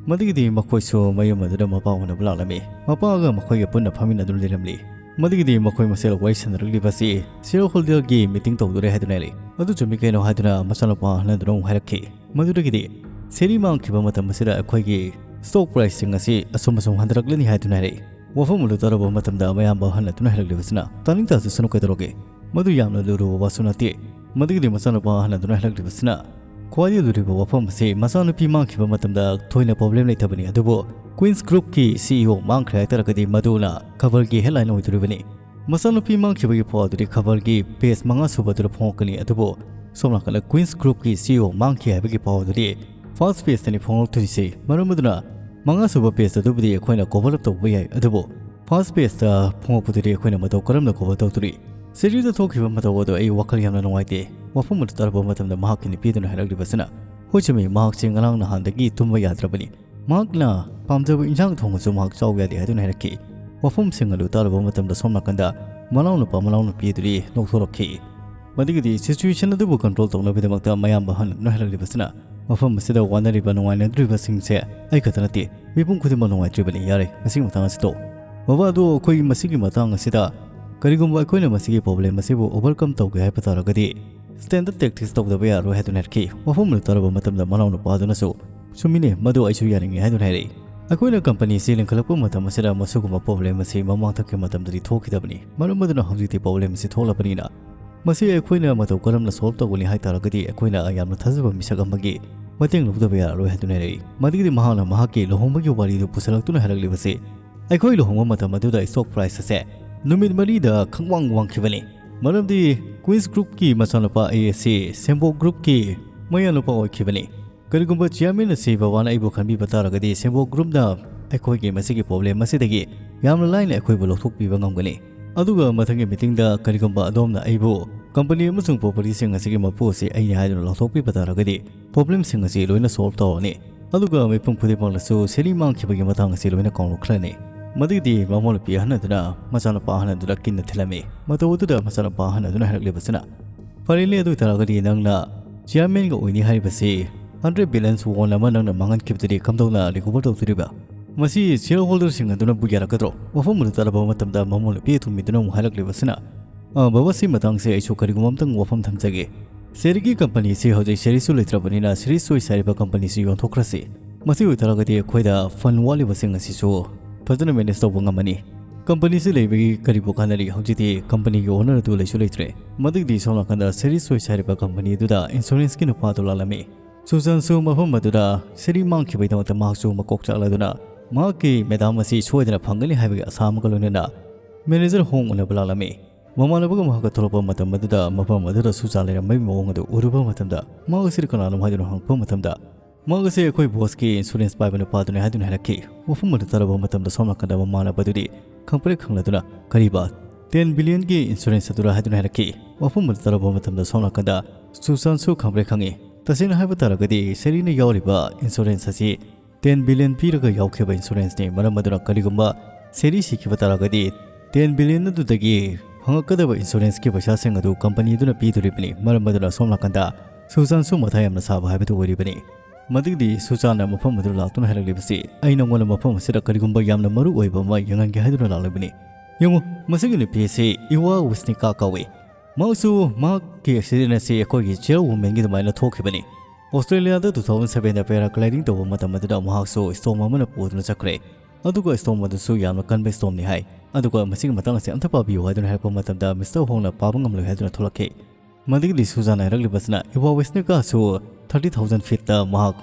ꯃꯗꯨꯒꯤꯗꯤ ꯃꯈꯣꯏꯁꯨ ꯃꯌꯨꯝ ꯑꯗꯨꯗ ꯃꯄꯥ ꯎꯅꯕ ꯂꯥꯛꯂꯝꯃꯤ꯫ ꯃꯄꯥꯒ ꯃꯈꯣꯏꯒ ꯄꯨꯟꯅ ꯐꯝꯃꯤꯟꯅꯗꯨꯅ ꯂꯩꯔꯝꯂꯤ꯫ ꯃꯗꯨꯒꯤꯗꯤ ꯃꯈꯣꯏ ꯃꯁꯦꯜ ꯋꯥꯔꯤ ꯁꯥꯟꯅꯔꯛꯂꯤꯕꯁꯤ ꯁꯤꯌꯔ ꯍꯣꯜꯗꯔꯒꯤ ꯃꯤꯇꯤꯡ ꯇꯧꯗꯣꯔꯦ ꯍꯥꯏꯗꯨꯅ ꯍꯥꯏꯔꯛꯏ꯫ "ꯑꯗꯨ ꯆꯨꯝꯃꯤ ꯀꯩꯅꯣ?" ꯍꯥꯏꯗꯨꯅ ꯃꯆꯥꯅꯨꯄꯥ ꯑꯍꯜ ꯑꯗꯨꯅ ꯑꯃꯨꯛ ꯍꯥꯏꯔꯛꯈꯤ꯫ ꯃꯗꯨꯗꯒꯤꯗꯤ ꯁꯦꯔꯤ ꯃꯥꯡꯈꯤꯕ ꯃꯇꯝ ꯑꯁꯤꯗ ꯑꯩꯈꯣꯏꯒꯤ ꯁ꯭ꯇꯣꯛ ꯄ꯭ꯔꯥꯏꯁꯁꯤꯡ ꯑꯁꯤ ꯑꯁꯨꯝ ꯑꯁꯨꯝ ꯍꯟꯊꯔꯛꯂꯅꯤ ꯍꯥꯏꯗꯨꯅ ꯍꯥꯏꯔꯛꯏ꯫ ꯋꯥꯐꯝ ꯑꯗꯨ ꯇꯥꯔꯕ ꯃꯇꯝꯗ ꯃꯌꯥꯝꯕ ꯑꯍꯜ ꯑꯗꯨꯅ ꯍꯥꯏꯔꯛꯂꯤꯕꯁꯤꯅ, "ꯇꯥꯅꯤꯡ ꯇꯥꯖꯁꯅꯨ, ꯀꯩꯗꯧꯔꯒꯦ? ꯃꯗꯨ ꯌꯥꯝꯅ ꯂꯨꯔꯨꯕ ꯋꯥꯁꯨ ꯅꯠꯇꯦ"꯫ ꯃꯗꯨꯒꯤꯗꯤ ꯃꯆꯥꯅꯨꯄꯥ ꯑꯍꯜ ꯑꯗꯨꯅ ꯍꯥꯏꯔꯛꯂꯤꯕꯁꯤꯅ, "ꯈ꯭ꯋꯥꯏꯗꯒꯤ ꯂꯨꯔꯤꯕ ꯋꯥꯐꯝ ꯑꯁꯤ ꯃꯆꯥꯅꯨꯄꯤ ꯃꯥꯡꯈꯤꯕ ꯃꯇꯝꯗ ꯊꯣꯏꯅ ꯄ꯭ꯔꯣꯕ꯭ꯂꯦꯝ ꯂꯩꯇꯕꯅꯤ, ꯑꯗꯨꯕꯨ ꯀ꯭ꯋꯤꯟꯁ ꯒ꯭ꯔꯨꯞꯀꯤ ꯁꯤ ꯏ ꯑꯣ ꯃꯥꯡꯈ꯭ꯔꯦ ꯍꯥꯏꯇꯥꯔꯒꯗꯤ ꯃꯗꯨꯅ ꯈꯕꯔꯒꯤ ꯍꯦꯗꯂꯥꯏꯟ ꯑꯣꯏꯗꯣꯔꯤꯕꯅꯤ"꯫ ꯃꯆꯥꯅꯨꯄꯤ ꯃꯥꯡꯈꯤꯕꯒꯤ ꯄꯥꯎ ꯑꯗꯨꯗꯤ ꯈꯕꯔꯒꯤ ꯄꯦꯖ ꯃꯉꯥ ꯁꯨꯕ ꯑꯗꯨꯗ ꯐꯣꯡꯉꯛꯀꯅꯤ, ꯑꯗꯨꯕꯨ ꯁꯣꯝ ꯅꯥꯀꯟꯗ ꯀ꯭ꯋꯤꯟꯁ ꯒ꯭ꯔꯨꯞꯀꯤ ꯁꯤ ꯏ ꯑꯣ ꯃꯥꯡꯈꯤ ꯍꯥꯏꯕꯒꯤ ꯄꯥꯎ ꯑꯗꯨꯗꯤ ꯐꯥꯔꯁ ꯄꯦꯖꯇꯅꯤ ꯐꯣꯡꯂꯛꯇꯣꯏꯁꯤ꯫ ꯃꯔꯝ ꯑꯗꯨꯅ ꯃꯉꯥ ꯁꯨꯕ ꯄꯦꯖ ꯑꯗꯨꯕꯨꯗꯤ ꯑꯩꯈꯣꯏꯅ ꯀꯣꯚꯔ ꯑꯞ ꯇꯧꯕ ꯌꯥꯏ, ꯑꯗꯨꯕꯨ First page ꯇ ꯐꯣꯡꯉꯛꯄꯗꯨꯗꯤ ꯑꯩꯈꯣꯏꯅ ꯃꯇꯧ ꯀꯔꯝꯅ cover ꯇꯧꯗꯣꯔꯤ? Series ꯇ ꯊꯣꯛꯈꯤꯕ ꯃꯇꯧ ꯑꯗꯣ ꯑꯩ ꯋꯥꯈꯜ ꯌꯥꯝꯅ ꯅꯨꯡꯉꯥꯏꯇꯦ꯫ ꯋꯥꯐꯝ ꯑꯗꯨ ꯇꯥꯔꯕ ꯃꯇꯝꯗ ꯃꯍꯥꯛꯀꯤ ꯅꯨꯄꯤ ꯑꯗꯨꯅ ꯍꯥꯏꯔꯛꯂꯤꯕꯁꯤꯅ, "ꯍꯣꯏ ꯆꯨꯝꯃꯤ, ꯃꯍꯥꯛꯁꯦ ꯉꯔꯥꯡ ꯅꯍꯥꯟꯗꯒꯤ ꯇꯨꯝꯕ ꯌꯥꯗ꯭ꯔꯕꯅꯤ꯫ ꯃꯍꯥꯛꯅ ꯄꯥꯝꯖꯕ ꯏꯟꯁꯥꯡ ꯊꯣꯡꯉꯁꯨ ꯃꯍꯥꯛ ꯆꯥꯎ ꯌꯥꯗꯦ" ꯍꯥꯏꯗꯨꯅ ꯍꯥꯏꯔꯛꯈꯤ꯫ ꯋꯥꯐꯝꯁꯤꯡ ꯑꯗꯨ ꯇꯥꯔꯕ ꯃꯇꯝꯗ ꯁꯣꯝ ꯅꯥꯀꯟꯗ ꯃꯅꯥꯎꯅꯨꯄꯥ ꯃꯅꯥꯎꯅꯨꯄꯤ ꯑꯗꯨꯗꯤ ꯅꯣꯛꯊꯣꯔꯛꯈꯤ꯫ ꯃꯗꯨꯒꯤꯗꯤ situation ꯑꯗꯨꯕꯨ control ꯇꯧꯅꯕꯒꯤꯗꯃꯛꯇ ꯃꯌꯥꯝꯕ ꯑꯍꯟ ꯑꯗꯨꯅ ꯍꯥꯏꯔꯛꯂꯤꯕꯁꯤꯅ, "ꯃꯐꯝ ꯑꯁꯤꯗ ꯋꯥꯅꯔꯤꯕ ꯅꯨꯡꯉꯥꯏꯅꯗ꯭ꯔꯤꯕꯁꯤꯡꯁꯦ ꯑꯩ ꯈꯛꯇ ꯅꯠꯇꯦ, ꯃꯤꯄꯨꯝ ꯈꯨꯗꯤꯡꯃꯛ ꯅꯨꯡꯉꯥꯏꯇ꯭ꯔꯤꯕꯅꯤ꯫ ꯌꯥꯔꯦ, ꯃꯁꯤꯒꯤ ꯃꯇꯥꯡ ꯑꯁꯤ ꯇꯣꯛ꯫ ꯕꯕꯥ ꯑꯗꯨ, ꯑꯩꯈꯣꯏ ꯃꯁꯤꯒꯤ ꯃꯇꯥꯡ ꯑꯁꯤꯗ ꯀꯔꯤꯒꯨꯝꯕ ꯑꯩꯈꯣꯏꯅ ꯃꯁꯤꯒꯤ problem ꯑꯁꯤꯕꯨ overcome ꯇꯧꯒꯦ ꯍꯥꯏꯕ ꯇꯥꯔꯒꯗꯤ standard tactics ꯇꯧꯗꯕ ꯌꯥꯔꯣꯏ" ꯍꯥꯏꯗꯨꯅ ꯍꯥꯏꯔꯛꯈꯤ꯫ ꯋꯥꯐꯝ ꯑꯗꯨ ꯇꯥꯔꯕ ꯃꯇꯝꯗ ꯃꯅꯥꯎꯅꯨꯄꯥ ꯑꯗꯨꯅꯁꯨ, "ꯆꯨꯝꯃꯤꯅꯦ, ꯃꯗꯨ ꯑꯩꯁꯨ ꯌꯥꯅꯤꯡꯉꯤ" ꯍꯥꯏꯗꯨꯅ ꯍꯥꯏꯔꯛꯏ꯫ ꯑꯩꯈꯣꯏꯅ company ꯑꯁꯤ ꯂꯤꯡꯈꯠꯂꯛꯄ ꯃꯇꯝ ꯑꯁꯤꯗ ꯃꯁꯤꯒꯨꯝꯕ problem ꯑꯁꯤ ꯃꯃꯥꯡꯊꯛꯀꯤ ꯃꯇꯝꯗꯗꯤ ꯊꯣꯛꯈꯤꯗꯕꯅꯤ꯫ ꯃꯔꯝ ꯑꯗꯨꯅ ꯍꯧꯖꯤꯛꯇꯤ problem ꯑꯁꯤ ꯊꯣꯛꯂꯕꯅꯤꯅ ꯃꯁꯤ ꯑꯩꯈꯣꯏꯅ ꯃꯇꯧ ꯀꯔꯝꯅ solve ꯇꯧꯒꯅꯤ ꯍꯥꯏ ꯇꯥꯔꯒꯗꯤ ꯑꯩꯈꯣꯏꯅ ꯌꯥꯝꯅ ꯊꯥꯖꯕ ꯃꯤꯁꯛ ꯑꯃꯒꯤ ꯃꯇꯦꯡ ꯂꯧꯗꯕ ꯌꯥꯔꯔꯣꯏ ꯍꯥꯏꯗꯨꯅ ꯍꯥꯏꯔꯛꯏ꯫ ꯃꯗꯨꯒꯤꯗꯤ ꯃꯍꯥꯛꯅ ꯃꯍꯥꯛꯀꯤ ꯂꯨꯍꯣꯡꯕꯒꯤ ꯋꯥꯔꯤꯗꯨ ꯄꯨꯁꯜꯂꯛꯇꯨꯅ ꯍꯥꯏꯔꯛꯂꯤꯕꯁꯤ, ꯑꯩꯈꯣꯏ ꯂꯨꯍꯣꯡꯕ ꯃꯇꯝ ꯑꯗꯨꯗ stock price ꯑꯁꯦ ꯅꯨꯃꯤꯠ ꯃꯔꯤꯗ ꯈꯪꯋꯥꯡ ꯋꯥꯡꯈꯤꯕꯅꯤ꯫ ꯃꯔꯝꯗꯤ Queens Groupꯀꯤ ꯃꯆꯥꯅꯨꯄꯥ ꯑꯁꯤ Sembok Groupꯀꯤ ꯃꯌꯥꯅꯨꯄꯥ ꯑꯣꯏꯈꯤꯕꯅꯤ꯫ ꯀꯔꯤꯒꯨꯝꯕ chairman ꯑꯁꯤ ꯕꯕꯥꯅ ꯑꯩꯕꯨ ꯈꯟꯕꯤꯕ ꯇꯥꯔꯒꯗꯤ Sembok Groupꯅ ꯑꯩꯈꯣꯏꯒꯤ ꯃꯁꯤꯒꯤ problem ꯑꯁꯤꯗꯒꯤ ꯌꯥꯝꯅ ꯂꯥꯏꯅ ꯑꯩꯈꯣꯏꯕꯨ ꯂꯧꯊꯣꯛꯄꯤꯕ ꯉꯝꯒꯅꯤ꯫ ꯑꯗꯨꯒ ꯃꯊꯪꯒꯤ meetingꯗ ꯀꯔꯤꯒꯨꯝꯕ ꯑꯗꯣꯝꯅ ꯑꯩꯕꯨ company ꯑꯃꯁꯨꯡ propertyꯁꯤꯡ ꯑꯁꯤꯒꯤ ꯃꯄꯨ ꯑꯁꯤ ꯑꯩꯅꯤ ꯍꯥꯏꯗꯨꯅ ꯂꯧꯊꯣꯛꯄꯤꯕ ꯇꯥꯔꯒꯗꯤ problemꯁꯤꯡ ꯑꯁꯤ ꯂꯣꯏꯅ solve ꯇꯧꯔꯅꯤ꯫ ꯑꯗꯨꯒ ꯃꯤꯄꯨꯝ ꯈꯨꯗꯤꯡꯃꯛꯅꯁꯨ ꯁꯦꯔꯤ ꯃꯥꯡꯈꯤꯕꯒꯤ ꯃꯇꯥꯡ ꯑꯁꯤ ꯂꯣꯏꯅ ꯀꯥꯎꯅꯈ꯭ꯔꯅꯤ꯫ ꯃꯗꯨꯒꯤꯗꯤ ꯃꯃꯧ ꯅꯨꯄꯤ ꯑꯍꯟ ꯑꯗꯨꯅ ꯃꯆꯥꯅꯨꯄꯥ ꯑꯍꯟ ꯑꯗꯨꯗ ꯀꯤꯟꯅ ꯊꯤꯜꯂꯝꯃꯤ꯫ ꯃꯇꯧ ꯑꯗꯨꯗ ꯃꯆꯥꯅꯨꯄꯥ ꯑꯍꯟ ꯑꯗꯨꯅ ꯍꯥꯏꯔꯛꯂꯤꯕꯁꯤꯅ, "ꯐꯔꯦꯅꯦ, ꯑꯗꯨ ꯑꯣꯏꯇꯥꯔꯒꯗꯤ ꯅꯪꯅ chairmanꯒ ꯑꯣꯏꯅꯤ ꯍꯥꯏꯔꯤꯕꯁꯤ hundred billions won ꯑꯃ ꯅꯪꯅ ꯃꯥꯡꯍꯟꯈꯤꯕꯗꯨꯗꯤ ꯀꯝꯗꯧꯅ recover ꯇꯧꯗꯣꯔꯤꯕ? ꯃꯁꯤ shareholderꯁꯤꯡ ꯑꯗꯨꯅꯕꯨ ꯌꯥꯔꯛꯀꯗ꯭ꯔꯣ?" ꯋꯥꯐꯝ ꯑꯗꯨ ꯇꯥꯔꯕ ꯃꯇꯝꯗ ꯃꯃꯧ ꯅꯨꯄꯤ ꯑꯇꯣꯝꯕꯤꯗꯨꯅ ꯑꯃꯨꯛ ꯍꯥꯏꯔꯛꯂꯤꯕꯁꯤꯅ, "ꯑ, ꯕꯕꯥ, ꯁꯤ ꯃꯇꯥꯡꯁꯦ ꯑꯩꯁꯨ ꯀꯔꯤꯒꯨꯝꯕ ꯑꯝꯇꯪ ꯋꯥꯐꯝ ꯊꯝꯖꯒꯦ꯫ ꯁꯦꯔꯤꯒꯤ companyꯁꯤ ꯍꯧꯖꯤꯛ ꯁꯦꯔꯤꯁꯨ ꯂꯩꯇ꯭ꯔꯕꯅꯤꯅ Series Choice ꯍꯥꯏꯔꯤꯕ companyꯁꯤ ꯌꯣꯟꯊꯣꯛꯈ꯭ꯔꯁꯤ꯫ ꯃꯁꯤ ꯑꯣꯏꯇꯥꯔꯒꯗꯤ ꯑꯩꯈꯣꯏꯗ fund ꯋꯥꯠꯂꯤꯕꯁꯤꯡ ꯑꯁꯤꯁꯨ ꯐꯖꯅ manage ꯇꯧꯕ ꯉꯝꯃꯅꯤ꯫ Companyꯁꯤ ꯂꯩꯕꯒꯤ ꯀꯔꯤꯕꯨ ꯀꯥꯟꯅꯔꯤ? ꯍꯧꯖꯤꯛꯇꯤ companyꯒꯤ owner ꯑꯗꯨ ꯂꯩꯁꯨ ꯂꯩꯇ꯭ꯔꯦ꯫" ꯃꯗꯨꯒꯤꯗꯤ ꯁꯣꯝ ꯅꯥꯀꯟꯗ Series Choice ꯍꯥꯏꯔꯤꯕ company ꯑꯗꯨꯗ insuranceꯀꯤ ꯅꯨꯄꯥ ꯑꯗꯨ ꯂꯥꯛꯂꯝꯃꯤ꯫ ꯁꯨꯖꯥꯟꯁꯨ ꯃꯐꯝ ꯑꯗꯨꯗ ꯁꯦꯔꯤ ꯃꯥꯡꯈꯤꯕꯒꯤꯗꯃꯛꯇ ꯃꯍꯥꯛꯁꯨ ꯃꯀꯣꯛ ꯆꯥꯛꯂꯗꯨꯅ ꯃꯍꯥꯛꯀꯤ madam ꯑꯁꯤ ꯁꯣꯏꯗꯅ ꯐꯪꯒꯅꯤ ꯍꯥꯏꯕꯒꯤ ꯑꯁꯥ ꯑꯃꯒ ꯂꯣꯏꯅꯅ manager ꯍꯣꯡ ꯎꯅꯕ ꯂꯥꯛꯂꯝꯃꯤ꯫ ꯃꯃꯥꯟꯅꯕꯒ ꯃꯍꯥꯛꯀ ꯊꯣꯛꯂꯛꯄ ꯃꯇꯝ ꯑꯗꯨꯗ ꯃꯐꯝ ꯑꯗꯨꯗ ꯁꯨꯖꯥꯟ ꯂꯩꯔꯝꯕꯒꯤ ꯃꯑꯣꯡ ꯑꯗꯨ ꯎꯔꯨꯕ ꯃꯇꯝꯗ ꯃꯍꯥꯛ ꯑꯁꯤ ꯀꯅꯥꯅꯣ ꯍꯥꯏꯗꯨꯅ ꯍꯪꯉꯛꯄ ꯃꯇꯝꯗ, "ꯃꯍꯥꯛ ꯑꯁꯤ ꯑꯩꯈꯣꯏ bossꯀꯤ insurance ꯄꯥꯏꯕ ꯅꯨꯄꯥꯗꯨꯅꯤ" ꯍꯥꯏꯗꯨꯅ ꯍꯥꯏꯔꯛꯈꯤ꯫ ꯋꯥꯐꯝ ꯑꯗꯨ ꯇꯥꯔꯕ ꯃꯇꯝꯗ ꯁꯣꯝ ꯅꯥꯀꯟꯗ ꯃꯃꯥꯟꯅꯕ ꯑꯗꯨꯗꯤ ꯈꯪꯄ꯭ꯔꯦꯛ ꯈꯪꯂꯗꯨꯅ, "ꯀꯔꯤꯕ? ꯇꯦꯟ ꯕꯤꯂꯤꯌꯟꯒꯤ ꯏꯟꯁꯨꯔꯦꯟꯁ ꯑꯗꯨꯔ?" ꯍꯥꯏꯗꯨꯅ ꯍꯥꯏꯔꯛꯈꯤ꯫ ꯋꯥꯐꯝ ꯑꯗꯨ ꯇꯥꯔꯕ ꯃꯇꯝꯗ ꯁꯣꯝ ꯅꯥꯀꯟꯗ ꯁꯨꯖꯥꯟꯁꯨ ꯈꯪꯄ꯭ꯔꯦꯛ ꯈꯪꯉꯤ꯫ ꯇꯁꯦꯡꯅ ꯍꯥꯏꯕ ꯇꯥꯔꯒꯗꯤ ꯁꯦꯔꯤꯅ ꯌꯥꯎꯔꯤꯕ ꯏꯟꯁꯨꯔꯦꯟꯁ ꯑꯁꯤ ꯇꯦꯟ ꯕꯤꯂꯤꯌꯟ ꯄꯤꯔꯒ ꯌꯥꯎꯈꯤꯕ ꯏꯟꯁꯨꯔꯦꯟꯁꯅꯤ꯫ ꯃꯔꯝ ꯑꯗꯨꯅ ꯀꯔꯤꯒꯨꯝꯕ ꯁꯦꯔꯤ ꯁꯤꯈꯤꯕ ꯇꯥꯔꯒꯗꯤ ꯇꯦꯟ ꯕꯤꯂꯤꯌꯟ ꯑꯗꯨꯗꯒꯤ ꯐꯪꯉꯛꯀꯗꯕ ꯏꯟꯁꯨꯔꯦꯟꯁꯀꯤ ꯄꯩꯁꯥꯁꯤꯡ ꯑꯗꯨ ꯀꯝꯄꯅꯤ ꯑꯗꯨꯅ ꯄꯤꯗꯣꯔꯤꯕꯅꯤ꯫ ꯃꯔꯝ ꯑꯗꯨꯅ ꯁꯣꯝ ꯅꯥꯀꯟꯗ ꯁꯨꯖꯥꯟꯁꯨ ꯃꯊꯥ ꯌꯥꯝꯅ ꯁꯥꯕ ꯍꯥꯏꯕꯗꯨ ꯑꯣꯏꯔꯤꯕꯅꯤ꯫ ꯃꯗꯨꯒꯤꯗꯤ ꯁꯨꯖꯥꯟꯅ ꯃꯐꯝ ꯑꯗꯨꯗ ꯂꯥꯛꯇꯨꯅ ꯍꯥꯏꯔꯛꯂꯤꯕꯁꯤ, "ꯑꯩ ꯅꯉꯣꯟꯗ ꯃꯐꯝ ꯑꯁꯤꯗ ꯀꯔꯤꯒꯨꯝꯕ ꯌꯥꯝꯅ ꯃꯔꯨ ꯑꯣꯏꯕ ꯑꯃ ꯌꯦꯡꯍꯟꯒꯦ ꯍꯥꯏꯗꯨꯅ ꯂꯥꯛꯂꯤꯕꯅꯤ꯫ ꯌꯦꯡꯉꯨ, ꯃꯁꯤꯒꯤ ꯅꯨꯄꯤ ꯑꯁꯤ ꯏꯋꯥ ꯋꯤꯁꯅꯤꯀꯥ ꯀꯧꯏ꯫ ꯃꯍꯥꯛꯁꯨ ꯃꯍꯥꯛꯀꯤ ꯑꯦꯛꯁꯤꯗꯦꯟ ꯑꯁꯤ ꯑꯩꯈꯣꯏꯒꯤ ꯆꯤꯌꯔ ꯋꯨꯃꯦꯟꯒꯤ ꯑꯗꯨꯃꯥꯏꯅ ꯊꯣꯛꯈꯤꯕꯅꯤ꯫ ꯑꯣꯁꯇ꯭ꯔꯦꯂꯤꯌꯥꯗ ꯇꯨ ꯊꯥꯎꯖꯟ ꯁꯚꯦꯟꯗ ꯄꯦꯔꯥꯒ꯭ꯂꯥꯏꯗꯤꯡ ꯇꯧꯕ ꯃꯇꯝ ꯑꯗꯨꯗ ꯃꯍꯥꯛꯁꯨ ꯁ꯭ꯇꯣꯝ ꯑꯃꯅ ꯄꯨꯗꯨꯅ ꯆꯠꯈ꯭ꯔꯦ꯫ ꯑꯗꯨꯒ ꯁ꯭ꯇꯣꯝ ꯑꯗꯨꯁꯨ ꯌꯥꯝꯅ ꯀꯟꯕ ꯁ꯭ꯇꯣꯝꯅꯤ ꯍꯥꯏ꯫ ꯑꯗꯨꯒ ꯃꯁꯤꯒꯤ ꯃꯇꯥꯡ ꯑꯁꯤ ꯑꯝꯇ ꯄꯥꯕꯤꯌꯨ" ꯍꯥꯏꯗꯨꯅ ꯍꯥꯏꯔꯛꯄ ꯃꯇꯝꯗ ꯃꯤꯁꯇꯔ ꯍꯣꯡꯅ ꯄꯥꯕ ꯉꯝꯂꯣꯏ ꯍꯥꯏꯗꯨꯅ ꯊꯣꯛꯂꯛꯈꯤ꯫ ꯃꯗꯨꯒꯤꯗꯤ ꯁꯨꯖꯥꯟꯅ ꯍꯥꯏꯔꯛꯂꯤꯕꯁꯤꯅ, ꯏꯋꯥ ꯋꯦꯁꯅꯤꯀꯥꯁꯨ ꯊꯥꯔꯇꯤ ꯊꯥꯎꯖꯟ ꯐꯤꯠꯇ ꯃꯍꯥꯛ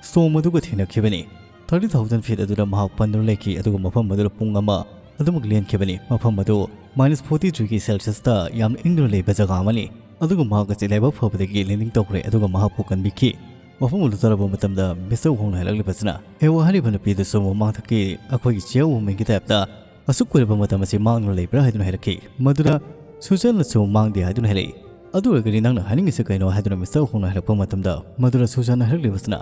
ꯁ꯭ꯇꯣꯝ ꯑꯗꯨꯒ ꯊꯦꯡꯅꯈꯤꯕꯅꯤ꯫ ꯊꯥꯔꯇꯤ ꯊꯥꯎꯖꯟ ꯐꯤꯠ ꯑꯗꯨꯗ ꯃꯍꯥꯛ ꯄꯟꯗꯨꯅ ꯂꯩꯈꯤ, ꯑꯗꯨꯒ ꯃꯐꯝ ꯑꯗꯨꯗ ꯄꯨꯡ ꯑꯃ ꯑꯗꯨꯃꯛ ꯂꯦꯟꯈꯤꯕꯅꯤ꯫ ꯃꯐꯝ ꯑꯗꯨ ꯃꯥꯏꯅꯁ ꯐꯣꯔꯇꯤ ꯗꯤꯒ꯭ꯔꯤ ꯁꯦꯜꯁꯤꯌꯁꯇ ꯌꯥꯝꯅ ꯏꯪꯗꯨꯅ ꯂꯩꯕ ꯖꯒꯥ ꯑꯃꯅꯤ꯫ ꯑꯗꯨꯒ ꯃꯍꯥꯛ ꯑꯁꯤ ꯂꯥꯏꯕꯛ ꯐꯕꯗꯒꯤ ꯂꯦꯟꯗꯤꯡ ꯇꯧꯈ꯭ꯔꯦ, ꯑꯗꯨꯒ ꯃꯍꯥꯛꯄꯨ ꯀꯟꯕꯤꯈꯤ꯫ ꯋꯥꯐꯝ ꯑꯗꯨ ꯇꯥꯔꯕ ꯃꯇꯝꯗ ꯃꯤꯁꯇꯔ ꯋꯣꯡꯅ ꯍꯥꯏꯔꯛꯂꯤꯕꯁꯤꯅ, "ꯑꯦꯋꯥ ꯍꯥꯏꯔꯤꯕ ꯅꯨꯄꯤꯗꯨꯁꯨ ꯃꯃꯥꯡꯊꯛꯀꯤ ꯑꯩꯈꯣꯏꯒꯤ ꯆꯤꯌꯔ ꯋꯨꯃꯦꯟꯒꯤ ꯇꯥꯏꯞꯇ ꯑꯁꯨꯛ ꯀꯨꯏꯔꯕ ꯃꯇꯝ ꯑꯁꯤ ꯃꯥꯡꯗꯨꯅ ꯂꯩꯕ꯭ꯔꯥ?" ꯍꯥꯏꯗꯨꯅ ꯍꯥꯏꯔꯛꯈꯤ꯫ ꯃꯗꯨꯗ ꯁꯨꯖꯥꯟꯅꯁꯨ ꯃꯥꯡꯗꯦ ꯍꯥꯏꯗꯨꯅ ꯍꯥꯏꯔꯛꯏ꯫ "ꯑꯗꯨ ꯑꯣꯏꯔꯒꯗꯤ ꯅꯪꯅ ꯍꯥꯏꯅꯤꯡꯉꯤꯁꯤ ꯀꯩꯅꯣ?" ꯍꯥꯏꯗꯨꯅ ꯃꯤꯁꯇꯔ ꯍꯣꯡꯅ ꯍꯥꯏꯔꯛꯄ ꯃꯇꯝꯗ, ꯃꯗꯨꯗ ꯁꯨꯖꯥꯟꯅ ꯍꯥꯏꯔꯛꯂꯤꯕꯁꯤꯅ,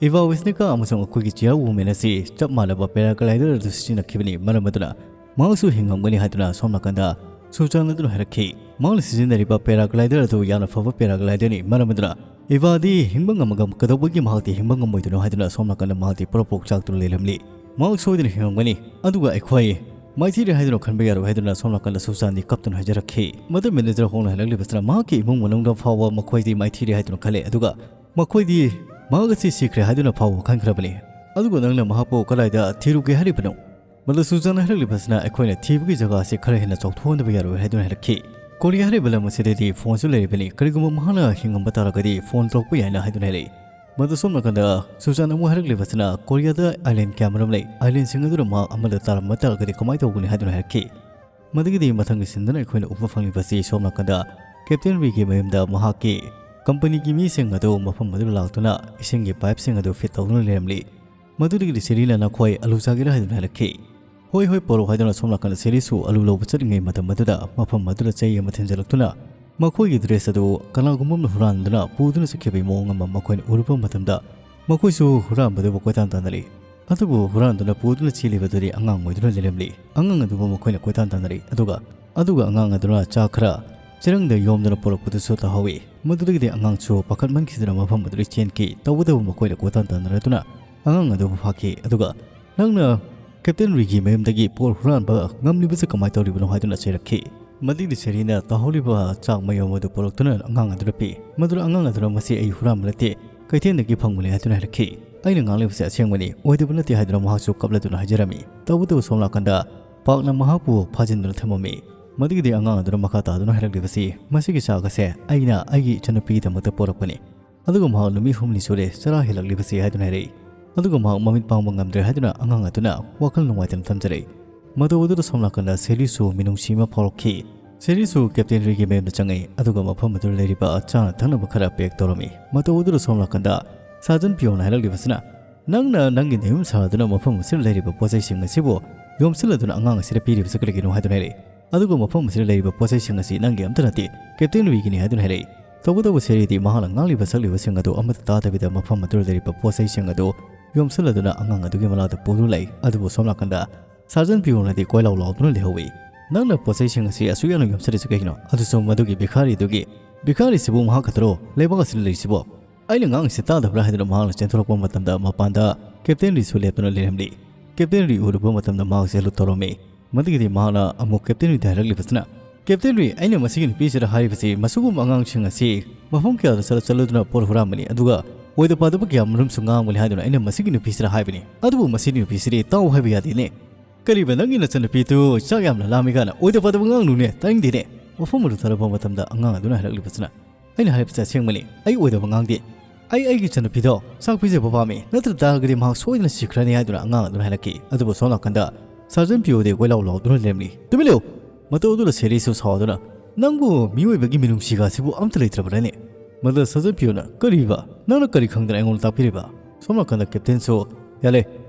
"ꯏꯚꯥ ꯋꯤꯁꯅꯤꯀꯥ ꯑꯃꯁꯨꯡ ꯑꯩꯈꯣꯏꯒꯤ ꯆꯤꯌꯔ ꯋꯨꯃꯦꯟ ꯑꯁꯤ ꯆꯞ ꯃꯥꯟꯅꯕ ꯄꯦꯔꯥꯒ꯭ꯂꯥꯏꯗꯔ ꯑꯗꯨ ꯁꯤꯖꯤꯟꯅꯈꯤꯕꯅꯤ, ꯃꯔꯝ ꯑꯗꯨꯅ ꯃꯍꯥꯛꯁꯨ ꯍꯤꯡꯉꯝꯒꯅꯤ" ꯍꯥꯏꯗꯨꯅ ꯁꯣꯝ ꯅꯥꯀꯟꯗ ꯁꯨꯖꯥꯟ ꯑꯗꯨꯅ ꯍꯥꯏꯔꯛꯈꯤ꯫ "ꯃꯍꯥꯛꯅ ꯁꯤꯖꯤꯟꯅꯔꯤꯕ ꯄꯦꯔꯥꯒ꯭ꯂꯥꯏꯗꯔ ꯑꯗꯨ ꯌꯥꯝꯅ ꯐꯕ ꯄꯦꯔꯥꯒ꯭ꯂꯥꯏꯗꯔꯅꯤ, ꯃꯔꯝ ꯑꯗꯨꯅ ꯏꯚꯥꯗꯤ ꯍꯤꯡꯕ ꯉꯝꯃꯒ ꯀꯩꯗꯧꯕꯒꯤ ꯃꯍꯥꯛꯇꯤ ꯍꯤꯡꯕ ꯉꯝꯃꯣꯏꯗꯣꯏꯅꯣ?" ꯍꯥꯏꯗꯨꯅ ꯁꯣꯝ ꯅꯥꯀꯟꯗ ꯃꯍꯥꯛꯇꯤ ꯄ꯭ꯔꯣꯛ ꯄ꯭ꯔꯣꯛ ꯆꯥꯛꯇꯨꯅ ꯂꯩꯔꯝꯂꯤ꯫ "ꯃꯍꯥꯛ ꯁꯣꯏꯗꯅ ꯍꯤꯡꯉꯝꯒꯅꯤ, ꯑꯗꯨꯒ ꯑꯩꯈꯣꯏ ꯃꯥꯏꯊꯤꯔꯦ ꯍꯥꯏꯗꯨꯅ ꯈꯟꯕ ꯌꯥꯔꯣꯏ" ꯍꯥꯏꯗꯨꯅ ꯁꯣꯝ ꯅꯥꯀꯟꯗ ꯁꯨꯖꯥꯟꯗꯤ ꯀꯞꯇꯨꯅ ꯍꯥꯏꯖꯔꯛꯈꯤ꯫ ꯃꯗꯨ ꯃꯦꯅꯦꯖꯔ ꯍꯣꯡꯅ ꯍꯥꯏꯔꯛꯂꯤꯕꯁꯤꯅ, ꯃꯍꯥꯛꯀꯤ ꯏꯃꯨꯡ ꯃꯅꯨꯡꯗ ꯐꯥꯎꯕ ꯃꯈꯣꯏꯗꯤ ꯃꯥꯏꯊꯤꯔꯦ ꯍꯥꯏꯗꯨꯅ ꯈꯜꯂꯦ, ꯑꯗꯨꯒ ꯃꯈꯣꯏꯗꯤ ꯃꯍꯥꯛ ꯑꯁꯤ ꯁꯤꯈ꯭ꯔꯦ ꯍꯥꯏꯗꯨꯅ ꯐꯥꯎꯕ ꯈꯟꯈ꯭ꯔꯕꯅꯤ꯫ ꯑꯗꯨꯒ ꯅꯪꯅ ꯃꯍꯥꯛꯄꯨ ꯀꯗꯥꯏꯗ ꯊꯤꯔꯨꯒꯦ ꯍꯥꯏꯔꯤꯕꯅꯣ? ꯃꯗꯨ ꯁꯨꯖꯥꯟꯅ ꯍꯥꯏꯔꯛꯂꯤꯕꯁꯤꯅ, ꯑꯩꯈꯣꯏꯅ ꯊꯤꯕꯒꯤ ꯖꯒꯥ ꯑꯁꯤ ꯈꯔ ꯍꯦꯟꯅ ꯆꯥꯎꯊꯣꯛꯍꯟꯗꯕ ꯌꯥꯔꯣꯏ ꯍꯥꯏꯗꯨꯅ ꯍꯥꯏꯔꯛꯈꯤ꯫ ꯀꯣꯔꯤꯌꯥ ꯍꯥꯏꯔꯤꯕ ꯂꯝ ꯑꯁꯤꯗꯗꯤ ꯐꯣꯟꯁꯨ ꯂꯩꯔꯤꯕꯅꯤ, ꯀꯔꯤꯒꯨꯝꯕ ꯃꯍꯥꯛꯅ ꯍꯤꯡꯉꯝꯕ ꯇꯥꯔꯒꯗꯤ ꯐꯣꯟ ꯇꯧꯔꯛꯄ ꯌꯥꯏꯅ ꯍꯥꯏꯗꯨꯅ ꯍꯥꯏꯔꯛꯏ꯫ ꯃꯗꯨ ꯁꯣꯝ ꯅꯥꯀꯟꯗ ꯁꯨꯖꯥꯟ ꯑꯃꯨꯛ ꯍꯥꯏꯔꯛꯂꯤꯕꯁꯤꯅ, ꯀꯣꯔꯤꯌꯥꯗ ꯑꯥꯏꯂꯦꯟ ꯀꯌꯥꯃꯔꯨꯝ ꯂꯩ, ꯑꯥꯏꯂꯦꯟꯁꯤꯡ ꯑꯗꯨꯗ ꯃꯍꯥꯛ ꯑꯃꯗ ꯇꯥꯔꯝꯕ ꯇꯥꯔꯒꯗꯤ ꯀꯃꯥꯏꯅ ꯇꯧꯒꯅꯤ ꯍꯥꯏꯗꯨꯅ ꯍꯥꯏꯔꯛꯈꯤ꯫ ꯃꯗꯨꯒꯤꯗꯤ ꯃꯊꯪꯒꯤ ꯁꯤꯟꯗꯨꯅ ꯑꯩꯈꯣꯏꯅ ꯎꯕ ꯐꯪꯂꯤꯕꯁꯤ ꯁꯣꯝ ꯅꯥꯀꯟꯗ ꯀꯦꯞꯇꯦꯟ ꯔꯤꯒꯤ ꯃꯌꯨꯝꯗ ꯃꯍꯥꯛꯀꯤ ꯀꯝꯄꯅꯤꯒꯤ ꯃꯤꯁꯤꯡ ꯑꯗꯨ ꯃꯐꯝ ꯑꯗꯨꯗ ꯂꯥꯛꯇꯨꯅ ꯏꯁꯤꯡꯒꯤ ꯄꯥꯏꯞꯁꯤꯡ ꯑꯗꯨ ꯐꯤꯠ ꯇꯧꯗꯨꯅ ꯂꯩꯔꯝꯂꯤ꯫ ꯃꯗꯨꯗꯒꯤꯗꯤ ꯁꯦꯔꯤꯅ, "ꯅꯈꯣꯏ ꯑꯂꯨ ꯆꯥꯒꯦꯔꯥ?" ꯍꯥꯏꯗꯨꯅ ꯍꯥꯏꯔꯛꯈꯤ꯫ "ꯍꯣꯏ, ꯍꯣꯏ, ꯄꯣꯔꯛꯑꯣ" ꯍꯥꯏꯗꯨꯅ ꯁꯣꯝ ꯅꯥꯀꯟꯗ ꯁꯦꯔꯤꯁꯨ ꯑꯂꯨ ꯂꯧꯕ ꯆꯠꯂꯤꯉꯩ ꯃꯇꯝ ꯑꯗꯨꯗ ꯃꯐꯝ ꯑꯗꯨꯗ ꯆꯩ ꯑꯃ ꯊꯤꯟꯖꯤꯜꯂꯛꯇꯨꯅ ꯃꯈꯣꯏꯒꯤ ꯗ꯭ꯔꯦꯁ ꯑꯗꯨ ꯀꯅꯥꯒꯨꯝꯕ ꯑꯃꯅ ꯍꯨꯔꯥꯟꯗꯨꯅ ꯄꯨꯗꯨꯅ ꯆꯠꯈꯤꯕꯒꯤ ꯃꯑꯣꯡ ꯑꯃ ꯃꯈꯣꯏꯅ ꯎꯔꯨꯕ ꯃꯇꯝꯗ ꯃꯈꯣꯏꯁꯨ ꯍꯨꯔꯥꯟꯕꯗꯨꯕꯨ ꯀꯣꯏꯇꯥꯟ ꯇꯥꯟꯅꯔꯤ꯫ ꯑꯗꯨꯕꯨ ꯍꯨꯔꯥꯟꯗꯨꯅ ꯄꯨꯗꯨꯅ ꯆꯦꯜꯂꯤꯕꯗꯨꯗꯤ ꯑꯉꯥꯡ ꯑꯣꯏꯗꯨꯅ ꯂꯩꯔꯝꯂꯤ꯫ ꯑꯉꯥꯡ ꯑꯗꯨꯕꯨ ꯃꯈꯣꯏꯅ ꯀꯣꯏꯇꯥꯟ ꯇꯥꯟꯅꯔꯤ꯫ ꯑꯗꯨꯒ, ꯑꯗꯨꯒ ꯑꯉꯥꯡ ꯑꯗꯨꯅ ꯆꯥꯛ ꯈꯔ ꯆꯦꯔꯪꯗ ꯌꯣꯝꯗꯨꯅ ꯄꯨꯔꯛꯄꯗꯨꯁꯨ ꯇꯥꯍꯧꯏ꯫ ꯃꯗꯨꯗꯒꯤꯗꯤ ꯑꯉꯥꯡꯁꯨ ꯄꯥꯈꯠꯃꯟꯈꯤꯗꯨꯅ ꯃꯐꯝ ꯑꯗꯨꯗ ꯆꯦꯟꯈꯤ꯫ ꯇꯧꯕꯇꯕꯨ ꯃꯈꯣꯏꯅ ꯀꯣꯏꯇꯥꯟ ꯇꯥꯟꯅꯔꯗꯨꯅ ꯑꯉꯥꯡ ꯑꯗꯨꯕꯨ ꯐꯥꯈꯤ꯫ ꯑꯗꯨꯒ, "ꯅꯪꯅ ꯀꯦꯞꯇꯦꯟ ꯔꯤꯒꯤ ꯃꯌꯨꯝꯗꯒꯤ ꯄꯣꯠ ꯍꯨꯔꯥꯟꯕ ꯉꯝꯂꯤꯕꯁꯤ ꯀꯃꯥꯏꯅ ꯇꯧꯔꯤꯕꯅꯣ?" ꯍꯥꯏꯗꯨꯅ ꯆꯩꯔꯛꯈꯤ꯫ ꯃꯗꯨꯒꯤ ꯁꯦꯔꯤꯅ ꯇꯥꯍꯧꯔꯤꯕ ꯆꯥꯛ ꯃꯌꯣꯝ ꯑꯗꯨ ꯄꯨꯔꯛꯇꯨꯅ ꯑꯉꯥꯡ ꯑꯗꯨꯗ ꯄꯤ꯫ ꯃꯗꯨꯗ ꯑꯉꯥꯡ ꯑꯗꯨꯅ, "ꯃꯁꯤ ꯑꯩ ꯍꯨꯔꯥꯟꯕ ꯅꯠꯇꯦ, ꯀꯩꯊꯦꯜꯗꯒꯤ ꯐꯪꯕꯅꯤ" ꯍꯥꯏꯗꯨꯅ ꯍꯥꯏꯔꯛꯈꯤ꯫ "ꯑꯩꯅ ꯉꯥꯡꯂꯤꯕꯁꯤ ꯑꯁꯦꯡꯕꯅꯤ, ꯑꯣꯏꯗꯕ ꯅꯠꯇꯦ" ꯍꯥꯏꯗꯨꯅ ꯃꯍꯥꯛꯁꯨ ꯀꯞꯂꯗꯨꯅ ꯍꯥꯏꯖꯔꯝꯃꯤ꯫ ꯇꯧꯕꯇꯕꯨ ꯁꯣꯝ ꯅꯥꯀꯟꯗ ꯄꯥꯛꯅ ꯃꯍꯥꯛꯄꯨ ꯐꯥꯖꯤꯟꯗꯨꯅ ꯊꯝꯃꯝꯃꯤ꯫ ꯃꯗꯨꯒꯤꯗꯤ ꯑꯉꯥꯡ ꯑꯗꯨꯅ ꯃꯈꯥ ꯇꯥꯗꯨꯅ ꯍꯥꯏꯔꯛꯂꯤꯕꯁꯤ, "ꯃꯁꯤꯒꯤ ꯆꯥꯛ ꯑꯁꯦ ꯑꯩꯅ ꯑꯩꯒꯤ ꯏꯆꯟꯅꯨꯄꯤꯒꯤꯗꯃꯛꯇ ꯄꯣꯔꯛꯄꯅꯤ꯫ ꯑꯗꯨꯒ ꯃꯍꯥꯛ ꯅꯨꯃꯤꯠ ꯍꯨꯝꯅꯤ ꯁꯨꯔꯦ ꯆꯔꯥ ꯍꯦꯜꯂꯛꯂꯤꯕꯁꯤ" ꯍꯥꯏꯗꯨꯅ ꯍꯥꯏꯔꯛꯏ꯫ ꯑꯗꯨꯒ ꯃꯍꯥꯛ ꯃꯃꯤꯠ ꯄꯥꯡꯕ ꯉꯝꯗ꯭ꯔꯦ ꯍꯥꯏꯗꯨꯅ ꯑꯉꯥꯡ ꯑꯗꯨꯅ ꯋꯥꯈꯜ ꯅꯨꯡꯉꯥꯏꯇꯅ ꯊꯝꯖꯔꯛꯏ꯫ ꯃꯇꯧ ꯑꯗꯨꯗ ꯁꯣꯝ ꯅꯥꯀꯟꯗ ꯁꯦꯔꯤꯁꯨ ꯃꯤꯅꯨꯡꯁꯤ ꯑꯃ ꯐꯥꯎꯔꯛꯈꯤ꯫ ꯁꯦꯔꯤꯁꯨ ꯀꯦꯞꯇꯦꯟ ꯔꯤꯒꯤ ꯃꯌꯨꯝꯗ ꯆꯪꯉꯛꯏ, ꯑꯗꯨꯒ ꯃꯐꯝ ꯑꯗꯨꯗ ꯂꯩꯔꯤꯕ ꯆꯥꯅ ꯊꯛꯅꯕ ꯈꯔ ꯄꯦꯛ ꯇꯧꯔꯝꯃꯤ꯫ ꯃꯇꯧ ꯑꯗꯨꯗ ꯁꯣꯝ ꯅꯥꯀꯟꯗ ꯁꯥꯔꯖꯟ ꯄꯤꯌꯣꯅ ꯍꯥꯏꯔꯛꯂꯤꯕꯁꯤꯅ, "ꯅꯪꯅ ꯅꯪꯒꯤ ꯅꯌꯨꯝ ꯁꯥꯗꯨꯅ ꯃꯐꯝ ꯑꯁꯤꯗ ꯂꯩꯔꯤꯕ ꯄꯣꯠꯆꯩꯁꯤꯡ ꯑꯁꯤꯕꯨ ꯌꯣꯝꯁꯤꯜꯂꯗꯨꯅ ꯑꯉꯥꯡ ꯑꯁꯤꯗ ꯄꯤꯔꯤꯕꯁꯤ ꯀꯔꯤꯒꯤꯅꯣ?" ꯍꯥꯏꯗꯨꯅ ꯍꯥꯏꯔꯛꯏ꯫ "ꯑꯗꯨꯒ ꯃꯐꯝ ꯑꯁꯤꯗ ꯂꯩꯔꯤꯕ ꯄꯣꯠꯆꯩꯁꯤꯡ ꯑꯁꯤ ꯅꯪꯒꯤ ꯑꯝꯇ ꯅꯠꯇꯦ, ꯀꯦꯞꯇꯦꯟ ꯔꯤꯒꯤꯅꯤ" ꯍꯥꯏꯗꯨꯅ ꯍꯥꯏꯔꯛꯏ꯫ ꯇꯧꯕꯇꯕꯨ ꯁꯦꯔꯤꯗꯤ ꯃꯍꯥꯛꯅ ꯉꯥꯡꯂꯤꯕ ꯁꯛꯂꯤꯕꯁꯤꯡ ꯑꯗꯨ ꯑꯃꯠꯇ ꯇꯥꯗꯕꯤꯗ ꯃꯐꯝ ꯑꯗꯨꯗ ꯂꯩꯔꯤꯕ ꯄꯣꯠꯆꯩꯁꯤꯡ ꯑꯗꯨ ꯌꯣꯝꯁꯤꯜꯂꯗꯨꯅ ꯑꯉꯥꯡ ꯑꯗꯨꯒꯤ ꯃꯅꯥꯛꯇ ꯄꯨꯗꯨꯅ ꯂꯩ꯫ ꯑꯗꯨꯕꯨ ꯁꯣꯝ ꯅꯥꯀꯟꯗ ꯁꯥꯔꯖꯟ ꯄꯤꯌꯣꯅꯗꯤ ꯀꯣꯏꯂꯥꯎ ꯂꯥꯎꯗꯨꯅ ꯂꯩꯍꯧꯏ꯫ "ꯅꯪꯅ ꯄꯣꯠꯆꯩꯁꯤꯡ ꯑꯁꯤ ꯑꯁꯨꯛ ꯌꯥꯝꯅ ꯌꯣꯝꯁꯤꯜꯂꯤꯁꯤ ꯀꯩꯒꯤꯅꯣ? ꯑꯗꯨꯁꯨ ꯃꯗꯨꯒꯤ ꯚꯤꯈꯥꯔꯤꯗꯨꯒꯤ, ꯚꯤꯈꯥꯔꯤꯁꯤꯕꯨ ꯃꯍꯥꯛ ꯈꯛꯇꯔꯣ ꯂꯩꯕꯥꯛ ꯑꯁꯤꯗ ꯂꯩꯔꯤꯁꯤꯕꯣ? ꯑꯩꯅ ꯉꯥꯡꯉꯤꯁꯤ ꯇꯥꯗꯕ꯭ꯔꯥ?" ꯍꯥꯏꯗꯨꯅ ꯃꯍꯥꯛꯅ ꯆꯦꯟꯊꯣꯔꯛꯄ ꯃꯇꯝꯗ ꯃꯄꯥꯟꯗ ꯀꯦꯞꯇꯦꯟ ꯔꯤꯁꯨ ꯂꯦꯞꯇꯨꯅ ꯂꯩꯔꯝꯂꯤ꯫ ꯀꯦꯞꯇꯦꯟ ꯔꯤ ꯎꯔꯨꯕ ꯃꯇꯝꯗ ꯃꯍꯥꯛꯁꯦ ꯂꯨꯠ ꯇꯧꯔꯝꯃꯤ꯫ ꯃꯗꯨꯒꯤꯗꯤ ꯃꯍꯥꯛꯅ ꯑꯃꯨꯛ ꯀꯦꯞꯇꯦꯟ ꯔꯤꯗ ꯍꯥꯏꯔꯛꯂꯤꯕꯁꯤꯅ, "ꯀꯦꯞꯇꯦꯟ ꯔꯤ, ꯑꯩꯅ ꯃꯁꯤꯒꯤ ꯅꯨꯄꯤꯁꯤꯗ ꯍꯥꯏꯔꯤꯕꯁꯤ ꯃꯁꯤꯒꯨꯝꯕ ꯑꯉꯥꯡꯁꯤꯡ ꯑꯁꯤ ꯃꯐꯝ ꯀꯌꯥꯗ ꯆꯠꯂ ꯆꯠꯂꯗꯨꯅ ꯄꯣꯠ ꯍꯨꯔꯥꯟꯕꯅꯤ, ꯑꯗꯨꯒ ꯑꯣꯏꯗ ꯄꯥꯗꯕ ꯀꯌꯥ ꯃꯔꯨꯝꯁꯨ ꯉꯥꯡꯕꯅꯤ ꯍꯥꯏꯗꯨꯅ ꯑꯩꯅ ꯃꯁꯤꯒꯤ ꯅꯨꯄꯤꯁꯤꯗ ꯍꯥꯏꯕꯅꯤ꯫ ꯑꯗꯨꯕꯨ ꯃꯁꯤꯒꯤ ꯅꯨꯄꯤꯁꯤꯗꯤ ꯇꯥꯎ ꯍꯥꯏꯕ ꯌꯥꯗꯦꯅꯦ꯫ ꯀꯔꯤꯕ, ꯅꯪꯒꯤ ꯅꯆꯟꯅꯨꯄꯤꯗꯨ ꯆꯥꯛ ꯌꯥꯝꯅ ꯂꯥꯝꯃꯤ ꯀꯥꯏꯅ ꯑꯣꯏꯗ ꯄꯥꯗꯕ ꯉꯥꯡꯅꯨꯅꯦ, ꯇꯥꯅꯤꯡꯗꯦꯅꯦ"꯫ ꯃꯐꯝ ꯑꯗꯨ ꯊꯥꯔꯛꯄ ꯃꯇꯝꯗ ꯑꯉꯥꯡ ꯑꯗꯨꯅ ꯍꯥꯏꯔꯛꯂꯤꯕꯁꯤꯅ, "ꯑꯩꯅ ꯍꯥꯏꯔꯤꯕꯁꯤ ꯑꯁꯦꯡꯕꯅꯤ꯫ ꯑꯩ ꯑꯣꯏꯗꯕ ꯉꯥꯡꯗꯦ꯫ ꯑꯩ ꯑꯩꯒꯤ ꯏꯆꯟꯅꯨꯄꯤꯗꯣ ꯆꯥꯛ ꯄꯤꯖꯕ ꯄꯥꯝꯃꯤ, ꯅꯠꯇ꯭ꯔ ꯇꯥꯔꯒꯗꯤ ꯃꯍꯥꯛ ꯁꯣꯏꯗꯅ ꯁꯤꯈ꯭ꯔꯅꯤ" ꯍꯥꯏꯗꯨꯅ ꯑꯉꯥꯡ ꯑꯗꯨꯅ ꯍꯥꯏꯔꯛꯈꯤ꯫ ꯑꯗꯨꯕꯨ ꯁꯣꯝ ꯅꯥꯀꯟꯗ ꯁꯥꯔꯖꯟ ꯄꯤꯌꯣꯗꯤ ꯀꯣꯏꯂꯥꯎ ꯂꯥꯎꯗꯨꯅ ꯂꯩꯔꯝꯂꯤ꯫ "ꯇꯨꯃꯤꯟ ꯂꯩꯌꯨ!" ꯃꯇꯧ ꯑꯗꯨꯗ ꯁꯦꯔꯤꯁꯨ ꯁꯥꯎꯗꯨꯅ, "ꯅꯪꯕꯨ ꯃꯤꯑꯣꯏꯕꯒꯤ ꯃꯤꯅꯨꯡꯁꯤꯒ ꯑꯁꯤꯕꯨ ꯑꯝꯇ ꯂꯩꯇ꯭ꯔꯕ꯭ꯔꯥꯅꯦ?" ꯃꯗꯨꯗ ꯁꯥꯔꯖꯟ ꯄꯤꯌꯣꯅ, "ꯀꯔꯤꯕ? ꯅꯪꯅ ꯀꯔꯤ ꯈꯪꯗꯅ ꯑꯩꯉꯣꯟꯗ ꯇꯥꯛꯄꯤꯔꯤꯕ?" ꯁꯣꯝ ꯅꯥꯀꯟꯗ ꯀꯦꯞꯇꯦꯟꯁꯨ, "ꯌꯥꯂꯦ,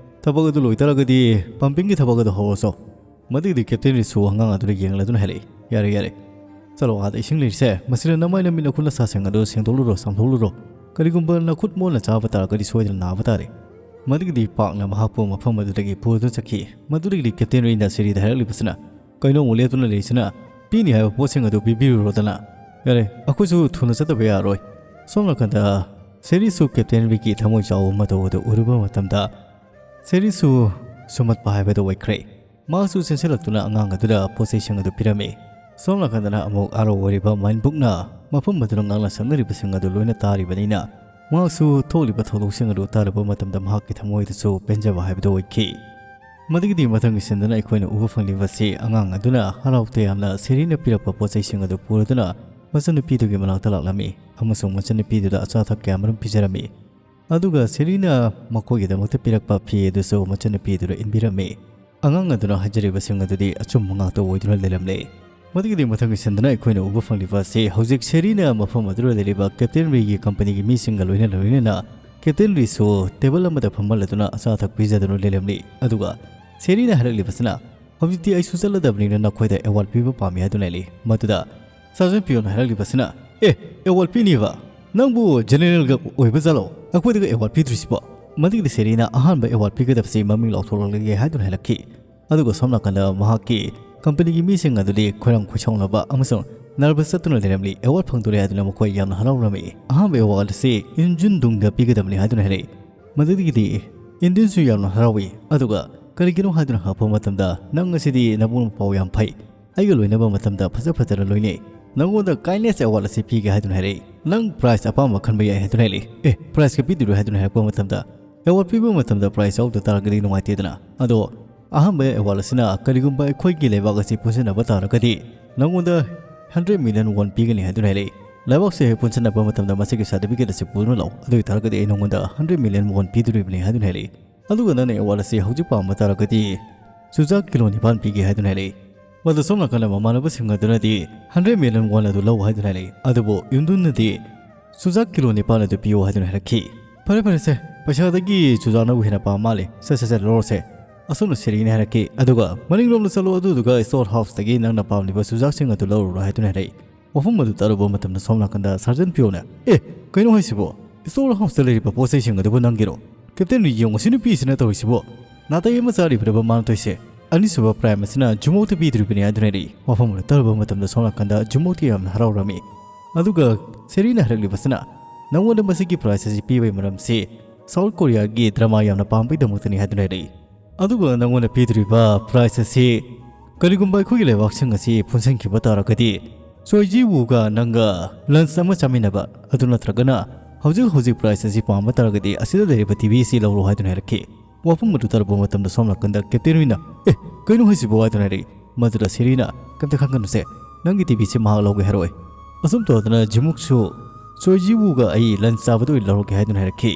"ꯊꯕꯛ ꯑꯗꯨ ꯂꯣꯏꯇꯥꯔꯒꯗꯤ pumpingꯒꯤ ꯊꯕꯛ ꯑꯗꯨ ꯍꯧꯔꯁꯣ꯫" ꯃꯗꯨꯒꯤꯗꯤ Captain Reeꯁꯨ ꯑꯉꯥꯡ ꯑꯗꯨꯗ ꯌꯦꯡꯂꯗꯨꯅ ꯍꯥꯏꯔꯛꯏ, "ꯌꯥꯔꯦ, ꯌꯥꯔꯦ, ꯆꯠꯂꯣ, ꯑꯥꯗ ꯏꯁꯤꯡ ꯂꯩꯔꯤꯁꯦ, ꯃꯁꯤꯗ ꯅꯃꯥꯏ ꯅꯃꯤꯠ ꯅꯈꯨꯠ ꯅꯁꯥꯁꯤꯡ ꯑꯗꯨ ꯁꯦꯡꯗꯣꯛꯂꯨꯔꯣ, ꯆꯥꯝꯊꯣꯛꯂꯨꯔꯣ꯫ ꯀꯔꯤꯒꯨꯝꯕ ꯅꯈꯨꯠ ꯃꯣꯠꯅ ꯆꯥꯕ ꯇꯥꯔꯒꯗꯤ ꯁꯣꯏꯗꯅ ꯅꯥꯕ ꯇꯥꯔꯦ꯫" ꯃꯗꯨꯒꯤꯗꯤ Parkꯅ ꯃꯍꯥꯛꯄꯨ ꯃꯐꯝ ꯑꯗꯨꯗꯒꯤ ꯄꯨꯗꯨꯅ ꯆꯠꯈꯤ꯫ ꯃꯗꯨꯗꯒꯤꯗꯤ Captain Reeꯅ Sherryꯗ ꯍꯥꯏꯔꯛꯂꯤꯕꯁꯤꯅ, "ꯀꯩꯅꯣ ꯑꯃꯨꯛ ꯂꯦꯞꯇꯨꯅ ꯂꯩꯔꯤꯁꯤꯅ? ꯄꯤꯅꯤ ꯍꯥꯏꯕ ꯄꯣꯠꯁꯤꯡ ꯑꯗꯨ ꯄꯤꯕꯤꯔꯨꯔꯣꯗꯅ꯫ ꯌꯥꯔꯦ, ꯑꯩꯈꯣꯏꯁꯨ ꯊꯨꯅ ꯆꯠꯇꯕ ꯌꯥꯔꯣꯏ꯫" ꯁꯣꯝ ꯅꯥꯀꯟꯗ Sherryꯁꯨ Captain Reeꯒꯤ ꯊꯃꯣꯏ ꯆꯥꯎꯕ ꯃꯇꯧ ꯑꯗꯨ ꯎꯔꯨꯕ ꯃꯇꯝꯗ, Sherryꯁꯨ ꯁꯨꯝꯍꯠꯄ ꯍꯥꯏꯕꯗꯨ ꯑꯣꯏꯈ꯭ꯔꯦ꯫ ꯃꯍꯥꯛꯁꯨ ꯆꯦꯟꯁꯤꯜꯂꯛꯇꯨꯅ ꯑꯉꯥꯡ ꯑꯗꯨꯗ ꯄꯣꯠ ꯆꯩꯁꯤꯡ ꯑꯗꯨ ꯄꯤꯔꯝꯃꯤ꯫ ꯁꯣꯝ ꯅꯥꯀꯟꯗꯅ ꯑꯃꯨꯛ ꯑꯥꯔꯣ ꯑꯣꯏꯔꯤꯕ ꯃꯥꯏꯟꯕꯨꯛꯅ ꯃꯐꯝ ꯑꯗꯨꯗ ꯉꯥꯡꯅ ꯁꯛꯅꯔꯤꯕꯁꯤꯡ ꯑꯗꯨ ꯂꯣꯏꯅ ꯇꯥꯔꯤꯕꯅꯤꯅ, ꯃꯍꯥꯛꯁꯨ ꯊꯣꯛꯂꯤꯕ ꯊꯧꯗꯣꯛꯁꯤꯡ ꯑꯗꯨ ꯇꯥꯔꯨꯕ ꯃꯇꯝꯗ ꯃꯍꯥꯛꯀꯤ ꯊꯃꯣꯏꯗꯁꯨ ꯄꯦꯟꯖꯕ ꯍꯥꯏꯕꯗꯨ ꯑꯣꯏꯈꯤ꯫ ꯃꯗꯨꯒꯤꯗꯤ ꯃꯊꯪꯒꯤ ꯁꯤꯟꯗꯨꯅ ꯑꯩꯈꯣꯏꯅ ꯎꯕ ꯐꯪꯂꯤꯕꯁꯤ ꯑꯉꯥꯡ ꯑꯗꯨꯅ ꯍꯔꯥꯎ ꯇꯌꯥꯝꯅ Sherryꯅ ꯄꯤꯔꯛꯄ ꯄꯣꯠ ꯆꯩꯁꯤꯡ ꯑꯗꯨ ꯄꯨꯔꯗꯨꯅ ꯃꯆꯟꯅꯨꯄꯤꯗꯨꯒꯤ ꯃꯅꯥꯛꯇ ꯂꯥꯛꯂꯝꯃꯤ ꯑꯃꯁꯨꯡ ꯃꯆꯟꯅꯨꯄꯤꯗꯨꯗ ꯑꯆꯥ ꯑꯊꯛ ꯀꯌꯥ ꯃꯔꯨꯝ ꯄꯤꯖꯔꯝꯃꯤ꯫ ꯑꯗꯨꯒ Sherryꯅ ꯃꯈꯣꯏꯒꯤꯗꯃꯛꯇ ꯄꯤꯔꯛꯄ ꯐꯤ ꯑꯗꯨꯁꯨ ꯃꯆꯟꯅꯨꯄꯤꯗꯨꯗ ꯏꯟꯕꯤꯔꯝꯃꯤ꯫ ꯑꯉꯥꯡ ꯑꯗꯨꯅ ꯍꯥꯏꯖꯔꯤꯕꯁꯤꯡ ꯑꯗꯨꯗꯤ ꯑꯆꯨꯝꯕ ꯉꯥꯛꯇ ꯑꯣꯏꯗꯨꯅ ꯂꯩꯔꯝꯂꯦ꯫ ꯃꯗꯨꯒꯤꯗꯤ ꯃꯊꯪꯒꯤ ꯁꯤꯟꯗꯨꯅ ꯑꯩꯈꯣꯏꯅ ꯎꯕ ꯐꯪꯂꯤꯕ ꯑꯁꯤ ꯍꯧꯖꯤꯛ Sherryꯅ ꯃꯐꯝ ꯑꯗꯨꯗ ꯂꯩꯔꯤꯕ Captain Reeꯒꯤ companyꯒꯤ ꯃꯤꯁꯤꯡꯒ ꯂꯣꯏꯅ ꯂꯣꯏꯅꯅ Captain Reeꯁꯨ table ꯑꯃꯗ ꯐꯝꯍꯜꯂꯗꯨꯅ ꯑꯆꯥ ꯑꯊꯛ ꯄꯤꯖꯗꯨꯅ ꯂꯩꯔꯝꯂꯤ꯫ ꯑꯗꯨꯒ Sherryꯅ ꯍꯥꯏꯔꯛꯂꯤꯕꯁꯤꯅ, "ꯍꯧꯖꯤꯛꯇꯤ ꯑꯩꯁꯨ ꯆꯠꯂꯗꯕꯅꯤꯅ ꯅꯈꯣꯏꯗ award ꯄꯤꯕ ꯄꯥꯝꯃꯤ" ꯍꯥꯏꯗꯨꯅ ꯂꯩ꯫ ꯃꯗꯨꯗ Sergeant Pionꯅ ꯍꯥꯏꯔꯛꯂꯤꯕꯁꯤꯅ, "ꯑꯦ, award ꯄꯤꯅꯤꯕ? ꯅꯪꯕꯨ Generalꯒ ꯑꯣꯏꯕ ꯖꯥꯠꯂꯣ ꯑꯩꯈꯣꯏꯗꯒ award ꯄꯤꯗ꯭ꯔꯤꯁꯤꯕꯣ?" ꯃꯗꯨꯒꯤꯗꯤ Sherryꯅ ꯑꯍꯥꯟꯕ award ꯄꯤꯒꯗꯕꯁꯤ ꯃꯃꯤꯡ ꯂꯥꯎꯊꯣꯛꯂꯛꯂꯒꯦ ꯍꯥꯏꯗꯨꯅ ꯍꯥꯏꯔꯛꯈꯤ꯫ ꯑꯗꯨꯒ ꯁꯣꯝ ꯅꯥꯀꯟꯗ ꯃꯍꯥꯛꯀꯤ companyꯒꯤ ꯃꯤꯁꯤꯡ ꯑꯗꯨꯗꯤ ꯈꯣꯏꯔꯥꯡ ꯈꯣꯏꯁꯥꯎꯅꯕ ꯑꯃꯁꯨꯡ nervous ꯆꯠꯇꯨꯅ ꯂꯩꯔꯝꯂꯤ꯫ Award ꯐꯪꯗꯣꯔꯦ ꯍꯥꯏꯗꯨꯅ ꯃꯈꯣꯏ ꯌꯥꯝꯅ ꯍꯔꯥꯎꯔꯝꯃꯤ꯫ ꯑꯍꯥꯟꯕ award ꯑꯁꯤ ꯏꯟꯖꯨꯟ ꯗꯨꯡꯗ ꯄꯤꯒꯗꯕꯅꯤ ꯍꯥꯏꯗꯨꯅ ꯍꯥꯏꯔꯛꯏ꯫ ꯃꯗꯨꯗꯒꯤꯗꯤ ꯏꯟꯗꯤꯟꯁꯨ ꯌꯥꯝꯅ ꯍꯔꯥꯎꯏ꯫ ꯑꯗꯨꯒ "ꯀꯔꯤꯒꯤꯅꯣ ꯍꯥꯏꯗꯨꯅ ꯍꯪꯉꯛꯄ ꯃꯇꯝꯗ, 'ꯅꯪ ꯑꯁꯤꯗꯤ ꯅꯕꯨꯡ ꯃꯄꯥꯎ ꯌꯥꯝ ꯐꯩ, ꯑꯩꯒ ꯂꯣꯏꯅꯕ ꯃꯇꯝꯗ ꯐꯖ ꯐꯖꯅ ꯂꯣꯏꯅꯩ, ꯅꯪꯉꯣꯟꯗ kindness award ꯑꯁꯤ ꯄꯤꯒꯦ" ꯍꯥꯏꯗꯨꯅ ꯍꯥꯏꯔꯛꯏ꯫ "ꯅꯪ prize ꯑꯄꯥꯝꯕ ꯈꯟꯕ ꯌꯥꯏ" ꯍꯥꯏꯗꯨꯅ ꯍꯥꯏꯔꯛꯏ꯫ "ꯑꯦ, prizeꯀ ꯄꯤꯗꯣꯏꯔꯣ?" ꯍꯥꯏꯗꯨꯅ ꯍꯥꯏꯔꯛꯄ ꯃꯇꯝꯗ, "Award ꯄꯤꯕ ꯃꯇꯝꯗ prize ꯌꯥꯎꯗ ꯇꯥꯔꯒꯗꯤ ꯅꯨꯡꯉꯥꯏꯇꯦꯗꯅ꯫ ꯑꯗꯣ ꯑꯍꯥꯟꯕ award ꯑꯁꯤꯅ ꯀꯔꯤꯒꯨꯝꯕ ꯑꯩꯈꯣꯏꯒꯤ ꯂꯩꯕꯥꯛ ꯑꯁꯤ ꯄꯨꯟꯁꯤꯟꯅꯕ ꯇꯥꯔꯒꯗꯤ ꯅꯪꯉꯣꯟꯗ hundred million won ꯄꯤꯒꯅꯤ" ꯍꯥꯏꯗꯨꯅ ꯍꯥꯏꯔꯛꯏ꯫ ꯂꯩꯕꯥꯛꯁꯦ ꯍꯦꯛ ꯄꯨꯟꯁꯤꯟꯅꯕ ꯃꯇꯝꯗ ꯃꯁꯤꯒꯤ certificate ꯑꯁꯤ ꯄꯨꯗꯨꯅ ꯂꯥꯛꯎ, ꯑꯗꯨ ꯑꯣꯏꯇꯥꯔꯒꯗꯤ ꯑꯩ ꯅꯪꯉꯣꯟꯗ hundred million won ꯄꯤꯗꯣꯔꯤꯕꯅꯤ ꯍꯥꯏꯗꯨꯅ ꯍꯥꯏꯔꯛꯏ꯫ ꯑꯗꯨꯒ ꯅꯪꯅ award ꯑꯁꯤ ꯍꯧꯖꯤꯛ ꯄꯥꯝꯕ ꯇꯥꯔꯒꯗꯤ ꯆꯨꯖꯥꯛ ꯀꯤꯂꯣ ꯅꯤꯄꯥꯟ ꯄꯤꯒꯦ ꯍꯥꯏꯗꯨꯅ ꯍꯥꯏꯔꯛꯏ꯫ ꯃꯗꯨ ꯁꯣꯝ ꯅꯥꯀꯟꯗ ꯃꯃꯥꯟꯅꯕꯁꯤꯡ ꯑꯗꯨꯅꯗꯤ hundred million won ꯑꯗꯨ ꯂꯧ ꯍꯥꯏꯗꯨꯅ ꯍꯥꯏꯔꯛꯏ꯫ ꯑꯗꯨꯕꯨ ꯌꯨꯝꯗꯨꯅꯗꯤ ꯆꯨꯖꯥꯛ ꯀꯤꯂꯣ ꯅꯤꯄꯥꯟ ꯑꯗꯨ ꯄꯤꯌꯨ ꯍꯥꯏꯗꯨꯅ ꯍꯥꯏꯔꯛꯈꯤ꯫ "ꯐꯔꯦ, ꯐꯔꯦ, ꯁꯦ, "ꯄꯩꯁꯥꯗꯒꯤ ꯆꯨꯖꯥꯛꯅꯕꯨ ꯍꯦꯟꯅ ꯄꯥꯝ ꯃꯥꯜꯂꯦ꯫ ꯁꯦ, ꯁꯦ, ꯁꯦ, ꯂꯧꯔꯁꯦ꯫" ꯑꯁꯨꯝꯅ ꯁꯦꯔꯤꯅ ꯍꯥꯏꯔꯛꯈꯤ꯫ ꯑꯗꯨꯒ, "ꯃꯅꯤꯡꯂꯣꯝꯗ ꯆꯠꯂꯣ, ꯑꯗꯨꯗꯨꯒ store houseꯇꯒꯤ ꯅꯪꯅ ꯄꯥꯝꯂꯤꯕ ꯆꯨꯖꯥꯛꯁꯤꯡ ꯑꯗꯨ ꯂꯧꯔꯨꯔꯣ" ꯍꯥꯏꯗꯨꯅ ꯍꯥꯏꯔꯛꯏ꯫ ꯋꯥꯐꯝ ꯑꯗꯨ ꯇꯥꯔꯨꯕ ꯃꯇꯝꯗ ꯁꯣꯝ ꯅꯥꯀꯟꯗ Sergeant Pioꯅ, "ꯑꯦ, ꯀꯩꯅꯣ ꯍꯥꯏꯁꯤꯕꯣ? Store houseꯇ ꯂꯩꯔꯤꯕ ꯄꯣꯠ ꯆꯩꯁꯤꯡ ꯑꯗꯨꯕꯨ ꯅꯪꯒꯤꯔꯣ? Captain, ꯌꯦꯡꯉꯨ, ꯁꯤ ꯅꯨꯄꯤꯁꯤꯅ ꯇꯧꯔꯤꯁꯤꯕꯣ? ꯅꯥꯇꯩ ꯑꯃ ꯆꯥꯔꯤꯕ꯭ꯔꯕ ꯃꯥꯅ ꯇꯧꯔꯤꯁꯦ? ꯑꯅꯤꯁꯨꯕ prize ꯑꯁꯤꯅ ꯖꯨꯃꯣꯛꯇ ꯄꯤꯗꯣꯔꯤꯕꯅꯤ" ꯍꯥꯏꯗꯨꯅ ꯍꯥꯏꯔꯛꯏ꯫ ꯋꯥꯐꯝ ꯑꯗꯨ ꯇꯥꯔꯨꯕ ꯃꯇꯝꯗ ꯁꯣꯝ ꯅꯥꯀꯟꯗ ꯖꯨꯃꯣꯛꯇꯤ ꯌꯥꯝꯅ ꯍꯔꯥꯎꯔꯝꯃꯤ꯫ ꯑꯗꯨꯒ ꯁꯦꯔꯤꯅ ꯍꯥꯏꯔꯛꯂꯤꯕꯁꯤꯅ, "ꯅꯉꯣꯟꯗ ꯃꯁꯤꯒꯤ prize ꯑꯁꯤ ꯄꯤꯕꯒꯤ ꯃꯔꯝꯁꯤ South Koreaꯒꯤ drama ꯌꯥꯝꯅ ꯄꯥꯝꯕꯒꯤꯗꯃꯛꯇꯅꯤ" ꯍꯥꯏꯗꯨꯅ ꯍꯥꯏꯔꯛꯏ꯫ "ꯑꯗꯨꯒ ꯅꯉꯣꯟꯗ ꯄꯤꯗꯣꯔꯤꯕ prize ꯑꯁꯤ ꯀꯔꯤꯒꯨꯝꯕ ꯑꯩꯈꯣꯏꯒꯤ ꯂꯩꯕꯥꯛꯁꯤꯡ ꯑꯁꯤ ꯄꯨꯟꯁꯤꯟꯈꯤꯕ ꯇꯥꯔꯒꯗꯤ, ꯆꯣꯏ ꯖꯤ ꯋꯨꯒ ꯅꯪꯒ lunch ꯑꯃ ꯆꯥꯃꯤꯟꯅꯕ, ꯑꯗꯨ ꯅꯠꯇ꯭ꯔꯒꯅ ꯍꯧꯖꯤꯛ ꯍꯧꯖꯤꯛ prize ꯑꯁꯤ ꯄꯥꯝꯕ ꯇꯥꯔꯒꯗꯤ ꯑꯁꯤꯗ ꯂꯩꯔꯤꯕ ꯇꯤ ꯚꯤ ꯑꯁꯤ ꯂꯧꯔꯣ" ꯍꯥꯏꯗꯨꯅ ꯍꯥꯏꯔꯛꯈꯤ꯫ ꯋꯥꯐꯝ ꯑꯗꯨ ꯇꯥꯔꯨꯕ ꯃꯇꯝꯗ ꯁꯣꯝ ꯅꯥꯀꯟꯗ Captain ꯋꯤꯟꯅ, "ꯑꯦ, ꯀꯩꯅꯣ ꯍꯥꯏꯁꯤꯕꯣ?" ꯍꯥꯏꯗꯨꯅ ꯍꯥꯏꯔꯛꯏ꯫ ꯃꯗꯨꯗ ꯁꯦꯔꯤꯅ, "ꯀꯩꯝꯇ ꯈꯟꯒꯅꯨꯁꯦ, ꯅꯪꯒꯤ ꯇꯤ ꯚꯤꯁꯦ ꯃꯍꯥꯛ ꯂꯧꯒꯦ ꯍꯥꯏꯔꯛꯑꯣꯏ꯫" ꯑꯁꯨꯝ ꯇꯧꯗꯅ ꯖꯤꯃꯨꯛꯁꯨ ꯆꯣꯏ ꯖꯤ ꯋꯨꯒ ꯑꯩ lunch ꯆꯥꯕꯗ ꯑꯣꯏꯅ ꯂꯧꯔꯒꯦ ꯍꯥꯏꯗꯨꯅ ꯍꯥꯏꯔꯛꯈꯤ꯫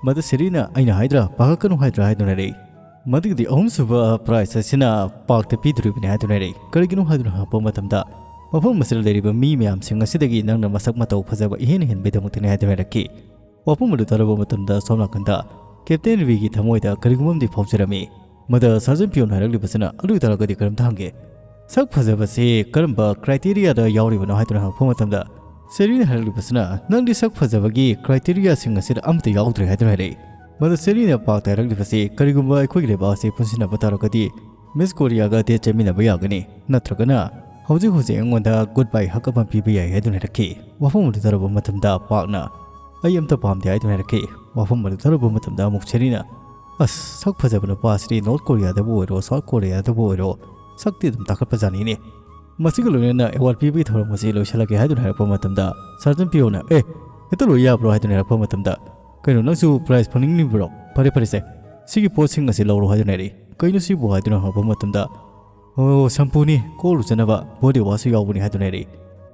ꯃꯗꯨ ꯁꯦꯔꯤꯅ, "ꯑꯩꯅ ꯍꯥꯏꯗ꯭ꯔꯥ, ꯄꯥꯈꯠꯀꯅꯨ ꯍꯥꯏꯗ꯭ꯔꯥ?" ꯍꯥꯏꯗꯨꯅ ꯍꯥꯏꯔꯛꯏ꯫ ꯃꯗꯨꯒꯤꯗꯤ ꯑꯍꯨꯝꯁꯨꯕ prize ꯑꯁꯤꯅ ꯄꯥꯛꯇ ꯄꯤꯗꯣꯔꯤꯕꯅꯤ ꯍꯥꯏꯗꯨꯅ ꯍꯥꯏꯔꯛꯏ꯫ ꯀꯔꯤꯒꯤꯅꯣ ꯍꯥꯏꯗꯨꯅ ꯍꯪꯉꯛꯄ ꯃꯇꯝꯗ, ꯃꯐꯝ ꯑꯁꯤꯗ ꯂꯩꯔꯤꯕ ꯃꯤ ꯃꯌꯥꯝꯁꯤꯡ ꯑꯁꯤꯗꯒꯤ ꯅꯪꯅ ꯃꯁꯛ ꯃꯇꯧ ꯐꯖꯕ ꯏꯍꯦꯟ ꯍꯦꯟꯕꯒꯤꯗꯃꯛꯇꯅꯤ ꯍꯥꯏꯗꯨꯅ ꯍꯥꯏꯔꯛꯈꯤ꯫ ꯋꯥꯐꯝ ꯑꯗꯨ ꯇꯥꯔꯕ ꯃꯇꯝꯗ ꯁꯣꯝ ꯅꯥꯀꯟꯗ Captain ꯔꯤꯒꯤ ꯊꯃꯣꯏꯗ ꯀꯔꯤꯒꯨꯝꯕ ꯑꯃꯗꯤ ꯐꯥꯎꯖꯔꯝꯃꯤ꯫ ꯃꯗ Sergeant ꯄꯤꯌꯣꯟ ꯍꯥꯏꯔꯛꯂꯤꯕꯁꯤꯅ, "ꯑꯗꯨ ꯑꯣꯏꯇꯥꯔꯒꯗꯤ ꯀꯔꯤꯝꯇ ꯍꯪꯒꯦ, ꯁꯛ ꯐꯖꯕꯁꯤ ꯀꯔꯝꯕ criteriaꯗ ꯌꯥꯎꯔꯤꯕꯅꯣ?" ꯍꯥꯏꯗꯨꯅ ꯍꯪꯉꯛꯄ ꯃꯇꯝꯗ, ꯁꯦꯔꯤꯅ ꯍꯥꯏꯔꯛꯂꯤꯕꯁꯤꯅ, "ꯅꯪꯗꯤ ꯁꯛ ꯐꯖꯕꯒꯤ criteriaꯁꯤꯡ ꯑꯁꯤꯗ ꯑꯃꯠꯇ ꯌꯥꯎꯗ꯭ꯔꯦ" ꯍꯥꯏꯗꯨꯅ ꯍꯥꯏꯔꯛꯏ꯫ ꯃꯗ ꯁꯦꯔꯤꯅ ꯄꯥꯛꯇ ꯍꯥꯏꯔꯛꯂꯤꯕꯁꯤ, "ꯀꯔꯤꯒꯨꯝꯕ ꯑꯩꯈꯣꯏꯒꯤ ꯂꯩꯕꯥꯛ ꯑꯁꯤ ꯄꯨꯟꯁꯤꯟꯅꯕ ꯇꯥꯔꯒꯗꯤ Miss Koreaꯒ date ꯆꯠꯃꯤꯟꯅꯕ ꯌꯥꯒꯅꯤ, ꯅꯠꯇ꯭ꯔꯒꯅ ꯍꯧꯖꯤꯛ ꯍꯧꯖꯤꯛ ꯑꯩꯉꯣꯟꯗ good bye hug ꯑꯃ ꯄꯤꯕ ꯌꯥꯏ" ꯍꯥꯏꯗꯨꯅ ꯍꯥꯏꯔꯛꯈꯤ꯫ ꯋꯥꯐꯝ ꯑꯗꯨ ꯇꯥꯔꯨꯕ ꯃꯇꯝꯗ ꯄꯥꯛꯅ, "ꯑꯩ ꯑꯝꯇ ꯄꯥꯝꯗꯦ" ꯍꯥꯏꯗꯨꯅ ꯍꯥꯏꯔꯛꯈꯤ꯫ ꯋꯥꯐꯝ ꯑꯗꯨ ꯇꯥꯔꯨꯕ ꯃꯇꯝꯗ ꯑꯃꯨꯛ ꯁꯦꯔꯤꯅ, "ꯑꯁ, ꯁꯛ ꯐꯖꯕ ꯅꯨꯄꯥꯁꯤꯗꯤ North Koreaꯗꯕꯨ ꯑꯣꯏꯔꯣ, South Koreaꯗꯕꯨ ꯑꯣꯏꯔꯣ, ꯁꯛꯇꯤ ꯑꯗꯨꯝ ꯇꯥꯈꯠꯄꯖꯥꯠꯅꯤꯅꯦ꯫ ꯃꯁꯤꯒ ꯂꯣꯏꯅꯅ award ꯄꯤꯕꯒꯤ ꯊꯧꯔꯝ ꯑꯁꯤ ꯂꯣꯏꯁꯤꯜꯂꯒꯦ" ꯍꯥꯏꯗꯨꯅ ꯍꯥꯏꯔꯛꯄ ꯃꯇꯝꯗ, Sergeant ꯄꯤꯌꯣꯟꯅ, "ꯑꯦ, ꯍꯦꯛꯇ ꯂꯣꯏ ꯌꯥꯕ꯭ꯔꯣ?" ꯍꯥꯏꯗꯨꯅ ꯍꯥꯏꯔꯛꯄ ꯃꯇꯝꯗ, "ꯀꯩꯅꯣ, ꯅꯪꯁꯨ prize ꯐꯪꯅꯤꯡꯂꯤꯕ꯭ꯔꯣ? ꯐꯔꯦ, ꯐꯔꯦꯁꯦ, ꯁꯤꯒꯤ ꯄꯣꯠꯁꯤꯡ ꯑꯁꯤ ꯂꯧꯔꯣ" ꯍꯥꯏꯗꯨꯅ ꯍꯥꯏꯔꯛꯏ꯫ "ꯀꯩꯅꯣ ꯁꯤꯕꯨ?" ꯍꯥꯏꯗꯨꯅ ꯍꯪꯉꯛꯄ ꯃꯇꯝꯗ, "ꯑꯣ, shampooꯅꯤ, ꯀꯣꯛ ꯂꯨꯖꯅꯕ body washꯁꯨ ꯌꯥꯎꯕꯅꯤ" ꯍꯥꯏꯗꯨꯅ ꯍꯥꯏꯔꯛꯏ꯫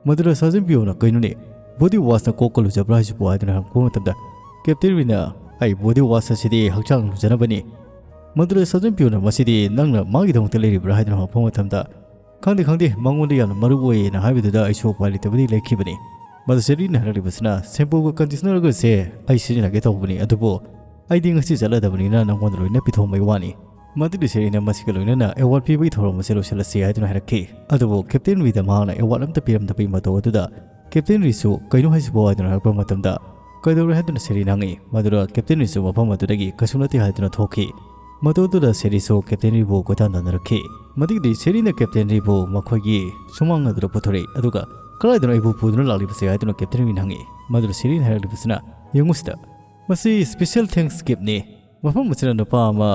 ꯃꯗꯨꯗ Sergeant ꯄꯤꯌꯣꯟꯅ, "ꯀꯩꯅꯣꯅꯦ, body washꯅ ꯀꯣꯛꯀ ꯂꯨꯖꯕ꯭ꯔꯥ ꯍꯥꯏꯁꯤꯕꯨ?" ꯍꯥꯏꯗꯨꯅ ꯍꯪꯉꯛꯄ ꯃꯇꯝꯗ, Captain ꯔꯤꯅ, "ꯑꯩ body wash ꯑꯁꯤꯗꯤ ꯍꯛꯆꯥꯡ ꯂꯨꯖꯅꯕꯅꯤ꯫" ꯃꯗꯨꯗ Sergeant ꯄꯤꯌꯣꯟꯅ, "ꯃꯁꯤꯗꯤ ꯅꯪꯅ ꯃꯥꯒꯤꯗꯃꯛꯇ ꯂꯩꯔꯤꯕ꯭ꯔꯥ?" ꯍꯥꯏꯗꯨꯅ ꯍꯪꯉꯛꯄ ꯃꯇꯝꯗ, "ꯈꯪꯗꯦ, ꯈꯪꯗꯦ, ꯃꯉꯣꯟꯗ ꯌꯥꯝꯅ ꯃꯔꯨ ꯑꯣꯏꯌꯦꯅ ꯍꯥꯏꯕꯗꯨꯗ ꯑꯩꯁꯨ ꯎꯄꯥꯏ ꯂꯩꯇꯕꯗꯒꯤ ꯂꯩꯈꯤꯕꯅꯤ꯫" ꯃꯗꯨ ꯁꯦꯔꯤꯅ ꯍꯥꯏꯔꯛꯂꯤꯕꯁꯤꯅ, "shampooꯒ conditionerꯒꯁꯦ ꯑꯩ ꯁꯤꯖꯤꯟꯅꯒꯦ ꯇꯧꯕꯅꯤ, ꯑꯗꯨꯕꯨ ꯑꯩꯗꯤ ꯉꯁꯤ ꯆꯠꯂꯗꯕꯅꯤꯅ ꯅꯪꯉꯣꯟꯗ ꯂꯣꯏꯅ ꯄꯤꯊꯣꯛꯑꯝꯕꯒꯤ ꯋꯥꯅꯤ꯫ ꯃꯗꯨꯗꯤ ꯁꯦꯔꯤꯅ ꯃꯁꯤꯒ ꯂꯣꯏꯅꯅ ꯑꯦꯋꯥꯔꯗ ꯄꯤꯕꯒꯤ ꯊꯧꯔꯝ ꯑꯁꯤ ꯂꯣꯏꯁꯤꯜꯂꯁꯤ ꯍꯥꯏꯗꯨꯅ ꯍꯥꯏꯔꯛꯈꯤ꯫ ꯑꯗꯨꯕꯨ ꯀꯦꯞꯇꯦꯟ ꯔꯤꯗ ꯃꯍꯥꯛꯅ ꯑꯦꯋꯥꯔꯗ ꯑꯝꯇ ꯄꯤꯔꯝꯗꯕꯒꯤ ꯃꯇꯧ ꯑꯗꯨꯗ ꯀꯦꯞꯇꯦꯟ ꯔꯤꯁꯨ "ꯀꯩꯅꯣ ꯍꯥꯏꯁꯤꯕꯣ?" ꯍꯥꯏꯗꯨꯅ ꯍꯥꯏꯔꯛꯄ ꯃꯇꯝꯗ "ꯀꯩꯗꯧꯔꯦ?" ꯍꯥꯏꯗꯨꯅ ꯁꯦꯔꯤꯅ ꯍꯪꯉꯤ꯫ ꯃꯗꯨꯗ ꯀꯦꯞꯇꯦꯟ ꯔꯤꯁꯨ ꯃꯐꯝ ꯑꯗꯨꯗꯒꯤ "ꯀꯩꯁꯨ ꯅꯠꯇꯦ" ꯍꯥꯏꯗꯨꯅ ꯊꯣꯛꯈꯤ꯫ ꯃꯇꯧ ꯑꯗꯨꯗ ꯁꯦꯔꯤꯁꯨ ꯀꯦꯞꯇꯦꯟ ꯔꯤꯕꯨ ꯀꯣꯏꯇꯥꯟ ꯇꯥꯟꯅꯔꯛꯈꯤ꯫ ꯃꯗꯨꯒꯤꯗꯤ ꯁꯦꯔꯤꯅ ꯀꯦꯞꯇꯦꯟ ꯔꯤꯕꯨ ꯃꯈꯣꯏꯒꯤ ꯁꯨꯃꯥꯡ ꯑꯗꯨꯗ ꯄꯨꯊꯣꯔꯛꯏ꯫ ꯑꯗꯨꯒ "ꯀꯗꯥꯏꯗꯅꯣ ꯑꯩꯕꯨ ꯄꯨꯗꯨꯅ ꯂꯥꯛꯂꯤꯕꯁꯦ?" ꯍꯥꯏꯗꯨꯅ ꯀꯦꯞꯇꯦꯟ ꯔꯤꯅ ꯍꯪꯉꯤ꯫ ꯃꯗꯨꯗ ꯁꯦꯔꯤꯅ ꯍꯥꯏꯔꯛꯂꯤꯕꯁꯤꯅ, "ꯌꯦꯡꯉꯨ ꯁꯤꯗ, ꯃꯁꯤ ꯁ꯭ꯄꯦꯁꯤꯌꯦꯜ ꯊꯦꯡꯛꯁ ꯒꯤꯐꯅꯤ꯫ ꯃꯐꯝ ꯑꯁꯤꯗ ꯅꯨꯄꯥ ꯑꯃ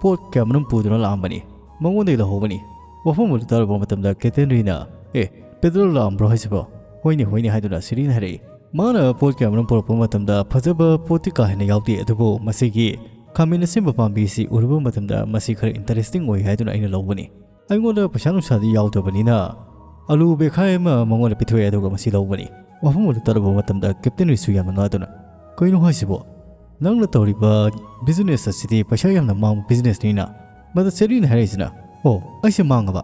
ꯄꯣꯠ ꯀꯌꯥꯃꯔꯨꯝ ꯄꯨꯗꯨꯅ ꯂꯥꯛꯑꯝꯕꯅꯤ꯫ ꯃꯉꯣꯟꯗꯒꯤ ꯂꯧꯍꯧꯕꯅꯤ꯫" ꯋꯥꯐꯝ ꯑꯗꯨ ꯇꯥꯔꯨꯕ ꯃꯇꯝꯗ ꯀꯦꯞꯇꯦꯟ ꯔꯤꯅ, "ꯑꯦ, ꯄꯦꯗ꯭ꯔꯣ ꯂꯥꯛꯑꯝꯕ꯭ꯔꯣ ꯍꯥꯏꯁꯤꯕꯣ?" "ꯍꯣꯏꯅꯦ, ꯍꯣꯏꯅꯦ" ꯍꯥꯏꯗꯨꯅ ꯁꯦꯔꯤꯅ ꯍꯥꯏꯔꯛꯏ꯫ ꯃꯥꯅ ꯄꯣꯠ ꯀꯌꯥꯃꯔꯨꯝ ꯄꯨꯔꯛꯄ ꯃꯇꯝꯗ ꯐꯖꯕ ꯄꯣꯠꯇꯤ ꯀꯥ ꯍꯦꯟꯅ ꯌꯥꯎꯗꯦ, ꯑꯗꯨꯕꯨ ꯃꯁꯤꯒꯤ ꯈꯥꯃꯦꯟ ꯑꯁꯤꯟꯕ ꯄꯥꯝꯕꯤ ꯑꯁꯤ ꯎꯔꯨꯕ ꯃꯇꯝꯗ ꯃꯁꯤ ꯈꯔ ꯏꯟꯇꯔꯦꯁꯇꯤꯡ ꯑꯣꯏ ꯍꯥꯏꯗꯨꯅ ꯑꯩꯅ ꯂꯧꯕꯅꯤ꯫ ꯑꯩꯉꯣꯟꯗ ꯄꯩꯁꯥ ꯅꯨꯡꯁꯥꯗꯤ ꯌꯥꯎꯗꯕꯅꯤꯅ ꯑꯂꯨ ꯕꯦꯈꯥꯏ ꯑꯃ ꯃꯉꯣꯟꯗ ꯄꯤꯊꯣꯛꯑꯦ, ꯑꯗꯨꯒ ꯃꯁꯤ ꯂꯧꯕꯅꯤ꯫ ꯋꯥꯐꯝ ꯑꯗꯨ ꯇꯥꯔꯨꯕ ꯃꯇꯝꯗ ꯀꯦꯞꯇꯦꯟ ꯔꯤꯁꯨ ꯌꯥꯝꯅ ꯉꯛꯗꯨꯅ, "ꯀꯩꯅꯣ ꯍꯥꯏꯁꯤꯕꯣ? ꯅꯪꯅ ꯇꯧꯔꯤꯕ ꯕꯤꯖꯤꯅꯦꯁ ꯑꯁꯤꯗꯤ ꯄꯩꯁꯥ ꯌꯥꯝꯅ ꯃꯥꯡꯕ ꯕꯤꯖꯤꯅꯦꯁꯅꯤꯅ?" ꯃꯗꯨ ꯁꯦꯔꯤꯅ ꯍꯥꯏꯔꯛꯏꯁꯤꯅ, "ꯑꯣ, ꯑꯩꯁꯦ ꯃꯥꯡꯉꯕ?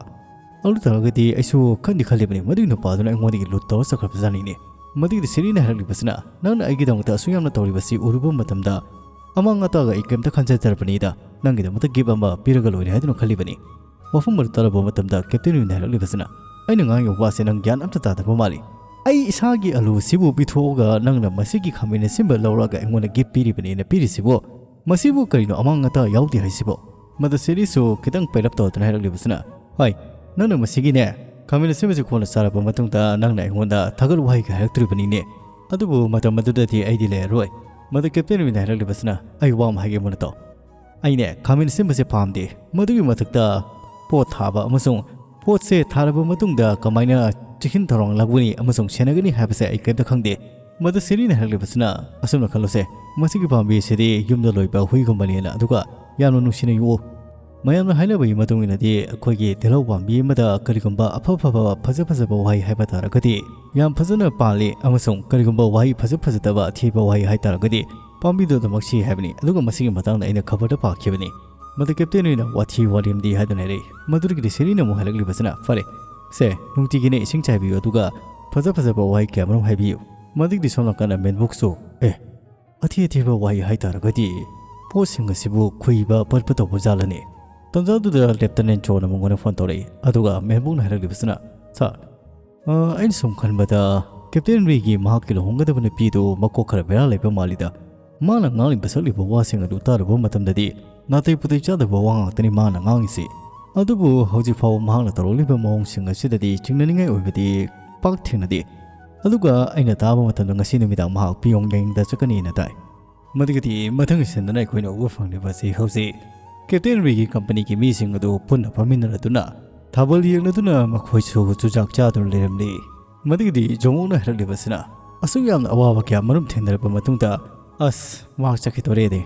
ꯑꯗꯨ ꯇꯧꯔꯒꯗꯤ ꯑꯩꯁꯨ ꯈꯟꯗꯤ ꯈꯜꯂꯤꯕꯅꯤ, ꯃꯗꯨꯒꯤ ꯅꯨꯄꯥꯗꯨꯅ ꯑꯩꯉꯣꯟꯗꯒꯤ ꯂꯨꯠ ꯇꯧꯔ ꯆꯠꯈ꯭ꯔꯕꯖꯥꯠꯅꯤꯅꯦ꯫" ꯃꯗꯨꯒꯤꯗꯤ ꯁꯦꯔꯤꯅ ꯍꯥꯏꯔꯛꯂꯤꯕꯁꯤꯅ, "ꯅꯪꯅ ꯑꯩꯒꯤꯗꯃꯛꯇ ꯑꯁꯨꯛ ꯌꯥꯝꯅ ꯇꯧꯔꯤꯕꯁꯤ ꯎꯔꯨꯕ ꯃꯇꯝꯗ ꯑꯃꯥꯡ ꯑꯇꯥꯒ ꯑꯩ ꯀꯩꯝꯇ ꯈꯟꯖꯗ꯭ꯔꯕꯅꯤꯗ, ꯅꯪꯒꯤꯗꯃꯛꯇ ꯒꯤꯐ ꯑꯃ ꯄꯤꯔꯒ ꯂꯣꯏꯔꯦ ꯍꯥꯏꯗꯨꯅ ꯈꯜꯂꯤꯕꯅꯤ꯫" ꯋꯥꯐꯝ ꯑꯗꯨ ꯇꯥꯔꯕ ꯃꯇꯝꯗ ꯀꯦꯞꯇꯦꯟ ꯔꯤꯅ ꯍꯥꯏꯔꯛꯂꯤꯕꯁꯤꯅ, "ꯑꯩꯅ ꯉꯥꯡꯉꯤꯕ ꯋꯥꯁꯦ ꯅꯪ ꯒ꯭ꯌꯥꯟ ꯑꯝꯇ ꯇꯥꯗꯕ ꯃꯥꯜꯂꯤ꯫ ꯑꯩ ꯏꯁꯥꯒꯤ ꯑꯂꯨꯁꯤꯕꯨ ꯄꯤꯊꯣꯛꯑꯒ ꯅꯪꯅ ꯃꯁꯤꯒꯤ ꯈꯥꯃꯦꯟ ꯑꯁꯤꯟꯕ ꯂꯧꯔꯛꯑꯒ ꯑꯩꯉꯣꯟꯗ ꯒꯤꯐ ꯄꯤꯔꯤꯕꯅꯦꯅ ꯄꯤꯔꯤꯁꯤꯕꯨ, ꯃꯁꯤꯕꯨ ꯀꯔꯤꯅꯣ ꯑꯃꯥꯡ ꯑꯇꯥ ꯌꯥꯎꯗꯦ ꯍꯥꯏꯁꯤꯕꯣ?" ꯃꯗꯨ ꯁꯦꯔꯤꯁꯨ ꯈꯤꯇꯪ ꯄꯩꯔꯞ ꯇꯧꯗꯨꯅ ꯍꯥꯏꯔꯛꯂꯤꯕꯁꯤꯅ, "ꯍꯣꯏ, ꯅꯪꯅ ꯃꯁꯤꯒꯤꯅꯦ, ꯈꯥꯃꯦꯟ ꯑꯁꯤꯟꯕꯁꯤ ꯀꯣꯟꯅ ꯆꯥꯔꯕ ꯃꯇꯨꯡꯗ ꯅꯪꯅ ꯑꯩꯉꯣꯟꯗ ꯊꯥꯒꯠ ꯋꯥꯍꯩꯒ ꯍꯥꯏꯔꯛꯇꯣꯔꯤꯕꯅꯤꯅꯦ꯫ ꯑꯗꯨꯕꯨ ꯃꯇꯝ ꯑꯗꯨꯗꯗꯤ ꯑꯩꯗꯤ ꯂꯩꯔꯔꯣꯏ꯫" ꯃꯗꯨ ꯀꯦꯞꯇꯦꯟ ꯔꯤꯅ ꯍꯥꯏꯔꯛꯂꯤꯕꯁꯤꯅ, "ꯑꯩ ꯋꯥ ꯑꯃ ꯍꯥꯏꯒꯦ ꯃꯨꯟꯅ ꯇꯥꯎ꯫ ꯑꯩꯅꯦ, ꯈꯥꯃꯦꯟ ꯑꯁꯤꯟꯕꯁꯦ ꯄꯥꯝꯗꯦ꯫ ꯃꯗꯨꯒꯤ ꯃꯊꯛꯇ ꯄꯣꯠ ꯊꯥꯕ ꯑꯃꯁꯨꯡ ꯄꯣꯠꯁꯦ ꯊꯥꯔꯕ ꯃꯇꯨꯡꯗ ꯀꯃꯥꯏꯅ ꯆꯦꯛꯁꯤꯟ ꯊꯧꯔꯥꯡ ꯂꯧꯒꯅꯤ ꯑꯃꯁꯨꯡ ꯁꯦꯟꯅꯒꯅꯤ ꯍꯥꯏꯕꯁꯦ ꯑꯩ ꯀꯔꯤꯝꯇ ꯈꯪꯗꯦ꯫" ꯃꯗꯨ ꯁꯦꯔꯤꯅ ꯍꯥꯏꯔꯛꯂꯤꯕꯁꯤꯅ, "ꯑꯁꯨꯝꯅ ꯈꯜꯂꯨꯁꯦ, ꯃꯁꯤꯒꯤ ꯄꯥꯝꯕꯤ ꯑꯁꯤꯗꯤ ꯌꯨꯝꯗ ꯂꯣꯏꯕ ꯍꯨꯏꯒꯨꯝꯕꯅꯦꯅ, ꯑꯗꯨꯒ ꯌꯥꯝꯅ ꯅꯨꯡꯁꯤꯅ ꯌꯣꯛꯎ꯫ ꯃꯌꯥꯝꯅ ꯍꯥꯏꯅꯕꯒꯤ ꯃꯇꯨꯡ ꯏꯟꯅꯗꯤ ꯑꯩꯈꯣꯏꯒꯤ ꯇꯤꯜꯍꯧ ꯄꯥꯝꯕꯤ ꯑꯃꯗ ꯀꯔꯤꯒꯨꯝꯕ ꯑꯐ ꯐꯕ ꯐꯖ ꯐꯖꯕ ꯋꯥꯍꯩ ꯍꯥꯏꯕ ꯇꯥꯔꯒꯗꯤ, ꯌꯥꯝ ꯐꯖꯅ ꯄꯥꯜꯂꯤ, ꯑꯃꯁꯨꯡ ꯀꯔꯤꯒꯨꯝꯕ ꯋꯥꯍꯩ ꯐꯖ ꯐꯖꯗꯕ ꯑꯊꯤꯕ ꯋꯥꯍꯩ ꯍꯥꯏ ꯇꯥꯔꯒꯗꯤ ꯄꯥꯝꯕꯤꯗꯨ ꯑꯗꯨꯃꯛ ꯁꯤ ꯍꯥꯏꯕꯅꯤ꯫" ꯑꯗꯨꯒ ꯃꯁꯤꯒꯤ ꯃꯇꯥꯡꯗ ꯑꯩꯅ ꯈꯕꯔꯗ ꯄꯥꯈꯤꯕꯅꯤ꯫ ꯃꯗꯨ ꯀꯦꯞꯇꯦꯟ ꯔꯤꯅ ꯋꯥꯊꯤ ꯋꯥꯔꯦꯝꯗꯤ ꯍꯥꯏꯗꯨꯅ ꯍꯥꯏꯔꯛꯏ꯫ ꯃꯗꯨꯗꯒꯤꯗꯤ ꯁꯦꯔꯤꯅ ꯑꯃꯨꯛ ꯍꯥꯏꯔꯛꯂꯤꯕꯁꯤꯅ, "ꯐꯔꯦ, ꯁꯦ, ꯅꯨꯡꯇꯤꯒꯤꯅꯦ ꯏꯁꯤꯡ ꯆꯥꯏꯕꯤꯌꯨ, ꯑꯗꯨꯒ ꯐꯖ ꯐꯖꯕ ꯋꯥꯍꯩ ꯀꯌꯥꯃꯔꯨꯝ ꯍꯥꯏꯕꯤꯌꯨ꯫" ꯃꯗꯨꯒꯤꯗꯤ ꯁꯣꯝ ꯅꯥꯀꯟꯗ ꯃꯦꯟꯕꯨꯛꯁꯨ, "ꯑꯦ, ꯑꯊꯤ ꯑꯊꯤꯕ ꯋꯥꯍꯩ ꯍꯥꯏꯇꯥꯔꯒꯗꯤ ꯄꯣꯠꯁꯤꯡ ꯑꯁꯤꯕꯨ ꯈꯨꯏꯕ ꯄꯠꯄ ꯇꯧꯕ ꯖꯥꯠꯂꯅꯤ꯫ ꯇꯟꯖꯥꯗꯨꯗ ꯂꯦꯞꯇꯅꯦꯟ ꯖꯣꯟ ꯑꯃꯉꯣꯟꯗ ꯐꯣꯟ ꯇꯧꯔꯛꯏ, ꯑꯗꯨꯒ ꯃꯦꯟꯕꯨꯡꯅ ꯍꯥꯏꯔꯛꯂꯤꯕꯁꯤꯅ, "ꯁꯥꯔ, ꯑ, ꯑꯩꯅ ꯁꯨꯝ ꯈꯟꯕꯗ ꯀꯦꯞꯇꯦꯟ ꯔꯤꯒꯤ ꯃꯍꯥꯛꯀꯤ ꯂꯨꯍꯣꯡꯒꯗꯕ ꯅꯨꯄꯤꯗꯨ ꯃꯀꯣꯛ ꯈꯔ ꯕꯦꯔꯥ ꯂꯩꯕ ꯃꯥꯜꯂꯤꯗ꯫ ꯃꯥꯅ ꯉꯥꯡꯂꯤꯕ ꯁꯛꯂꯤꯕ ꯋꯥꯁꯤꯡ ꯑꯗꯨ ꯇꯥꯔꯨꯕ ꯃꯇꯝꯗꯗꯤ ꯅꯥꯇꯩ ꯄꯨꯇꯩ ꯆꯥꯗꯕ ꯋꯥ ꯉꯥꯛꯇꯅꯤ ꯃꯥꯅ ꯉꯥꯡꯂꯤꯁꯤ꯫ ꯑꯗꯨꯕꯨ ꯍꯧꯖꯤꯛ ꯐꯥꯎꯕ ꯃꯍꯥꯛꯅ ꯇꯧꯔꯛꯂꯤꯕ ꯃꯑꯣꯡꯁꯤꯡ ꯑꯁꯤꯗꯗꯤ ꯆꯤꯡꯅꯅꯤꯡꯉꯥꯏ ꯑꯣꯏꯕꯗꯤ ꯄꯥꯛ ꯊꯦꯡꯅꯗꯦ꯫ ꯑꯗꯨꯒ ꯑꯩꯅ ꯇꯥꯕ ꯃꯇꯝꯗ ꯉꯁꯤ ꯅꯨꯃꯤꯗꯥꯡ ꯃꯍꯥꯛ ꯄꯤꯌꯣꯡ ꯌꯦꯡꯗ ꯆꯠꯀꯅꯤꯅ ꯇꯥꯏ꯫ ꯃꯗꯨꯒꯗꯤ ꯃꯊꯪ ꯁꯤꯟꯗꯅ ꯑꯩꯈꯣꯏꯅ ꯎꯕ ꯐꯪꯂꯤꯕ ꯑꯁꯤ ꯍꯧꯖꯤꯛ ꯀꯦꯞꯇꯦꯟ ꯔꯤꯒꯤ ꯀꯝꯄꯅꯤꯒꯤ ꯃꯤꯁꯤꯡ ꯑꯗꯨ ꯄꯨꯟꯅ ꯐꯝꯃꯤꯟꯅꯔꯗꯨꯅ ꯊꯥꯕꯜ ꯌꯦꯡꯂꯗꯨꯅ ꯃꯈꯣꯏꯁꯨ ꯆꯨꯖꯥꯛ ꯆꯥꯗꯨꯅ ꯂꯩꯔꯝꯂꯤ꯫" ꯃꯗꯨꯒꯤꯗꯤ ꯖꯣꯃꯣꯛꯅ ꯍꯥꯏꯔꯛꯂꯤꯕꯁꯤꯅ, "ꯑꯁꯨꯛ ꯌꯥꯝꯅ ꯑꯋꯥꯕ ꯀꯌꯥ ꯃꯔꯨꯝ ꯊꯦꯡꯅꯔꯕ ꯃꯇꯨꯡꯗ, ꯑꯁ, ꯃꯍꯥꯛ ꯆꯠꯈꯤꯗꯣꯔꯦꯗꯤ꯫"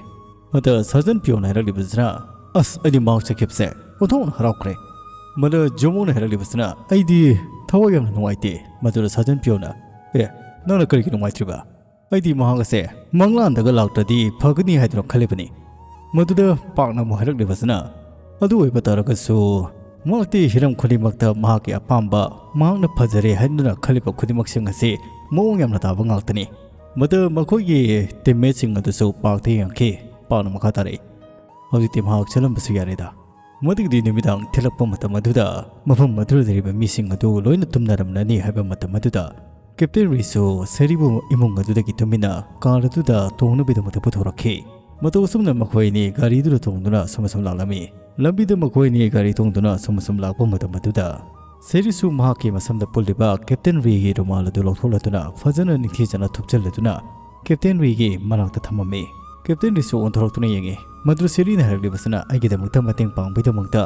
ꯑꯗ ꯁꯥꯖꯟ ꯄꯤꯌꯣꯅ ꯍꯥꯏꯔꯛꯂꯤꯕꯁꯤꯅ, "ꯑꯁ, ꯑꯩꯗꯤ ꯃꯍꯥꯛ ꯆꯠꯈꯤꯕꯁꯦ ꯑꯣꯟꯊꯣꯛꯅ ꯍꯔꯥꯎꯈ꯭ꯔꯦ꯫" ꯃꯗ ꯖꯣꯃꯣꯛꯅ ꯍꯥꯏꯔꯛꯂꯤꯕꯁꯤꯅ, "ꯑꯩꯗꯤ ꯊꯋꯥꯏ ꯌꯥꯝꯅ ꯅꯨꯡꯉꯥꯏꯇꯦ꯫" ꯃꯗꯨꯗ ꯁꯥꯖꯟ ꯄꯤꯌꯣꯅ, "ꯑꯦ, ꯅꯪꯅ ꯀꯔꯤꯒꯤ ꯅꯨꯡꯉꯥꯏꯇ꯭ꯔꯤꯕ? ꯑꯩꯗꯤ ꯃꯍꯥꯛ ꯑꯁꯦ ꯃꯪꯂꯥꯟꯗꯒ ꯂꯥꯛꯇ꯭ꯔꯗꯤ ꯐꯒꯅꯤ ꯍꯥꯏꯗꯨꯅ ꯈꯜꯂꯤꯕꯅꯤ꯫" ꯃꯗꯨꯗ ꯄꯥꯛꯅ ꯑꯃꯨꯛ ꯍꯥꯏꯔꯛꯂꯤꯕꯁꯤꯅ, "ꯑꯗꯨ ꯑꯣꯏꯕ ꯇꯥꯔꯒꯁꯨ ꯃꯍꯥꯛꯇꯤ ꯍꯤꯔꯝ ꯈꯨꯗꯤꯡꯃꯛꯇ ꯃꯍꯥꯛꯀꯤ ꯑꯄꯥꯝꯕ, ꯃꯍꯥꯛꯅ ꯐꯖꯔꯦ ꯍꯥꯏꯗꯨꯅ ꯈꯜꯂꯤꯕ ꯈꯨꯗꯤꯡꯃꯛꯁꯤꯡ ꯑꯁꯤ ꯃꯑꯣꯡ ꯌꯥꯝꯅ ꯇꯥꯕ ꯉꯥꯛꯇꯅꯤ꯫" ꯃꯗꯨ ꯃꯈꯣꯏꯒꯤ ꯇꯤꯝꯃꯦꯠꯁꯤꯡ ꯑꯗꯨꯁꯨ ꯄꯥꯛꯇ ꯌꯦꯡꯈꯤ꯫ ꯄꯥꯛꯅ ꯃꯈꯥ ꯇꯥꯔꯛꯏ, "ꯍꯧꯖꯤꯛꯇꯤ ꯃꯍꯥꯛ ꯆꯠꯂꯝꯕꯁꯨ ꯌꯥꯔꯦꯗ꯫" ꯃꯗꯨꯒꯤꯗꯤ ꯅꯨꯃꯤꯗꯥꯡ ꯊꯤꯜꯂꯛꯄ ꯃꯇꯝ ꯑꯗꯨꯗ ꯃꯐꯝ ꯑꯗꯨꯗ ꯂꯩꯔꯤꯕ ꯃꯤꯁꯤꯡ ꯑꯗꯨ ꯂꯣꯏꯅ ꯇꯨꯝꯅꯔꯝꯂꯅꯤ ꯍꯥꯏꯕ ꯃꯇꯝ ꯑꯗꯨꯗ ꯀꯦꯞꯇꯦꯟ ꯔꯤꯁꯨ ꯁꯦꯔꯤꯕꯨ ꯏꯃꯨꯡ ꯑꯗꯨꯗꯒꯤ ꯇꯨꯃꯤꯟꯅ ꯀꯥꯔ ꯑꯗꯨꯗ ꯇꯣꯡꯅꯕꯒꯤꯗꯃꯛꯇ ꯄꯨꯊꯣꯔꯛꯈꯤ꯫ ꯃꯇꯧ ꯑꯁꯨꯝꯅ ꯃꯈꯣꯏ ꯑꯅꯤ ꯒꯥꯔꯤꯗꯨꯗ ꯇꯣꯡꯗꯨꯅ ꯑꯁꯨꯝ ꯑꯁꯨꯝ ꯂꯥꯛꯂꯝꯃꯤ꯫ ꯂꯝꯕꯤꯗ ꯃꯈꯣꯏ ꯑꯅꯤ ꯒꯥꯔꯤ ꯇꯣꯡꯗꯨꯅ ꯑꯁꯨꯝ ꯑꯁꯨꯝ ꯂꯥꯛꯄ ꯃꯇꯝ ꯑꯗꯨꯗ ꯁꯦꯔꯤꯁꯨ ꯃꯍꯥꯛꯀꯤ ꯃꯁꯝꯗ ꯄꯨꯜꯂꯤꯕ ꯀꯦꯞꯇꯦꯟ ꯔꯤꯒꯤ ꯔꯨꯃꯥꯜ ꯑꯗꯨ ꯂꯧꯊꯣꯛꯂꯗꯨꯅ ꯐꯖꯅ ꯅꯤꯡꯊꯤꯖꯅ ꯊꯨꯞꯆꯜꯂꯗꯨꯅ ꯀꯦꯞꯇꯦꯟ ꯔꯤꯒꯤ ꯃꯅꯥꯛꯇ ꯊꯝꯃꯝꯃꯤ꯫ ꯀꯦꯞꯇꯦꯟ ꯔꯤꯁꯨ ꯑꯣꯟꯊꯣꯔꯛꯇꯨꯅ ꯌꯦꯡꯉꯤ꯫ ꯃꯗꯨ ꯁꯦꯔꯤꯅ ꯍꯥꯏꯔꯛꯂꯤꯕꯁꯤꯅ ꯑꯩꯒꯤꯗꯃꯛꯇ ꯃꯇꯦꯡ ꯄꯥꯡꯕꯒꯤꯗꯃꯛꯇ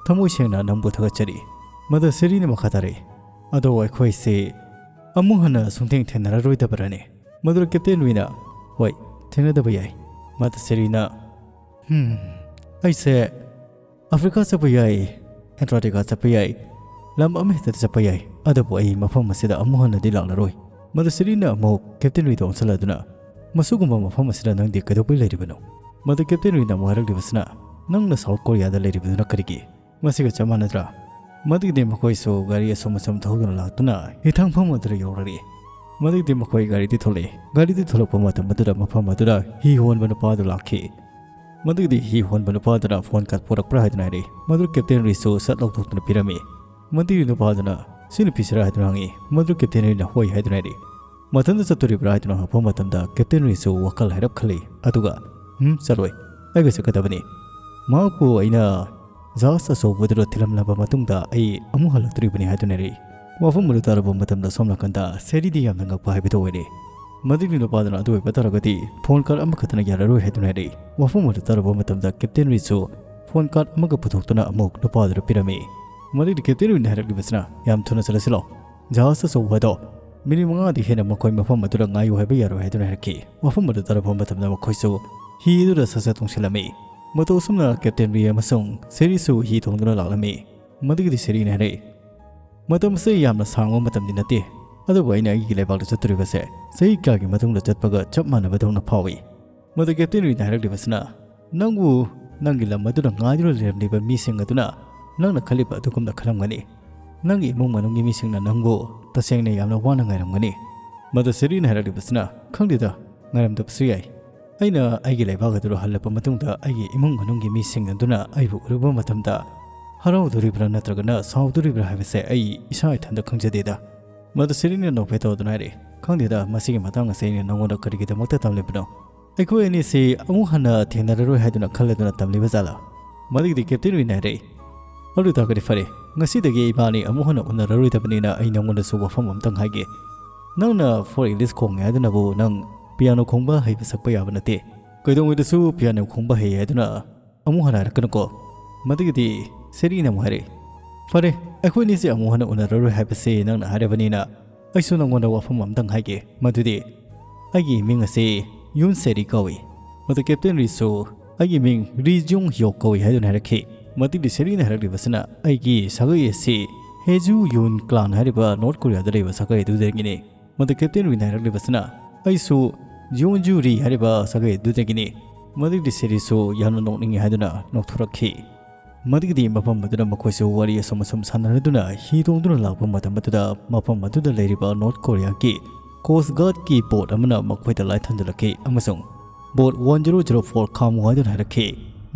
ꯊꯃꯣꯏ ꯁꯦꯡꯅ ꯅꯪꯕꯨ ꯊꯥꯒꯠꯆꯔꯤ꯫ ꯃꯗꯨ ꯁꯦꯔꯤꯅ ꯃꯈꯥ ꯇꯥꯔꯛꯏ, "ꯑꯗꯣ ꯑꯩꯈꯣꯏꯁꯤ ꯑꯃꯨꯛ ꯍꯟꯅ ꯁꯨꯡꯊꯦꯡ ꯊꯦꯡꯅꯔꯔꯣꯏꯗꯕꯔꯅꯦ?" ꯃꯗꯨꯗ ꯀꯦꯞꯇꯦꯟ ꯔꯤꯅ, "ꯍꯣꯏ, ꯊꯦꯡꯅꯗꯕ ꯌꯥꯏ꯫" ꯃꯗꯨ ꯁꯦꯔꯤꯅ, "ꯍꯝ, ꯑꯩꯁꯦ ꯑꯐ꯭ꯔꯤꯀꯥ ꯆꯠꯄ ꯌꯥꯏ, ꯑꯦꯟꯇꯥꯔꯀꯇꯤꯀꯥ ꯆꯠꯄ ꯌꯥꯏ, ꯂꯝ ꯑꯃꯍꯦꯛꯇꯗ ꯆꯠꯄ ꯌꯥꯏ, ꯑꯗꯨꯕꯨ ꯑꯩ ꯃꯐꯝ ꯑꯁꯤꯗ ꯑꯃꯨꯛ ꯍꯟꯅꯗꯤ ꯂꯥꯛꯂꯔꯣꯏ꯫" ꯃꯗꯨ ꯁꯦꯔꯤꯅ ꯑꯃꯨꯛ ꯀꯦꯞꯇꯦꯟ ꯔꯤꯗ ꯑꯣꯟꯁꯤꯜꯂꯗꯨꯅ, "ꯃꯁꯤꯒꯨꯝꯕ ꯃꯐꯝ ꯑꯁꯤꯗ ꯅꯪꯗꯤ ꯀꯩꯗꯧꯕꯩ ꯂꯩꯔꯤꯕꯅꯣ?" ꯃꯗꯨ ꯀꯦꯞꯇꯦꯟ ꯔꯤꯅ ꯑꯃꯨꯛ ꯍꯥꯏꯔꯛꯂꯤꯕꯁꯤꯅ, "ꯅꯪꯅ ꯁꯥꯎꯠ ꯀꯣꯔꯤꯌꯥꯗ ꯂꯩꯔꯤꯕꯗꯨꯅ ꯀꯔꯤꯒꯤ? ꯃꯁꯤꯒ ꯆꯞ ꯃꯥꯟꯅꯗ꯭ꯔꯥ?" ꯃꯗꯨꯒꯤꯗꯤ ꯃꯈꯣꯏꯁꯨ ꯒꯥꯔꯤ ꯑꯁꯨꯝ ꯑꯁꯨꯝ ꯊꯧꯗꯨꯅ ꯂꯥꯛꯇꯨꯅ ꯍꯤꯊꯥꯡꯐꯝ ꯑꯗꯨꯗ ꯌꯧꯔꯛꯏ꯫ ꯃꯗꯨꯒꯤꯗꯤ ꯃꯈꯣꯏ ꯒꯥꯔꯤꯗꯤ ꯊꯣꯛꯂꯛꯏ꯫ ꯒꯥꯔꯤꯗꯤ ꯊꯣꯛꯂꯛꯄ ꯃꯇꯝ ꯑꯗꯨꯗ ꯃꯐꯝ ꯑꯗꯨꯗ ꯍꯤ ꯍꯣꯟꯕ ꯅꯨꯄꯥꯗꯨ ꯂꯥꯛꯈꯤ꯫ ꯃꯗꯨꯒꯤꯗꯤ ꯍꯤ ꯍꯣꯟꯕ ꯅꯨꯄꯥꯗꯨꯅ ꯐꯣꯟ ꯀꯥꯔꯗ ꯄꯨꯔꯛꯄ꯭ꯔꯥ ꯍꯥꯏꯗꯨꯅ ꯍꯥꯏꯔꯛꯏ꯫ ꯃꯗꯨ ꯀꯦꯞꯇꯦꯟ ꯔꯤꯁꯨ ꯁꯠ ꯂꯧꯊꯣꯛꯇꯨꯅ ꯄꯤꯔꯝꯃꯤ꯫ ꯃꯗꯨꯒꯤ ꯅꯨꯄꯥꯗꯨꯅ, "ꯁꯤ ꯅꯨꯄꯤꯁꯤꯔꯥ?" ꯍꯥꯏꯗꯨꯅ ꯍꯪꯉꯤ꯫ ꯃꯗꯨ ꯀꯦꯞꯇꯦꯟ ꯔꯤꯅ ꯍꯣꯏ ꯍꯥꯏꯗꯨꯅ ꯍꯥꯏꯔꯛꯏ꯫ "ꯃꯊꯟꯇ ꯆꯠꯇꯣꯔꯤꯕ꯭ꯔꯥ?" ꯍꯥꯏꯗꯨꯅ ꯍꯪꯉꯛꯄ ꯃꯇꯝꯗ ꯀꯦꯞꯇꯦꯟ ꯔꯤꯁꯨ ꯋꯥꯈꯜ ꯍꯥꯏꯔꯞ ꯈꯜꯂꯤ꯫ ꯑꯗꯨꯒ, "ꯎꯝ, ꯆꯠꯂꯣꯏ꯫ ꯑꯩꯒ ꯆꯠꯀꯗꯕꯅꯤ꯫ ꯃꯍꯥꯛꯄꯨ ꯑꯩꯅ ꯖꯍꯥꯖ ꯑꯆꯧꯕꯗꯨꯗ ꯊꯤꯜꯂꯝꯂꯕ ꯃꯇꯨꯡꯗ ꯑꯩ ꯑꯃꯨꯛ ꯍꯜꯂꯛꯇꯣꯔꯤꯕꯅꯤ" ꯍꯥꯏꯗꯨꯅ ꯍꯥꯏꯔꯛꯏ꯫ ꯋꯥꯐꯝ ꯑꯗꯨ ꯇꯥꯔꯕ ꯃꯇꯝꯗ ꯁꯣꯝ ꯅꯥꯀꯟꯗ ꯁꯦꯔꯤꯗꯤ ꯌꯥꯝꯅ ꯉꯛꯄ ꯍꯥꯏꯕꯗꯨ ꯑꯣꯏꯔꯦ꯫ ꯃꯗꯨꯒꯤ ꯅꯨꯄꯥꯗꯨꯅ ꯑꯗꯨ ꯑꯣꯏꯕ ꯇꯥꯔꯒꯗꯤ ꯐꯣꯟ ꯀꯥꯔꯗ ꯑꯃꯈꯛꯇꯅ ꯌꯥꯔꯔꯣꯏ ꯍꯥꯏꯗꯨꯅ ꯍꯥꯏꯔꯛꯏ꯫ ꯋꯥꯐꯝ ꯑꯗꯨ ꯇꯥꯔꯕ ꯃꯇꯝꯗ ꯀꯦꯞꯇꯦꯟ ꯔꯤꯁꯨ ꯐꯣꯟ ꯀꯥꯔꯗ ꯑꯃꯒ ꯄꯨꯊꯣꯛꯇꯨꯅ ꯑꯃꯨꯛ ꯅꯨꯄꯥꯗꯨꯗ ꯄꯤꯔꯝꯃꯤ꯫ ꯃꯗꯨꯒꯤ ꯀꯦꯞꯇꯦꯟ ꯔꯤꯅ ꯍꯥꯏꯔꯛꯂꯤꯕꯁꯤꯅ, "ꯌꯥꯝ ꯊꯨꯅ ꯆꯠꯂꯁꯤꯂꯣ꯫ ꯖꯍꯥꯖ ꯑꯆꯧꯕ ꯑꯗꯣ ꯃꯤꯅꯤꯠ ꯃꯉꯥꯗꯤ ꯍꯦꯟꯅ ꯃꯈꯣꯏ ꯃꯐꯝ ꯑꯗꯨꯗ ꯉꯥꯏꯌꯨ ꯍꯥꯏꯕ ꯌꯥꯔꯣꯏ" ꯍꯥꯏꯗꯨꯅ ꯍꯥꯏꯔꯛꯈꯤ꯫ ꯋꯥꯐꯝ ꯑꯗꯨ ꯇꯥꯔꯕ ꯃꯇꯝꯗ ꯃꯈꯣꯏꯁꯨ ꯍꯤ ꯑꯗꯨꯗ ꯁꯠ ꯁꯠ ꯇꯣꯡꯁꯤꯜꯂꯝꯃꯤ꯫ ꯃꯇꯧ ꯑꯁꯨꯝꯅ ꯀꯦꯞꯇꯦꯟ ꯔꯤ ꯑꯃꯁꯨꯡ ꯁꯦꯔꯤꯁꯨ ꯍꯤ ꯇꯣꯡꯗꯨꯅ ꯂꯥꯛꯂꯝꯃꯤ꯫ ꯃꯗꯨꯒꯤꯗꯤ ꯁꯦꯔꯤꯅ ꯍꯥꯏꯔꯛꯏ, "ꯃꯇꯝ ꯑꯁꯤ ꯌꯥꯝꯅ ꯁꯥꯡꯕ ꯃꯇꯝꯗꯤ ꯅꯠꯇꯦ, ꯑꯗꯨꯕꯨ ꯑꯩꯅ ꯑꯩꯒꯤ ꯂꯩꯕꯥꯛꯇ ꯆꯠꯇꯣꯔꯤꯕꯁꯦ ꯆꯍꯤ ꯀꯌꯥꯒꯤ ꯃꯇꯨꯡꯗ ꯆꯠꯄꯒ ꯆꯞ ꯃꯥꯟꯅꯕꯗꯧꯅ ꯐꯥꯎꯏ"꯫ ꯃꯗꯨ ꯀꯦꯞꯇꯦꯟ ꯔꯤꯅ ꯍꯥꯏꯔꯛꯂꯤꯕꯁꯤꯅ, "ꯅꯪꯕꯨ ꯅꯪꯒꯤ ꯂꯝ ꯑꯗꯨꯗ ꯉꯥꯏꯗꯨꯅ ꯂꯩꯔꯝꯂꯤꯕ ꯃꯤꯁꯤꯡ ꯑꯗꯨꯅ ꯅꯪꯅ ꯈꯜꯂꯤꯕ ꯑꯗꯨꯒꯨꯝꯅ ꯈꯜꯂꯝꯒꯅꯤ꯫ ꯅꯪꯒꯤ ꯏꯃꯨꯡ ꯃꯅꯨꯡꯒꯤ ꯃꯤꯁꯤꯡꯅ ꯅꯪꯕꯨ ꯇꯁꯦꯡꯅ ꯌꯥꯝꯅ ꯋꯥꯅ ꯉꯥꯏꯔꯝꯒꯅꯤ"꯫ ꯃꯗꯨ ꯁꯦꯔꯤꯅ ꯍꯥꯏꯔꯛꯂꯤꯕꯁꯤꯅ, "ꯈꯪꯗꯦꯗ, ꯉꯥꯏꯔꯝꯗꯕꯁꯨ ꯌꯥꯏ꯫ ꯑꯩꯅ ꯑꯩꯒꯤ ꯂꯩꯕꯥꯛ ꯑꯗꯨꯗ ꯍꯜꯂꯛꯄ ꯃꯇꯨꯡꯗ ꯑꯩꯒꯤ ꯏꯃꯨꯡ ꯃꯅꯨꯡꯒꯤ ꯃꯤꯁꯤꯡ ꯑꯗꯨꯅ ꯑꯩꯕꯨ ꯎꯔꯨꯕ ꯃꯇꯝꯗ ꯍꯔꯥꯎꯗꯣꯔꯤꯕ꯭ꯔꯥ ꯅꯠꯇ꯭ꯔꯒꯅ ꯁꯥꯎꯗꯣꯔꯤꯕ꯭ꯔꯥ ꯍꯥꯏꯕꯁꯦ ꯑꯩ ꯏꯁꯥ ꯏꯊꯟꯇ ꯈꯪꯖꯗꯦꯗ"꯫ ꯃꯗꯨ ꯁꯦꯔꯤꯅ ꯅꯣꯛꯐꯦꯠ ꯇꯧꯗꯨꯅ ꯍꯥꯏꯔꯛꯏ, "ꯈꯪꯗꯦꯗ, ꯃꯁꯤꯒꯤ ꯃꯇꯥꯡ ꯑꯁꯤ ꯑꯩꯅ ꯅꯉꯣꯟꯗ ꯀꯔꯤꯒꯤꯗꯃꯛꯇ ꯇꯝꯂꯤꯕꯅꯣ? ꯑꯩꯈꯣꯏ ꯑꯅꯤꯁꯤ ꯑꯃꯨꯛ ꯍꯟꯅ ꯊꯦꯡꯅꯔꯔꯣꯏ ꯍꯥꯏꯗꯨꯅ ꯈꯜꯂꯗꯨꯅ ꯇꯝꯂꯤꯕ ꯖꯥꯠꯂꯥ?" ꯃꯗꯨꯒꯤꯗꯤ ꯀꯦꯞꯇꯦꯟ ꯔꯤꯅ ꯍꯥꯏꯔꯛꯏ, "ꯑꯗꯨ ꯇꯥꯔꯒꯗꯤ ꯐꯔꯦ, ꯉꯁꯤꯗꯒꯤ ꯏꯕꯥꯅꯤ ꯑꯃꯨꯛ ꯍꯟꯅ ꯎꯅꯔꯔꯣꯏꯗꯕꯅꯤꯅ ꯑꯩ ꯅꯉꯣꯟꯗꯁꯨ ꯋꯥꯐꯝ ꯑꯃꯇꯪ ꯍꯥꯏꯒꯦ꯫ ꯅꯪꯅ ꯐꯣꯔ ꯏꯪꯂꯤꯁ ꯈꯣꯡꯉꯦ ꯍꯥꯏꯗꯨꯅꯕꯨ ꯅꯪ ꯄꯤꯌꯥꯅꯣ ꯈꯣꯡꯕ ꯍꯩꯕ ꯁꯛꯄ ꯌꯥꯕ ꯅꯠꯇꯦ꯫ ꯀꯩꯗꯧꯉꯩꯗꯁꯨ ꯄꯤꯌꯥꯅꯣ ꯈꯣꯡꯕ ꯍꯩ ꯍꯥꯏꯗꯨꯅ ꯑꯃꯨꯛ ꯍꯟꯅ ꯍꯥꯏꯔꯛꯀꯅꯨꯀꯣ"꯫ ꯃꯗꯨꯒꯤꯗꯤ ꯁꯦꯔꯤꯅ ꯑꯃꯨꯛ ꯍꯥꯏꯔꯛꯏ, "ꯐꯔꯦ, ꯑꯩꯈꯣꯏ ꯑꯅꯤꯁꯦ ꯑꯃꯨꯛ ꯍꯟꯅ ꯎꯅꯔꯔꯣꯏ ꯍꯥꯏꯕꯁꯦ ꯅꯪꯅ ꯍꯥꯏꯔꯕꯅꯤꯅ ꯑꯩꯁꯨ ꯅꯪꯉꯣꯟꯗ ꯋꯥꯐꯝ ꯑꯃꯇꯪ ꯍꯥꯏꯒꯦ, ꯃꯗꯨꯗꯤ ꯑꯩꯒꯤ ꯃꯤꯡ ꯑꯁꯤ ꯌꯨꯟ ꯁꯦꯔꯤ ꯀꯧꯏ꯫ ꯃꯗꯨ ꯀꯦꯞꯇꯦꯟ ꯔꯤꯁꯨ ꯑꯩꯒꯤ ꯃꯤꯡ ꯔꯤ ꯖꯨꯡ ꯍꯤꯌꯣꯛ ꯀꯧꯏ ꯍꯥꯏꯗꯨꯅ ꯍꯥꯏꯔꯛꯈꯤ꯫ ꯃꯗꯨꯒꯤ ꯁꯦꯔꯤꯅ ꯍꯥꯏꯔꯛꯂꯤꯕꯁꯤꯅ ꯑꯩꯒꯤ ꯁꯥꯒꯩ ꯑꯁꯤ ꯍꯦꯖꯨ ꯌꯨꯟ ꯀ꯭ꯂꯥꯟ ꯍꯥꯏꯔꯤꯕ ꯅꯣꯔꯠ ꯀꯣꯔꯤꯌꯥꯗ ꯂꯩꯕ ꯁꯥꯒꯩ ꯑꯗꯨꯗꯒꯤꯅꯤ꯫ ꯃꯗꯨ ꯀꯦꯞꯇꯦꯟ ꯔꯤꯅ ꯍꯥꯏꯔꯛꯂꯤꯕꯁꯤꯅ ꯑꯩꯁꯨ ꯖꯨꯟꯖꯨ ꯔꯤ ꯍꯥꯏꯔꯤꯕ ꯁꯥꯒꯩ ꯑꯗꯨꯗꯒꯤꯅꯤ꯫ ꯃꯗꯨꯒꯤ ꯁꯦꯔꯤꯁꯨ ꯌꯥꯝꯅ ꯅꯣꯛꯅꯤꯡꯉꯤ ꯍꯥꯏꯗꯨꯅ ꯅꯣꯛꯊꯣꯔꯛꯈꯤ꯫ ꯃꯗꯨꯒꯤꯗꯤ ꯃꯐꯝ ꯑꯗꯨꯗ ꯃꯈꯣꯏꯁꯨ ꯋꯥꯔꯤ ꯑꯁꯨꯝ ꯑꯁꯨꯝ ꯁꯥꯟꯅꯔꯗꯨꯅ ꯍꯤ ꯇꯣꯡꯗꯨꯅ ꯂꯥꯛꯄ ꯃꯇꯝ ꯑꯗꯨꯗ ꯃꯐꯝ ꯑꯗꯨꯗ ꯂꯩꯔꯤꯕ ꯅꯣꯔꯠ ꯀꯣꯔꯤꯌꯥꯒꯤ ꯀꯣꯁ ꯒꯥꯔꯗꯀꯤ ꯕꯣꯠ ꯑꯃꯅ ꯃꯈꯣꯏꯗ ꯂꯥꯏꯠ ꯊꯥꯟꯖꯤꯜꯂꯛꯈꯤ ꯑꯃꯁꯨꯡ boat one zero zero four ꯈꯥꯝꯃꯨ ꯍꯥꯏꯗꯨꯅ ꯍꯥꯏꯔꯛꯈꯤ꯫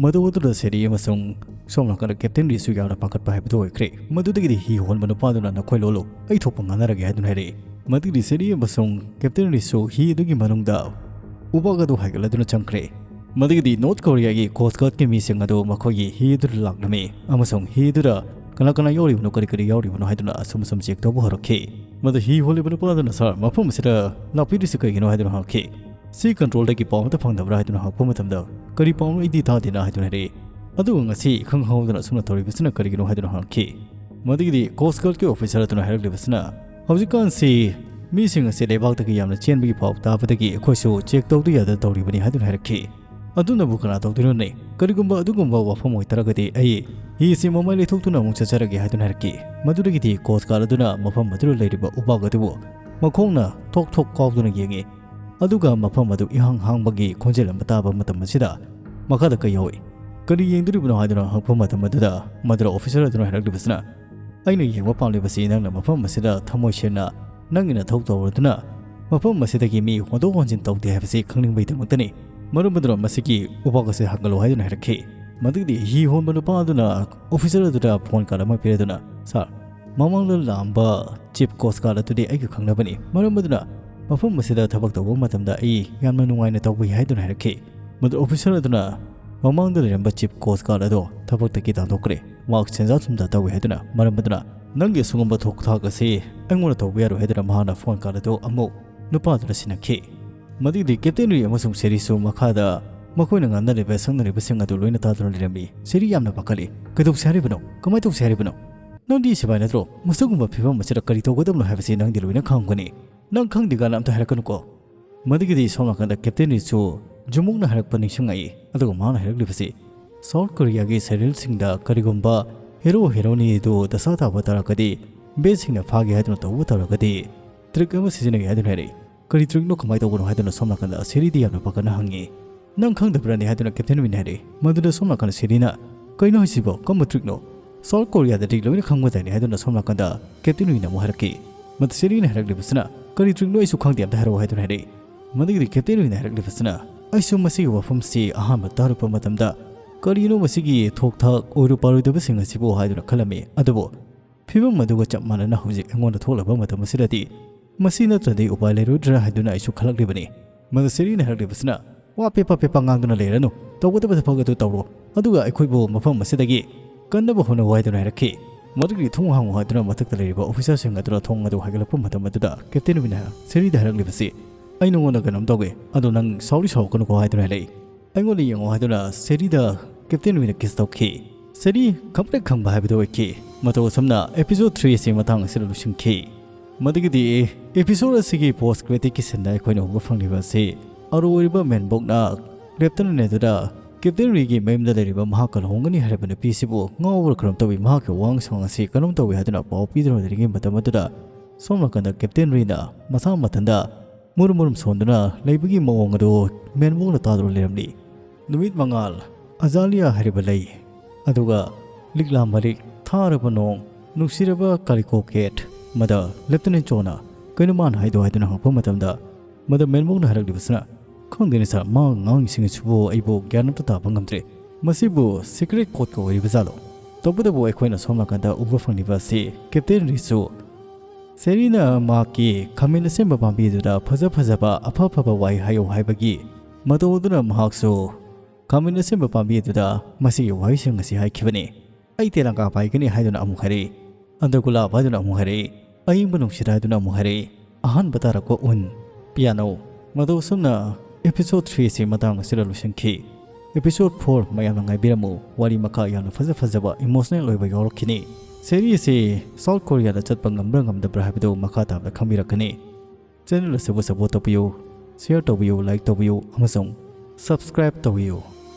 ꯃꯗꯨ ꯑꯗꯨꯗ ꯁꯦꯔꯤ ꯑꯃꯁꯨꯡ ꯁꯣꯝ ꯅꯥꯀꯟꯗ ꯀꯦꯞꯇꯦꯟ ꯔꯤꯁꯨ ꯌꯥꯝꯅ ꯄꯥꯈꯠꯄ ꯍꯥꯏꯕꯗꯨ ꯑꯣꯏꯈ꯭ꯔꯦ꯫ ꯃꯗꯨꯗꯒꯤꯗꯤ ꯍꯤ ꯍꯣꯟꯕ ꯅꯨꯄꯥꯗꯨꯅ "ꯅꯈꯣꯏ ꯂꯣꯜꯂꯨ, ꯑꯩ ꯊꯣꯛꯄ ꯉꯥꯡꯅꯔꯒꯦ" ꯍꯥꯏꯗꯨꯅ ꯍꯥꯏꯔꯛꯏ꯫ ꯃꯗꯨꯒꯤꯗꯤ ꯁꯦꯔꯤ ꯑꯃꯁꯨꯡ ꯀꯦꯞꯇꯦꯟ ꯔꯤꯁꯨ ꯍꯤ ꯑꯗꯨꯒꯤ ꯃꯅꯨꯡꯗ ꯎꯄꯥꯛ ꯑꯗꯨ ꯍꯥꯏꯒꯠꯂꯗꯨꯅ ꯆꯪꯈ꯭ꯔꯦ꯫ ꯃꯗꯨꯒꯤꯗꯤ ꯅꯣꯔꯠ ꯀꯣꯔꯤꯌꯥꯒꯤ ꯀꯣꯁ ꯒꯥꯔꯗꯀꯤ ꯃꯤꯁꯤꯡ ꯑꯗꯨ ꯃꯈꯣꯏꯒꯤ ꯍꯤ ꯑꯗꯨꯗ ꯂꯥꯛꯂꯝꯃꯤ ꯑꯃꯁꯨꯡ ꯍꯤ ꯑꯗꯨꯗ ꯀꯅꯥ ꯀꯅꯥ ꯌꯥꯎꯔꯤꯕꯅꯣ, ꯀꯔꯤ ꯀꯔꯤ ꯌꯥꯎꯔꯤꯕꯅꯣ ꯍꯥꯏꯗꯨꯅ ꯑꯁꯨꯝ ꯑꯁꯨꯝ ꯆꯦꯛ ꯇꯧꯕ ꯍꯧꯔꯛꯈꯤ꯫ ꯃꯗꯨ ꯍꯤ ꯍꯣꯜꯂꯤꯕ ꯅꯨꯄꯥ ꯑꯗꯨꯅ, "ꯁꯥꯔ, ꯃꯐꯝ ꯑꯁꯤꯗ ꯂꯥꯛꯄꯤꯔꯤꯁꯤ ꯀꯔꯤꯒꯤꯅꯣ?" ꯍꯥꯏꯗꯨꯅ ꯍꯪꯉꯛꯈꯤ꯫ "ꯁꯤ ꯀꯟꯇ꯭ꯔꯣꯜꯗꯒꯤ ꯄꯥꯎ ꯑꯃꯠꯇ ꯐꯪꯗꯕ꯭ꯔꯥ?" ꯍꯥꯏꯗꯨꯅ ꯍꯪꯉꯛꯄ ꯃꯇꯝꯗ, "ꯀꯔꯤ ꯄꯥꯎꯅꯣ? ꯑꯩꯗꯤ ꯇꯥꯗꯦꯅ" ꯍꯥꯏꯗꯨꯅ ꯍꯥꯏꯔꯛꯏ꯫ ꯑꯗꯨꯒ ꯉꯁꯤ ꯏꯈꯪ ꯈꯪꯍꯧꯗꯅ ꯑꯁꯨꯝꯅ ꯇꯧꯔꯤꯕꯁꯤꯅ ꯀꯔꯤꯒꯤꯅꯣ ꯍꯥꯏꯗꯨꯅ ꯍꯪꯉꯛꯈꯤ꯫ ꯃꯗꯨꯒꯤꯗꯤ ꯀꯣꯁ ꯒꯥꯔꯗꯀꯤ ꯑꯣꯐꯤꯁꯥꯔ ꯑꯗꯨꯅ ꯍꯥꯏꯔꯛꯂꯤꯕꯁꯤꯅ, "ꯍꯧꯖꯤꯛꯀꯥꯟꯁꯤ ꯃꯤꯁꯤꯡ ꯑꯁꯤ ꯂꯩꯕꯥꯛꯇꯒꯤ ꯌꯥꯝꯅ ꯆꯦꯟꯕꯒꯤ ꯄꯥꯎ ꯇꯥꯕꯗꯒꯤ ꯑꯩꯈꯣꯏꯁꯨ ꯆꯦꯛ ꯇꯧꯗ ꯌꯥꯗ ꯇꯧꯔꯤꯕꯅꯤ" ꯍꯥꯏꯗꯨꯅ ꯍꯥꯏꯔꯛꯈꯤ꯫ "ꯑꯗꯨꯅꯕꯨ ꯀꯅꯥ ꯇꯧꯗꯣꯏꯅꯣꯅꯦ? ꯀꯔꯤꯒꯨꯝꯕ ꯑꯗꯨꯒꯨꯝꯕ ꯋꯥꯐꯝ ꯑꯣꯏꯇꯥꯔꯒꯗꯤ ꯑꯩ ꯍꯤꯁꯤ ꯃꯃꯥꯏ ꯂꯩꯊꯣꯛꯇꯨꯅ ꯑꯃꯨꯛ ꯆꯠꯆꯔꯒꯦ" ꯍꯥꯏꯗꯨꯅ ꯍꯥꯏꯔꯛꯈꯤ꯫ ꯃꯗꯨꯗꯒꯤꯗꯤ ꯀꯣꯁ ꯒꯥꯔꯗ ꯑꯗꯨꯅ ꯃꯐꯝ ꯑꯗꯨꯗ ꯂꯩꯔꯤꯕ ꯎꯄꯥꯛ ꯑꯗꯨꯕꯨ ꯃꯈꯣꯡꯅ ꯊꯣꯛ ꯊꯣꯛ ꯀꯥꯎꯗꯨꯅ ꯌꯦꯡꯉꯤ꯫ ꯑꯗꯨꯒ ꯃꯐꯝ ꯑꯗꯨ ꯏꯍꯥꯡ ꯍꯥꯡꯕꯒꯤ ꯈꯣꯟꯖꯦꯜ ꯑꯃ ꯇꯥꯕ ꯃꯇꯝ ꯑꯁꯤꯗ ꯃꯈꯥꯗ ꯀꯩ ꯌꯥꯎꯏ? "ꯀꯔꯤ ꯌꯦꯡꯗꯣꯔꯤꯕꯅꯣ?" ꯍꯥꯏꯗꯨꯅ ꯍꯪꯉꯛꯄ ꯃꯇꯝ ꯑꯗꯨꯗ ꯃꯗꯨꯗ ꯑꯣꯐꯤꯁꯥꯔ ꯑꯗꯨꯅ ꯍꯥꯏꯔꯛꯂꯤꯕꯁꯤꯅ, "ꯑꯩꯅ ꯌꯦꯡꯕ ꯄꯥꯝꯂꯤꯕꯁꯤ ꯅꯪꯅ ꯃꯐꯝ ꯑꯁꯤꯗ ꯊꯃꯣꯏ ꯁꯦꯡꯅ ꯅꯪꯒꯤ ꯅꯊꯧ ꯇꯧꯔꯗꯨꯅ ꯃꯐꯝ ꯑꯁꯤꯗꯒꯤ ꯃꯤ ꯍꯣꯟꯗꯣꯛ ꯍꯣꯟꯖꯤꯟ ꯇꯧꯗꯦ ꯍꯥꯏꯕꯁꯤ ꯈꯪꯅꯤꯡꯕꯒꯤꯗꯃꯛꯇꯅꯤ꯫ ꯃꯔꯝ ꯑꯗꯨꯅ ꯃꯁꯤꯒꯤ ꯎꯄꯥꯛ ꯑꯁꯤ ꯍꯥꯡꯒꯠꯂꯨ" ꯍꯥꯏꯗꯨꯅ ꯍꯥꯏꯔꯛꯈꯤ꯫ ꯃꯗꯨꯒꯤꯗꯤ ꯍꯤ ꯍꯣꯟꯕ ꯅꯨꯄꯥ ꯑꯗꯨꯅ ꯑꯣꯐꯤꯁꯥꯔ ꯑꯗꯨꯗ ꯐꯣꯟ ꯀꯥꯔꯗ ꯑꯃ ꯄꯤꯔꯗꯨꯅ, "ꯁꯥꯔ, ꯃꯃꯥꯡꯗ ꯂꯥꯛꯑꯝꯕ ꯆꯤꯞ ꯀꯣꯁ ꯒꯥꯔꯗ ꯑꯗꯨꯗꯤ ꯑꯩꯒ ꯈꯪꯅꯕꯅꯤ꯫ ꯃꯔꯝ ꯑꯗꯨꯅ ꯃꯐꯝ ꯑꯁꯤꯗ ꯊꯕꯛ ꯇꯧꯕ ꯃꯇꯝꯗ ꯑꯩ ꯌꯥꯝꯅ ꯅꯨꯡꯉꯥꯏꯅ ꯇꯧꯕ ꯌꯥꯏ" ꯍꯥꯏꯗꯨꯅ ꯍꯥꯏꯔꯛꯈꯤ꯫ ꯃꯗꯨ ꯑꯣꯐꯤꯁꯥꯔ ꯑꯗꯨꯅ ꯃꯃꯥꯡꯗ ꯂꯩꯔꯝꯕ ꯆꯤꯞ ꯀꯣꯁ ꯒꯥꯔꯗ ꯑꯗꯣ ꯊꯕꯛꯇꯒꯤ ꯇꯥꯟꯊꯣꯛꯈ꯭ꯔꯦ꯫ ꯃꯍꯥꯛ ꯁꯦꯟꯖꯥ ꯊꯨꯝꯖꯥ ꯇꯧꯏ ꯍꯥꯏꯗꯨꯅ, ꯃꯔꯝ ꯑꯗꯨꯅ ꯅꯪꯒꯤ ꯑꯁꯤꯒꯨꯝꯕ ꯊꯣꯛ ꯊꯥꯛ ꯑꯁꯤ ꯑꯩꯉꯣꯟꯗ ꯇꯧꯕ ꯌꯥꯔꯣꯏ ꯍꯥꯏꯗꯨꯅ ꯃꯍꯥꯛꯅ ꯐꯣꯟ ꯀꯥꯔꯗ ꯑꯗꯨ ꯑꯃꯨꯛ ꯅꯨꯄꯥꯗꯨꯗ ꯁꯤꯟꯅꯈꯤ꯫ ꯃꯗꯨꯒꯤꯗꯤ ꯀꯦꯞꯇꯦꯟ ꯔꯤ ꯑꯃꯁꯨꯡ ꯁꯦꯔꯤꯁꯨ ꯃꯈꯥꯗ ꯃꯈꯣꯏꯅ ꯉꯥꯡꯅꯔꯤꯕ ꯁꯛꯅꯔꯤꯕꯁꯤꯡ ꯑꯗꯨ ꯂꯣꯏꯅ ꯇꯥꯗꯨꯅ ꯂꯩꯔꯝꯃꯤ꯫ ꯁꯦꯔꯤ ꯌꯥꯝꯅ ꯄꯥꯈꯠꯂꯤ꯫ "ꯀꯩꯗꯧꯁꯦ ꯍꯥꯏꯔꯤꯕꯅꯣ? ꯀꯃꯥꯏꯅ ꯇꯧꯁꯦ ꯍꯥꯏꯔꯤꯕꯅꯣ? ꯅꯪꯗꯤ ꯁꯤꯐꯥꯏ ꯅꯠꯇ꯭ꯔꯣ? ꯃꯁꯤꯒꯨꯝꯕ ꯐꯤꯕꯝ ꯑꯁꯤꯗ ꯀꯔꯤ ꯇꯧꯒꯗꯕꯅꯣ ꯍꯥꯏꯕꯁꯤ ꯅꯪꯗꯤ ꯂꯣꯏꯅ ꯈꯪꯒꯅꯤ꯫ ꯅꯪ ꯈꯪꯗꯦ ꯀꯥꯏꯅ ꯑꯝꯇ ꯍꯥꯏꯔꯛꯀꯅꯨꯀꯣ"꯫ ꯃꯗꯨꯒꯤꯗꯤ ꯁꯣꯝ ꯅꯥꯀꯟꯗ ꯀꯦꯞꯇꯦꯟ ꯔꯤꯁꯨ ꯖꯨꯃꯨꯛꯅ ꯍꯥꯏꯔꯛꯄ ꯅꯤꯡꯁꯤꯡꯉꯛꯏ꯫ ꯑꯗꯨꯒ ꯃꯥꯅ ꯍꯥꯏꯔꯛꯂꯤꯕꯁꯤ, ꯁꯥꯎꯠ ꯀꯣꯔꯤꯌꯥꯒꯤ ꯁꯦꯔꯤꯌꯦꯜꯁꯤꯡꯗ ꯀꯔꯤꯒꯨꯝꯕ ꯍꯦꯔꯣ ꯍꯦꯔꯣꯅꯤ ꯑꯗꯨ ꯗꯁꯥ ꯇꯥꯕ ꯇꯥꯔꯒꯗꯤ, ꯕꯦꯠꯁꯤꯡꯅ ꯐꯥꯒꯦ ꯍꯥꯏꯗꯨꯅ ꯇꯧꯕ ꯇꯥꯔꯒꯗꯤ, ꯇ꯭ꯔꯤꯛ ꯑꯃ ꯁꯤꯖꯤꯟꯅꯒꯦ ꯍꯥꯏꯗꯨꯅ ꯍꯥꯏꯔꯛꯏ꯫ "ꯀꯔꯤ ꯇ꯭ꯔꯤꯛꯅꯣ, ꯀꯃꯥꯏꯅ ꯇꯧꯕꯅꯣ?" ꯍꯥꯏꯗꯨꯅ ꯁꯣꯝ ꯅꯥꯀꯟꯗ ꯁꯦꯔꯤꯗꯤ ꯌꯥꯝꯅ ꯄꯥꯈꯠꯅ ꯍꯪꯉꯤ꯫ "ꯅꯪ ꯈꯪꯗꯕ꯭ꯔꯅꯦ?" ꯍꯥꯏꯗꯨꯅ ꯀꯦꯞꯇꯦꯟ ꯋꯤꯟꯅ ꯍꯥꯏꯔꯛꯏ꯫ ꯃꯗꯨꯗ ꯁꯣꯝ ꯅꯥꯀꯟꯗ ꯁꯦꯔꯤꯅ, "ꯀꯩꯅꯣ ꯍꯥꯏꯁꯤꯕꯣ? ꯀꯔꯝꯕ ꯇ꯭ꯔꯤꯛꯅꯣ? ꯁꯥꯎꯠ ꯀꯣꯔꯤꯌꯥꯗꯗꯤ ꯂꯣꯏꯅ ꯈꯪꯕꯗꯥꯏꯅꯦ?" ꯍꯥꯏꯗꯨꯅ ꯁꯣꯝ ꯅꯥꯀꯟꯗ ꯀꯦꯞꯇꯦꯟ ꯋꯤꯟꯅ ꯑꯃꯨꯛ ꯍꯥꯏꯔꯛꯈꯤ꯫ ꯃꯗꯨ ꯁꯦꯔꯤꯅ ꯍꯥꯏꯔꯛꯂꯤꯕꯁꯤꯅ, "ꯀꯔꯤ trickꯅꯣ ꯑꯩꯁꯨ ꯈꯪꯗꯦ, ꯑꯝꯇ ꯍꯥꯏꯔꯛꯑꯣ" ꯍꯥꯏꯗꯨꯅ ꯍꯥꯏꯔꯛꯏ꯫ ꯃꯗꯨꯒꯤꯗꯤ Captain Reeꯅ ꯍꯥꯏꯔꯛꯂꯤꯕꯁꯤꯅ, "ꯑꯩꯁꯨ ꯃꯁꯤꯒꯤ ꯋꯥꯐꯝꯁꯤ ꯑꯍꯥꯟꯕ ꯇꯥꯔꯛꯄ ꯃꯇꯝꯗ ꯀꯔꯤꯅꯣ ꯃꯁꯤꯒꯤ ꯊꯣꯛ ꯊꯥꯛ ꯑꯣꯏꯔꯨ ꯄꯥꯔꯣꯏꯗꯕꯁꯤꯡ ꯑꯁꯤꯕꯨ ꯍꯥꯏꯗꯨꯅ ꯈꯜꯂꯝꯃꯤ, ꯑꯗꯨꯕꯨ ꯐꯤꯕꯝ ꯑꯗꯨꯒ ꯆꯞ ꯃꯥꯟꯅꯅ ꯍꯧꯖꯤꯛ ꯑꯩꯉꯣꯟꯗ ꯊꯣꯛꯂꯕ ꯃꯇꯝ ꯑꯁꯤꯗꯗꯤ ꯃꯁꯤ ꯅꯠꯇ꯭ꯔꯗꯤ ꯎꯄꯥꯏ ꯂꯩꯔꯣꯏꯗ꯭ꯔꯥ ꯍꯥꯏꯗꯨꯅ ꯑꯩꯁꯨ ꯈꯜꯂꯛꯂꯤꯕꯅꯤ"꯫ ꯃꯗꯨ ꯁꯦꯔꯤꯅ ꯍꯥꯏꯔꯛꯂꯤꯕꯁꯤꯅ, "ꯋꯥ ꯄꯦꯄꯥ ꯄꯦꯄꯥ ꯉꯥꯡꯗꯨꯅ ꯂꯩꯔꯅꯨ, ꯇꯧꯒꯗꯕ ꯊꯕꯛ ꯑꯗꯨ ꯇꯧꯔꯣ, ꯑꯗꯨꯒ ꯑꯩꯈꯣꯏꯕꯨ ꯃꯐꯝ ꯑꯁꯤꯗꯒꯤ ꯀꯟꯅꯕ ꯍꯣꯠꯅꯧ" ꯍꯥꯏꯗꯨꯅ ꯍꯥꯏꯔꯛꯈꯤ꯫ ꯃꯗꯨꯒꯤ "ꯊꯣꯡ ꯍꯥꯡꯉꯨ" ꯍꯥꯏꯗꯨꯅ ꯃꯊꯛꯇ ꯂꯩꯔꯤꯕ officerꯁꯤꯡ ꯑꯗꯨꯅ ꯊꯣꯡ ꯑꯗꯨ ꯍꯥꯏꯒꯠꯂꯛꯄ ꯃꯇꯝ ꯑꯗꯨꯗ Captain Reeꯅ ꯁꯦꯔꯤꯗ ꯍꯥꯏꯔꯛꯂꯤꯕꯁꯤ, "ꯑꯩ ꯅꯉꯣꯟꯗ ꯀꯩꯅꯣꯝ ꯇꯧꯒꯦ, ꯑꯗꯣ ꯅꯪ ꯁꯥꯎꯗꯤ ꯁꯥꯎꯔꯛꯀꯅꯨꯀꯣ" ꯍꯥꯏꯗꯨꯅ ꯍꯥꯏꯔꯛꯏ꯫ "ꯑꯩꯉꯣꯟꯗ ꯌꯦꯡꯉꯣ" ꯍꯥꯏꯗꯨꯅ ꯁꯦꯔꯤꯗ Captain Reeꯅ kiss ꯇꯧꯈꯤ꯫ ꯁꯦꯔꯤ ꯈꯪꯄ꯭ꯔꯦꯛ ꯈꯪꯕ ꯍꯥꯏꯕꯗꯨ ꯑꯣꯏꯈꯤ꯫ ꯃꯇꯧ ꯑꯁꯨꯝꯅ episode three ꯑꯁꯤ ꯃꯇꯥꯡ ꯑꯁꯤꯗ ꯂꯣꯏꯁꯤꯟꯈꯤ꯫ ꯃꯗꯨꯒꯤꯗꯤ episode ꯑꯁꯤꯒꯤ post creditꯀꯤ sceneꯗ ꯑꯩꯈꯣꯏꯅ ꯎꯕ ꯐꯪꯂꯤꯕ ꯑꯁꯤ ꯑꯔꯣꯏꯕ ꯃꯦꯟꯕꯣꯛꯅ Captain Reeꯅ ꯑꯗꯨꯗ Captain Reeꯒꯤ ꯃꯌꯨꯝꯗ ꯂꯩꯔꯤꯕ ꯃꯍꯥꯛꯀ ꯂꯨꯍꯣꯡꯒꯅꯤ ꯍꯥꯏꯔꯤꯕ ꯅꯨꯄꯤꯁꯤꯕꯨ ꯉꯥꯎꯕ꯭ꯔꯥ ꯀꯔꯝ ꯇꯧꯏ, ꯃꯍꯥꯛꯀꯤ ꯋꯥꯉꯥꯡ ꯁꯉꯥꯡ ꯑꯁꯤ ꯀꯔꯝ ꯇꯧꯏ ꯍꯥꯏꯗꯨꯅ ꯄꯥꯎ ꯄꯤꯗꯨꯅ ꯂꯩꯔꯤꯉꯩ ꯃꯇꯝ ꯑꯗꯨꯗ ꯁꯣꯝ ꯅꯥꯀꯟꯗ Captain Reeꯅ ꯃꯁꯥ ꯃꯊꯟꯇ ꯃꯨꯔꯨꯝ ꯃꯨꯔꯨꯝ ꯁꯣꯟꯗꯨꯅ ꯂꯩꯕꯒꯤ ꯃꯑꯣꯡ ꯑꯗꯨ ꯃꯦꯟꯕꯣꯛꯅ ꯇꯥꯗꯨꯅ ꯂꯩꯔꯝꯂꯤ꯫ ꯅꯨꯃꯤꯠ ꯃꯉꯥꯜ, ꯑꯖꯥꯂꯤꯌꯥ ꯍꯥꯏꯔꯤꯕ ꯂꯩ, ꯑꯗꯨꯒ ꯂꯤꯛꯂꯥ ꯃꯔꯤꯛ, ꯊꯥꯔꯕ ꯅꯣꯡ, ꯅꯨꯡꯁꯤꯔꯕ ꯀꯥꯂꯤꯀꯣ ꯀꯦꯠ꯫ ꯃꯗ Lieutenant Choꯅ "ꯀꯩꯅꯣ ꯃꯥꯅ ꯍꯥꯏꯗꯣ?" ꯍꯥꯏꯗꯨꯅ ꯍꯪꯉꯛꯄ ꯃꯇꯝꯗ, ꯃꯗ ꯃꯦꯟꯕꯣꯛꯅ ꯍꯥꯏꯔꯛꯂꯤꯕꯁꯤꯅ, "ꯈꯪꯗꯦꯅꯦ sir, ꯃꯥ ꯉꯥꯡꯉꯤꯁꯤꯡ ꯑꯁꯤꯕꯨ ꯑꯩꯕꯨ ꯒ꯭ꯌꯥꯟ ꯑꯝꯇ ꯇꯥꯕ ꯉꯝꯗ꯭ꯔꯦ꯫ ꯃꯁꯤꯕꯨ secret codeꯀ ꯑꯣꯏꯔꯤꯕ ꯖꯥꯠꯂꯣ?" ꯇꯧꯕꯇꯕꯨ ꯑꯩꯈꯣꯏꯅ ꯁꯣꯝ ꯅꯥꯀꯟꯗ ꯎꯕ ꯐꯪꯂꯤꯕ ꯑꯁꯤ Captain Reeꯁꯨ ꯁꯦꯔꯤꯅ ꯃꯍꯥꯛꯀꯤ ꯈꯥꯃꯦꯟ ꯑꯁꯤꯟꯕ ꯄꯥꯝꯕꯤ ꯑꯗꯨꯗ ꯐꯖ ꯐꯖꯕ ꯑꯐ ꯑꯐꯕ ꯋꯥꯍꯩ ꯍꯥꯏꯌꯨ ꯍꯥꯏꯕꯒꯤ ꯃꯇꯧ ꯑꯗꯨꯅ ꯃꯍꯥꯛꯁꯨ ꯈꯥꯃꯦꯟ ꯑꯁꯤꯟꯕ ꯄꯥꯝꯕꯤ ꯑꯗꯨꯗ ꯃꯁꯤꯒꯤ ꯋꯥꯍꯩꯁꯤꯡ ꯑꯁꯤ ꯍꯥꯏꯈꯤꯕꯅꯤ꯫ "ꯑꯩ ꯇꯦꯂꯪꯒꯥ ꯄꯥꯏꯒꯅꯤ" ꯍꯥꯏꯗꯨꯅ ꯑꯃꯨꯛ ꯍꯥꯏꯔꯛꯏ꯫ "ꯑꯟꯗꯒꯨꯂꯥꯞ" ꯍꯥꯏꯗꯨꯅ ꯑꯃꯨꯛ ꯍꯥꯏꯔꯛꯏ꯫ "ꯑꯌꯤꯡꯕ ꯅꯨꯡꯁꯤꯠ" ꯍꯥꯏꯗꯨꯅ ꯑꯃꯨꯛ ꯍꯥꯏꯔꯛꯏ꯫ "ꯑꯍꯥꯟꯕ ꯇꯥꯔꯛꯄ ꯎꯟ", "ꯄꯤꯌꯥꯅꯣ"꯫ ꯃꯇꯧ ꯑꯁꯨꯝꯅ episode three ꯑꯁꯤ ꯃꯇꯥꯡ ꯑꯁꯤꯗ ꯂꯣꯏꯁꯤꯟꯈꯤ꯫ Episode four ꯃꯌꯥꯝꯅ ꯉꯥꯏꯕꯤꯔꯝꯃꯨ꯫ ꯋꯥꯔꯤ ꯃꯈꯥ ꯌꯥꯝꯅ ꯐꯖ ꯐꯖꯕ emotional ꯑꯣꯏꯕ ꯌꯥꯎꯔꯛꯈꯤꯅꯤ꯫ ꯁꯦꯔꯤ ꯑꯁꯤ South Koreaꯗ ꯆꯠꯄ ꯉꯝꯕ꯭ꯔꯥ ꯉꯝꯗꯕ꯭ꯔꯥ ꯍꯥꯏꯕꯗꯨ ꯃꯈꯥ ꯇꯥꯕꯗ ꯈꯪꯕꯤꯔꯛꯀꯅꯤ꯫ Channel ꯑꯁꯤꯕꯨ support ꯇꯧꯕꯤꯌꯨ, share ꯇꯧꯕꯤꯌꯨ, like ꯇꯧꯕꯤꯌꯨ ꯑꯃꯁꯨꯡ subscribe ꯇꯧꯕꯤꯌꯨ꯫